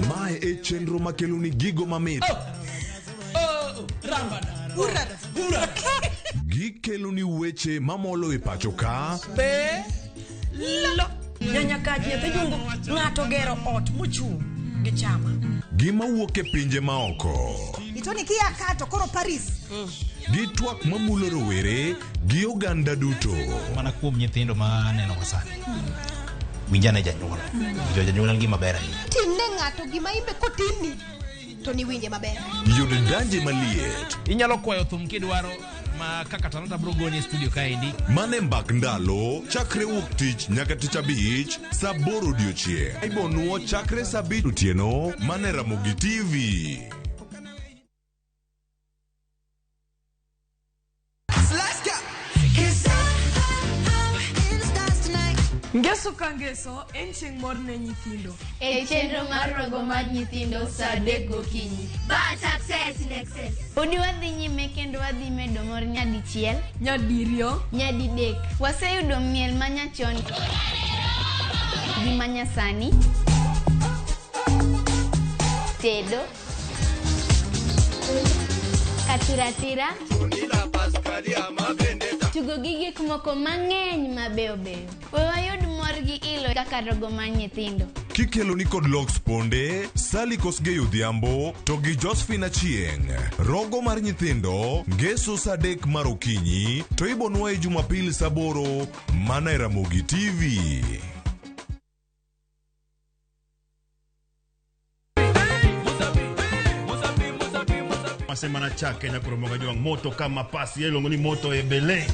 Speaker 10: Mae e chenro makeloni gigo mamit. Gikeloni weche mamolo e pacho ka
Speaker 13: Be lo nyanya kach nyathi jungu ng'ato gero ot mochung' gi chama.
Speaker 10: Gima wuok e pinje maoko.
Speaker 15: Itoni kia ka to koro Paris.
Speaker 10: Gi twak mamulo rowere gi oganda duto.
Speaker 19: Mana kuom nyithindo ma aneno go sani. Winjane janyuol. Winjo janyuol en gima ber ahinya.
Speaker 31: Timne ng'ato gima imbe kotimni to niwinje maber.
Speaker 10: Yud danje maliet.
Speaker 19: Inyalo kwayo thum kidwaro ma kaka Talanta bro goni e studio kaendi.
Speaker 10: Mane mbak ndalo chakre wuok tich nyaka tich abich sa aboro odiochieng'. Ibonuo chakre sa abich otieno mane Ramogi TV.
Speaker 25: Ngeso ka ngeso en chieng' mor ne nyithindo.
Speaker 3: E chenro mar rogo mar nyithindo saa adek gokinyi.
Speaker 26: But success in excess.
Speaker 3: Podi wadhi nyime kendo wadhi medo mor nyadichiel,
Speaker 25: nyadiriyo,
Speaker 3: nyadidek. Waseyudo miel manyachon gi manyasani, tedo, katiratira, tugo
Speaker 26: gi gik moko mang'eny mabeyo beyo. We wayud mor gi ilo kaka rogo mar nyithindo.
Speaker 10: Kikelo ni kod Lox Ponde, Sally Kosgei Odhiambo to gi Josephine Achieng'. Rogo mar nyithindo, ngeso saa 3 mar okinyi to ibonwaye Jumapil saa 8 mana e Ramogi TV.
Speaker 16: Masema chake na kuromoga jwang moto kama pasi iluongo ni moto ebele.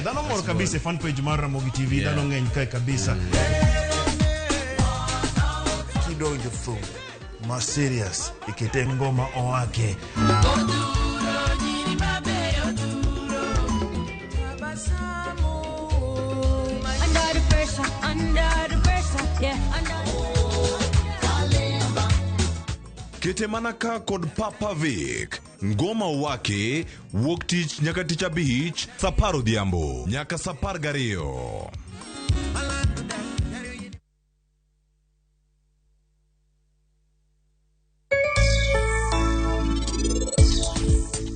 Speaker 16: Dhano mor kabisa fan page mar Ramogi TV, dhano ng'eny kae kabisa. Kidonjo thum ma serious ikete ngoma owake.
Speaker 1: Under the pressure, under the pressure, yeah, under.
Speaker 10: Kete mana ka kod Papa Vic. Ngoma wake wuok tich nyaka tich abich saa 10 odhiambo nyaka saa 12.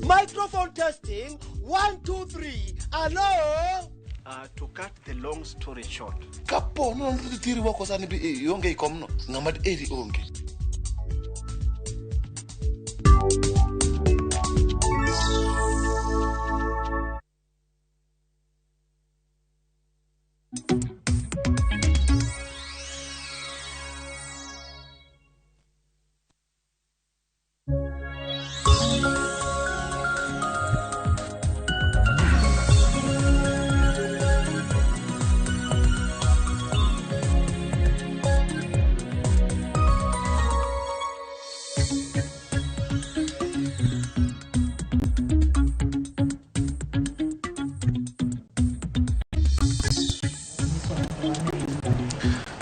Speaker 5: Microphone testing 1 2 3. Hello.
Speaker 7: To cut the long story short.
Speaker 9: Kapo no tiri wako sani bi ionge ikomno ng'ama eri onge.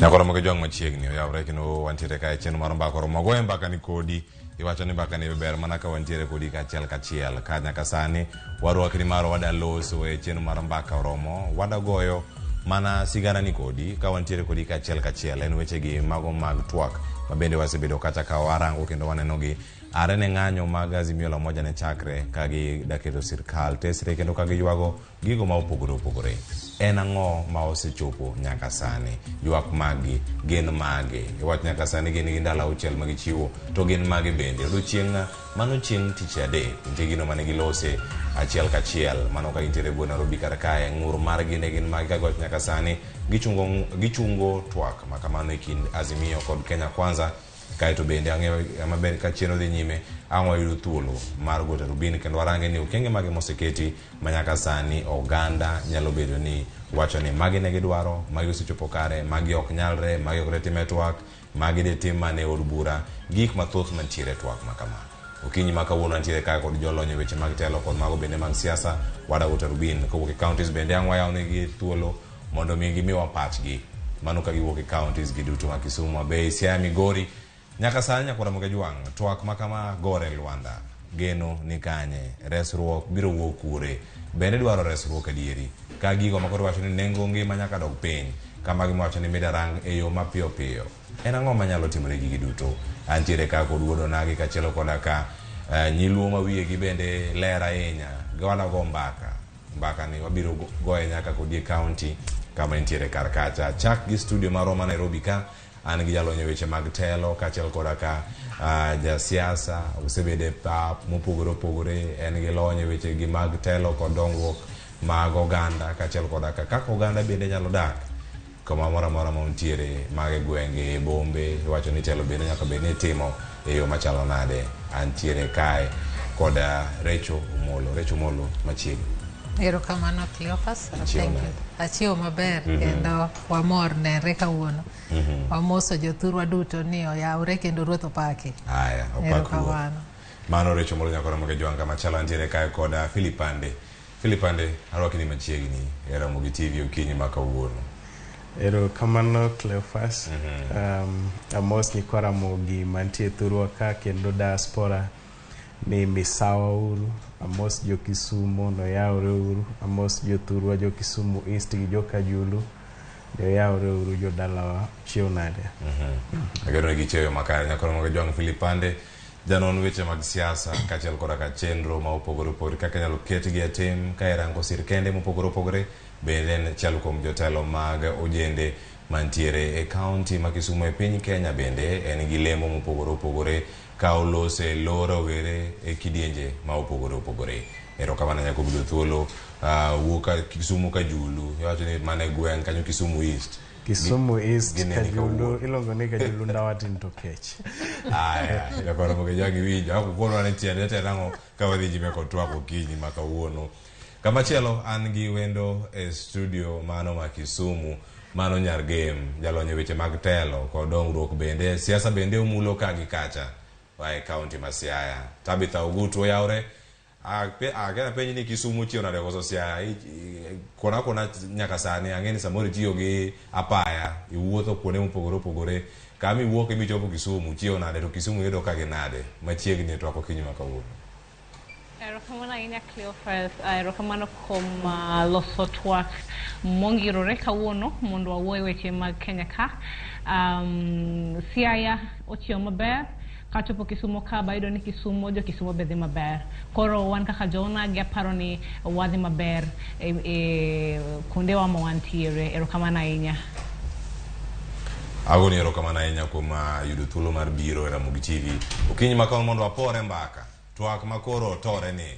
Speaker 11: Nyakoro mogo jwang' machiegni oyawre kendo wantiere kae chenro mar mbaka oromo goye mbaka ni kodi iwacho ni mbaka ni ber mana ka wantiere kodi kachiel kachiel ka nyaka sani warwakni mar wada loso e chenro mar mbaka oromo wada goyo mana sigana ni kodi ka wantiere kodi kachiel kachiel en wechegi mago mag twak mabende wasebedo kata ka warango kendo waneno gi are ne ng'anyo mag Azimio la Umoja ne chakre ka gidaketo sirkal tesre kendo ka giywago gigo ma opogore opogore. En ang'o ma osechopo nyaka sani? Ywak maggi gin mage? Iwach nyaka sani gin gi ndalo 6 ma gichiwo to gin mage bende? Odiochieng' mano chieng' tich adek nitie gino mane gilose achiel kachiel mano ka gintiere e Nairobi kar kae ng'ur margi ne gin mage ka giwacho nyaka sani gichungo twak ma kamano e kind Azimio kod Kenya Kwanza. Kaeto bende ang'eyo maber ka chenro dhi nyime ang' wayudo thuolo mar go tarubin kendo warange ni okenge mage moseketi ma nyaka sani oganda nyalo bedo ni wacho ni magi ne gidwaro, magi osechopo kare, magi ok nyalre, magi ok tim e twak, magi de tim mana e od bura, gik mathoth mantiere e twak ma kamano. Okinyi ma kawuono antiere kae kod jolony e weche mag telo kod mago bende mag siasa, wadago tarubin kowuok e counties bende ang' wayawnegi thuolo mondo mi gimiwa pachgi mano ka giwuok e counties gi duto ma Kisumu, Mabei, Siaya, Migori nyaka sani nyaka Ramogi Ajwang' twak ma kama gore Lwanda geno ni kanye resruok biro wuok kure bende dwaro resruok adieri ka gigo ma koro wacho ni nengo ngima nyaka dog piny kama giwacho ni mida rang e yo mapiyo piyo en ang'o manyalo timore gigi duto antiere ka kod wuod onagi kaachiel koda ka nyiluo ma wiyegi bende ler ahinya wadago mbaka mbaka ni wabiro goye nyaka kodi e county kama nitiere kar kacha chak gi studio marwa ma Nairobi ka an gi jalony e weche mag telo kaachiel koda ka jasiasa osebedo e pap mopogore opogore en gi lony e weche gi mag telo kod dongruok mag oganda kaachiel koda ka kaka oganda bende nyalo dak kama moro amora ma untiere mag e gwenge e bombe iwacho ni telo bende nyaka bed ni itimo e yo machalo nade antiere kae koda Recho Omolo. Recho Omolo machiegni.
Speaker 12: Erokamano Cleophas. Thank you. Achiewo maber kendo wamor nenre kawuono. Wamoso jothurwa duto ni oyawre kendo Ruoth opaki.
Speaker 11: Aya, opak Ruoth. Mano Recho Omolo nyakora Ramogi Ajwang' kama chalo antiere kae koda Philip Ande. Philip Ande arwaki ni machiegni e Ramogi TV okinyi ma kawuono.
Speaker 22: Erokamano Cleophas. Amos nyikwa Ramogi mantie thurwa ka kendo diaspora ni misawa uru, amos jo Kisumo noyawre uru, amos jothurwa jo Kisumu East gi jo Kajulu noyawre uru jodalawa chiew nade.
Speaker 11: Ageno ni gichiewo makare nyakora Ramogi Ajwang' Philip Ande Janon weche mag siasa kaachiel koda ka chenro ma opogore opogore kaka inyalo ketgi e tim ka irango sirkende mopogore opogore bende en achiel kuom jotelo mag ojende mantiere e kaunti ma Kisumu e piny Kenya bende en gi lemo mopogore opogore ka olose lo rowere e kidienje ma opogore opogore. Erokamano nyaka obedo thuolo wuok ka Kisumu Kajulu iwacho ni mane gweng' kanyo Kisumu East.
Speaker 22: Kisumu East
Speaker 11: Gineni
Speaker 22: Kajulu
Speaker 11: kawuono.
Speaker 22: iluongo ni Kajulu ndawa tin to kech.
Speaker 11: Aya, jakoro moke jogi winjo. Ako koro ne tiende tiende ang'o ka wadhi nyime kod twak okinyi ma kawuono. Kamachielo an gi wendo e studio mano ma Kisumu, mano nyar Gem, jalony e weche mag telo kod dongruok bende, siasa bende omulo ka gi kacha e kaunti ma Siaya. Tabitha Ogutu oyawre. Akena penj ni Kisumu chiew nade koso Siaya? Kona kona nyaka sani ang'e ni samoro itiyo gi apaya, iwuotho kuonde mopogore opogore. Kama iwuok emichopo Kisumu, chiew nade to Kisumu yudo ka gi nade? Machiegni e twak okinyi ma kawuono.
Speaker 2: Erokamano ahinya Cleophas, erokamano kuom loso twak mongirore kawuono mondo wawuo e weche mag Kenya ka. Siaya ochiew maber, kachopo Kisumu ka bayudo ni Kisumu, jo Kisumu be dhi maber. Koro wan kaka jo-Onagi aparo ni wadhi maber e kuondewa ma wantiere. Erokamano ahinya.
Speaker 11: Agoni erokamano ahinya kuom yudo thuolo mar biro e Ramogi TV. Okinyi ma kawuono mondo wapore mbaka. Twak ma koro otore ni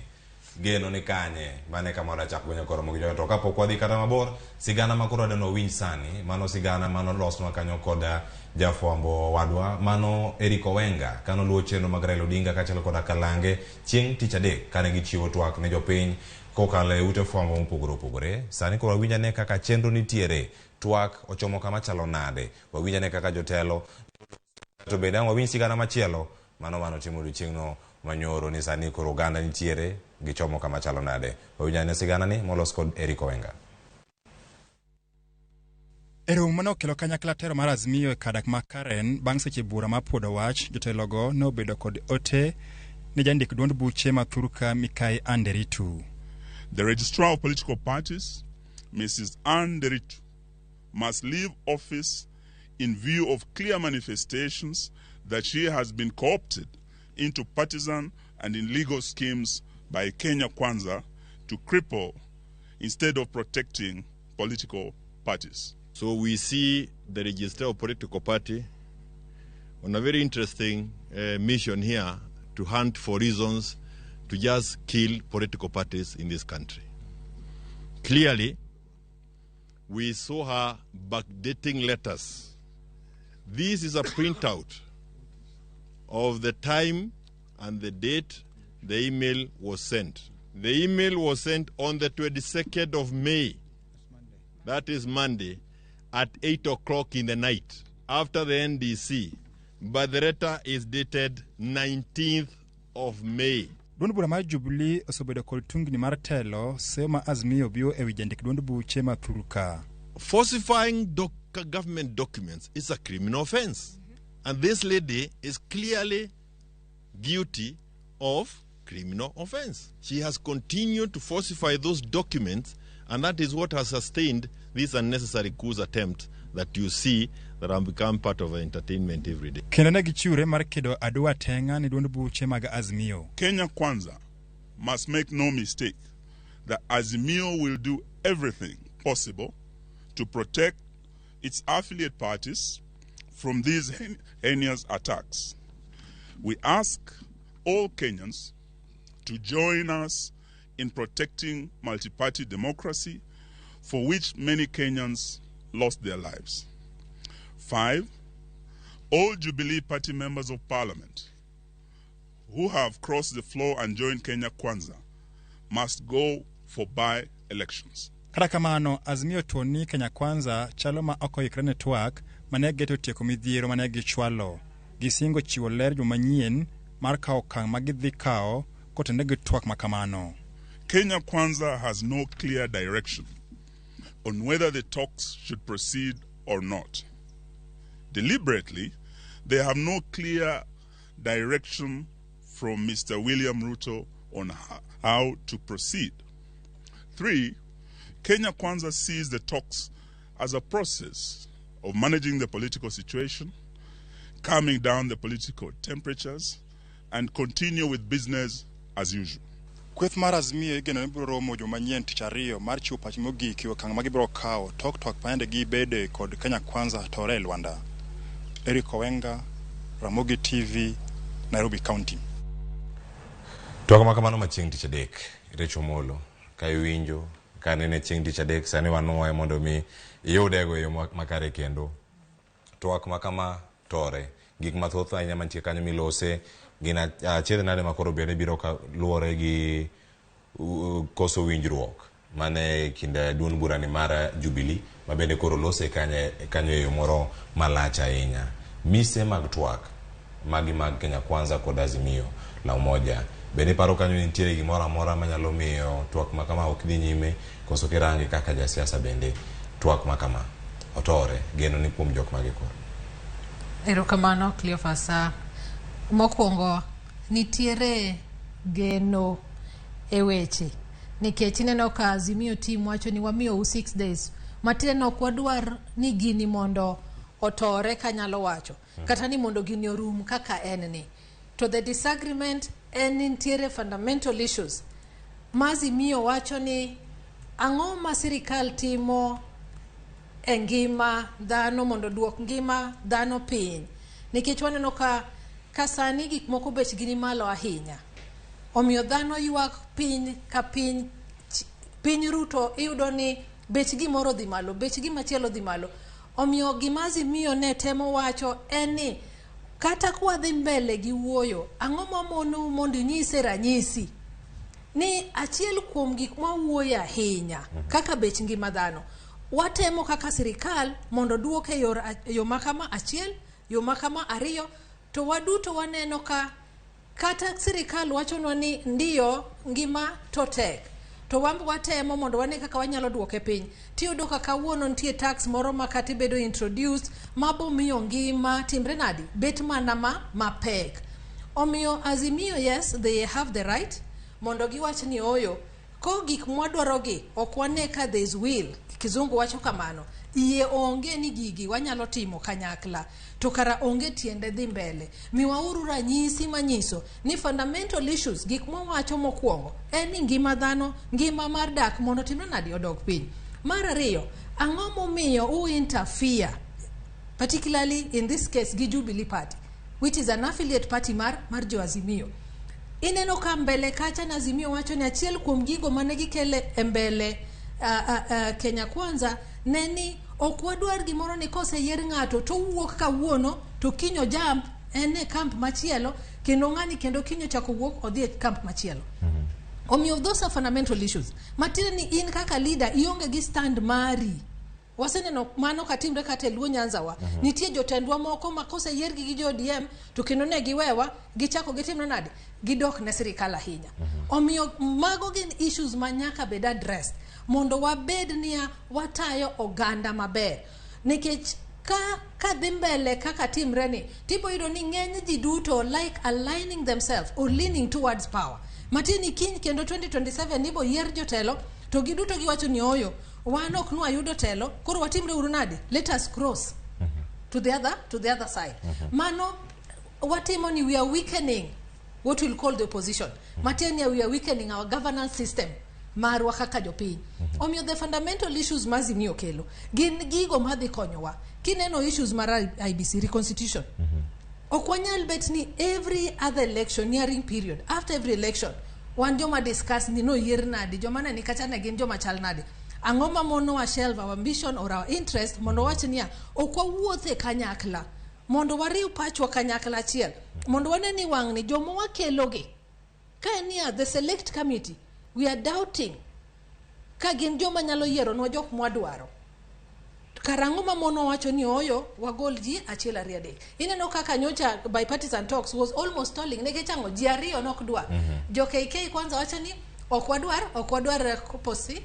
Speaker 11: geno ni kanye mane kama wadachak go nyakoro mogi joga. To kapok wadhi kata mabor, sigana ma koro wadwa winj sani, mano sigana mano losnwa kanyo kod jafwambo wadwa mano Eric Owenga kano luwo chenro mag Raila Odinga kaachiel koda Kalange chieng' tich adek kane gichiwo twak ne jopiny kokalo e ute fwambo mopogore opogore. Sani koro wawinj ane kaka chenro nitiere, twak ochomo kama chalo nade, wawinj ane kaka jotelo to bende ang' wawinj sigana machielo mano mano timo odiochieng'no manyoro ni sani koro oganda nitiere gichomo kama chalo nade. Wawinj ane sigana ni molos kod Eric Owenga.
Speaker 4: E romo mane okelo kanyakla telo mar Azimio e kar dak ma Karen bang' seche bura mar puodho wach, jotelogo ne obedo kod ote ne jandik duond buche ma thurka Mikai Anne Nderitu.
Speaker 6: The Registrar of Political Parties, Mrs. Anne Nderitu, must leave office in view of clear manifestations that she has been co-opted into partisan and illegal schemes by Kenya Kwanza to cripple instead of protecting political parties.
Speaker 14: So we see the Registrar of Political Party on a very interesting mission here to hunt for reasons to just kill political parties in this country. Clearly, we saw her backdating letters. This is a printout of the time and the date the email was sent. The email was sent on the 22nd of May, that is Monday, at 8 o'clock in the night, after the NDC. But the letter is dated 19th of May.
Speaker 4: Duond bura mar Jubilee osebedo kod tungni mar telo seyo ma Azimio biro e wi jandik duond buche ma thurka.
Speaker 14: Falsifying government documents is a criminal offense. And this lady is clearly guilty of criminal offense. She has continued to falsify those documents, and that is what has sustained this unnecessary coup attempt that you see that have become part of our entertainment every day.
Speaker 4: Kendo ne gichiwre mar kedo adwa teng'a ne duond buche mag Azimio.
Speaker 6: Kenya Kwanza must make no mistake that Azimio will do everything possible to protect its affiliate parties from these heinous attacks. We ask all Kenyans to join us in protecting multi-party democracy, for which many Kenyans lost their lives. 5, all Jubilee Party members of parliament who have crossed the floor and joined Kenya Kwanza must go for by-elections.
Speaker 4: Kata kamano, Azimio tuon ni Kenya Kwanza chalo ma ok oikre ne twak mane geto tieko midhiero mane gichwalo. Gisingo chiwo ler juma manyien mar kawo okang' ma gidhi kawo kotenore gi twak ma kamano.
Speaker 6: Kenya Kwanza has no clear direction on whether the talks should proceed or not. Deliberately, they have no clear direction from Mr. William Ruto on how to proceed. 3, Kenya Kwanza sees the talks as a process of managing the political situation, calming down the political temperatures, and continue with business as usual.
Speaker 4: Kweth mar Azimio igeno ni biro romo juma manyien tich ariyo mar chiwo pach mogik e okang' ma gibiro kawo tok twak mayande gibede kod Kenya Kwanza tore e lwanda. Eric Owenga, Ramogi TV, Nairobi County.
Speaker 11: Twak ma kamano ma chieng' tich adek, Rachel Omollo, ka iwinjo, ka nene chieng' tich adek, sani wanuoye mondo mi iyudego e yo makare kendo. Twak ma kama tore, gik mathoth ahinya mantie kanyo milose, gin achiedh nade ma koro bende biro ka luwore gi koso winjruok mane kind duond bura ni mar Jubilee ma bende koro lose kanyo e yo moro malach ahinya. Mise mag twak magi mag Kenya Kwanza kod Azimio la Umoja bende iparo kanyo nitiere gimoro amora manyalo miyo twak ma kama ok dhi nyime koso kirange kaka jasiasa bende twak ma kama otore geno ni kuom jok mage koro.
Speaker 12: Erokamano Cleophas. Mokwongo nitiere geno e weche nikech ineno ka Azimio team wacho ni wamiyou 6 days matiende ok wadwar ni gini mondo otore kanyalo wacho kata ni mondo gini orum kaka en ni to the disagreement en ni nitiere fundamental issues ma Azimio wacho ni ang'o ma sirikal timo e ngima dhano mondo oduok ngima dhano piny nikech waneno ka sani gik moko bechgi ni malo ahinya omiyo dhano ywak piny ka piny piny ruto iyudo ni bech gimoro dhi malo bech gimachielo dhi malo omiyo gima Azimio ne temo wacho en ni kata kwadhi mbele gi wuoyo ang'o mamonou mondo inyise ranyisi ni achiel kuom gik mwawuoye ahinya kaka bech ngima dhano watemo kaka sirikal mondo duok e yor yo makama achiel yo makama ariyo to waduto waneno ka kata sirikal wachonwa ni ndiyo ngima to tek to wan watemo mondo wane kaka wanyalo duoke piny tiyudo ka kawuono nitie tax moro ma kata ibedo introduced mabomiyo ngima timre nadi bet mana ma mapek omiyo Azimio yes they have the right mondo giwach ni oyo ko gik mwadwarogi ok wane ka there is will kizungu wacho kamano yie onge ni gigi wanyalo timo kanyakla to kara onge tiende dhi mbele miwauru ranyisi manyiso ni fundamental issues gik mwawacho mokwongo en ni ngima dhano ngima mar dak mondo timre nadi odog piny mar ariyo ang'o momiyo u interfere particularly in this case gi Jubilee Party which is an affiliate party mar jo Azimio ineno ka mbele kacha na Azimio wacho ni achiel kuom gigo mane gikele e mbele Kenya Kwanza ne ni ok wadwar gimoro ni koseyier ng'ato to wuok kawuono to kiny ojump en e camp machielo kendo ng'ani kendo kiny ochako wuok odhi e camp machielo. Omiyo those are fundamental issues matiende ni in kaka leader ionge gi stand mari waseneno mano katimre kata e Luo Nyanza wa. Nitie jotendwa moko ma koseyiergi gi jo ODM to kendo ne giwewa gichako gitimre nade gidok ne sirikal ahinya. Omiyo mago gin issues ma nyaka bed addressed mondo wabed niya watayo oganda maber nikech ka dhi mbele kaka timre ni tibo yudo ni ng'eny ji duto like aligning themselves or leaning towards power matiende ni kiny kendo 2027 ibo yier jotelo to giduto giwacho ni oyo wan ok nwayudo telo koro watimre uru nade let us cross to the other side. Mano watimo ni we are weakening what we'll call the opposition. Matiende ni we are weakening our governance system marwa kaka jopiny. Omiyo the fundamental issues ma Azimio kelo gin gigo madhi konyowa kineno issues mar IEBC reconstitution. Ok wanyal bet ni every other election nearing period after every election wan joma discuss ni noyier nade joma ne ni kacha ne gin joma chal nade ang'o ma monowa shelve our ambition or our interest mondo wach niya ok wawuothe kanyakla mondo wariw pachwa kanyakla achiel mondo wane ni wang'ni joma wakelogi ka en niya the select committee we are doubting ka gin joma nyalo yieronwa jok mwadwaro karang'o ma mono wacho ni oyo wagol ji achiel ariyo adek ineno kaka nyocha bipartisan talks was almost stalling nikech ang'o ji ariyo nok dwar. Jo KK kwanza wacho ni ok wadwar posi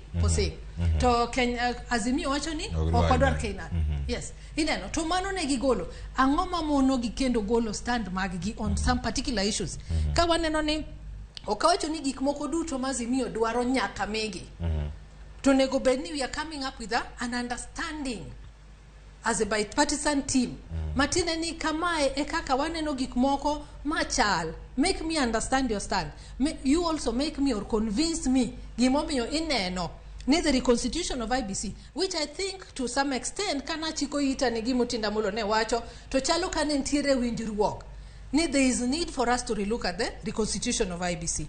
Speaker 12: to Kenya Azimio wacho ni ok wadwar Keynan. Yes ineno to mano ne gigolo ang'o ma mono gi kendo golo stand mag gi on some particular issues. Ka waneno ni ok awacho ni gik moko duto ma Azimio dwaro nyaka migi to onego bed ni we are coming up with an understanding as a bipartisan team. Matiende ni kamae e kaka waneno gik moko machal Make me understand your stand. You also make me or convince me gimomiyo ineno ni the reconstitution of IEBC, which I think to some extent kana chiko ita ni gima Otiende Amollo ne wacho, to chalo ka ne nitiere winjruok ni there is need for us to relook at the reconstitution of IEBC.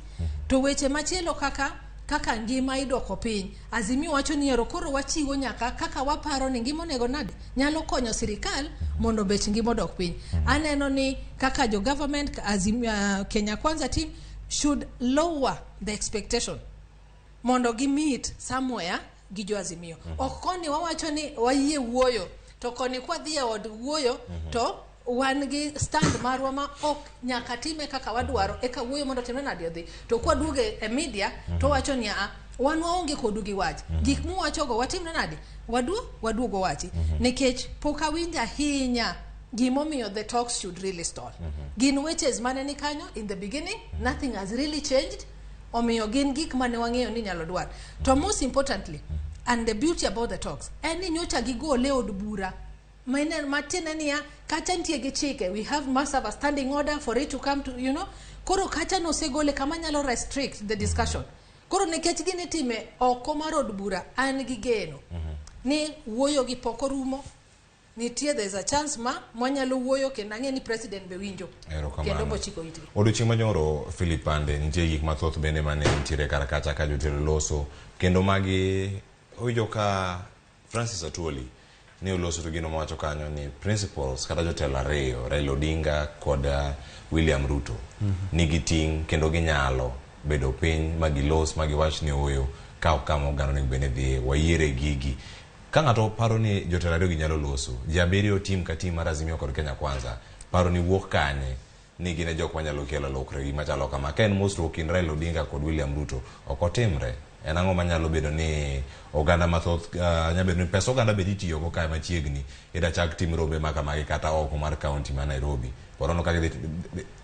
Speaker 12: To weche machielo kaka ngima idoko piny, Azimio wacho ni ero koro wachiwo nyaka kaka waparo ni ngima onego nade nyalo konyo sirikal mondo bech ngima odok piny. Aneno ni kaka jo government Azimio, Kenya Kwanza team should lower the expectation mondo gi meet somewhere gi jo Azimio. Ok koni wawacho ni wayie wuoyo, to koni kwadhi e od wuoyo to wan gi stand marwa ma ok nyaka time kaka wadwaro eka wuoyo mondo timre nade odhi. To kwaduogo e media to wacho ni a wan waonge kodu gi wach. Gik muwachogo watimre nade? Waduogo wachi. Nikech pok awinjo ahinya gimomiyo the talks should really stall. Gin weches mane ni kanyo in the beginning, nothing has really changed. Omiyo gin gik mane wang'eyo ni nyalo dwar. To most importantly, and the beauty about the talks, en ni nyocha gigole e od bura. Matiende niya, kacha nitie gi chike, we have must have a standing order for it to come to. Koro kacha nosegole kama nyalo restrict the discussion. Koro nikech gini time oko mar od bura, an gi geno ni wuoyo gi pok orumo. Nitie, there's a chance ma mwanyalo wuoyo kendo ang'e ni president be winjo
Speaker 11: Erokamano.
Speaker 12: kendo bochiko itgi.
Speaker 11: Odiochieng' manyoro, Philip Pande, nitie gik mathoth bende mane nitiere kar kacha ka jotelo loso, kendo magi owinjo ka Francis Atwoli ne oloso, to gino mowacho kanyo ni principals kata jotelo ariyo, Raila Odinga kod William Ruto, nigi ting' kendo ginyalo bedo piny ma gilos ma giwach ni ooyo, ka ok kama oganda onego bed ni dhiye, wayiere gigi. Ka ng'ato paro ni jotelo ariyo gi nyalo loso, ji abiriyo, tim ka tim mar Azimio kod Kenya Kwanza, paro ni wuok kanye ni gin e jok manyalo kelo lokruok machalo kama? Ka en mosruok kind Raila Odinga kod William Ruto ok otimre, en ang'o manyalo bedo ni oganda mathoth nyalo bedo ni pesa oganda bed itiyogo kae machiegni ida chak tim rombe ma kamagi kata oko mar kaunti ma Nairobi porono kaka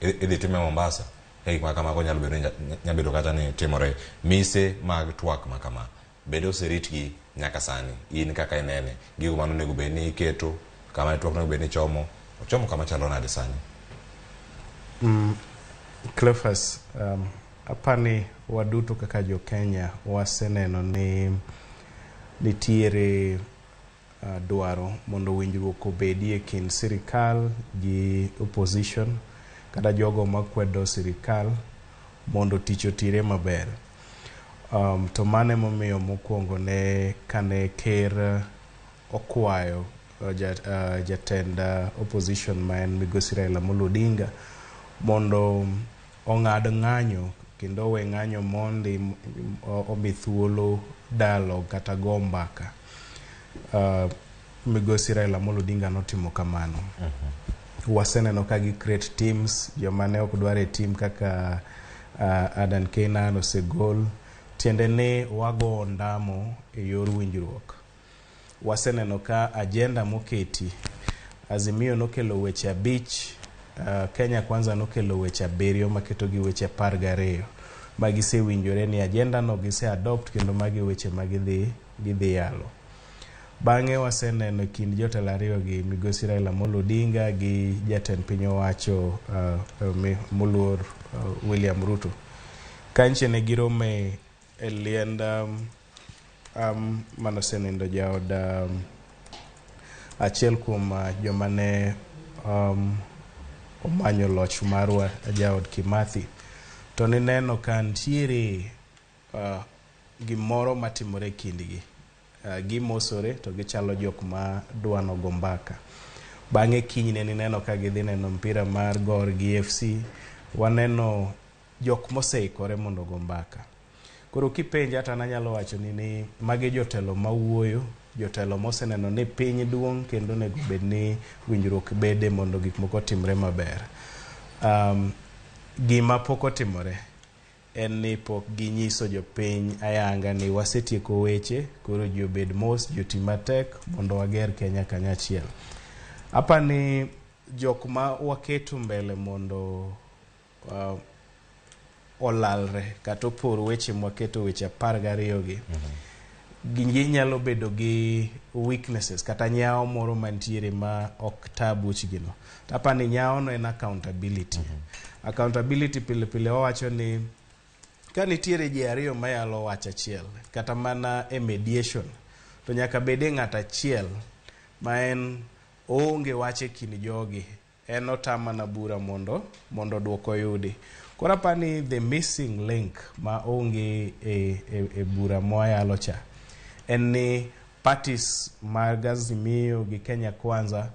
Speaker 11: idhi time Mombasa, ka gik ma kamago nyalo bedo ni nyalo bedo kata ni timore. Mise mag twak ma kama bende oseritgi nyaka sani? In kaka inene, gigo mane onego bed ni iketo kama twak onego bed ni chomo, ochomo kama chalo nade sani?
Speaker 22: Cleophas, apani waduto kaka jo Kenya waseneno ni nitiere dwaro mondo winjruok obedie e kind sirikal gi opposition kata jogo makwedo sirikal mondo tich otire maber. To mano emomiyo mokwongo ne kane ker okwayo jatend opposition ma en migosi Raila Amolo Odinga mondo ong'ad ng'anyo kendo owe ng'anyo mondi omi thuolo dialogue kata go mbaka. Migosi Raila Amolo Odinga notimo kamano. Waseneno ka gi create teams, joma ne ok dwar e team kaka Adan Keynan osegol, tiende ni wago ondamo e yor winjruok. Waseneno ka agenda moketi, Azimio nokelo weche 5, Kenya Kwanza nokelo weche 7 maketo gi weche 12 ma gisewinjore ni agenda no gise adopt kendo magi weche ma gidhi yalo. Bang'e waseneno e kind jotelo ariyo gi, migosi Raila Amolo Odinga gi jatend piny owacho moluor William Ruto. Kanche ne girome e liend manosenindo jaod achiel kuom joma ne omanyo loch marwa, jaod Kimathi. To nineno ka nitiere gimoro matimore e kindgi. Gimosore to gichalo jok ma dwano go mbaka. Bang'e kinyne nineno ka gidhi neno mpira mar Gor gi FC. Waneno jok moseikore mondo go mbaka. Koro kipenja to an anyalo wacho ni magi jotelo mawuoyo, jotelo moseneno ni piny duong' kendo onego bed ni winjruok bede mondo gik moko otimre maber. Gima pok otimore en ni pok ginyiso jopiny ayanga ni wasetieko weche, koro ji obed mos, ji oti matek mondo wager Kenya kanyachiel. Apani jok ma waketo mbele mondo olalre kata opor weche mwaketo weche 12 gi, Ginyalo bedo gi weaknesses kata nyawo moro mantiere ma ok ta buchgino. To apani ni nyawo no en accountability. Accountability pile pile wawacho ni ka nitiere ji ariyo mayalo wach achiel kata mana e mediation to nyaka bede ng'at achiel ma en oonge wach e kind jogi en otamana bura mondo duoko yudi. Koro apani the missing link ma onge e bura mwayalo cha en ni parties mag Azimio gi Kenya Kwanza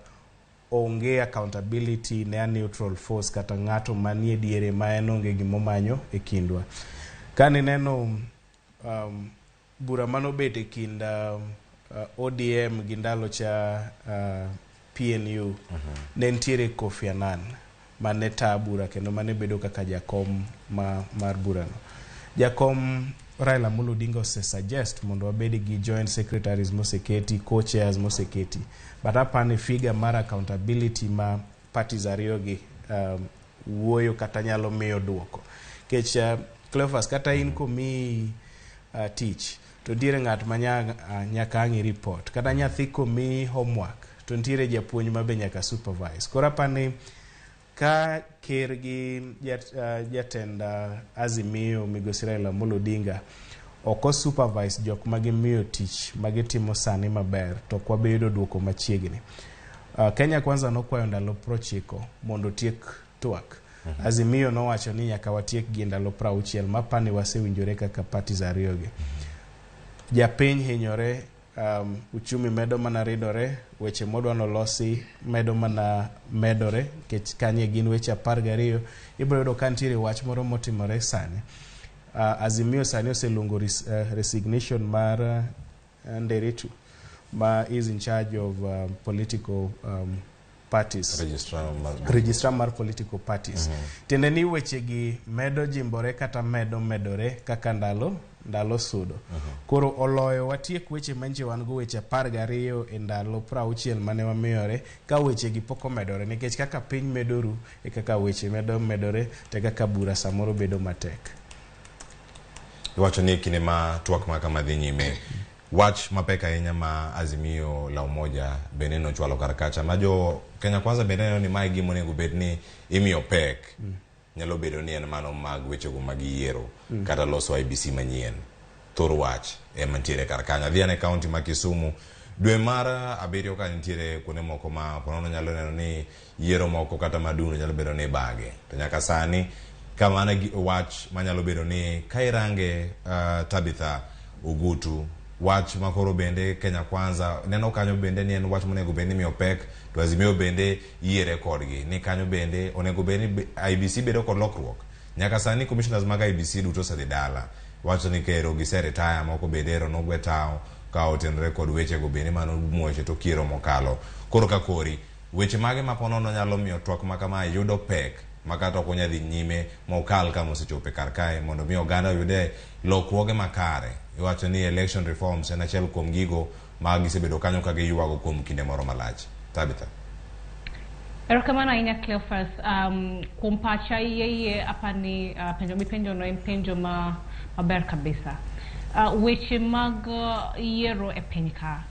Speaker 22: onge accountability ne a neutral force kata ng'ato manie diere ma en onge gimomanyo e kindwa. Kanineno bura manobet e kind ODM gi ndalo cha PNU, ne nitiere Kofi Annan mane ta bura kendo mane bedo kaka jakom mar burano. Jakom Raila Amolo Odinga ose suggest mondo wabed gi joint secretaries moseketi, co-chairs moseketi. But apani figure mar accountability ma parties ariyo gi wuoyo kata nyalo miyo duoko. Kech Cleophas, kata in komiyi tich to nitiere ng'at ma nyaka ang' i report. Kata nyathi komiyi homework to nitiere japuonj ma be nyaka supervise. Koro apani ka ker gi jatend Azimio migosi Raila Amolo Odinga ok o supervise jok ma gimiyo tich ma gitimo sani maber to ok wabi yudo duoko machiegni. Kenya Kwanza nokwayo ndalo 90 mondo otiek twak. Azimio nowacho ni nyaka watiek gi ndalo 60 mapani wasewinjore kaka parties ariyo gi. Japiny hinyore, uchumi medo mana ridore, weche modwa nolosi medo mana medore, nikech kanye gin weche 12, ibiro yudo ka nitiere wach moro motimore sani. Azimio sani oseluongo resignation mar Nderitu, ma is in charge of political parties. Registrar mar political parties. Tiende ni weche gi medo jimbore kata medo medore kaka ndalo sudo. Koro oloyo watiek weche manche wan go weche 12 e ndalo 60 mane wamiyore ka weche gi pok omedore nikech kaka piny medoru e kaka weche medo medore te kaka bura samoro bedo matek.
Speaker 11: Iwacho ni kinde ma twak ma kama dhi nyime wach mapek ahinya ma Azimio la Umoja bende nochwalo kar kacha ma jo Kenya Kwanza bende neno ni mae gima onego bed ni imiyo pek. Nyalo bedo ni en mano mag wechego mag yiero kata loso IBC manyien. Thor wach ema nitiere kar kanyo. Adhi ane kaunti ma Kisumu dwe mar 7 ka nitiere kuonde moko ma ponono nyalo neno ni yiero moko kata madundo nyalo bedo ni ibage. To nyaka sani kamano wach manyalo bedo ni ka irange Tabitha Ogutu wach makoro bende Kenya Kwanza neno kanyo bende ni en wach monego bed ni imiyo pek to Azimio bende yiere kodgi ni kanyo bende onego bed ni IBC bedo kod lokruok. Nyaka sani commissioners mag IBC duto osedhi dala wacho ni kero gise retire moko bende ero nogwe tao ka otenore kod wechego bende mano muoche to kiero mokalo. Koro ka kori weche mage ma ponono nyalo miyo twak ma kamae yudo pek makata ok onyal dhi nyime mokal kama osechope kar kae mondo mi oganda oyude lokruoge makare. Iwacho ni election reforms en achiel kuom gigo ma gisebedo kanyo ka giywago kuom kinde moro malach. Tabitha.
Speaker 2: Erokamano ahinya Cleophas. Kuom pacha iye apani penjo mipenjo no en penjo maber kabisa. Weche mag yiero e piny ka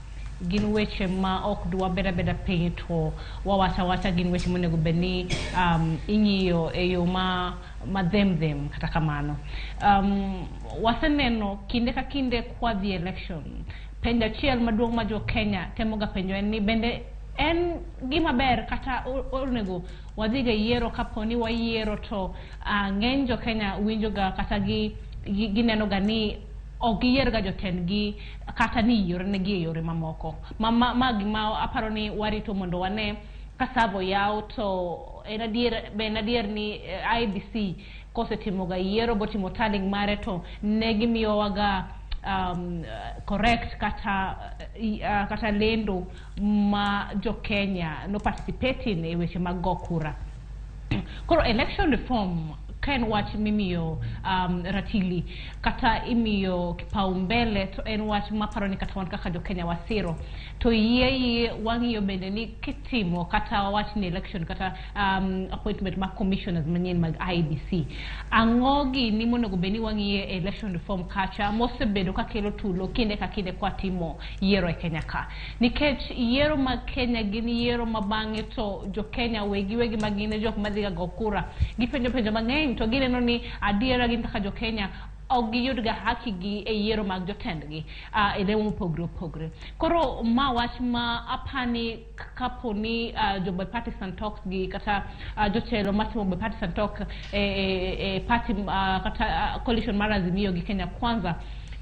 Speaker 2: gin weche ma ok dwa beda beda piny to wawacha wacha gin weche monego bed ni ing'iyo e yo ma madhem kata kamano. Waseneno kinde ka kinde kwa dhi election penjo achiel maduong' ma jo Kenya temo ga penjo en ni bende en gima ber kata onego wadhi ga yiero kaponi wayiero to ng'eny jo Kenya winjo ga kata gineno ga ni ok giyier ga jotendgi kata ni yiorenegi e yore mamoko. Ma gima aparo ni warito mondo wane ka savo yaw to en adier be en adier ni IBC kosetimo ga yiero botimo tallying mare to ne gimiyowa ga correct kata lendo ma jo Kenya no participate in e weche mag go kura. Koro election reform Ka en wach mimiyo ratili kata imiyo kipaumbele, to en wach maparo ni kata wan kaka jo-Kenya wasiro. To yie wang'iyo bende ni kitimo kata wach ni election kata appointment mag commissioners manyien mag IEBC, ang'o gini monego bed ni wang'iye e election reform kacha mosebedo kakelo tulo kinde ka kinde kwatimo yiero e Kenya ka, nikech yiero mag Kenya gin yiero ma bang'e to jo Kenya wegi wegi ma gin e jok madhi ga go kura gipenjo penjo mang'eny, to gineno ni adiera gin kaka jo Kenya ok giyud ga haki gi e yiero mag jotendgi e lemo mopogore opogore. Koro ma wach ma apani kapo ni jo bipartisan talks gi kata jotelo matimo bipartisan talk e party kata coalition mar Azimio gi Kenya Kwanza,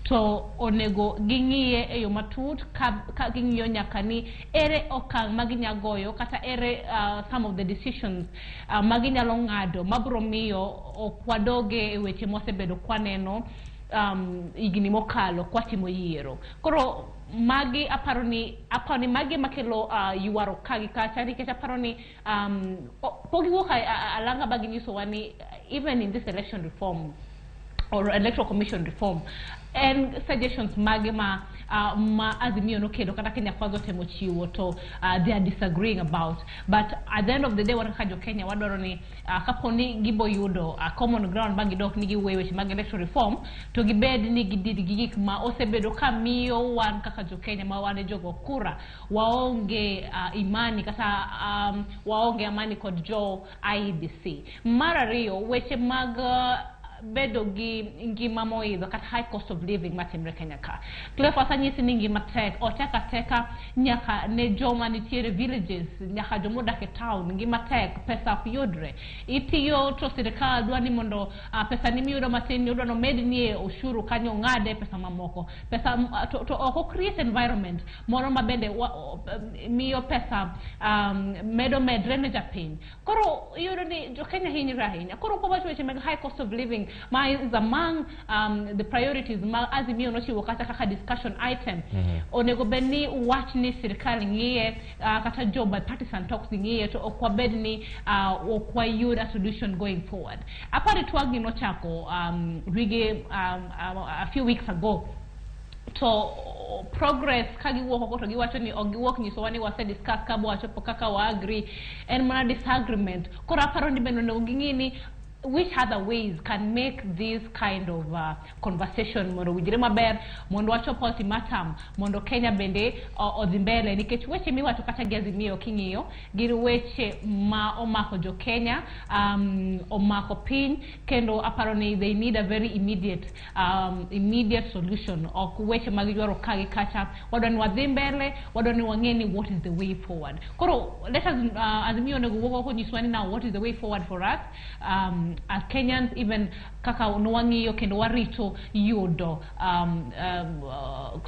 Speaker 2: to onego ging'iye e yo matut ka ging'iyo nyaka ni ere okang' ma ginya goyo kata ere some of the decisions ma ginyalo ng'ado mabiro miyo ok wadoge e weche mosebedo kwaneno higni mokalo kwatimo yiero. Koro magi aparo ni magi makelo ywaruok ka gi kacha, nikech aparo ni pok giwuok alanga ba ginyisowa ni even in this election reform or Electoral Commission reform, en suggestions mage ma Azimio nokelo kata Kenya Kwanza otemo chiwo to they are disagreeing about. But at the end of the day, wan kaka jo Kenya wadwaro ni kapo ni gibo yudo common ground ma gidok ni giwuoyo weche mag electoral reform, to gibed ni gidid gi gik ma osebedo ka miyo wan kaka jo Kenya ma wan e jogo kura waonge imani kata waonge amani kod jo IEBC. Mar ariyo, weche mag bedo gi ngima moidho kata high cost of living matimre Kenya ka. Cleophas, anyisi ni ngima tek, otek ateka nyaka ne joma nitiere villages, nyaka joma odak e town, ngima tek, pesa ok yudre. Itiyo to sirikal dwa ni mondo pesa ni miyudo matin ni odwa nomednie ushuru kanyo, ng'ade pesa mamoko. Pesa to ok o create environment moro ma bende miyo pesa medo medre ne japiny. Koro iyudo ni jo Kenya hinyre ahinya. Koro kwawacho weche mag high cost of living ma is among the priorities ma Azimio nochiwo kata kaka discussion item, onego bed ni wach ni sirikal ng'iye kata jo bipartisan talks ng'iye, to ok wabed ni ok wayud a solution going forward. Apani twagni nochako wige a few weeks ago, to progress ka giwuok oko to giwacho ni ok giwuok nyisowa ni wase discuss ka wachopo kaka wa agree, en mana disagreement. Koro aparo ni bende onego ging'i ni which other ways can make this kind of conversation mondo owinjre maber, mondo wachop ultimatum, mondo Kenya bende odhi mbele, nikech weche miwacho kata gi Azimio king'iyo gin weche ma omako jo Kenya, omako piny, kendo aparo ni they need a very immediate solution. Ok weche mag ywaruok ka gi kacha. Wadwa ni wadhi mbele, wadwa ni wang'e ni what is the way forward. Koro let us Azimio onego wuok oko nyiswa ni now what is the way forward for us as Kenyans, even kaka nwang'iyo kendo warito yudo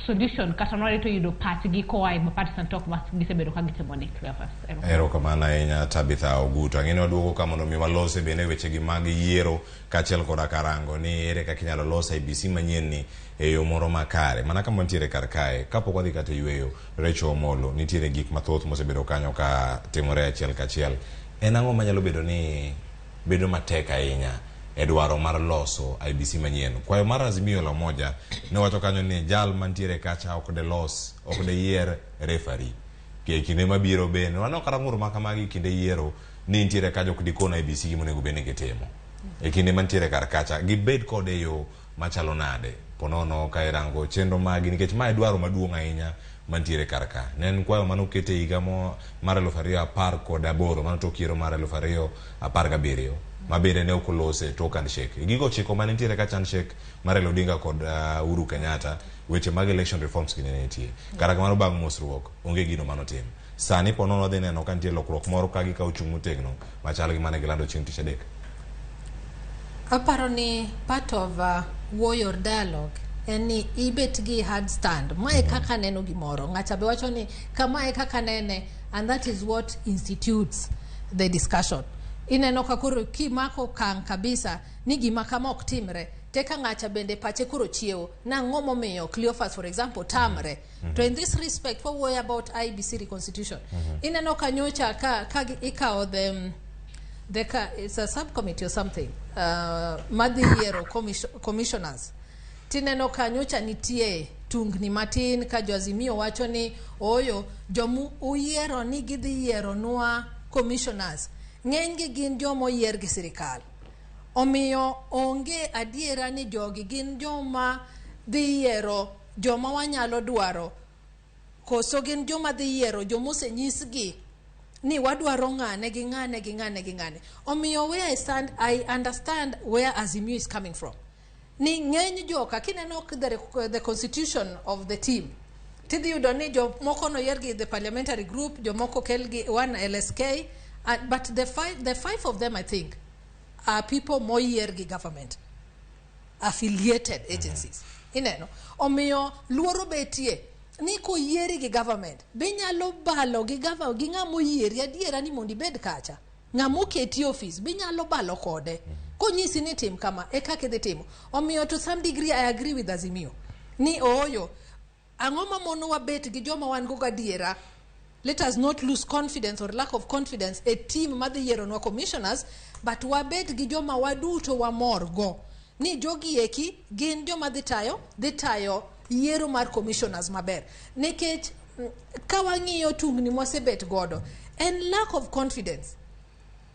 Speaker 2: solution kata nwarito yudo pachgi koa e bipartisan talk ma gisebedo ka gitimo ni. Cleophas.
Speaker 11: Erokamano ahinya, Tabitha Ogutu. Ang'e ni waduogo ka mondo mi walose bende wechegi mag yiero kaachiel koda karango ni ere kaka inyalo los IEBC manyien ni e yo moro makare. Mana kama wantiere kar kae, kapok wadhi kata yueyo, Rachel Omolo, nitiere gik mathoth mosebedo kanyo ka timore achiel kachiel. En ang'o manyalo bedo ni bedo matek ahinya e dwaro mar loso IEBC manyien? Kwayo mar Azimio la Umoja ne wacho kanyo ni jal mantiere kacha ok de los, ok de yier referee. E kinde mabiro bende waneno kata ng'ur ma kamagi kinde yiero ni nitiere ka jok dikon IEBC gima onego bed ni gitimo. E kinde mantiere kar kacha gibed kode e yo machalo nade ponono ka irango chenro magi, nikech mae dwaro maduong' ahinya mantiere kar ka. Ne en kwayo manoket e higa mar 2018, mano tok yiero mar 2017 ma bende ne ok olose tok handshake. E gigo 9 mane nitiere kacha, handshake mar Raila Odinga kod Uhuru Kenyatta, weche mag election reforms gi ne nitie. Kata kamano, bang' mosruok onge gino manotim. Sani ponono wadhi neno ka nitie lokruok moro ka gikawo chung' motegno machal gi mane gilando chieng' tich adek.
Speaker 12: Aparo ni part of wuoyo or dialogue en ni ibet gi hard stand. Mae kaka neno gimoro. Ng'acha be wacho ni kamae kaka nene, and that is what institutes the discussion. Ineno ka koro kimako okang' kabisa ni gima kama ok timre, teka ng'acha bende pache koro chiewo. Nang'o momiyo Cleophas, for example, tamre? To in this respect, wawuoyo about IEBC reconstitution. Ineno ka nyocha ka ikawo the the ka, it's a subcommittee or something madhi yiero commissioners. Tineno ka nyocha nitie tungni matin ka jo Azimio wacho ni oyo jomu uyiero ni gidhi yiero nwa commissioners ng'enygi gin joma oyier gi sirikal. Omiyo onge adiera ni jogi gin joma dhi yiero joma wanyalo dwaro, koso gin joma dhi yiero jomosenyisgi ni wadwaro ng'ane gi ng'ane gi ng'ane gi ng'ane. Omiyo where I stand, I understand where Azimio is coming from. Ni ng'eny joka kineno the constitution of the team, tidhi yudo ni jomoko noyier gi the parliamentary group, jomoko kel gi one LSK, but the five of them, I think, are people moyier gi government affiliated agencies. Ineno, omiyo luoro betie ni koyieri gi government be nyalo balo gi gava gi ng'ama oyieri adiera ni mondo ibed kacha, ng'ama oketi e office be nyalo balo kode konyisi ni tim kama e kaka idhi timo. Omiyo to some degree I agree with Azimio ni ooyo, ang'o mamonowa bet gi joma wan go gadiera? Let us not lose confidence or lack of confidence e team madhi yieronwa commissioners, but wabed gi joma waduto wamor go ni jogi eki gin joma dhi tayo yiero mar commissioners maber, nikech ka wang'iyo tungni mwasebet godo en lack of confidence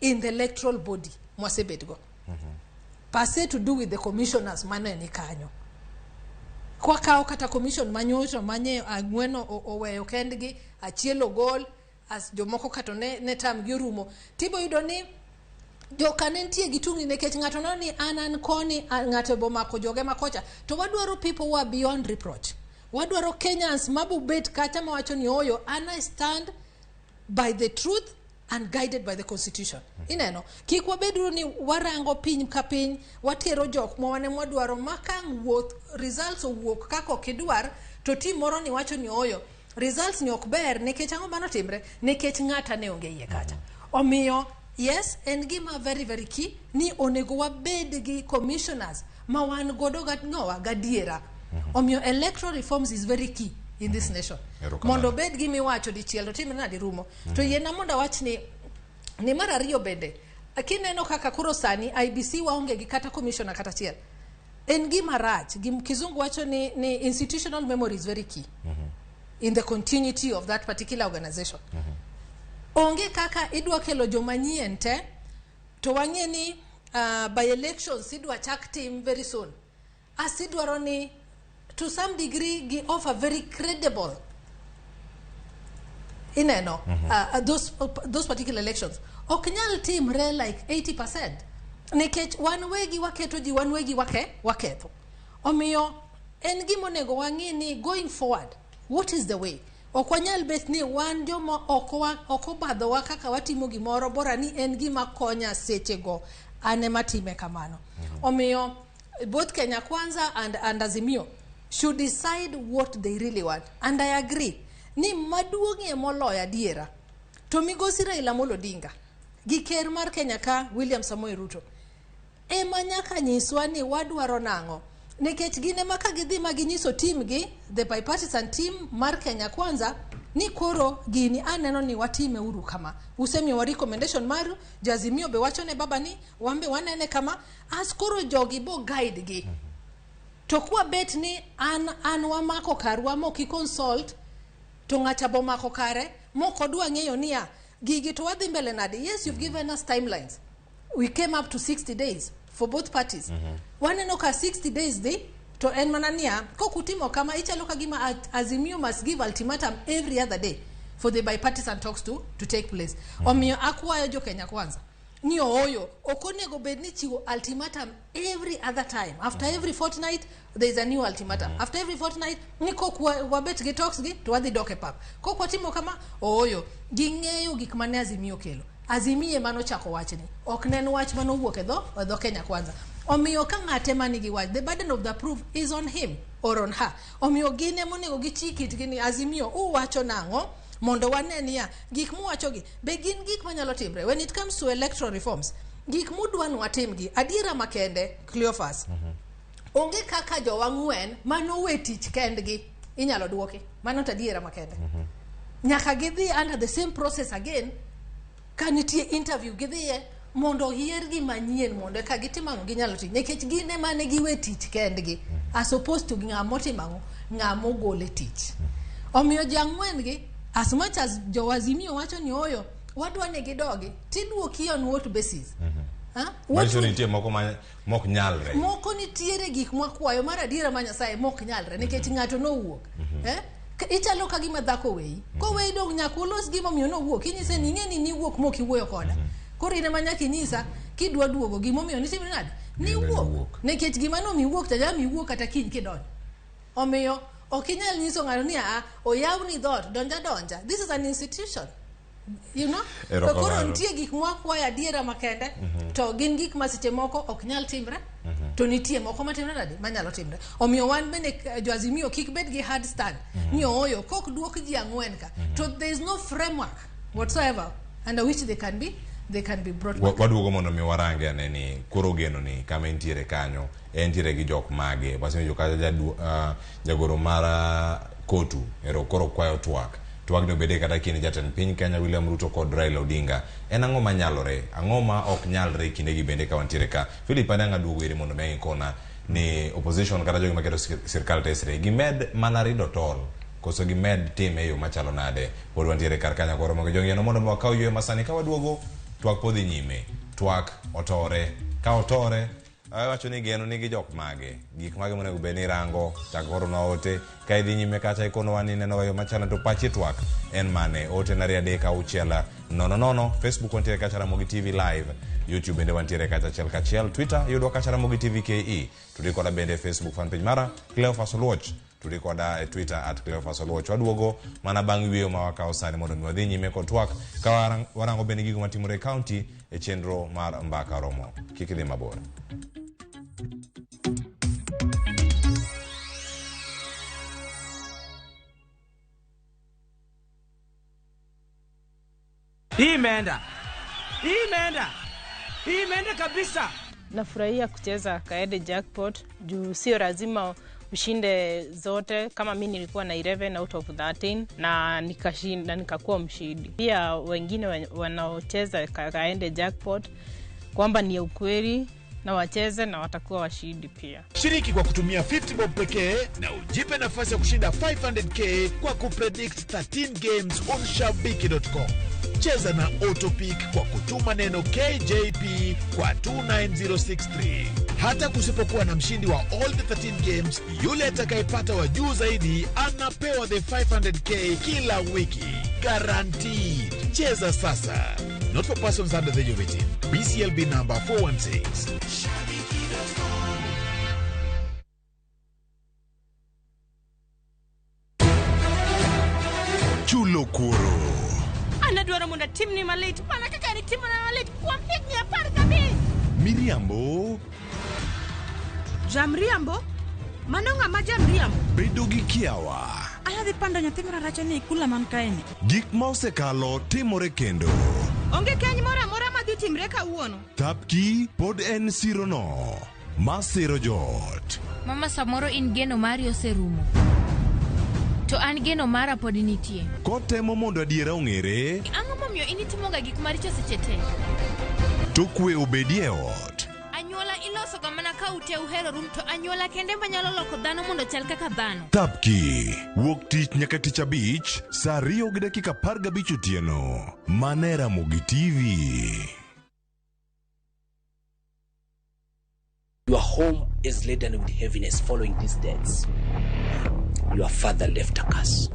Speaker 12: in the electoral body mwasebet go per se to do with the commissioners mane ni kanyo. Kwakawo kata commission manyocha manye ang'wen oweyo kendgi, achiel ogol as jomoko kato ne tamgi orumo, tibo yudo ni joka ne nitie gi tungni nikech ng'ato neno ni an koni, ng'ato bomako joge makocha. To wadwaro people who are beyond reproach. Wadwaro Kenyans mabobet kacha mawacho ni oyo, an I stand by the truth and guided by the constitution. Ineno, kik wabeduru ni warango piny ka piny, watero jok ma wane mwadwaro, ma ka wuoth results owuok kaka ok idwar, to tim moro ni wacho ni oyo, results ni ok ber. Nikech ang'o mano timre? Nikech ng'ata ne onge iye kacha. Omiyo yes, en gima very very key ni onego wabed gi commissioners ma wan godo ng'owa gadiera. Omiyo electoral reforms is very key in this nation.
Speaker 11: Erokamano.
Speaker 12: Mondo obed gimiwacho dichiel to timre nadi rumo. To yiena mondo awach ni mar ariyo bende, kineno kaka koro sani IEBC waonge gi kata commissioner kata achiel, en gima rach. Gim kizungu wacho ni institutional memory is very key in the continuity of that particular organization. Onge kaka idwa kelo joma nyien te to wang'e ni by elections idwa chak tim very soon, as idwaro ni to some degree gi offer very credible, ineno, those particular elections ok nyal timre like 80% nikech wan wegi waketo ji, wan wegi waketho. Omiyo en gima onego wang'i ni going forward, what is the way? Ok wanyal bet ni wan joma ok obadhowa kaka watimo gimoro, bora ni en gima konya sechego, an ema time kamano. Omiyo both Kenya Kwanza and Azimio should decide what they really want, and I agree ni maduong'ie moloyo adiera to migosi Raila Amolo Odinga gi ker mar Kenya ka William Samoei Ruto ema nyaka nyiswa ni wadwaro nang'o, nikech gin ema ka gidhi ma ginyiso team gi, the bipartisan team mar Kenya Kwanza, ni koro gini aneno ni watime uru kama, usemiyowa recommendation maru, jo Azimio be wacho ne baba ni wambe wanene kama, as koro jogi bo guide gi. To kwabet ni an wamako karwa mok i consult, to ng'acha bomako kare mok odwa ng'eyo niya gigi to wadhi mbele nade. Yes, you've given us timelines. We came up to 60 days for both parties. Waneno ka 60 days dhi to en mana niya kok utimo kama, ichalo ka gima Azimio must give ultimatum every other day for the bipartisan talks to take place. Omiyo akwayo jo Kenya Kwanza ni ooyo, ok onego bed ni chiwo ultimatum every other time. After every fortnight there is a new ultimatum. After every fortnight ni kok wabet gi talks gi to wadhi dok e pap kok watimo kama. Ooyo, ging'eyo gik mane Azimio kelo. Azimio ema nochako wachni, ok ne en wach manowuok e dho Kenya Kwanza. Omiyo ka ng'ate manigi wach, the burden of the proof is on him or on her. Omiyo gin ema onego gichik itgi ni Azimio uwacho nang'o, mondo wane niya gik muwachogi be gin gik manyalo timre. When it comes to electoral reforms, gik mudwa ni watimgi adiera makende, Cleophas, onge kaka jowa ng'wen manowe tich kendgi inyalo duoki. Mano to adiera makende, nyaka gidhi under the same process again. Ka nitie interview gidhiye. Mondo oyiergi manyien mondo eka gitim ang'o ginyalo tich nikech gin ema ne giwe tich kendgi as opposed to ng'ama otimo ang'o ng'ama ogol e tich. Omiyo ji ang'wen gi as much as jo Azimio wacho ni oyo wadwa ni gidogi tiduoki on what basis? Ha? What
Speaker 11: Manyiso ni nitie moko ma mok nyalre.
Speaker 12: Moko nitiere gik mwakwayo mar adiera ma Nyasaye mok nyalre nikech ng'ato nowuok. Eh? Ichalo ka gima dhako weyi. Koweyi dong nyaka ulos gimomiyo nowuok. Inyise ni ing'e ni niwuok mok iwuoyo koda. Koro in ema nyaka inyisa kidwa duogo gimomiyo nitimri nade? Niwuok. Nikech gima nomiyo iwuok cha nyalo miyo iwuok kata kiny kidonjo. Omiyo ok inyal nyiso ng'ato ni aa oyawni dhoot donja donja. This is an institution. You know? To koro nitie gik mwakwayo adiera makende to gin gik ma seche moko ok nyal timre to nitie moko matimre nade manyalo timre. Omiyo wan bende jo Azimio kik bed gi hard stand ni ooyo kok duok ji ang'wen ka to there is no framework whatsoever under which they can be brought back.
Speaker 11: Waduogo mondo mi warange ane ni koro geno ni kama entiere kanyo entiere gi jok mage wasewinjo kata jagoro mar Kotu ero koro kwayo twak twagni obede kata kind jatend piny Kenya William Ruto kod Raila Odinga en ang'o manyalore ang'o ma ok nyalre e kindegi bende ka wantiere ka Philip ane ang' aduogo iri mondo mi ang' ikona ni opposition kata jogi maketo sirkal tesre gimed mana rido tol koso gimed time e yo machalo nade pod wantiere kar kanyo koro mondo jongieno mondo mi wakaw yweyo masani ka waduogo twak podhi nyime twak otore ka otore awacho ni geno nigi jok mage gik mage monego bed ni irango chak oronwa ote ka idhi nyime kacha ikonowa ni ineno yo machalo to pachi twak en mane ote na 2 3 6 0 0 Facebook wantiere kacha Ramogi TV live YouTube bende wantiere kacha achiel kachiel Twitter yudwa kacha Ramogi TV KE tudi koda bende e Facebook fan page mara Cleophas Oluoch tudi koda e Twitter at Cleophas Oluoch waduogo mana bang' yweyo ma wakawo sani mondo mi wadhi nyime kod twak ka warango bende gigo matimore e county e chenro mar mbaka romo kik idhi mabor.
Speaker 8: Hii imeenda, hii imeenda, hii imeenda kabisa.
Speaker 17: Nafurahia kucheza Kaede Jackpot juu sio lazima ushinde zote. Kama mi nilikuwa na 11 out of 13 na nikashinda nikakuwa mshindi. Pia wengine wanaocheza Kaende Jackpot kwamba ni ya ukweli na wacheze na watakuwa washindi pia.
Speaker 16: Shiriki kwa kutumia 50 bob pekee na ujipe nafasi ya kushinda 500k kwa kupredict 13 games on shabiki.com. Cheza na Autopick kwa kutuma neno KJP kwa 29063. Hata kusipokuwa na mshindi wa all the 13 games, yule atakayepata wa juu zaidi anapewa the 500k kila wiki. Guaranteed. Cheza sasa. Not for persons under the age of 18. BCLB number 416.
Speaker 10: Chulo kuoro.
Speaker 15: An adwaro mondo atimni malit mana kaka nitimona malit kuom higni 15.
Speaker 10: Miriambo.
Speaker 15: Jamriambo? Mano ng'ama jamriambo?
Speaker 10: Bedo gi kiawa.
Speaker 15: Anadhi pando nyathi mararacha ni e kula man kaeni.
Speaker 10: Gik ma osekalo timore kendo.
Speaker 15: Onge keny moro amora madhi timre kawuono.
Speaker 10: Thapki pod en sirono. Masiro joot.
Speaker 3: Mama samoro in geno mari oserumo. To an geno mara pod nitie.
Speaker 10: Kotemo mondo adiera ong'ere,
Speaker 3: Ang'o momiyo in itimoga gik maricho seche te?
Speaker 10: to kwe obedie ot.
Speaker 3: Anyuola ilosoga mana ka ute uheroru to anyuola kende manyalo loko dhano mondo chal kaka dhano.
Speaker 10: Thapki. Wuok tich nyaka tich abich, saa 2:15 otieno. Mana e Ramogi TV.
Speaker 18: Your home is laden with heaviness following these deaths. Your father left a curse.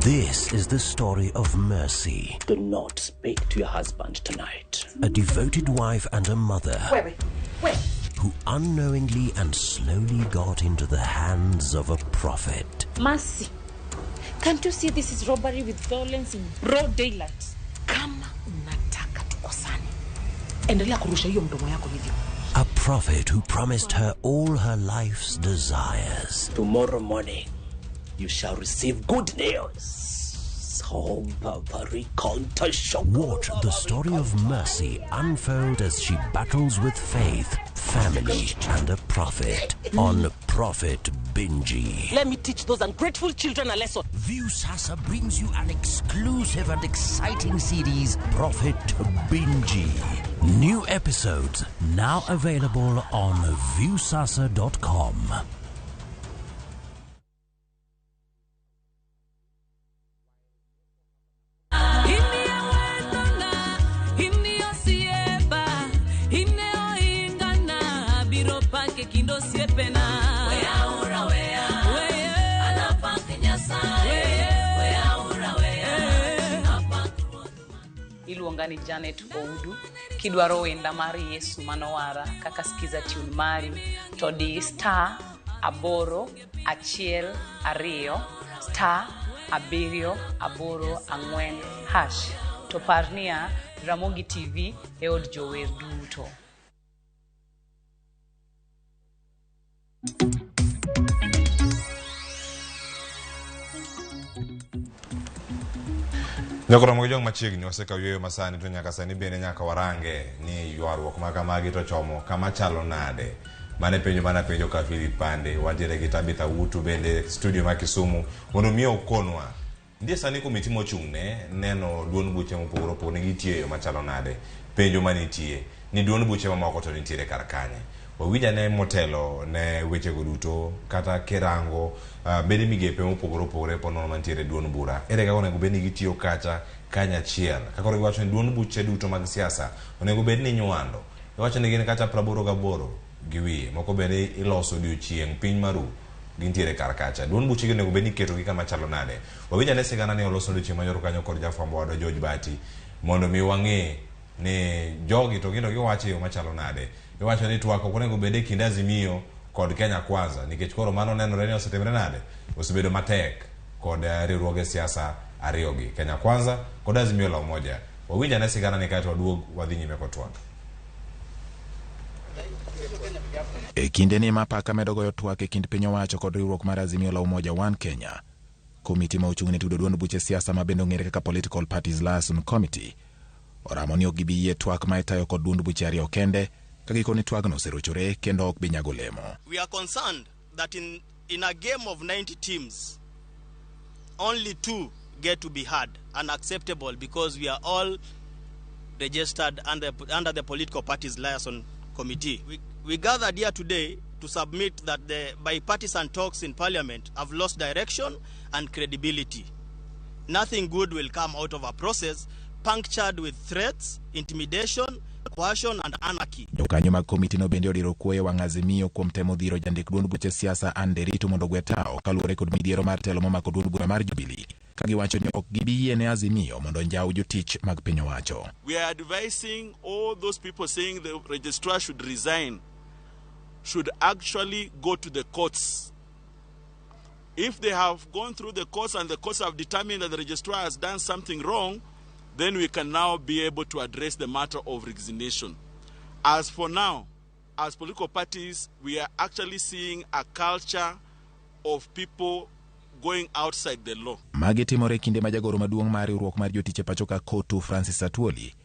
Speaker 20: This is the story of Mercy,
Speaker 18: Do not speak to your husband tonight.
Speaker 20: a devoted wife and a mother
Speaker 15: Wewe, we.
Speaker 20: who unknowingly and slowly got into the hands of a prophet.
Speaker 21: Mercy, can't you see this is robbery with violence in broad daylight?
Speaker 15: Kama unataka tukosane, endelea kurusha hiyo mdomo yako hivyo.
Speaker 20: A prophet who promised her all her life's desires.
Speaker 18: Tomorrow morning, you shall receive good news.
Speaker 20: Watch the story of Mercy unfold as she battles with faith, family and a prophet on Prophet Binji.
Speaker 18: Let me teach those ungrateful children a lesson.
Speaker 20: Viusasa brings you an exclusive and exciting series, Prophet Binji. New episodes now available on viusasa.com.
Speaker 13: Iluonga ni Janet Oudu kidwaro wenda mar Yesu manowara kaka skiza tune mari to di star 8 1 2 star 7 8 4 hash to parnia Ramogi TV e od jower duto.
Speaker 11: Nyakoromo gi jong machiegni wasekawo yueyo masani to nyaka sani bende nyaka warange ni ywaruok ma kamagi to chomo kama chalo nade. Mane penjo mana penjo ka Philip Pande, wantiere gi Tabitha Wutu bende studio ma Kisumu mondo mi okonwa. Ndiye sani komiti mochung'ne neno duond buche mopogore opogore gitiyo e yo machalo nade. Penjo manitie ni duond buche mamoko to nitiere kar kanye. Wawinj ane motelo ne wechego duto kata kirango bede migepe mopogore opogore ponono mantiere duond bura. Ere kaka onego bed ni gitiyo kacha kanyachiel. Kaka koro giwacho ni duond buche duto mag siasa onego bed ni nywando. Iwacho ni gin kata 88 gi wiye. Moko bende iloso odiochieng' piny maru gintiere kar kacha. Duond buche gi onego bed ni iketogi kama chalo nade. Wawinj ane sigana ni oloso odiochieng' manyoro kanyo kod jafwambo wadwa George Bati mondo mi wang'e ni jogi to gino giwacho e yo machalo nade. Iwacho ni twak ok onego bed e kind Azimio kod Kenya Kwanza nikech koro mano nenore ni osetimre nade, osebedo matek kod riwruoge siasa ariyogi, Kenya Kwanza kod Azimio la Umoja. Wawinj ane sigana ni kaeto waduog wadhi nyime kod twak.
Speaker 19: E kinde ni mapaka medo goyo twak e kind piny owacho kod riwruok mar Azimio la Umoja One Kenya, komiti ma ochung' ne tudo duond buche siasa ma bende ong'ere kaka Political Parties Liaison Committee oramo ni ok gibi yie twak ma itayo kod duond buche ariyo kende ka gikone twagno oserochore kendo ok bi nyago lemo.
Speaker 23: We are concerned that in a game of 90 teams, only 2 get to be heard and acceptable because we are all registered under the Political Parties Liaison Committee. We gathered here today to submit that the bipartisan talks in Parliament have lost direction and credibility. Nothing good will come out of a process punctured with threats, intimidation, coercion and anarchy.
Speaker 19: Jokanyo mag komiti no bende odiro kuoyo wang' Azimio kuom temo dhiro jandik duond buche siasa Anne Nderitu mondo ogwe tao kaluwore kod midhiero mar telo momako duond bura mar Jubilee ka giwacho ni ok gibi yie ne Azimio mondo njaw jotich mag piny owacho.
Speaker 6: We are advising all those people saying the registrar should resign should actually go to the courts. If they have gone through the courts and the courts have determined that the registrar has done something wrong, then we can now be able to address the matter of resignation. As for now, as political parties, we are actually seeing a culture of people going outside the law.
Speaker 19: Magi timore kinde ma jagoro maduong' mar riwruok mar jotich e pacho ka Kotu Francis Atwoli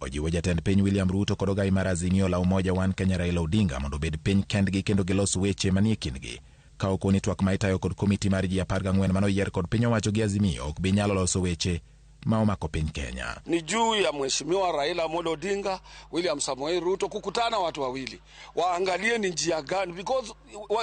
Speaker 19: ojiwo jatend piny William Ruto kod ogai mar Azimio la Umoja One Kenya Raila Odinga mondo obed piny kendgi kendo gilos weche manie kindgi. Ka okoni twak ma itayo kod komiti mar ji 14 manoyier kod piny owacho gi Azimio ok bi nyalo loso weche ma omako piny Kenya.
Speaker 24: Ni juu ya Mheshimiwa Raila Amolo Odinga, William Samoei Ruto kukutana watu wawili. Waangalie ni njia gani, because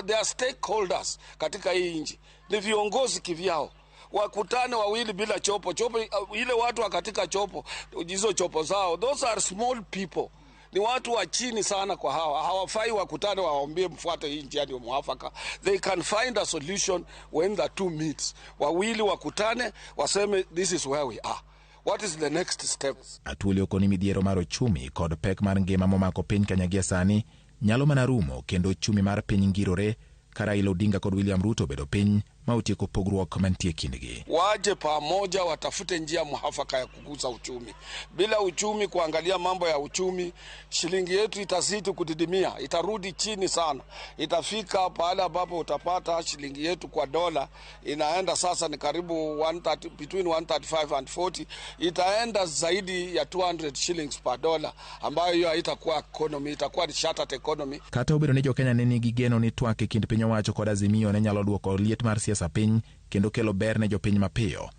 Speaker 24: they are stakeholders katika hii nchi. Ni viongozi kivyao. Wakutane wawili bila chopo. Chopo ile watu katika chopo, hizo chopo zao, those are small people. Ni watu wa chini sana kwa hawa. Hawafai wakutane waombe mfuate hii njia ndio mwafaka. They can find a solution when the two meet. Wawili wakutane waseme this is where we are. What is the next step?
Speaker 19: Atwoli okoni midhiero mar ochumi kod pek mar ngima momako piny Kenya gie sani nyalo mana rumo kendo ochumi mar piny ngirore ka Raila Odinga kod William Ruto bedo piny ma otieko pogruok mantie kindgi.
Speaker 24: Waje pamoja, watafute njia mwafaka ya kukuza uchumi. Bila uchumi, kuangalia mambo ya uchumi, shilingi yetu itazidi kudidimia, itarudi chini sana, itafika pahala ambapo utapata shilingi yetu kwa dola inaenda sasa ni karibu 130, between 135 and 40, itaenda zaidi ya 200 shillings per dollar, ambayo hiyo haitakuwa economy, itakuwa ni shattered economy.
Speaker 19: Kata obedo ni jokenya ne nigi geno ni twak e kind piny owacho kod Azimio ne nyalo duoko liet mar siasa piny kendo kelo ber ne jopiny mapiyo.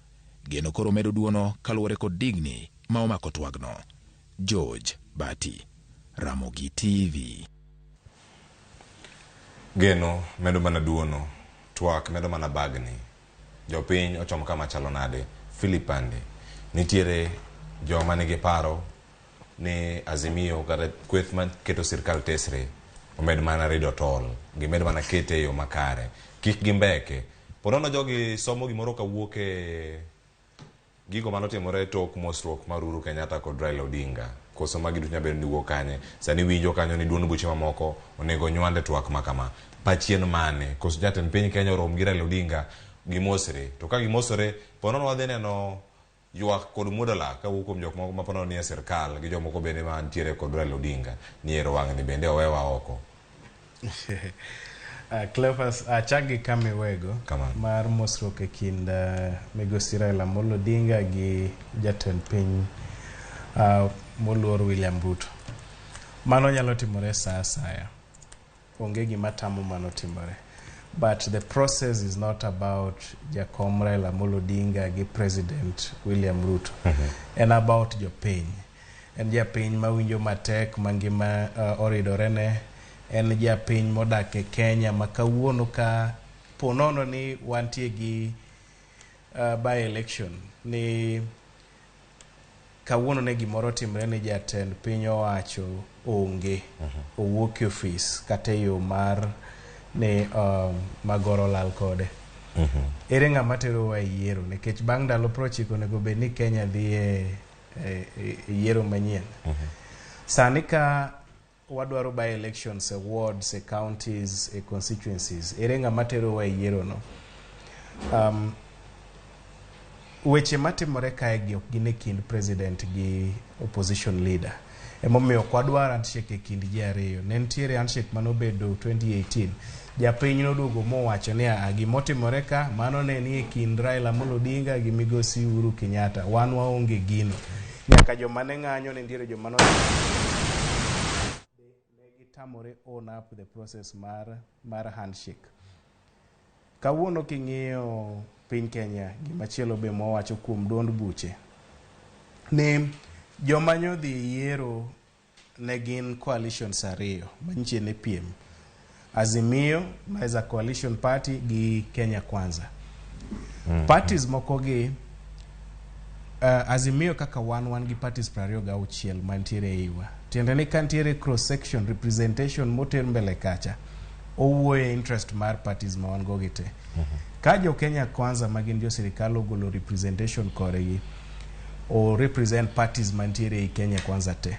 Speaker 19: Geno koro medo duono kaluwore kod digni ma omako twagno. George Bati, Ramogi TV.
Speaker 11: Geno medo mana duono, twak medo mana bagni. Jopiny ochomo kama chalo nade? Philip Ande, nitiere joma nigi paro ni Azimio kata kweth ma keto sirkal tesre omed mana rido tol, gimed mana kete e yo makare, kik gimbeke. Ponono jogi somo gimoro kawuok e gigo manotimore tok mosruok mar Uhuru Kenyatta kod Raila Odinga. Koso magi duto nyalo bedo ni wuok kanye. Sani winjo kanyo ni duond buche mamoko onego nywande twak ma kama. Pachien mane? Koso jatend piny Kenya orom gi Raila Odinga gimosre. To ka gimosore, ponono wadhi neno ywak kod muodo lak kawuok kuom jok moko ma ponono nie sirkal gi jomoko bende mantiere kod Raila Odinga ni ero wang'ni bende owewa oko.
Speaker 22: Cleophas, achak gi kama iwego mar mosruok e kind migosi Raila Amolo Odinga gi jatend piny moluor William Ruto. Mano nyalo timore sa asaya. Onge gima tamo mano timore. But the process is not about Jakom Raila Amolo Odinga gi President William Ruto. En about jopiny. En japiny mawinjo matek mangima oridore ne. En japiny modak e Kenya ma kawuono ka ponono ni wantie gi by election ni kawuono ne gimoro timre ni jatend piny owacho onge owuok e ofis kata e yo mar ni magoro lal kode. Ere ng'ama terowa e yiero nikech bang' ndalo 90 onego bed ni Kenya dhi e yiero manyien. Sani ka wadwaro by elections e wards, e counties, e constituencies, ere ng'ama terowa e yiero no? Weche matimore kae gi ok gin e kind president gi opposition leader. Emomiyo ok wadwar handshake e kind ji ariyo. Ne nitiere handshake manobedo 2018. Japiny noduogo mowacho ni a gimotimore ka mano ne ni e kind Raila Amolo Odinga gi migosi Uhuru Kenyatta. Wan waonge gino. Nyaka joma ne ng'anyo ne nitiere joma no gitamore own up the process mar handshake. Kawuono king'iyo piny Kenya, gimachielo be mwawacho kuom duond buche ni joma nyodhi yiero ne gin coalitions ariyo manyiche ne piem. Azimio ma is a coalition party gi Kenya Kwanza. Parties moko gi Azimio kaka wan gi parties 26 mantiere e iwa. Tiende ni ka nitiere cross section representation moter mbele kacha owuoyo e interest mar parties ma wan go gi te. Ka jo Kenya Kwanza ma gin jo sirikal ogolo representation korgi o represent parties mantiere ei Kenya Kwanza te.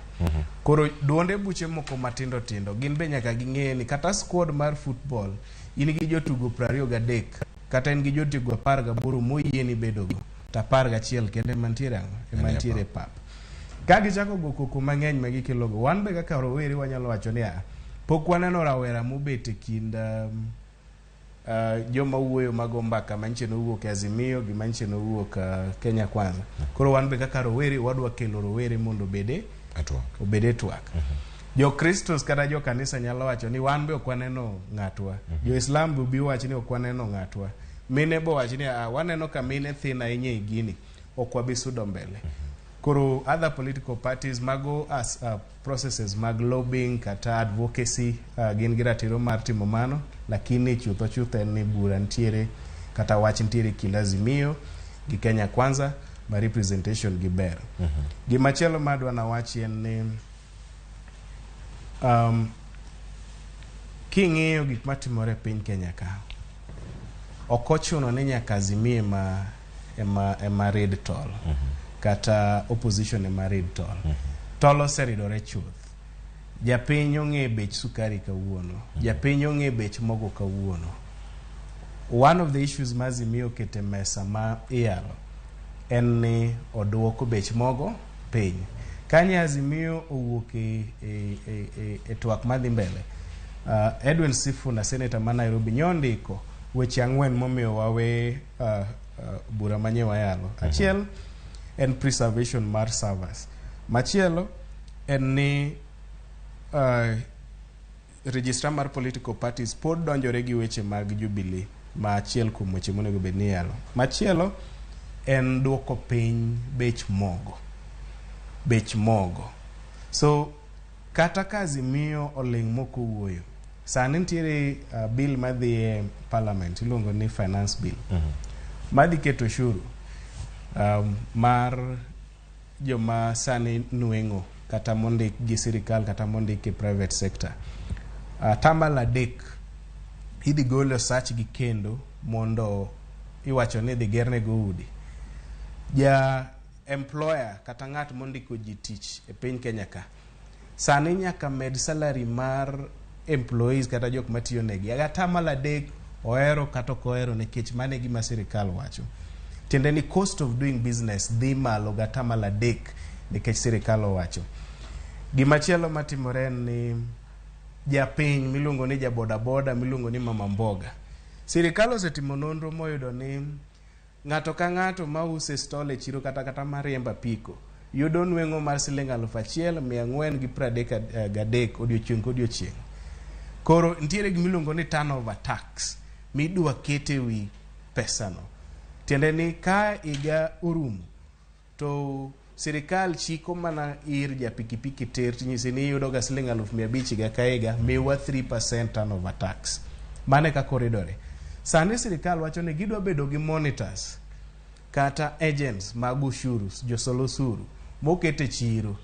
Speaker 22: Koro duonde buche moko matindo tindo gin be nyaka ging'e ni kata squad mar football in gi jotugo 23 kata in gi jotugo 18 moyieni bedogo to 11 kende mantiere ang'o ema nitiere e pap. Ka gichako go koko mang'eny ma gikelogo wan be kaka rowere wanyalo wacho ni a pok waneno rawera mobet e kind joma wuoyo mago mbaka manyiche nowuok e Azimio gi manyiche nowuok Kenya Kwanza. Koro wan be kaka rowere wadwa kelo rowere mondo obede twak. Jokristos kata jo kanisa nyalo wacho ni wan be ok waneno ng'atwa. Jo-Islam be bi wach ni ok waneno ng'atwa. Mine bo wach ni waneno ka mine thin ahinya e gini, ok wabi sudo mbele. Koro other political parties mago as processes mag lobbying kata advocacy gin gi ratiro mar timo mano, lakini chutho chutho en ni bura nitiere kata wach nitiere kind Azimio gi Kenya Kwanza ma representation gi ber. Gimachielo madwa nawachi en ni king'iyo gik matimore e piny Kenya ka, ok ochuno ni nyaka Azimio ema rid tol kata opposition ema rid tol. Tol oseridore chuth. Japiny ong'e bech sukari kawuono. Japiny ong'e bech mogo kawuono. One of the issues ma Azimio oketo e mesa ma iyalo en ni oduoko bech mogo piny. Kanye Azimio owuok e, e, e, e, e twak madhi mbele, Edwin Sifuna, senator ma Nairobi, nyondiko weche 4 momiyo wawe bura manye wayalo. Achiel en preservation mar servers. Machielo en ni registrar mar political parties pod donjore gi weche mag Jubilee, ma achiel kuom weche monego bed ni iyalo. Machielo en duoko piny bech mogo. Bech mogo. So kata ka Azimio oling' mok owuoyo, sani nitiere bill madhi e parliament iluongo ni finance bill madhi keto ushuru mar joma sani nweng'o kata mondik gi sirikal kata mondik e private sector. 3% idhi gol osach gi kendo mondo iwacho ni idhi gernego udi. Ja employer kata ng'at mondiko ji tich e piny Kenya ka sani nyaka med salary mar employees kata jok matiyo negi 3%, ohero kata ok ohero, nikech mano e gima sirikal wacho. Tiende ni cost of doing business dhi malo gi 3% nikech sirikal owacho. Gimachielo matimore en ni japiny miluongo ni jabodaboda, miluongo ni mama mboga, sirikal osetimo nonro moyudo ni ng'ato ka ng'ato mauso e stall e chiro kata mariembo apiko yudo nweng'o mar siling 1433 odiochieng' kodiochieng'. Koro nitiere gimiluongo ni turnover tax midwa ket e wi pesano. Tiende ni ka higa orumo to sirikal chiko mana ir ja pikipiki tir tinyisi ni iyudo ga siling 500,000 higa ka higa, miwa 3% turnover tax. Mano e kaka oridore. Sani sirikal wacho ni gidwa bedo gi monitors kata agents mag ushuru, josol osuru moket e chiro.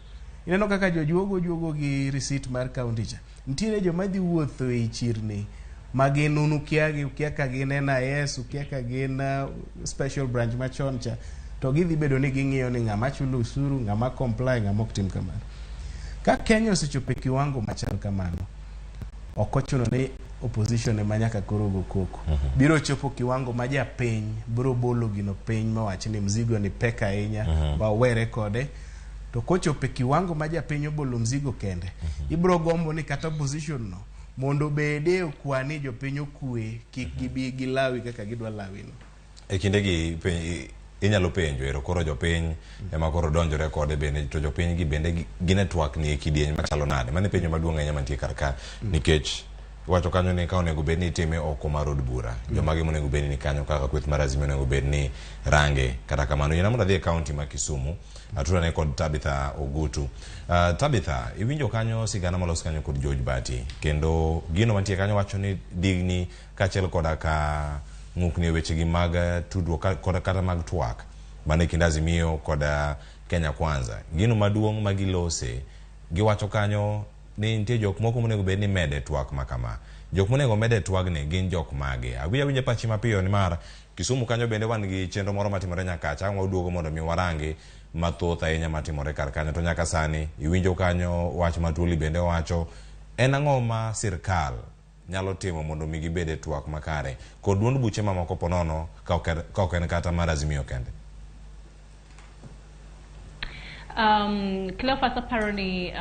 Speaker 22: Ineno kaka jojuogo juogo gi receipt mar county cha. Nitiere joma dhi wuotho ei chirni ma gin un ukia gi, ukia ka gin NIS, ukia ka gin special branch machon cha, to gidhi bedo ni ging'iyo ni ng'ama chulo usuru, ng'ama comply, ng'ama ok tim kamano. Ka Kenya osechopo e kiwango machal kamano, ok ochuno ni opposition ema nyaka koro go koko. Biro chopo kiwango ma japiny biro bolo gino piny mawach ni mzigo ni pek ahinya, wawere kode. To kochopo e kiwango ma japiny obolo mzigo kende, ibiro gombo ni kata opposition no mondo obede okwa ni jopiny okwe, kik gibi gilawi kaka gidwa lawi no.
Speaker 11: E kindegi inyalo penjo ero koro jopiny ema koro donjore kode bende, to jopiny gi bende gin e twak ni e kidieny machalo nade? Mano e penjo maduong' ahinya mantie kar ka, nikech iwacho kanyo ni ka onego bed ni itime oko mar od bura, jomage monego bed ni kanyo kaka kweth mar Azimio onego bed ni range. Kata kamano yiena mondo adhi e kaunti ma Kisumu atudane kod Tabitha Ogutu. Tabitha, iwinjo kanyo sigana molos kanyo kod George Bati, kendo gino mantie kanyo wacho ni digni kaachiel koda ka ng'ukni e wechegi mag tudruok kod kata mag twak mane kind Azimio kod Kenya Kwanza. Gino maduong' ma gilose, giwacho kanyo ni nitie jok moko monego bed ni mede twak ma kama. Jok monego mede twagni gin jok mage? Awinjo awinja pachi mapiyo nimar Kisumu kanyo bende wan gi chenro moro matimore nyakacha, ang' waduogo mondo mi warangi mathoth ahinya matimore kar kanyo. To nyaka sani iwinjo kanyo wach ma Tuoli bende owacho, en ang'o ma sirkal nyalo timo mondo mi gibed e twak makare kod duond buche mamoko ponono ka ok en kata mar Azimio kende?
Speaker 2: Cleophas, aparo ni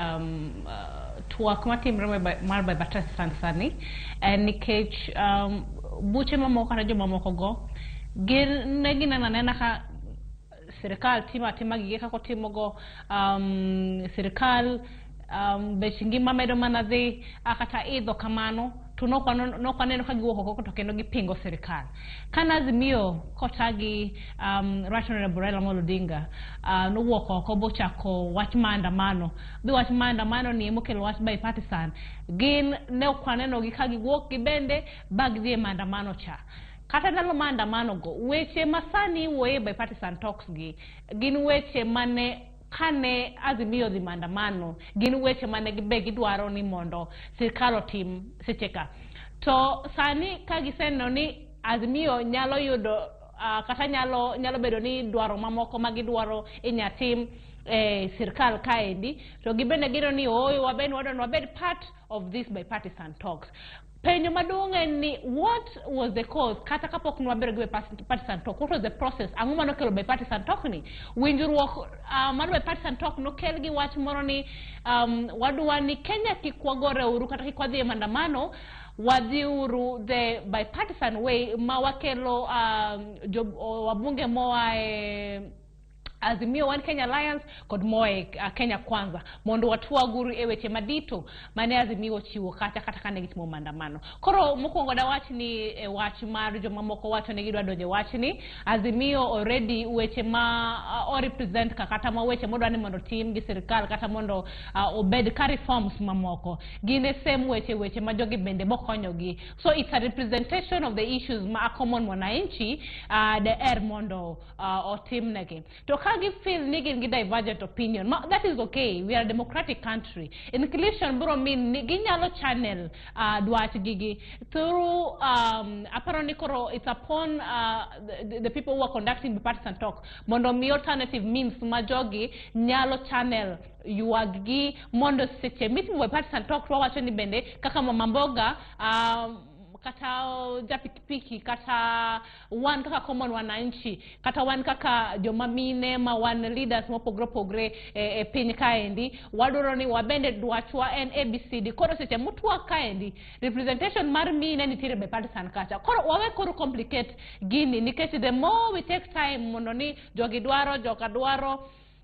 Speaker 2: twak matimre mar bipartisan sani en nikech buche mamoko kata jomamoko go gin ne gineno anena ka sirikal timo atima gige kaka otimogo, sirikal bech ngima medo mana dhi kata idho kamano, to nokwaneno ka giwuok oko to kendo gipingo sirikal. Kana Azimio kotagi Right Honorable Raila Amolo Odinga nowuok oko bochako wach maandamano, bi wach maandamano ni emokelo wach bipartisan, gin ne ok wanenogi ka giwuok gibende ba gidhi e maandamano cha. Kata ndalo maandamano go, weche masani iwuoye bipartisan talks gi gin weche mane kane Azimio dhi maandamano, gin weche mane gibe gidwaro ni mondo sirikal otim seche ka. To sani ka giseneno ni Azimio nyalo yudo kata nyalo bedo ni dwaro mamoko ma gidwaro inya tim e sirkal kaendi, to gibende gineno ni ooyo, waben wadwa ni wabed part of this bipartisan talks. Penjo maduong' en ni, what was the cause kata kapok nwabedo gi bipartisan talk? What was the process? Ang'o manokelo bipartisan talk ni? Winjruok mar bipartisan talk nokel gi wach moro ni wadwa ni Kenya kik wagore uru kata kik wadhi e maandamano, wadhiuru the bipartisan way ma wakelo wabunge moa e Azimio One Kenya Alliance kod moa e Kenya Kwanza mondo watwaguru e weche madito mane Azimio ochiwo kacha kata kane gitimo maandamano. Koro mokwongo dawach ni e wach mar jomamoko wacho ni gidwa donjo e wachni, Azimio already weche ma o represent ka kata ma weche modwa ni mondo tim gi sirikal kata mondo obed ka reforms mamoko gin e same weche ma jogi bende bokonyogi. So it's a representation of the issues ma a common mwananchi deher mondo otimnegi. To ka gi feel ni gin gi divergent opinion, ma, that is okay. We are a democratic country. Inclusion biro mean ni ginyalo channel dwach gigi through aparo ni koro it's upon the people who are conducting bipartisan talk mondo mi alternative means ma jogi nyalo channel ywag gi mondo seche mitimo bipartisan talk to wawacho ni bende kaka mama mboga, kata japikipiki, kata wan kaka common wananchi, kata wan kaka joma mine ma wan leaders mopogore opogore e piny kaendi, wadwaro ni wabende dwachwa en ABCD. Koro seche mutwak kaendi, representation mar mine nitiere bipartisan kacha. Koro wawe koro complicate gini, nikech the more we take time mondo ni jogi dwaro, joka dwaro,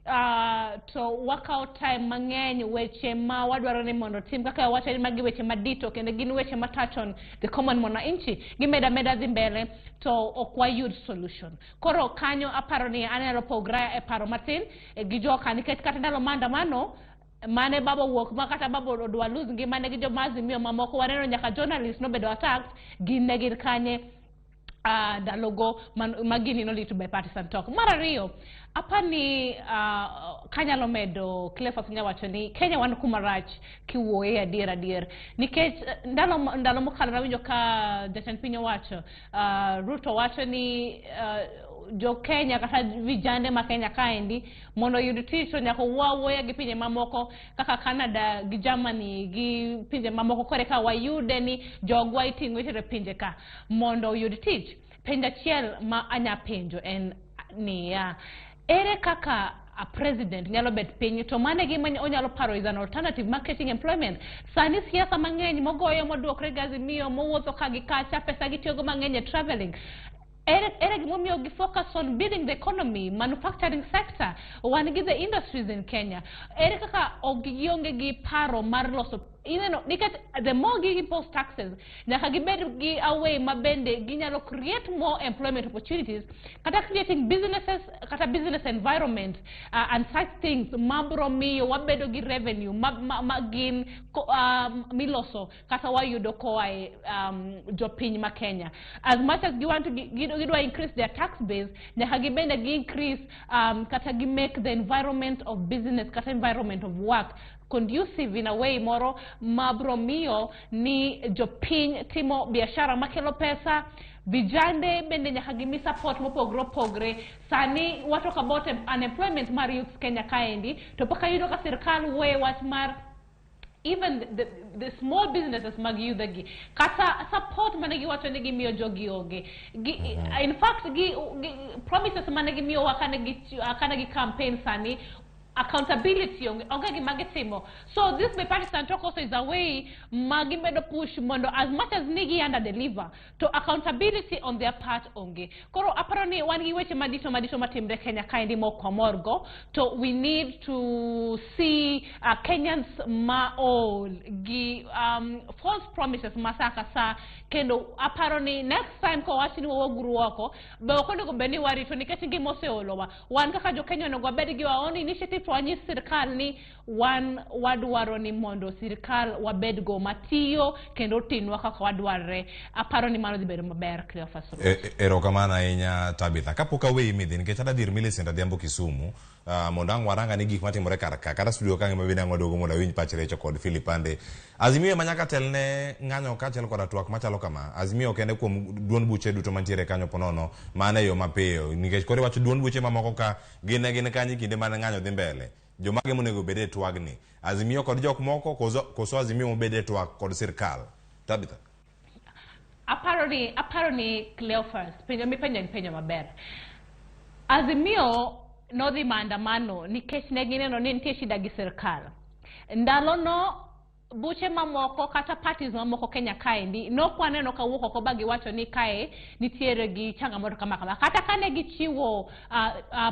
Speaker 2: to wakawo time mang'eny. Weche ma wadwaro ni mondo tim kaka wacho ni magi weche madito kendo gin weche ma touch on the common mwananchi, gimeda meda dhi mbele to ok wayud solution. Koro kanyo aparo ni anyalo pogra e paro matin gi joka, nikech kata ndalo maandamano mane baba wuok ma kata baba odwa lose ngimane gi joma Azimio mamoko, waneno nyaka journalist nobedo attacked. Gin ne gin kanye ndalogo ma gini nolead to bipartisan talk? Mar ariyo, apani kanyalo medo Cleophas wacho ni Kenya wan kuma rach kiwuoye adier, nikech ndalo mokalo nawinjo ka jatend piny owacho Ruto wacho ni jo Kenya kata vijande ma Kenya kaendi mondo oyud tich to nyaka wawuoya gi pinje mamoko kaka Canada gi Germany gi pinje mamoko, kore ka wayude ni jogwa iting'o itero e pinje ka mondo oyud tich. Penjo achiel ma anya penjo en niya, ere kaka a president nyalo bet piny to mane gima onyalo paro is an alternative marketing employment? Sani siasa mang'eny mogoyo moduokre gi Azimio mowuotho ka gi kacha, pesa gitiyogo mang'eny e travelling. Ere gimomiyo gi focus on building the economy, manufacturing sector? Wan gi the industries in Kenya. Ere kaka ok gionge gi paro mar loso ineno? Nikech the more gi impose taxes, nyaka gibed gi a way ma bende ginyalo create more employment opportunities kata creating businesses kata business environment and such things mabro miyo wabedo gi revenue ma gin miloso kata wayudo koa e jopiny ma Kenya. As much as gi want to gidwa increase their tax base, nyaka gibende gi increase kata gi make the environment of business kata environment of work conducive in a way moro mabro miyo ni jopiny timo biashara makelo pesa. Vijande bende nyaka gimi support mopogore opogore. Sani wa talk about unemployment mar youths Kenya kaendi, to pok ayudo ka sirkal wuoye wach mar even the small businesses mag youth gi kata support mane giwacho ni gimiyo jogi onge gi. In fact, gi promises mane gimiyowa kane gi campaign, sani accountability onge gima gitimo. So this bipartisan talk also is a way ma gimedo push mondo as much as ni gi under deliver, to accountability on their part onge. Koro aparo ni wan gi weche madito madito matimre Kenya kaendi mok wamorgo, to we need to see Kenyans ma ol gi false promises ma sa ka sa. Kendo aparo ni next time kowach ni wawuoguru oko, be ok onego bed ni warito, nikech ngima oseolowa. Wan kaka jo Kenya onego wabed gi our own initiative to wanyis sirkal ni wan wadwaro ni mondo sirkal wabedgo matiyo kendo otinwa kaka wadwarre. Aparo ni mano dhi bedo maber, Cleophas.
Speaker 11: Erokamano ahinya, Tabitha. Kapok aweyi midhi, nikech adwa dhi ir Millicent Adhiambo Kisumu, mondo ang' warang ane gik matimore kar ka, kata studio ka ngima bende ang' waduogo mondo awinj pach Recho kod Philip Ande. Azimio ema nyaka telne ng'anyo kaachiel koda twak machalo kama. Azimio kende kuom duond buche duto mantiere kanyo ponono mana e yo mapiyo nikech koro iwacho duond buche mamoko ka gin ne gin kanyo e kinde mane ng'anyo dhi mbele. Jomage monego bed e twagni? Azimio kod jok moko koso Azimio mobed e twak kod sirkal? Tabitha.
Speaker 2: Aparo ni Cleophas, penjo mipenjo en penjo maber. Azimio nodhi maandamano nikech ne gineno ni nitie shida gi sirkal. Ndalono buche mamoko kata parties mamoko Kenya kaendi nok waneno kawuok oko ba giwacho ni kae nitiere gi changamoto kama kama. Kata kane gichiwo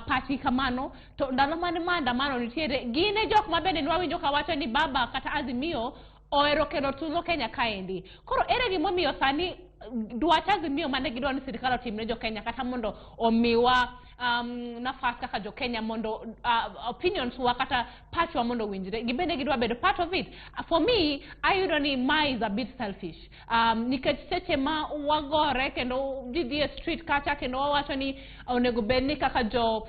Speaker 2: pachgi kamano, to ndalo mane maandamano nitiere, gin e jok ma bende nwawinjo kawacho ni baba kata Azimio ohero kelo tulo Kenya kaendi. Koro ere gimomiyo sani dwach Azimio mane gidwa ni sirikal otim ne jo Kenya kata mondo omiwa nafas kaka jo Kenya mondo opinions wa kata pachwa mondo owinjre, gibende gidwa bedo part of it. For me, ayudo ni ma is a bit selfish, nikech seche ma wagore kendo ji dhi e street kacha kendo wawacho ni onego bed ni kaka jo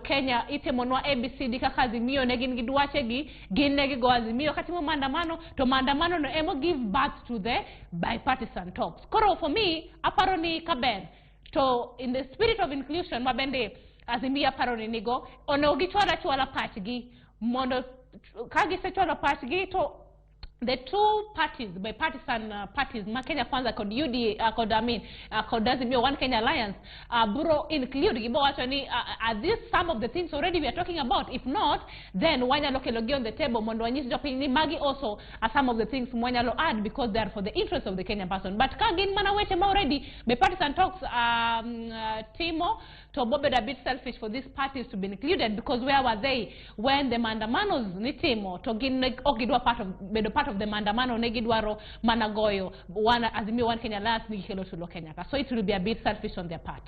Speaker 2: Kenya itimonwa ABCD, kaka Azimio ne gin gi dwachegi, gin ne gigo Azimio katimo maandamano, to maandamano no emo give birth to the bipartisan talks. Koro for me, aparo ni kaber to in the spirit of inclusion ma bende Azimio aparo ni nigo, onego gichwal achwala pachgi, mondo ka gisechwalo pachgi to the two parties, bipartisan parties ma Kenya Kwanza kod UDA, kod, I mean, kod Azimio One Kenya Alliance, bro include gibo wacho ni are these some of the things already we are talking about? If not, then wanyalo kelo gi on the table mondo wanyis jopiny ni magi also are some of the things mwanyalo add because they are for the interest of the Kenyan person. But ka gin mana weche ma already bipartisan talks timo, to bobedo a bit selfish for these parties to be included, because where were they when the maandamanos nitimo? To gin ne ok gidwa part of bedo part of the maandamano, ne gidwaro mana goyo one Azimio One Kenya Alliance ni gikelo tulo Kenya ka. So it will be a bit selfish on their part.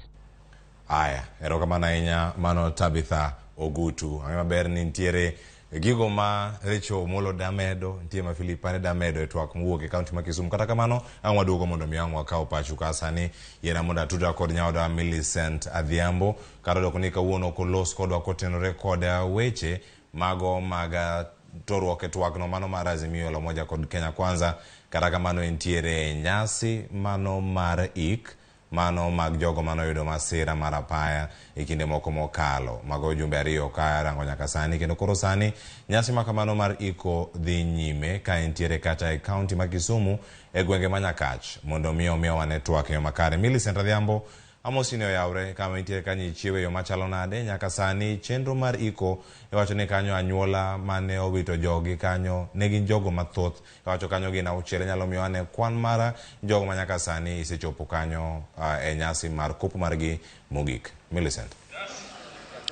Speaker 11: Aya, erokamano ahinya, mano Tabitha Ogutu. Ang'e maber ni nitiere gigo ma Rachel Omolo damedo, nitie ma Philip Pane damedo e twak mowuok e kaunti ma Kisumu. Kata kamano, ang' waduogo mondo mi ang' wakaw pachu ka sani yiena mondo atuda kod nyaoda Millicent Adhiambo. Kata odoko ni kawuono ok olos kodwa kotenore kod weche mago mag toruok e twakno mano mar Azimio la Umoja kod Kenya Kwanza. Kata kamano, entiere nyasi mano mar ik mano mag jogo manoyudo masira mar apaya e kinde moko mokalo. Mago jumbe 2 ka rango nyaka sani, kendo koro sani nyasi ma kamano mar iko dhi nyime ka entiere kata e kaunti ma Kisumu e gwenge ma Nyakach mondo mi omiwa ne twak e yo makare. Millicent Adhiambo, amosi ni oyawre kama intiere kanyo, ichiewe e yo machalo nade nyaka sani chenro mar iko? Iwacho ni kanyo anyuola mane owito jogi kanyo ne gin jogo mathoth, iwacho kanyo gin 6. Inyalo miyo ane kwan mar jogo ma nyaka sani isechopo kanyo e nyasi mar kopo margi mogik, Millicent?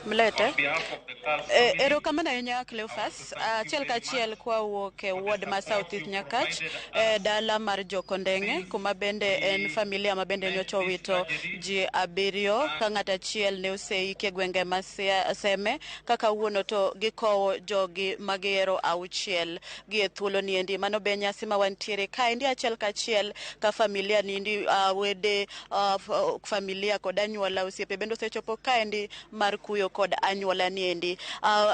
Speaker 1: Mlete. Erokamano ahinya, Cleophas. Achiel kachiel kwawuok e ward ma South East Nyakach, e dala mar Jokondeng'e, kuma bende en familia ma bende nyocha owito ji 7 ka ng'at achiel ne oseiki e gwenge ma Seme, ka kawuono to gikowo jogi magihero 6 gi e thuolo niendi. Mano be nyasi ma wantiere kaendi achiel kachiel ka familia niendi, wede, familia kod anyuola, osiepe bende osechopo kaendi mar kuyo kod anyuola niendi.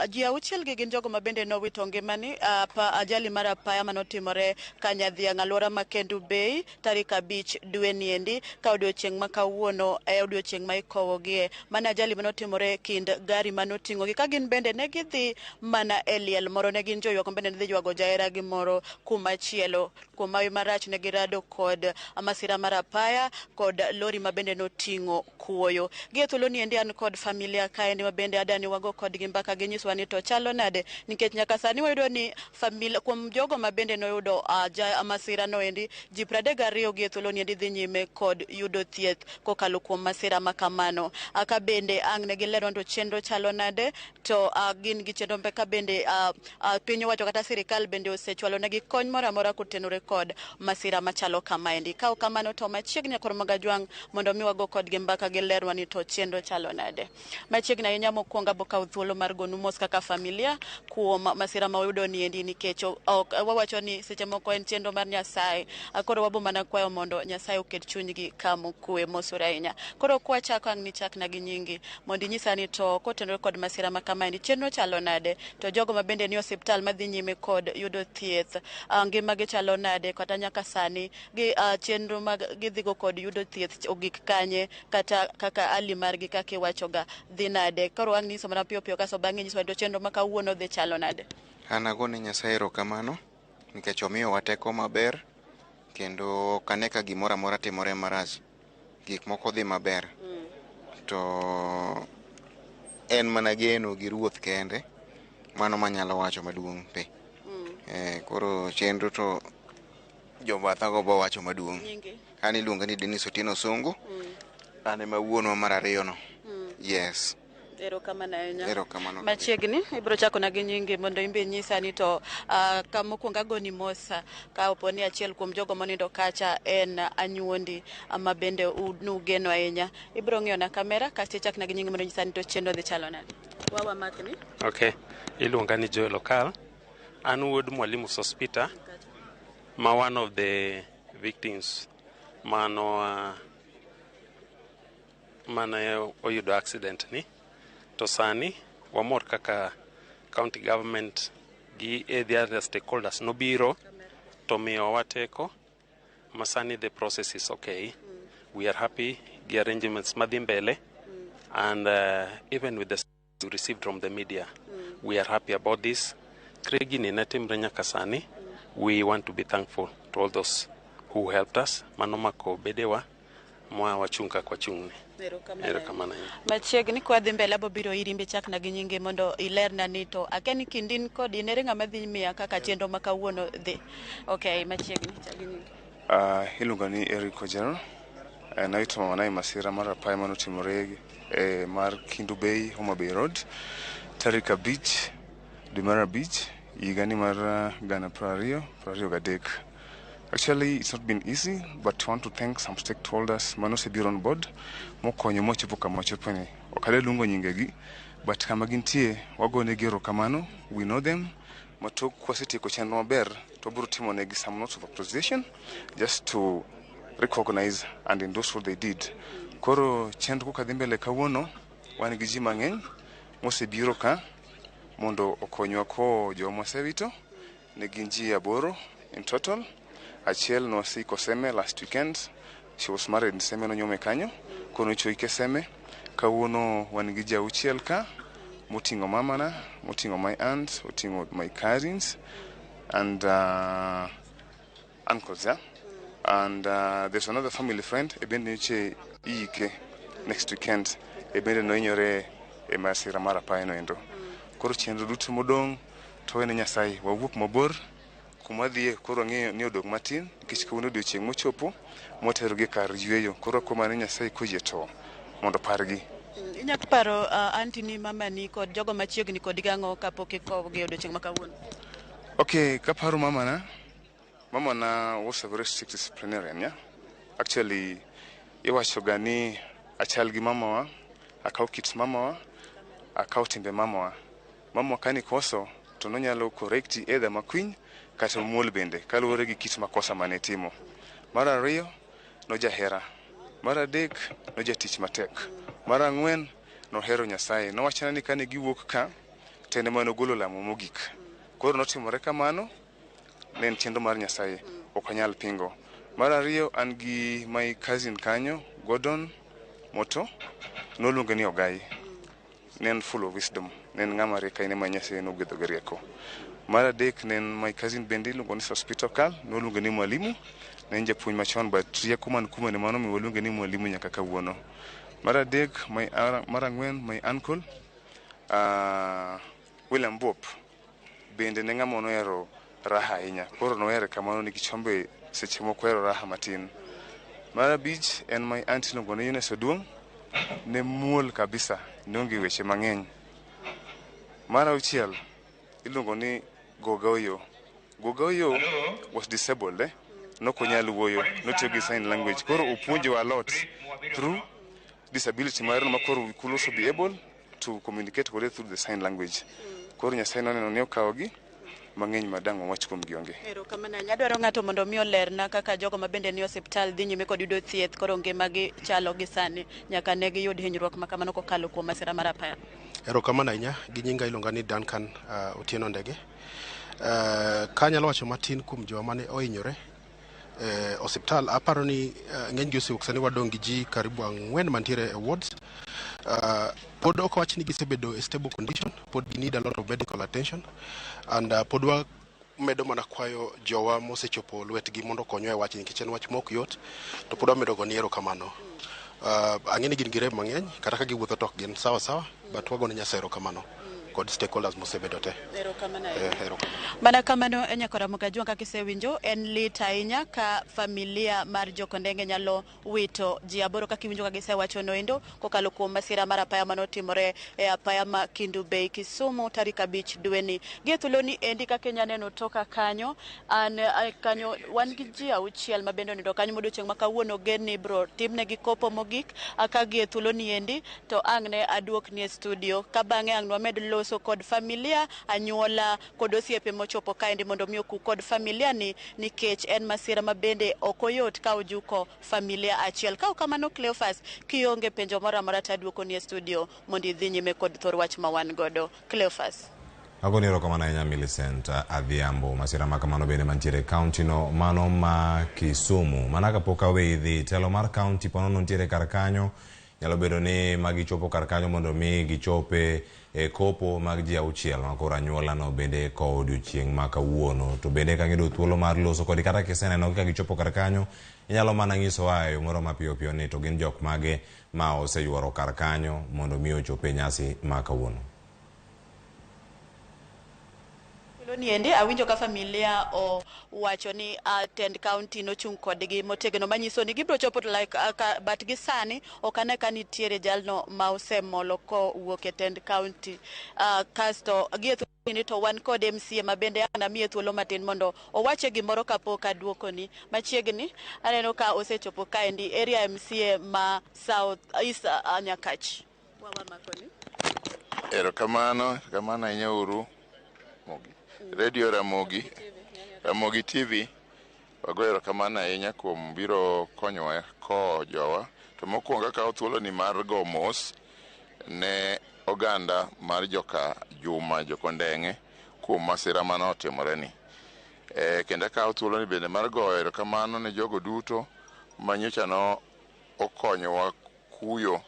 Speaker 1: Ji 6 gi gin jogo ma bende nowito ngimani pa ajali mar apaya manotimore Kanyadhiang', alwora ma Kendu Bay, tarik 5 dwe niendi, ka odiochieng' ma kawuono e odiochieng' ma ikowogie. Mana ajali manotimore kind gari manoting'ogi ka gin bende ne gidhi mana e liel moro, ne gin joywak bende ne dhi ywago jaheragi moro kuma chielo. Kuom hawi marach ne girado kod masira mar apaya kod lori ma bende noting'o kuoyo. Gi e thuolo niendi an kod familia kaendi ma bende adani wago kodgi mbaka, ginyiswa ni to chalo nade, nikech nyaka sani wayudo ni familia kuom jogo ma bende noyudo masira noendi, ji 32 gi e thuolo niendi dhi nyime kod yudo thieth kokalo kuom masira ma kamano. Ka bende ang' ne gilero to chenro chalo nade, to gin gi chenro ka bende piny owacho kata sirikal bende osechwalo negi kony moro amora kotenore kod masira machalo kamaendi. Ka ok kamano to machiegni akor magajwang' mondo mi wago kodgi mbaka, gilerwa ni to chenro chalo nade. Machiegni ahinya. ahinya. Mokwongo abo kawo thuolo mar gonu mos kaka familia kuom masira ma wayudo niendi, nikech ok wawacho ni seche moko en chenro mar Nyasaye. Koro wabo mana kwayo mondo Nyasaye oket chunygi kamokwe. Mosore ahinya. Koro kwachako, ang' nichakna gi nyingi mondo inyisa ni to kotenore kod masira ma kamaendi, chenro chalo nade, to jogo ma bende ni osiptal madhi nyime kod yudo thieth, ngimagi chalo nade, kata nyaka sani gi chenro mag gidhigo kod yudo thieth ogik kanye, kata kaka hali margi kaka iwachoga dhi nade? Koro ang' nyiso mana piyo piyo, kaso bang'e nyiso to chenro ma kawuono dhi chalo nade.
Speaker 5: An agone Nyasaye erokamano nikech omiyowa teko maber kendo ok ane ka gimoro amora timore marach. Gik moko dhi maber. To en mana geno gi Ruoth kende, mano manyalo wacho maduong' pe. Koro chenro to jobathago bo wacho maduong'.
Speaker 1: Nyingi?
Speaker 5: An iluonga ni Dennis Otieno Songo. An ema wuonwa mar ariyo no. Yes.
Speaker 1: Erokamano ahinya.
Speaker 5: Erokamano.
Speaker 1: Machiegni ibiro chakona gi nyingi mondo imbe inyisa ni to kamokwongo agoni mos ka opo ni achiel kuom jogo monindo kacha en anyuondi ma bende nugeno ahinya. Ibiro ng'iyo na kamera kasto ichakna gi nyingi mondo inyisa ni to chenro dhi chalo nade. Wawa makni.
Speaker 7: Okay, iluonga ni Joel Okal. An wuod Mwalimu Sospita, ma one of the victims mano mane oyudo accident ni. To sani wamor kaka county government gi the other stakeholders nobiro to miyowa teko ma sani the process is okay. We are happy gi arrangements madhi mbele and even with the we received from the media. We are happy about this. Kre gini ne timre nyaka sani, we want to be thankful to all those who helped us. Mano mako bedewa mwa wachung' kaka wachung' ni.
Speaker 1: Erokamano.
Speaker 7: Erokamano ahinya.
Speaker 1: Machiegni kwa dhi mbele, abo biro iri imbe chakna gi nyingi mondo ilerna ni to akia ni kindin kod in ere ng'ama dhi miya kaka chenro ma kawuono dhi. Okay, machiegni chak gi nyingi.
Speaker 9: Iluonga ni Eric Ojero. Nawito mamana e masira mar apaya manotimore mar Kendu Bay, Homa Bay Road tarik 5 dwe mar 5 higani mar 2023. Actually, it's not been easy, but I want to thank some stakeholders manosebiro on board mokonyo mochopo kama wachoponi. Ok adwa luongo nyingegi, but kama gintie wagonegi erokamano. We know them. Ma tok kwasetieko chenro maber to wabiro timonegi some notes of appreciation just to recognize and endorse what they did. Koro chenro kaka dhi mbele kawuono, wan gi ji mang'eny mosebiro ka mondo okonywa kowo joma wasewito. Ne gin ji 8 in total. Achiel noseiko Seme last weekend. She was married in Seme, nonyuome kanyo. Koro nochopo ike Seme. Kawuono wan gi ji 6 ka moting'o mamana, moting'o my aunt, oting'o my cousins and uncles, yeah? And there's another family friend e bende nyocha iike next weekend, e bende nohinyore e masira mar apaya no endo. Koro chenro duto modong' to wene Nyasaye. Wawuok mabor kuma wadhiye, koro wang'eyo ni odong' matin nikech kawuono odiochieng' mochopo moterogi kar yweyo. Koro akwayo mana ni Nyasaye koyie to mondo opargi.
Speaker 1: Inyalo paro aunty ni, mamani kod jogo machiegni kodi gang'o kapok ikowogi e odiochieng' ma kawuono?
Speaker 9: Okay, kaparo mamana, mamana was a very strict disciplinarian, yeah? Actually, iwacho ga ni achal gi mamawa, akaw kit mamawa, akaw timbe mamawa. Mamawa ka nikoso to nonyalo correct either makwiny kata mamuol bende kaluwore gi kit makosa mane itimo. Mar ariyo, nojahera. Mar adek, nojatich matek. Mar ang'wen, nohero Nyasaye. Nowachona ni kane giwuok ka, to en ema nogolo lamo mogik. Koro notimore kamano, ne en chenro mar Nyasaye, ok anyal pingo. Mar ariyo, an gi my cousin kanyo, Gordon Moto, noluonge ni Ogai. Ne en full of wisdom, ne en ng'ama riek ahinya ma Nyasaye nogwedho gi rieko. Mar adek ne en my cousin bende iluongo ni Sospito Okal, noluonge ni Mwalimu. Ne en japuonj machon, but rieko man kuome ne mano omiyo waluonge ni Mwalimu nyaka kawuono. Mar adek, mar ang'wen, my uncle William Bop bende ne ng'ama nohero raha ahinya. Koro nohere kamano nikech en be seche moko ohero raha matin. Mar abich en my aunt iluongo ni Eunice Oduong', ne muol kabisa, ne onge weche mang'eny. Mar auchiel iluongo ni Goga Oyo. Goga Oyo was disabled, eh? Nok onyal wuoyo, notiyo gi sign language. Koro opuonjowa a lot through disability mare no ma koro we could also be able to to communicate kode through the sign language. Koro Nyasaye noneno ni okawogi mang'eny madang' wawach kuom gi onge.
Speaker 1: Erokamano ahinya. Adwaro ng'ato mondo mi olerna kaka jogo ma bende ni osiptal dhi nyime kod yudo thieth koro ngimagi chalo gi sani nyaka ne giyud hinyruok ma kamano kokalo kuom masira mar apaya.
Speaker 4: Erokamano ahinya, gi nyinga iluonga ni Duncan Otieno Ndege. Kanyalo wacho matin kuom jowa mane ohinyore osiptal, aparo ni ng'eny gi osewuok sani wadong' gi ji karibu 4 mantiere e wards. Pod ok wach ni gisebedo e stable condition, pod gi need a lot of medical attention and pod wamedo mana kwayo jowa mosechopo lwetgi mondo okonywa e wachni nikech en wach mok yot to pod wamedo goni erokamano. Ang'e ni gin gi rem mang'eny kata ka giwuotho to ok gin sawa sawa but wagone Nyasaye erokamano kod stakeholders mosebedo te.
Speaker 1: Erokamano ahinya.
Speaker 4: Erokamano.
Speaker 1: Mana kamano e nyakora Mugajwang' kaka isewinjo en lit ahinya ka familia mar Jokondenge nyalo wito ji 8 kaka iwinjo ka gisewacho noendo kokalo kuom masira mar apaya manotimore e apaya ma Kendu Bay Kisumu tarik 5 dweni. Gi e thuoloni endi kaka inya neno toka kanyo an kanyo wan gi ji 6 ma bende onindo kanyo modiochieng' ma kawuono gen ni ibro timnegi kopo mogik ka gi e thuoloni endi to ang' ne aduokni e studio ka bang'e ang' nwamed loso kod familia anyuola kod osiepe mochopo kaendi mondo mi oku kod familia ni nikech en masira ma bende ok oyot ka ojuko familia achiel. Ka ok kamano Cleophas, kionge penjo moro amora to aduokoni e studio mondo idhi nyime kod thor wach ma wan godo. Cleophas.
Speaker 11: Agoni erokamano ahinya Millicent Adhiambo. Masira ma kamano bende mantiere e kaunti no mano ma Kisumu. Mana kapok aweyi dhi, telo mar kaunti ponono nitiere kar kanyo. Nyalo bedo ni magichopo kar kanyo mondo mi gichope e kopo mag ji 6 ma koro anyuola no bende kowo odiochieng' ma kawuono. To bende ka giyudo thuolo mar loso kodi kata kiseneno ka gichopo kar kanyo, inyalo mana nyisowa e yo moro mapiyo piyo ni to gin jok mage ma oseyuoro kar kanyo mondo mi ochop e nyasi ma kawuono.
Speaker 1: Niendi awinjo ka familia owacho ni tend county nochung' kodgi motegno manyiso ni gibiro chopo to like but gi sani ok ane ka nitiere jalno ma osemolo kowuok e tend county. Kasto gi e thuoloni to wan kod MCA ma bende ang' namiye thuolo matin mondo owache gimoro kapok aduokoni. Machiegni aneno ka osechopo kaendi area MCA ma South East Nyakach. Wawamakoni.
Speaker 8: Erokamano, erokamano ahinya uru. Radio Ramogi, Ramogi TV, wagoyo erokamano ahinya kuom biro konyowa kowo jowa. To mokwongo akawo thuolo ni mar go mos ne oganda mar joka Juma Jokondeng'e kuom masira mane otimore ni. Kendo akawo thuolo ni bende mar goyo erokamano ne jogo duto manyocha no okonyowa kuyo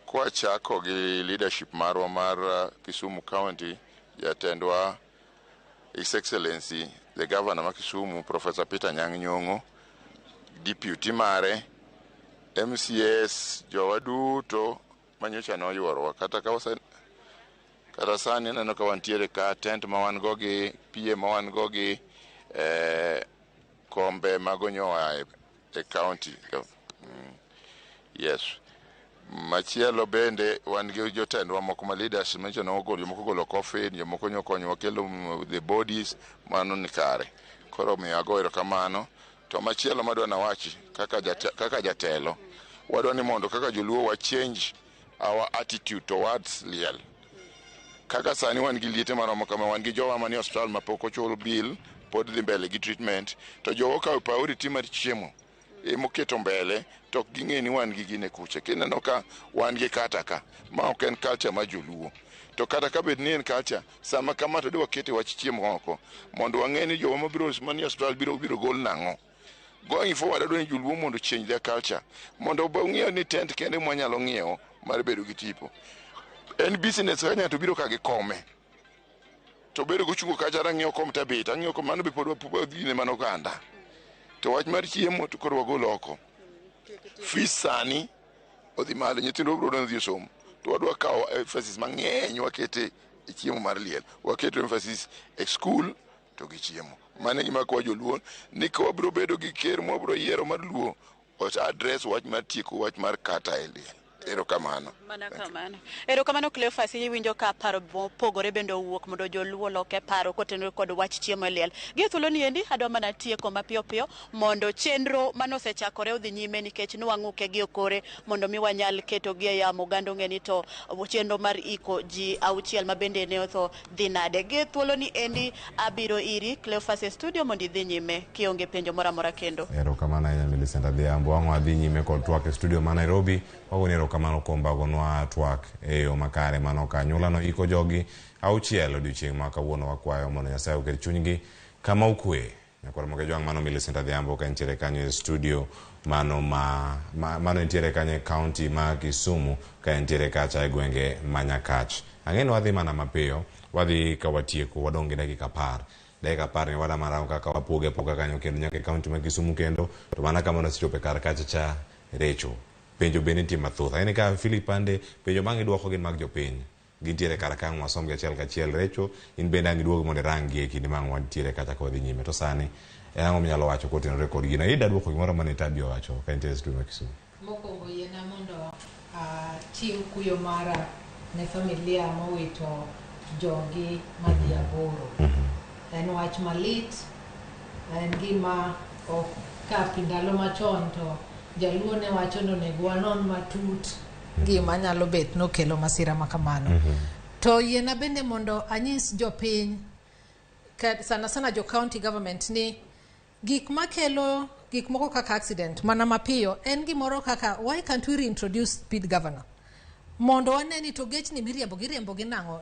Speaker 8: kwachako gi leadership marwa mar Kisumu County, jatendwa His Excellency the Governor ma Kisumu Professor Peter Anyang' Nyong'o, deputy mare, MCAs, jowa duto manyocha noyuorowa kata ka wase kata sani aneno ka wantiere ka tent ma wan go gi PA ma wan go gi kombe mago nyoa e county. Yes. Machielo bende wan gi jotendwa moko ma leaders manyocha nogolo, jomoko ogolo coffin, jomoko nyokonyowa kelo the bodies, mano ni kare. Koro omiyo ago erokamano. To machielo madwa nawachi kaka jatelo, wadwa ni mondo kaka joluo wa change our attitude towards liel. Kaka sani wan gi liete maromo kama, wan gi jowa manie osiptal mapok ochul bill, pod dhi mbele gi treatment, to jowa okawo priority mar chiemo emoketo mbele to ok ging'e ni wan gi gine kucha. Kineno ka wan gi kata ka, ma ok en culture mar joluo. To kata ka bed ni en culture, sama kama to de wakete wach chiemo oko mondo wang'e ni jowa mabiro manie osiptal biro gol nang'o. Going forward adwa ni joluo mondo change their culture mondo ong'iew ni tent kende mwanyalo ng'iewo mar bedo gi tipo. En business ka ng'ato biro ka gi kome to bedo gochungo kacha ang'iewo kom tabet ang'iewo kom mano be pod wadhine mana oganda. To wach mar chiemo to koro wagolo oko. Fees sani odhi malo, nyithindo biro dhi e somo. To wadwa kawo emphasis mang'eny wakete e chiemo mar liel. Waketo emphasis e school to gi chiemo. Mano e gima kwa joluo ni ka wabiro bedo gi ker mwabiro yiero mar luo ot address wach mar tieko wach mar kata e liel. Erokamano.
Speaker 1: Mana kamano. Erokamano Cleophas, iwinjo ka paro mopogore bende owuok mondo joluo loke paro kotenore kod wach chiemo e liel. Gi e thuolo ni endi adwa mana tieko mapiyo piyo mondo chenro mane osechakore odhi nyime nikech nwang'uke gi okore mondo mi wanyal keto gi e yamo oganda ong'e ni to chenro mar iko ji 6 ma bende ne otho dhi nade. Gi e thuolo ni endi abiro iri Cleophas e studio mondo idhi nyime kionge penjo moro amora kendo.
Speaker 11: Erokamano ahinya Millicent Adhiambo. Wang' wadhi nyime kod twak e studio ma Nairobi. Wagoni erokamano kuom bagonwa twak e yo makare mano ka anyuolano iko jogi 6 odiochieng' ma kawuono wakwayo mondo Nyasaye oket chunygi kama okwe. Nyakwar Moke Jwang' mano Millicent Adhiambo ka entiere kanyo e studio mano mano entiere kanyo e county ma Kisumu ka entiere kacha e gwenge ma Nyakach. Ang'e ni wadhi mana mapiyo, wadhi ka watieko wadong' gi dakika 10. Dakika 10 ni wada marango kaka wapoge apoga kanyo kendo nyaka e county ma Kisumu kendo to mana kama wasechopo e kar kacha cha Recho. Penjo bende nitie mathoth. Ang'e ni ka Philip Ande penjo ma giduoko gin mag jopiny. Gintiere kar ka ang' wasom gi achiel kachiel. Recho in bende ang' iduog mondo irang gi e kinde ma ang' wantiere kacha ka wadhi nyime. To sani en ang'o minyalo wacho kotenore kod gino? Ida duoko gimoro mane Tabi owacho ka entiere e studio ma Kisumu.
Speaker 12: Mokwongo yiena mondo achiw kuyo mara ne familia mowito jogi madhi 8. En wach malit, en gima ok ka ndalo machon to jaluo ne wacho ni onego wanon matut gima nyalo bet nokelo masira ma kamano. To yiena bende mondo anyis jopiny, sana sana jo county government ni gik makelo gik moko kaka accident mana mapiyo en gimoro kaka why can't we reintroduce speed governor? Mondo wane ni to gechni miriembo giriembo gi nang'o.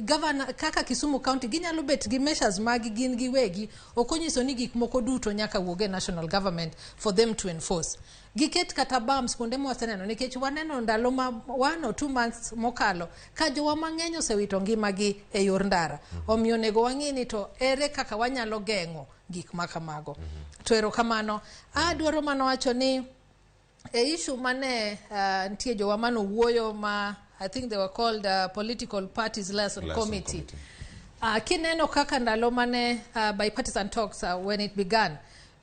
Speaker 12: Governor kaka Kisumu County ginyalo bet gi measures magi gin giwegi, ok onyiso ni gik moko duto nyaka wuog e national government for them to enforce. Giket kata bumps kuonde mwaseneno nikech waneno ndalo ma 1 or 2 months mokalo ka jowa mang'eny osewito ngimagi e yor ndara. Omiyo onego wang'i ni to ere kaka wanyalo geng'o gik ma kamago. To erokamano, adwaro mana wacho ni e issue mane nitie jowa manowuoyo ma I think they were called political parties liaison committee. Kineno kaka ndalo mane bipartisan talks when it began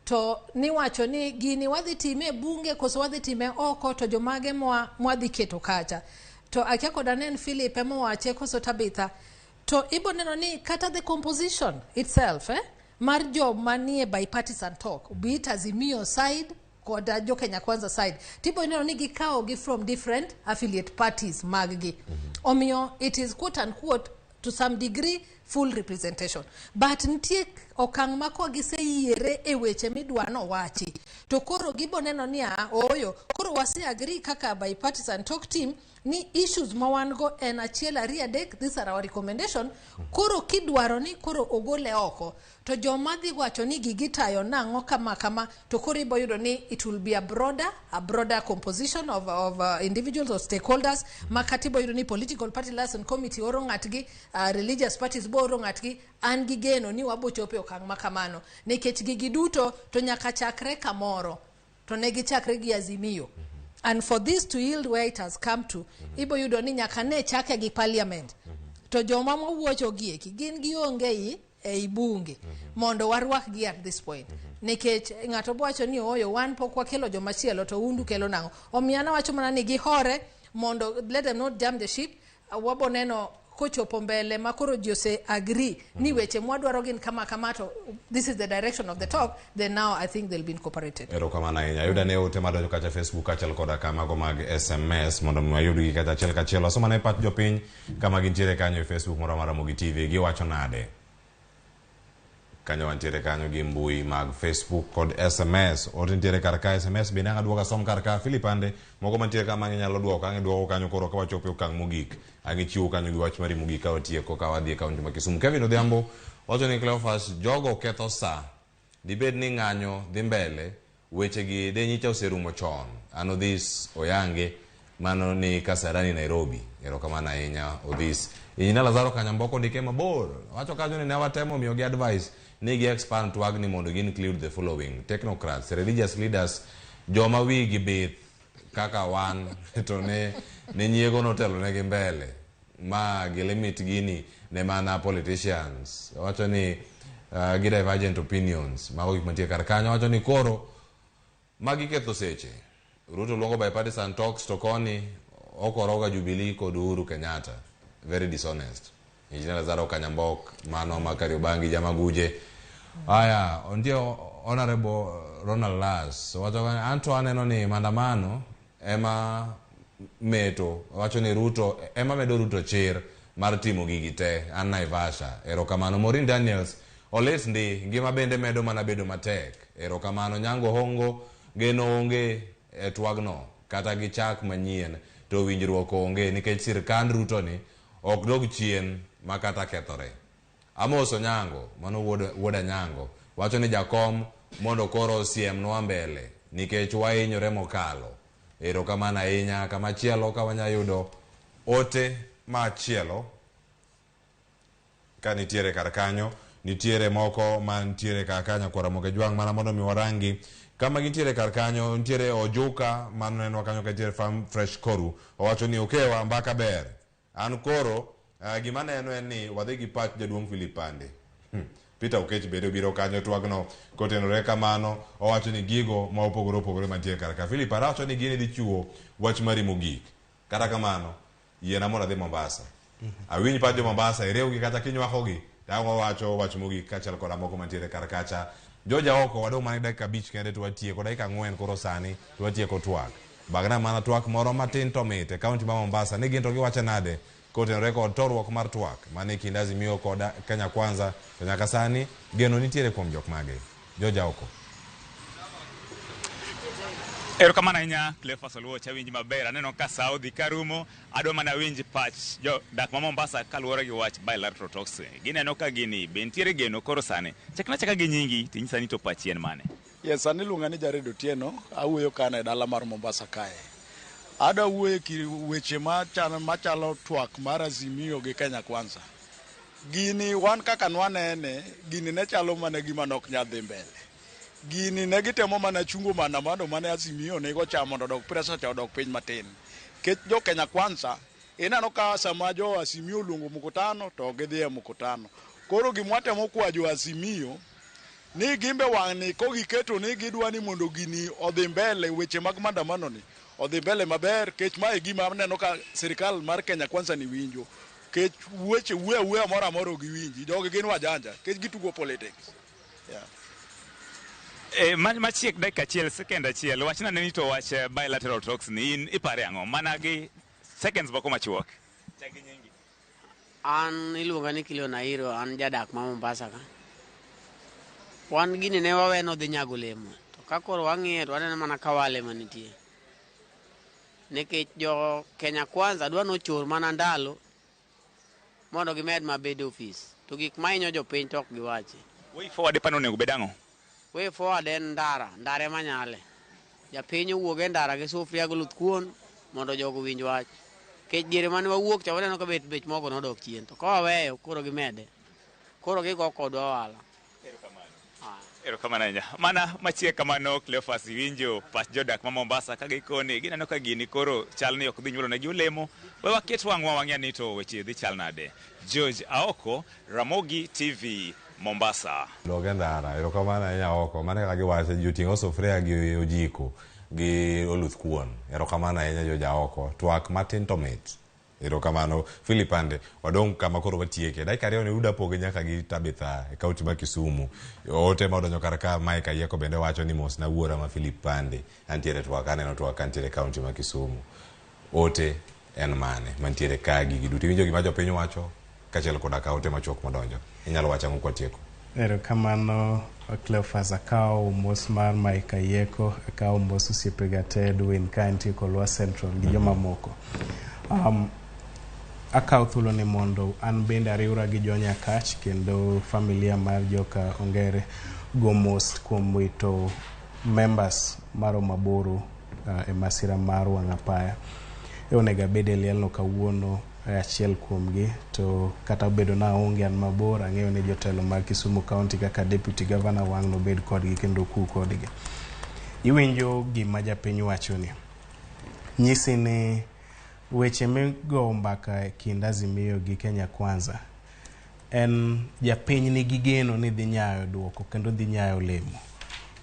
Speaker 12: to niwacho ni gini wadhi time e bunge koso wadhi time oko to jomage mwadhi keto kacha. To akia koda ne en Philip emowache koso Tabitha. To ibo neno ni kata the composition itself mar joma nie bipartisan talk, be it Azimio side koda jo Kenya Kwanza side, tibo neno ni gikawo gi from different affiliate parties mag gi. Omiyo it is quote unquote to some degree full representation. But nitie okang' ma ka giseyiere e weche midwa nowachi to koro gibo neno ni ooyo koro wase agree kaka bipartisan talk team ni issues ma wan go en 1 2 3, these are our recommendation. Koro kidwaro ni koro ogole oko to joma dhi wacho ni gigi tayo nang'o kama kama to koro ibo yudo ni it will be a broader composition of individuals or stakeholders ma kata ibo yudo ni political party liaison committee oro ng'atgi, religious parties bo oro ng'atgi. An gi geno ni wabo chopo e okang' ma kamano nikech gigi duto to nyaka chakre kamoro to ne gichakre gi Azimio. And for this to yield where it has come to, ibo yudo ni nyaka ne chake gi parliament. To joma mawuocho gi eki gin gionge ei bunge mondo warwakgi at this point. Nikech ng'ato bo wacho ni ooyo wan pok wakelo jomachielo to undu kelo nang'o. Omiyo an awacho mana ni gihore mondo let them not jump the ship. Wabo neno kochopo mbele ma koro ji ose agree ni weche mwadwaro gin kama kama to this is the direction of the talk, then now I think they'll be incorporated.
Speaker 11: Erokamano ahinya. Ayuda ne ote madonjo kacha Facebook kaachiel koda ka mago mag SMS mondo mi wayudgi kata achiel kachiel. Wasom ane pach jopiny kama gintiere kanyo e Facebook moro mar Ramogi TV. Giwacho nade? Kanyo wantiere kanyo gi mbui mag Facebook kod SMS. Ote nitiere kar ka, SMS bende ang' aduogo asom kar ka. Philip Ande, moko mantiere ka ma inyalo duoko, ang' iduoko kanyo koro ka wachopo e okang' mogik. Ang' ichiwo kanyo gi wach mari mogik ka watieko ka wadhi e kaunti ma Kisumu. Kevin Odhiambo wacho ni Cleophas, jogo ketho sa. Dibed ni ng'anyo dhi mbele, wechegi de nyicha oserumo chon. An Odhis Oyange, mano ni Kasarani Nairobi. Erokamano ahinya Odhis. Injinia Lazaro Kanyamboko ndike mabor. Wacho kanyo ni ne watemo miyogi advice ni gi expand twagni mondo gi include the following: technocrats, religious leaders, joma wigi bith kaka wan to ne nyiego notelo negi mbele ma gi limit gini ne mana politicians. Wacho ni gi divergent opinions mago gik mantie kar kanyo. Wacho ni koro magi ketho seche. Ruto luongo bipartisan talks to koni Okoroga Jubilee kod Uhuru Kenyatta. Very dishonest. Engineer Lazaro Kanyambok, mano ma Kariobangi Jamaguje. Aya, ontie Honorable Ronald Lass. Wacho anto aneno ni maandamano ema meto, wacho ni Ruto ema medo Ruto chir mar timo gigi te. An Naivasha. Erokamano. Maureen Daniels, olit ndi, ngima bende medo mana bedo matek. Erokamano. Nyango Hongo, geno onge e twagno kata gi chak manyien to winjruok onge nikech sirkand Ruto ni ok dog chien ma kata kethore. Amos Onyango, mano wuod Anyango, wacho ni jakom mondo koro osiemnwa mbele nikech wahinyore mokalo. Erokamano ahinya. Kamachielo ka wanya yudo ote machielo ka nitiere kar kanyo, nitiere moko mantiere kar kanyo kwara Ramogi Jwang' mana mondo mi warangi kama gintiere kar kanyo. Nitiere Ojuka manenwa kanyo ka nitiere Farm Fresh Koru, owacho ni okewa mbaka ber. An koro gima neno en ni wadhi gi pach jaduong' Philip Pande. Peter Okech bende obiro kanyo twagno kotenore kamano, owacho ni gigo ma opogore opogore mantiere kar ka. Philip Pande wacho ni gini dhi chiwo wach mari mogik. Kata kamano, yiena mondo adhi Mombasa. Awinj pach jo Mombasa, iriwgi kata kinywako gi, to wawacho wach mogik kaachiel koda moko mantiere kar kacha. Joja oko wadong' mana dakika 5 kende to watieko, dakika 4 koro sani to watieko twak. Bagna mana twak moro matin to mit e kaunti ma Mombasa ni gin to giwacho nade kotenore kod toruok mar twak mane kind Azimio kod Kenya Kwanza to nyaka sani geno nitiere kuom jok mage. Joja oko.
Speaker 3: Erokamano ahinya Cleophas Oluoch, awinji maber. Aneno ka sa odhi karumo. Adwa mana winj pach jodak ma Mombasa kaluwore gi wach bilateral talks. Gineno ka gini be nitiere geno koro sani. Chakna chaka gi nyingi tinyisa ni to pachi en mane?
Speaker 14: Yes, an iluonga ni Jared Otieno, awuoyo kana e dala mar Mombasa kae. Adwa wuoyo e weche machalo twak mar Azimio gi Kenya Kwanza. Gini wan kaka nwanene, gini ne chalo mana gima nok nyal dhi mbele. Gini ne gitemo mana chungo maandamano mane Azimio nigo cha mondo odok pressure cha odok piny matin. Kech jo Kenya Kwanza, ineno ka sama jo Azimio oluongo mkutano to gidhi e mkutano. Koro gima watemo kwa jo Azimio ni gimbe wang'ni kogiketo ni gidwa ni mondo gini odhi mbele, weche mag maandamano ni odhi mbele maber, kech mae gima aneno ka sirikal mar Kenya Kwanza ni winjo. Kech weche wuoyo awuoya moro amora ok giwinji. Jogi gin wajanja, kech gitugo politics. Yeah.
Speaker 3: E, machiek dakika achiel, second achiel, wachna ne ni to wach bilateral talks ni in ipare ang'o? Mana gi seconds moko machuok. Chak gi nyingi.
Speaker 16: An iluonga ni Kilio Nairo, an jadak ma Mombasa ka. Wan gini ne wawe nodhi nyago olemo. To ka koro wang'iye to waneno mana ka wale manitie. Nikech jo Kenya Kwanza dwa nochor mana ndalo mondo gimed mabed e ofis. To gik mahinyo jopiny to ok giwachi.
Speaker 3: Way forward ipani onego bed ang'o?
Speaker 16: Way forward en ndara, ndara ema nyale. Japiny owuog e ndara gi sufria gi oluth kuon mondo jogo owinj wach. Nikech diere mane wawuok cha waneno ka bech mogo nodok chien. To ka waweyo koro gimede. Koro gigo kodwa ohala.
Speaker 3: Erokamano ahinya. Mana machiek kamano Cleophas iwinjo pach jodak ma Mombasa ka gikoni gineno ka gini koro chal ni ok dhi nyuolo negi olemo. We waket wang'wa wang'e ni to weche dhi chal nade. George Aoko, Ramogi TV, Mombasa.
Speaker 11: Loge ndara, erokamano ahinya oko. Mano kaka giwacho, ji oting'o sufria gi ojiko gi oluth kuon. Erokamano ahinya George Aoko. Twak matin to mit. Erokamano. Philip Ande, wadong' kama koro watieke. Dakika 2 ni uda poge nyaka gi Tabitha e kaunti ma Kisumu. Ote ma odonjo kar ka Mike Ayieko bende wacho ni mos na wuora ma Philip Pande. Antiere twak, aneno twak kantiere e kaunti ma Kisumu. Ote en mane mantiere ka gigi duto. Iwinjo gima jopiny wacho kaachiel koda ka ote machuok modonjo. Inyalo wacho ang'o kwatieko?
Speaker 22: Erokamano Cleophas, akawo mos mar Mike Ayieko, akawo mos osiepega te Edwin ka entie Kolwa Central gi jomamoko. Akawo thuolo ni mondo an bende ariwra gi jo Nyakach kendo familia mar joka Ongere go mos kuom wito members maromo 8 e masira mar wang' apaya. Onego abed e lielno kawuono achiel kuomgi to kata obedo na aonge an mabor ang'eyo ni jotelo mag Kisumu County kaka Deputy Governor wang' nobed kodgi kendo ku kodgi. Iwinjo gima japiny wacho ni nyisi ni weche migo mbaka e kind Azimio gi Kenya Kwanza en japiny nigi geno ni dhi nyayo duoko kendo dhi nyayo olemo.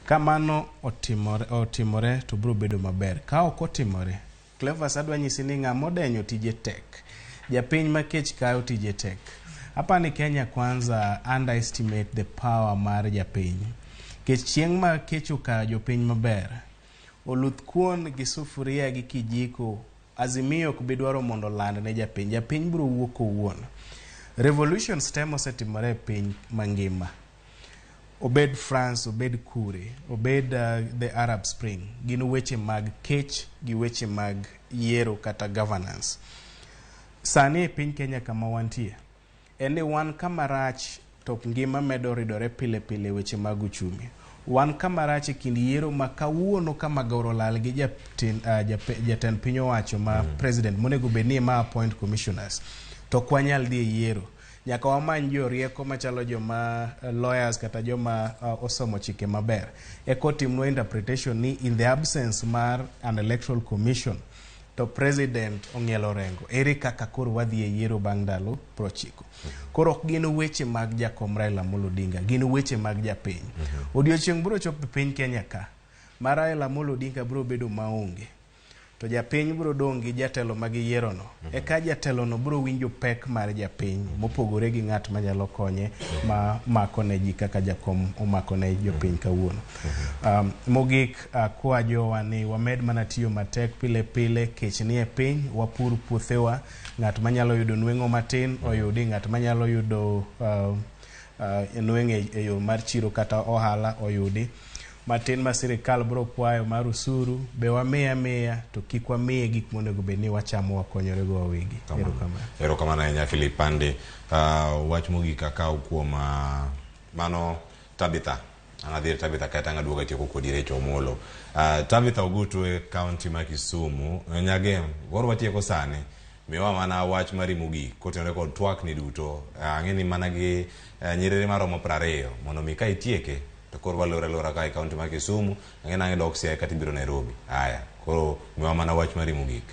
Speaker 22: Kamano otimore to biro bedo maber. Ka ok otimore Cleophas, adwa nyisi ni ng'ama odenyo tije tek. Japiny ma kech kayo tije tek. Apani Kenya Kwanza underestimate the power mar japiny. Kech chieng' ma kech okayo jopiny maber, oluth kuon gi sufuria gi kijiko, Azimio ok bi dwaro mondo oland ne japiny. Japiny biro wuok owuon. Revolutions te mosetimore e piny mangima, obed France, obed kure, obed the Arab Spring, gin weche mag kech gi weche mag yiero kata governance. Sani e piny Kenya kama wantie, en ni wan kama rach to ngima medo ridore pile pile weche mag uchumi. Wan kama rach e kind yiero ma kawuono kama goro lal gi jatend piny owacho ma president monego bed ni ema appoint commissioners. To ok wanyal dhi e yiero. Nyaka wamany jorieko machalo joma lawyers kata joma osomo chike maber. Eka otimnwa interpretation ni in the absence mar an electoral commission to president ong'ielo orengo. Ere kaka koro wadhi e yiero bang' ndalo 90? Koro ok gin weche mag jakom Raila Amolo Odinga, gin weche mag japiny. Odiochieng' biro chopo e piny Kenya ka, ma Raila Amolo Odinga biro bedo maonge. To japiny biro dong' gi jatelo ma giyierono. Eka jatelono biro winjo pek mar japiny mopogore gi ng'at manyalo konye ma mako ne ji kaka jakom omako ne jopiny kawuono. Mogik akwa jowa ni wamed mana tiyo matek pile pile, kech ni e piny, wapur puothewa, ng'at manyalo yudo nweng'o matin oyudi, ng'at manyalo yudo nweng'o e yo mar chiro kata ohala oyudi. Matin ma sirikal biro kwayo mar usuru be wamiye amiya to kik wamiye gik monego bed ni wachamo wakonyorego wawegi. Erokamano.
Speaker 11: Erokamano ahinya Philip Pande. Wach mogik akaw kuom mano Tabitha. An adhi ir Tabitha kaeto ang' aduogo atieko kodi Rachel Omolo. Tabitha Ogutu e kaunti ma Kisumu. Nyagem, koro watieko sani. Miwa mana wach mari mogik kotenore kod twak ni duto. Ang'e ni mana gi nyiriri maromo 20 mondo mi ka itieke to koro walor alora ka e kaunti ma Kisumu. Ang'e ni ang' idok Siaya kata ibiro Nairobi. Aya, koro miwa mana wach mari mogik.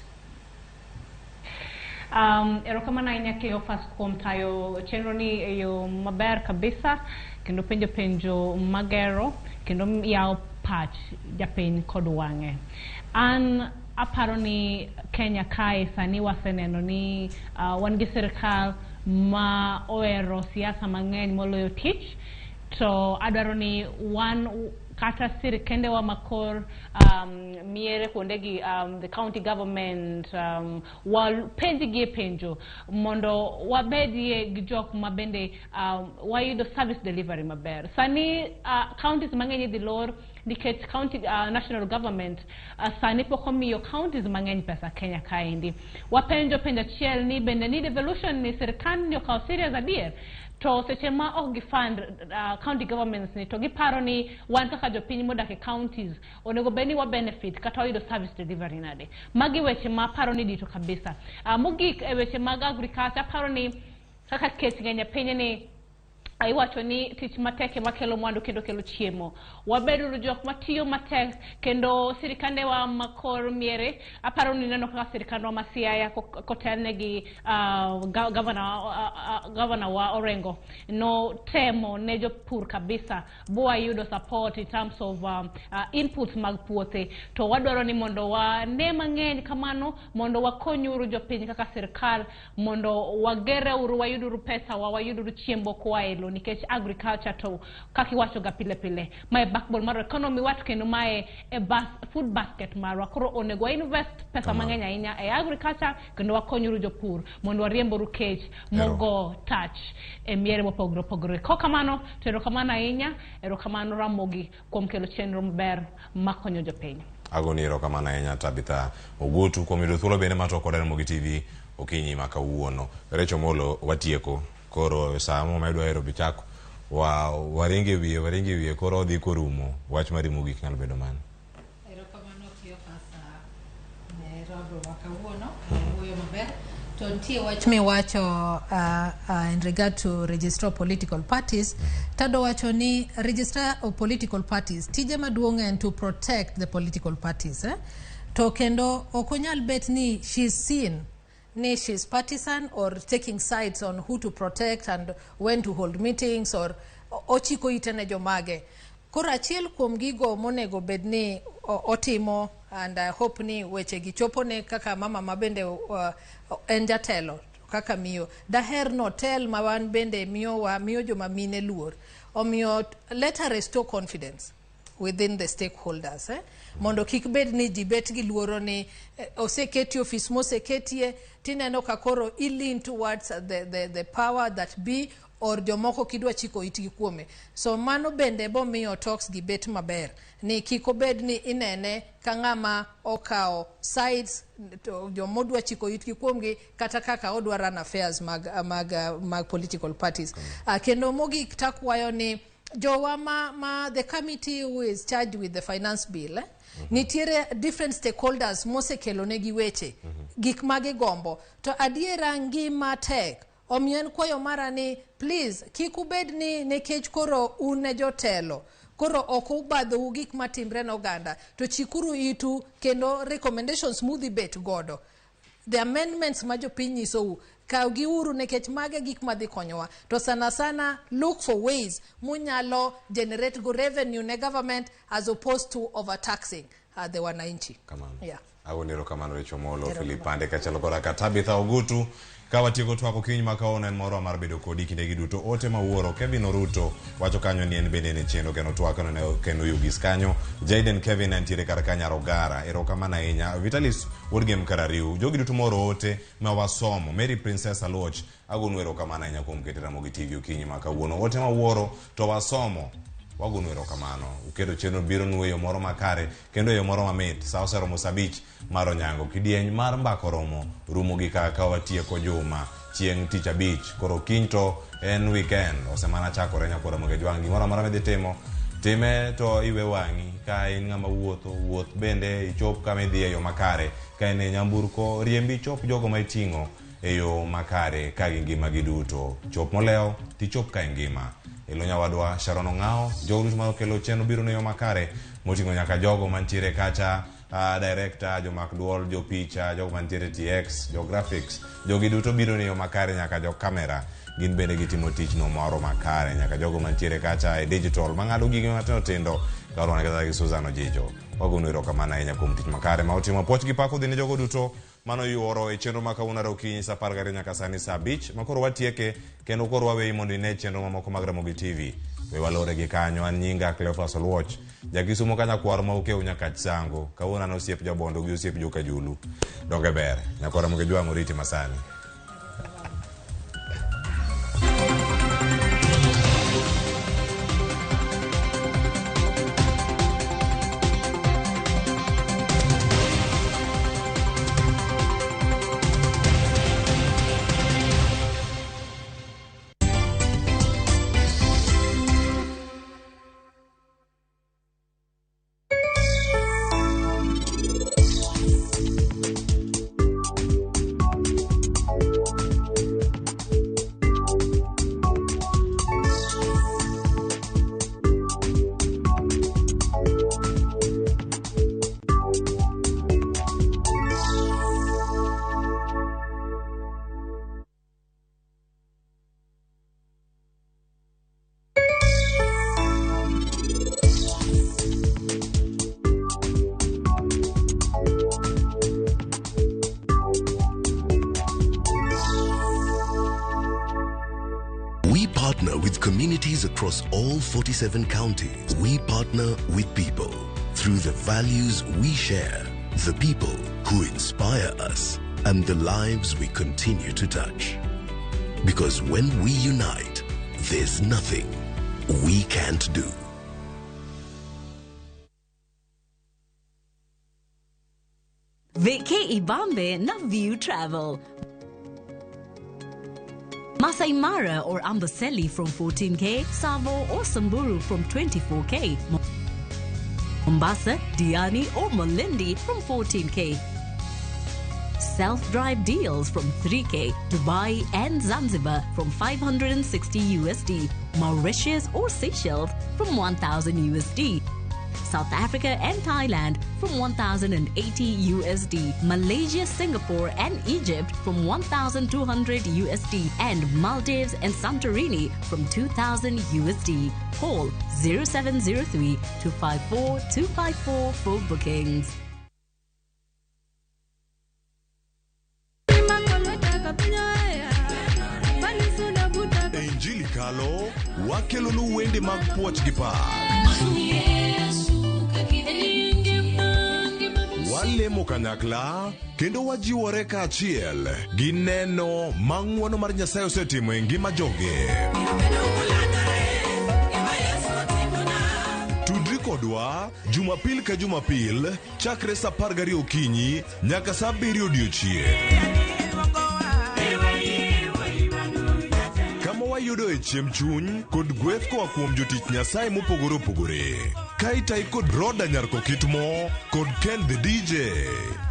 Speaker 2: Erokamano ahinya Cleophas kuom tayo chenro ni e yo maber kabisa kendo penjo penjo magero kendo yawo pach japiny kod wang'e. An aparo ni Kenya kae sani waseneno ni wan gi sirikal ma ohero siasa mang'eny moloyo tich, to adwaro ni wan kata sirikendewa makor miere kuondegi, the county government, wapenjgi e penjo mondo wabedie gi jok ma bende wayudo service delivery maber. Sani counties mang'eny idhi lor nikech county national government sani pok omiyo counties mang'eny pesa Kenya kaendi. Wapenjo penjo achiel ni bende ni devolution ni sirikal ni okawo serious adier? To seche ma ok gi fund county governments ni to giparo ni wan kaka jopiny modak e counties onego bed ni wa benefit kata wayudo service delivery nade. Magi weche ma aparo ni dito kabisa. Mogik e weche mag agriculture, aparo ni kaka kech ng'eny e piny ni iwacho ni tich matek ema kelo mwandu kendo kelo chiemo. Wabeduru jok matiyo matek kendo sirikandewa makor miere, aparo ni neno kaka sirikandwa ma Siaya kotelne gi governor wa Orengo no temo ne jopur kabisa bwayudo support in terms of inputs mag puothe. To wadwaro ni mondo wane mang'eny kamano mondo wakonyuru jopiny kaka sirikal mondo wagereuru wayuduru pesa wa wayuduru chiembo koa e lowo nikech agriculture to kaka iwacho ga pile pile mae backbone mar economy wat kendo mae e food basket marwa. Koro onego wa invest pesa mang'eny ahinya e agriculture kendo wakonyuru jopur mondo wariemboru kech mogo touch e miere mopogore opogore. Kokamano to erokamano ahinya, erokamano Ramogi kuom kelo chenro maber makonyo jopiny.
Speaker 11: Agoni erokamano ahinya Tabitha Ogutu kuom yudo thuolo bende mar twak kod Ramogi TV okinyi ma kawuono. Rachel Omolo watieko. Koro saa momedwa hero bichako wa waringe wiye koro odhi korumo. Wach mari mogik nyalo bedo mane?
Speaker 12: Erokamano Cleophas ne rogo wa kawuono, wuoyo maber. To nitie wach miwacho in regard to registrar of political parties. Tado wacho ni registrar of political parties tije maduong' en to protect the political parties, eh? To kendo ok onyal bet ni she's seen ni she's partisan or taking sides on who to protect and when to hold meetings or ochiko ite ne jomage. Koro achiel kuom gigo monego bed ni otimo And I hope ni weche gi chopo ne kaka mama ma bende en jatelo kaka miyo. Daher notel ma wan bende miyowa miyo joma mine luor. Omiyo let her restore confidence within the stakeholders, eh? Mondo kik bed ni ji bet gi luoro ni oseketi ofis moseketie tineno ka koro i lean towards the power that be or jomoko kidwa chiko itgi kuome. So mano bende bomiyo talks gi bet maber ni kik obed ni inene ka ng'ama okawo sides to jomodwa chiko itgi kuomgi kata kaka odwa run affairs mag political parties. Kendo mogik takwayo ni jowa ma the committee who is charged with the finance bill, eh? Nitiere different stakeholders mosekelo negi weche gik ma gigombo to adiera ngima tek. Omiyo en kwayo mara ni please kik ubed ni nikech koro un ne jotelo koro ok ubadhou gik matimre ne oganda to chikuru itu kendo recommendations mudhi bet godo, the amendments ma jopiny nyisou kaw giuru nikech mage gik madhi konyowa. To sana sana look for ways munyalo generate go revenue ne government as opposed to overtaxing the wananchi.
Speaker 11: Kamano.
Speaker 12: Yeah.
Speaker 11: Agoni erokamano Rachel Molo, Philip Pande kaachiel koda ka Tabitha Ogutu. Ka watieko twak okinyi ma kawuono en moro mar bedo kodi kinde gi duto. Ote ma wuoro Kevin Oruto wacho kanyo ni en bende en e chenro kendo twak ne kendo Yugis kanyo. Jaden Kevin nitiere kar kanyo Rogara. Erokamano ahinya. Vitalis wuod Gem Karariu. Jogi duto moro ote ma wasomo. Mary Princess Aluoch agonu erokamano ahinya kuom keto Ramogi TV okinyi ma kawuono. Ote ma wuoro to wasomo. Wagonu erokamano. Uketo chenro biro nu e yo moro makare kendo e yo moro mamit. Sa oseromo sa 5 mar onyango. Kidieny mar mbaka oromo rumo gi kaka watieko juma chieng' tich abich. Koro kiny to en weekend. Osemana chakore nyakora Ramogi Jwang'. Gimoro amora midhi timo, time to iwe wang'i. Ka in ng'ama wuotho, wuoth bende ichop kama idhiye e yo makare. Ka in e nyamburko, riembi ichop jogo ma iting'o e yo makare ka gingima giduto. Chop molewo, tichop ka ingima. Elo nyawadwa Sharon Ong'ao, jogo duto ma okelo chenro biro ne yo makare moting'o nyaka jogo mantiere kacha, director, jomak duol, jopicha, jogo mantiere TX, jo graphics, jogi duto biro ne yo makare nyaka jo camera gin bende gitimo tich no moro makare nyaka jogo mantiere kacha e digital mang'ado gige matindo tindo kaluwore kata gi Susan Ojijo. Wagonu erokamano ahinya kuom tich makare ma utimo. Puoch gi pak odhi ne jogo duto mano yuoro e chenro ma kawuono okinyi sa 12 nyaka sani sa 5 ma koro watieke kendo koro waweyi mondo ine chenro mamoko mag Ramogi TV. We walore gi kanyo. An nyinga Cleophas Oluoch, jakisumo ka nyakwar ma okew nyaka Sango. Kawuono an osiep Jabondo gi osiep Joka Julu. Donge ber. Nyakwar Ramogi Jwang' oriti masani.
Speaker 10: We partner with communities across all 47 counties. We partner with people through the values we share, the people who inspire us, and the lives we continue to touch. Because when we unite, there's nothing we can't do.
Speaker 15: Vacay Ibambe na View Travel. Masai Mara or Amboseli from 14K, Tsavo or Samburu from 24K, Mombasa, Diani or Malindi from 14K. Self-drive deals from 3K, Dubai and Zanzibar from 560 USD, Mauritius or Seychelles from 1000 USD. South Africa and Thailand from 1080 USD, Malaysia, Singapore and Egypt from 1200 USD, and Maldives and Santorini from 2000 USD. Call 0703 254 254 for bookings.
Speaker 10: E Injili Kalo, wakelonu wende mag puoch gi pak. Walemo kanyakla kendo wajiwore kaachiel gi neno ma ng'wono mar Nyasaye osetimo e ngima joge. Tudri kodwa Jumapil ka Jumapil chakre saa 12 okinyi nyaka saa 7 odiochieng'. Kama wayudoe chiemb chuny kod gweth koa kuom jotich Nyasaye mopogore opogore. Ka itayi kod Roda Nyarkokitmo kod Ken the DJ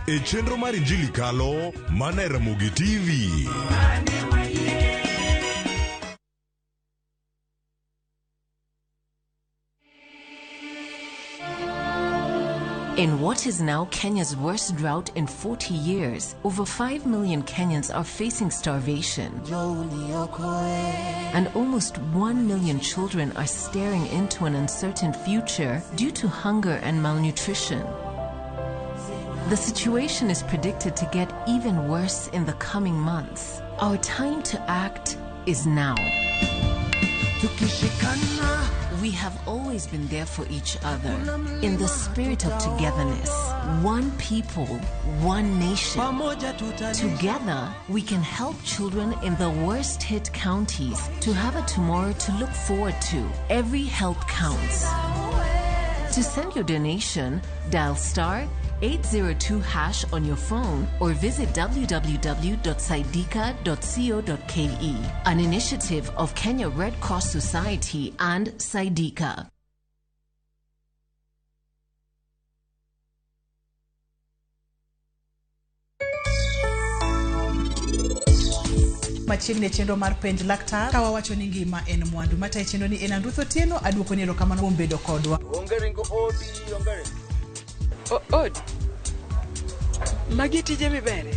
Speaker 10: e chenro mar Injili Kalo mana e Ramogi TV.
Speaker 17: In what is now Kenya's worst drought in 40 years, over 5 million Kenyans are facing starvation. And almost 1 million children are staring into an uncertain future due to hunger and malnutrition. The situation is predicted to get even worse in the coming months. Our time to act is now. We have always been there for each other in the spirit of togetherness. One people, one nation. Together, we can help children in the worst hit counties to have a tomorrow to look forward to. Every help counts. To send your donation, dial star 802 hash on your phone or visit www.saidika.co.ke. An initiative of Kenya Red Cross Society and Saidika.
Speaker 18: Machiegni e chenro mar penj laktar ka wawacho ni ngima en mwandu matayo chenro ni en Anruth Otieno aduoko ni erokamano kuom bedo kodwa.
Speaker 20: Onge ringo odi, onge ringo.
Speaker 21: Odi. Magi tije mibere.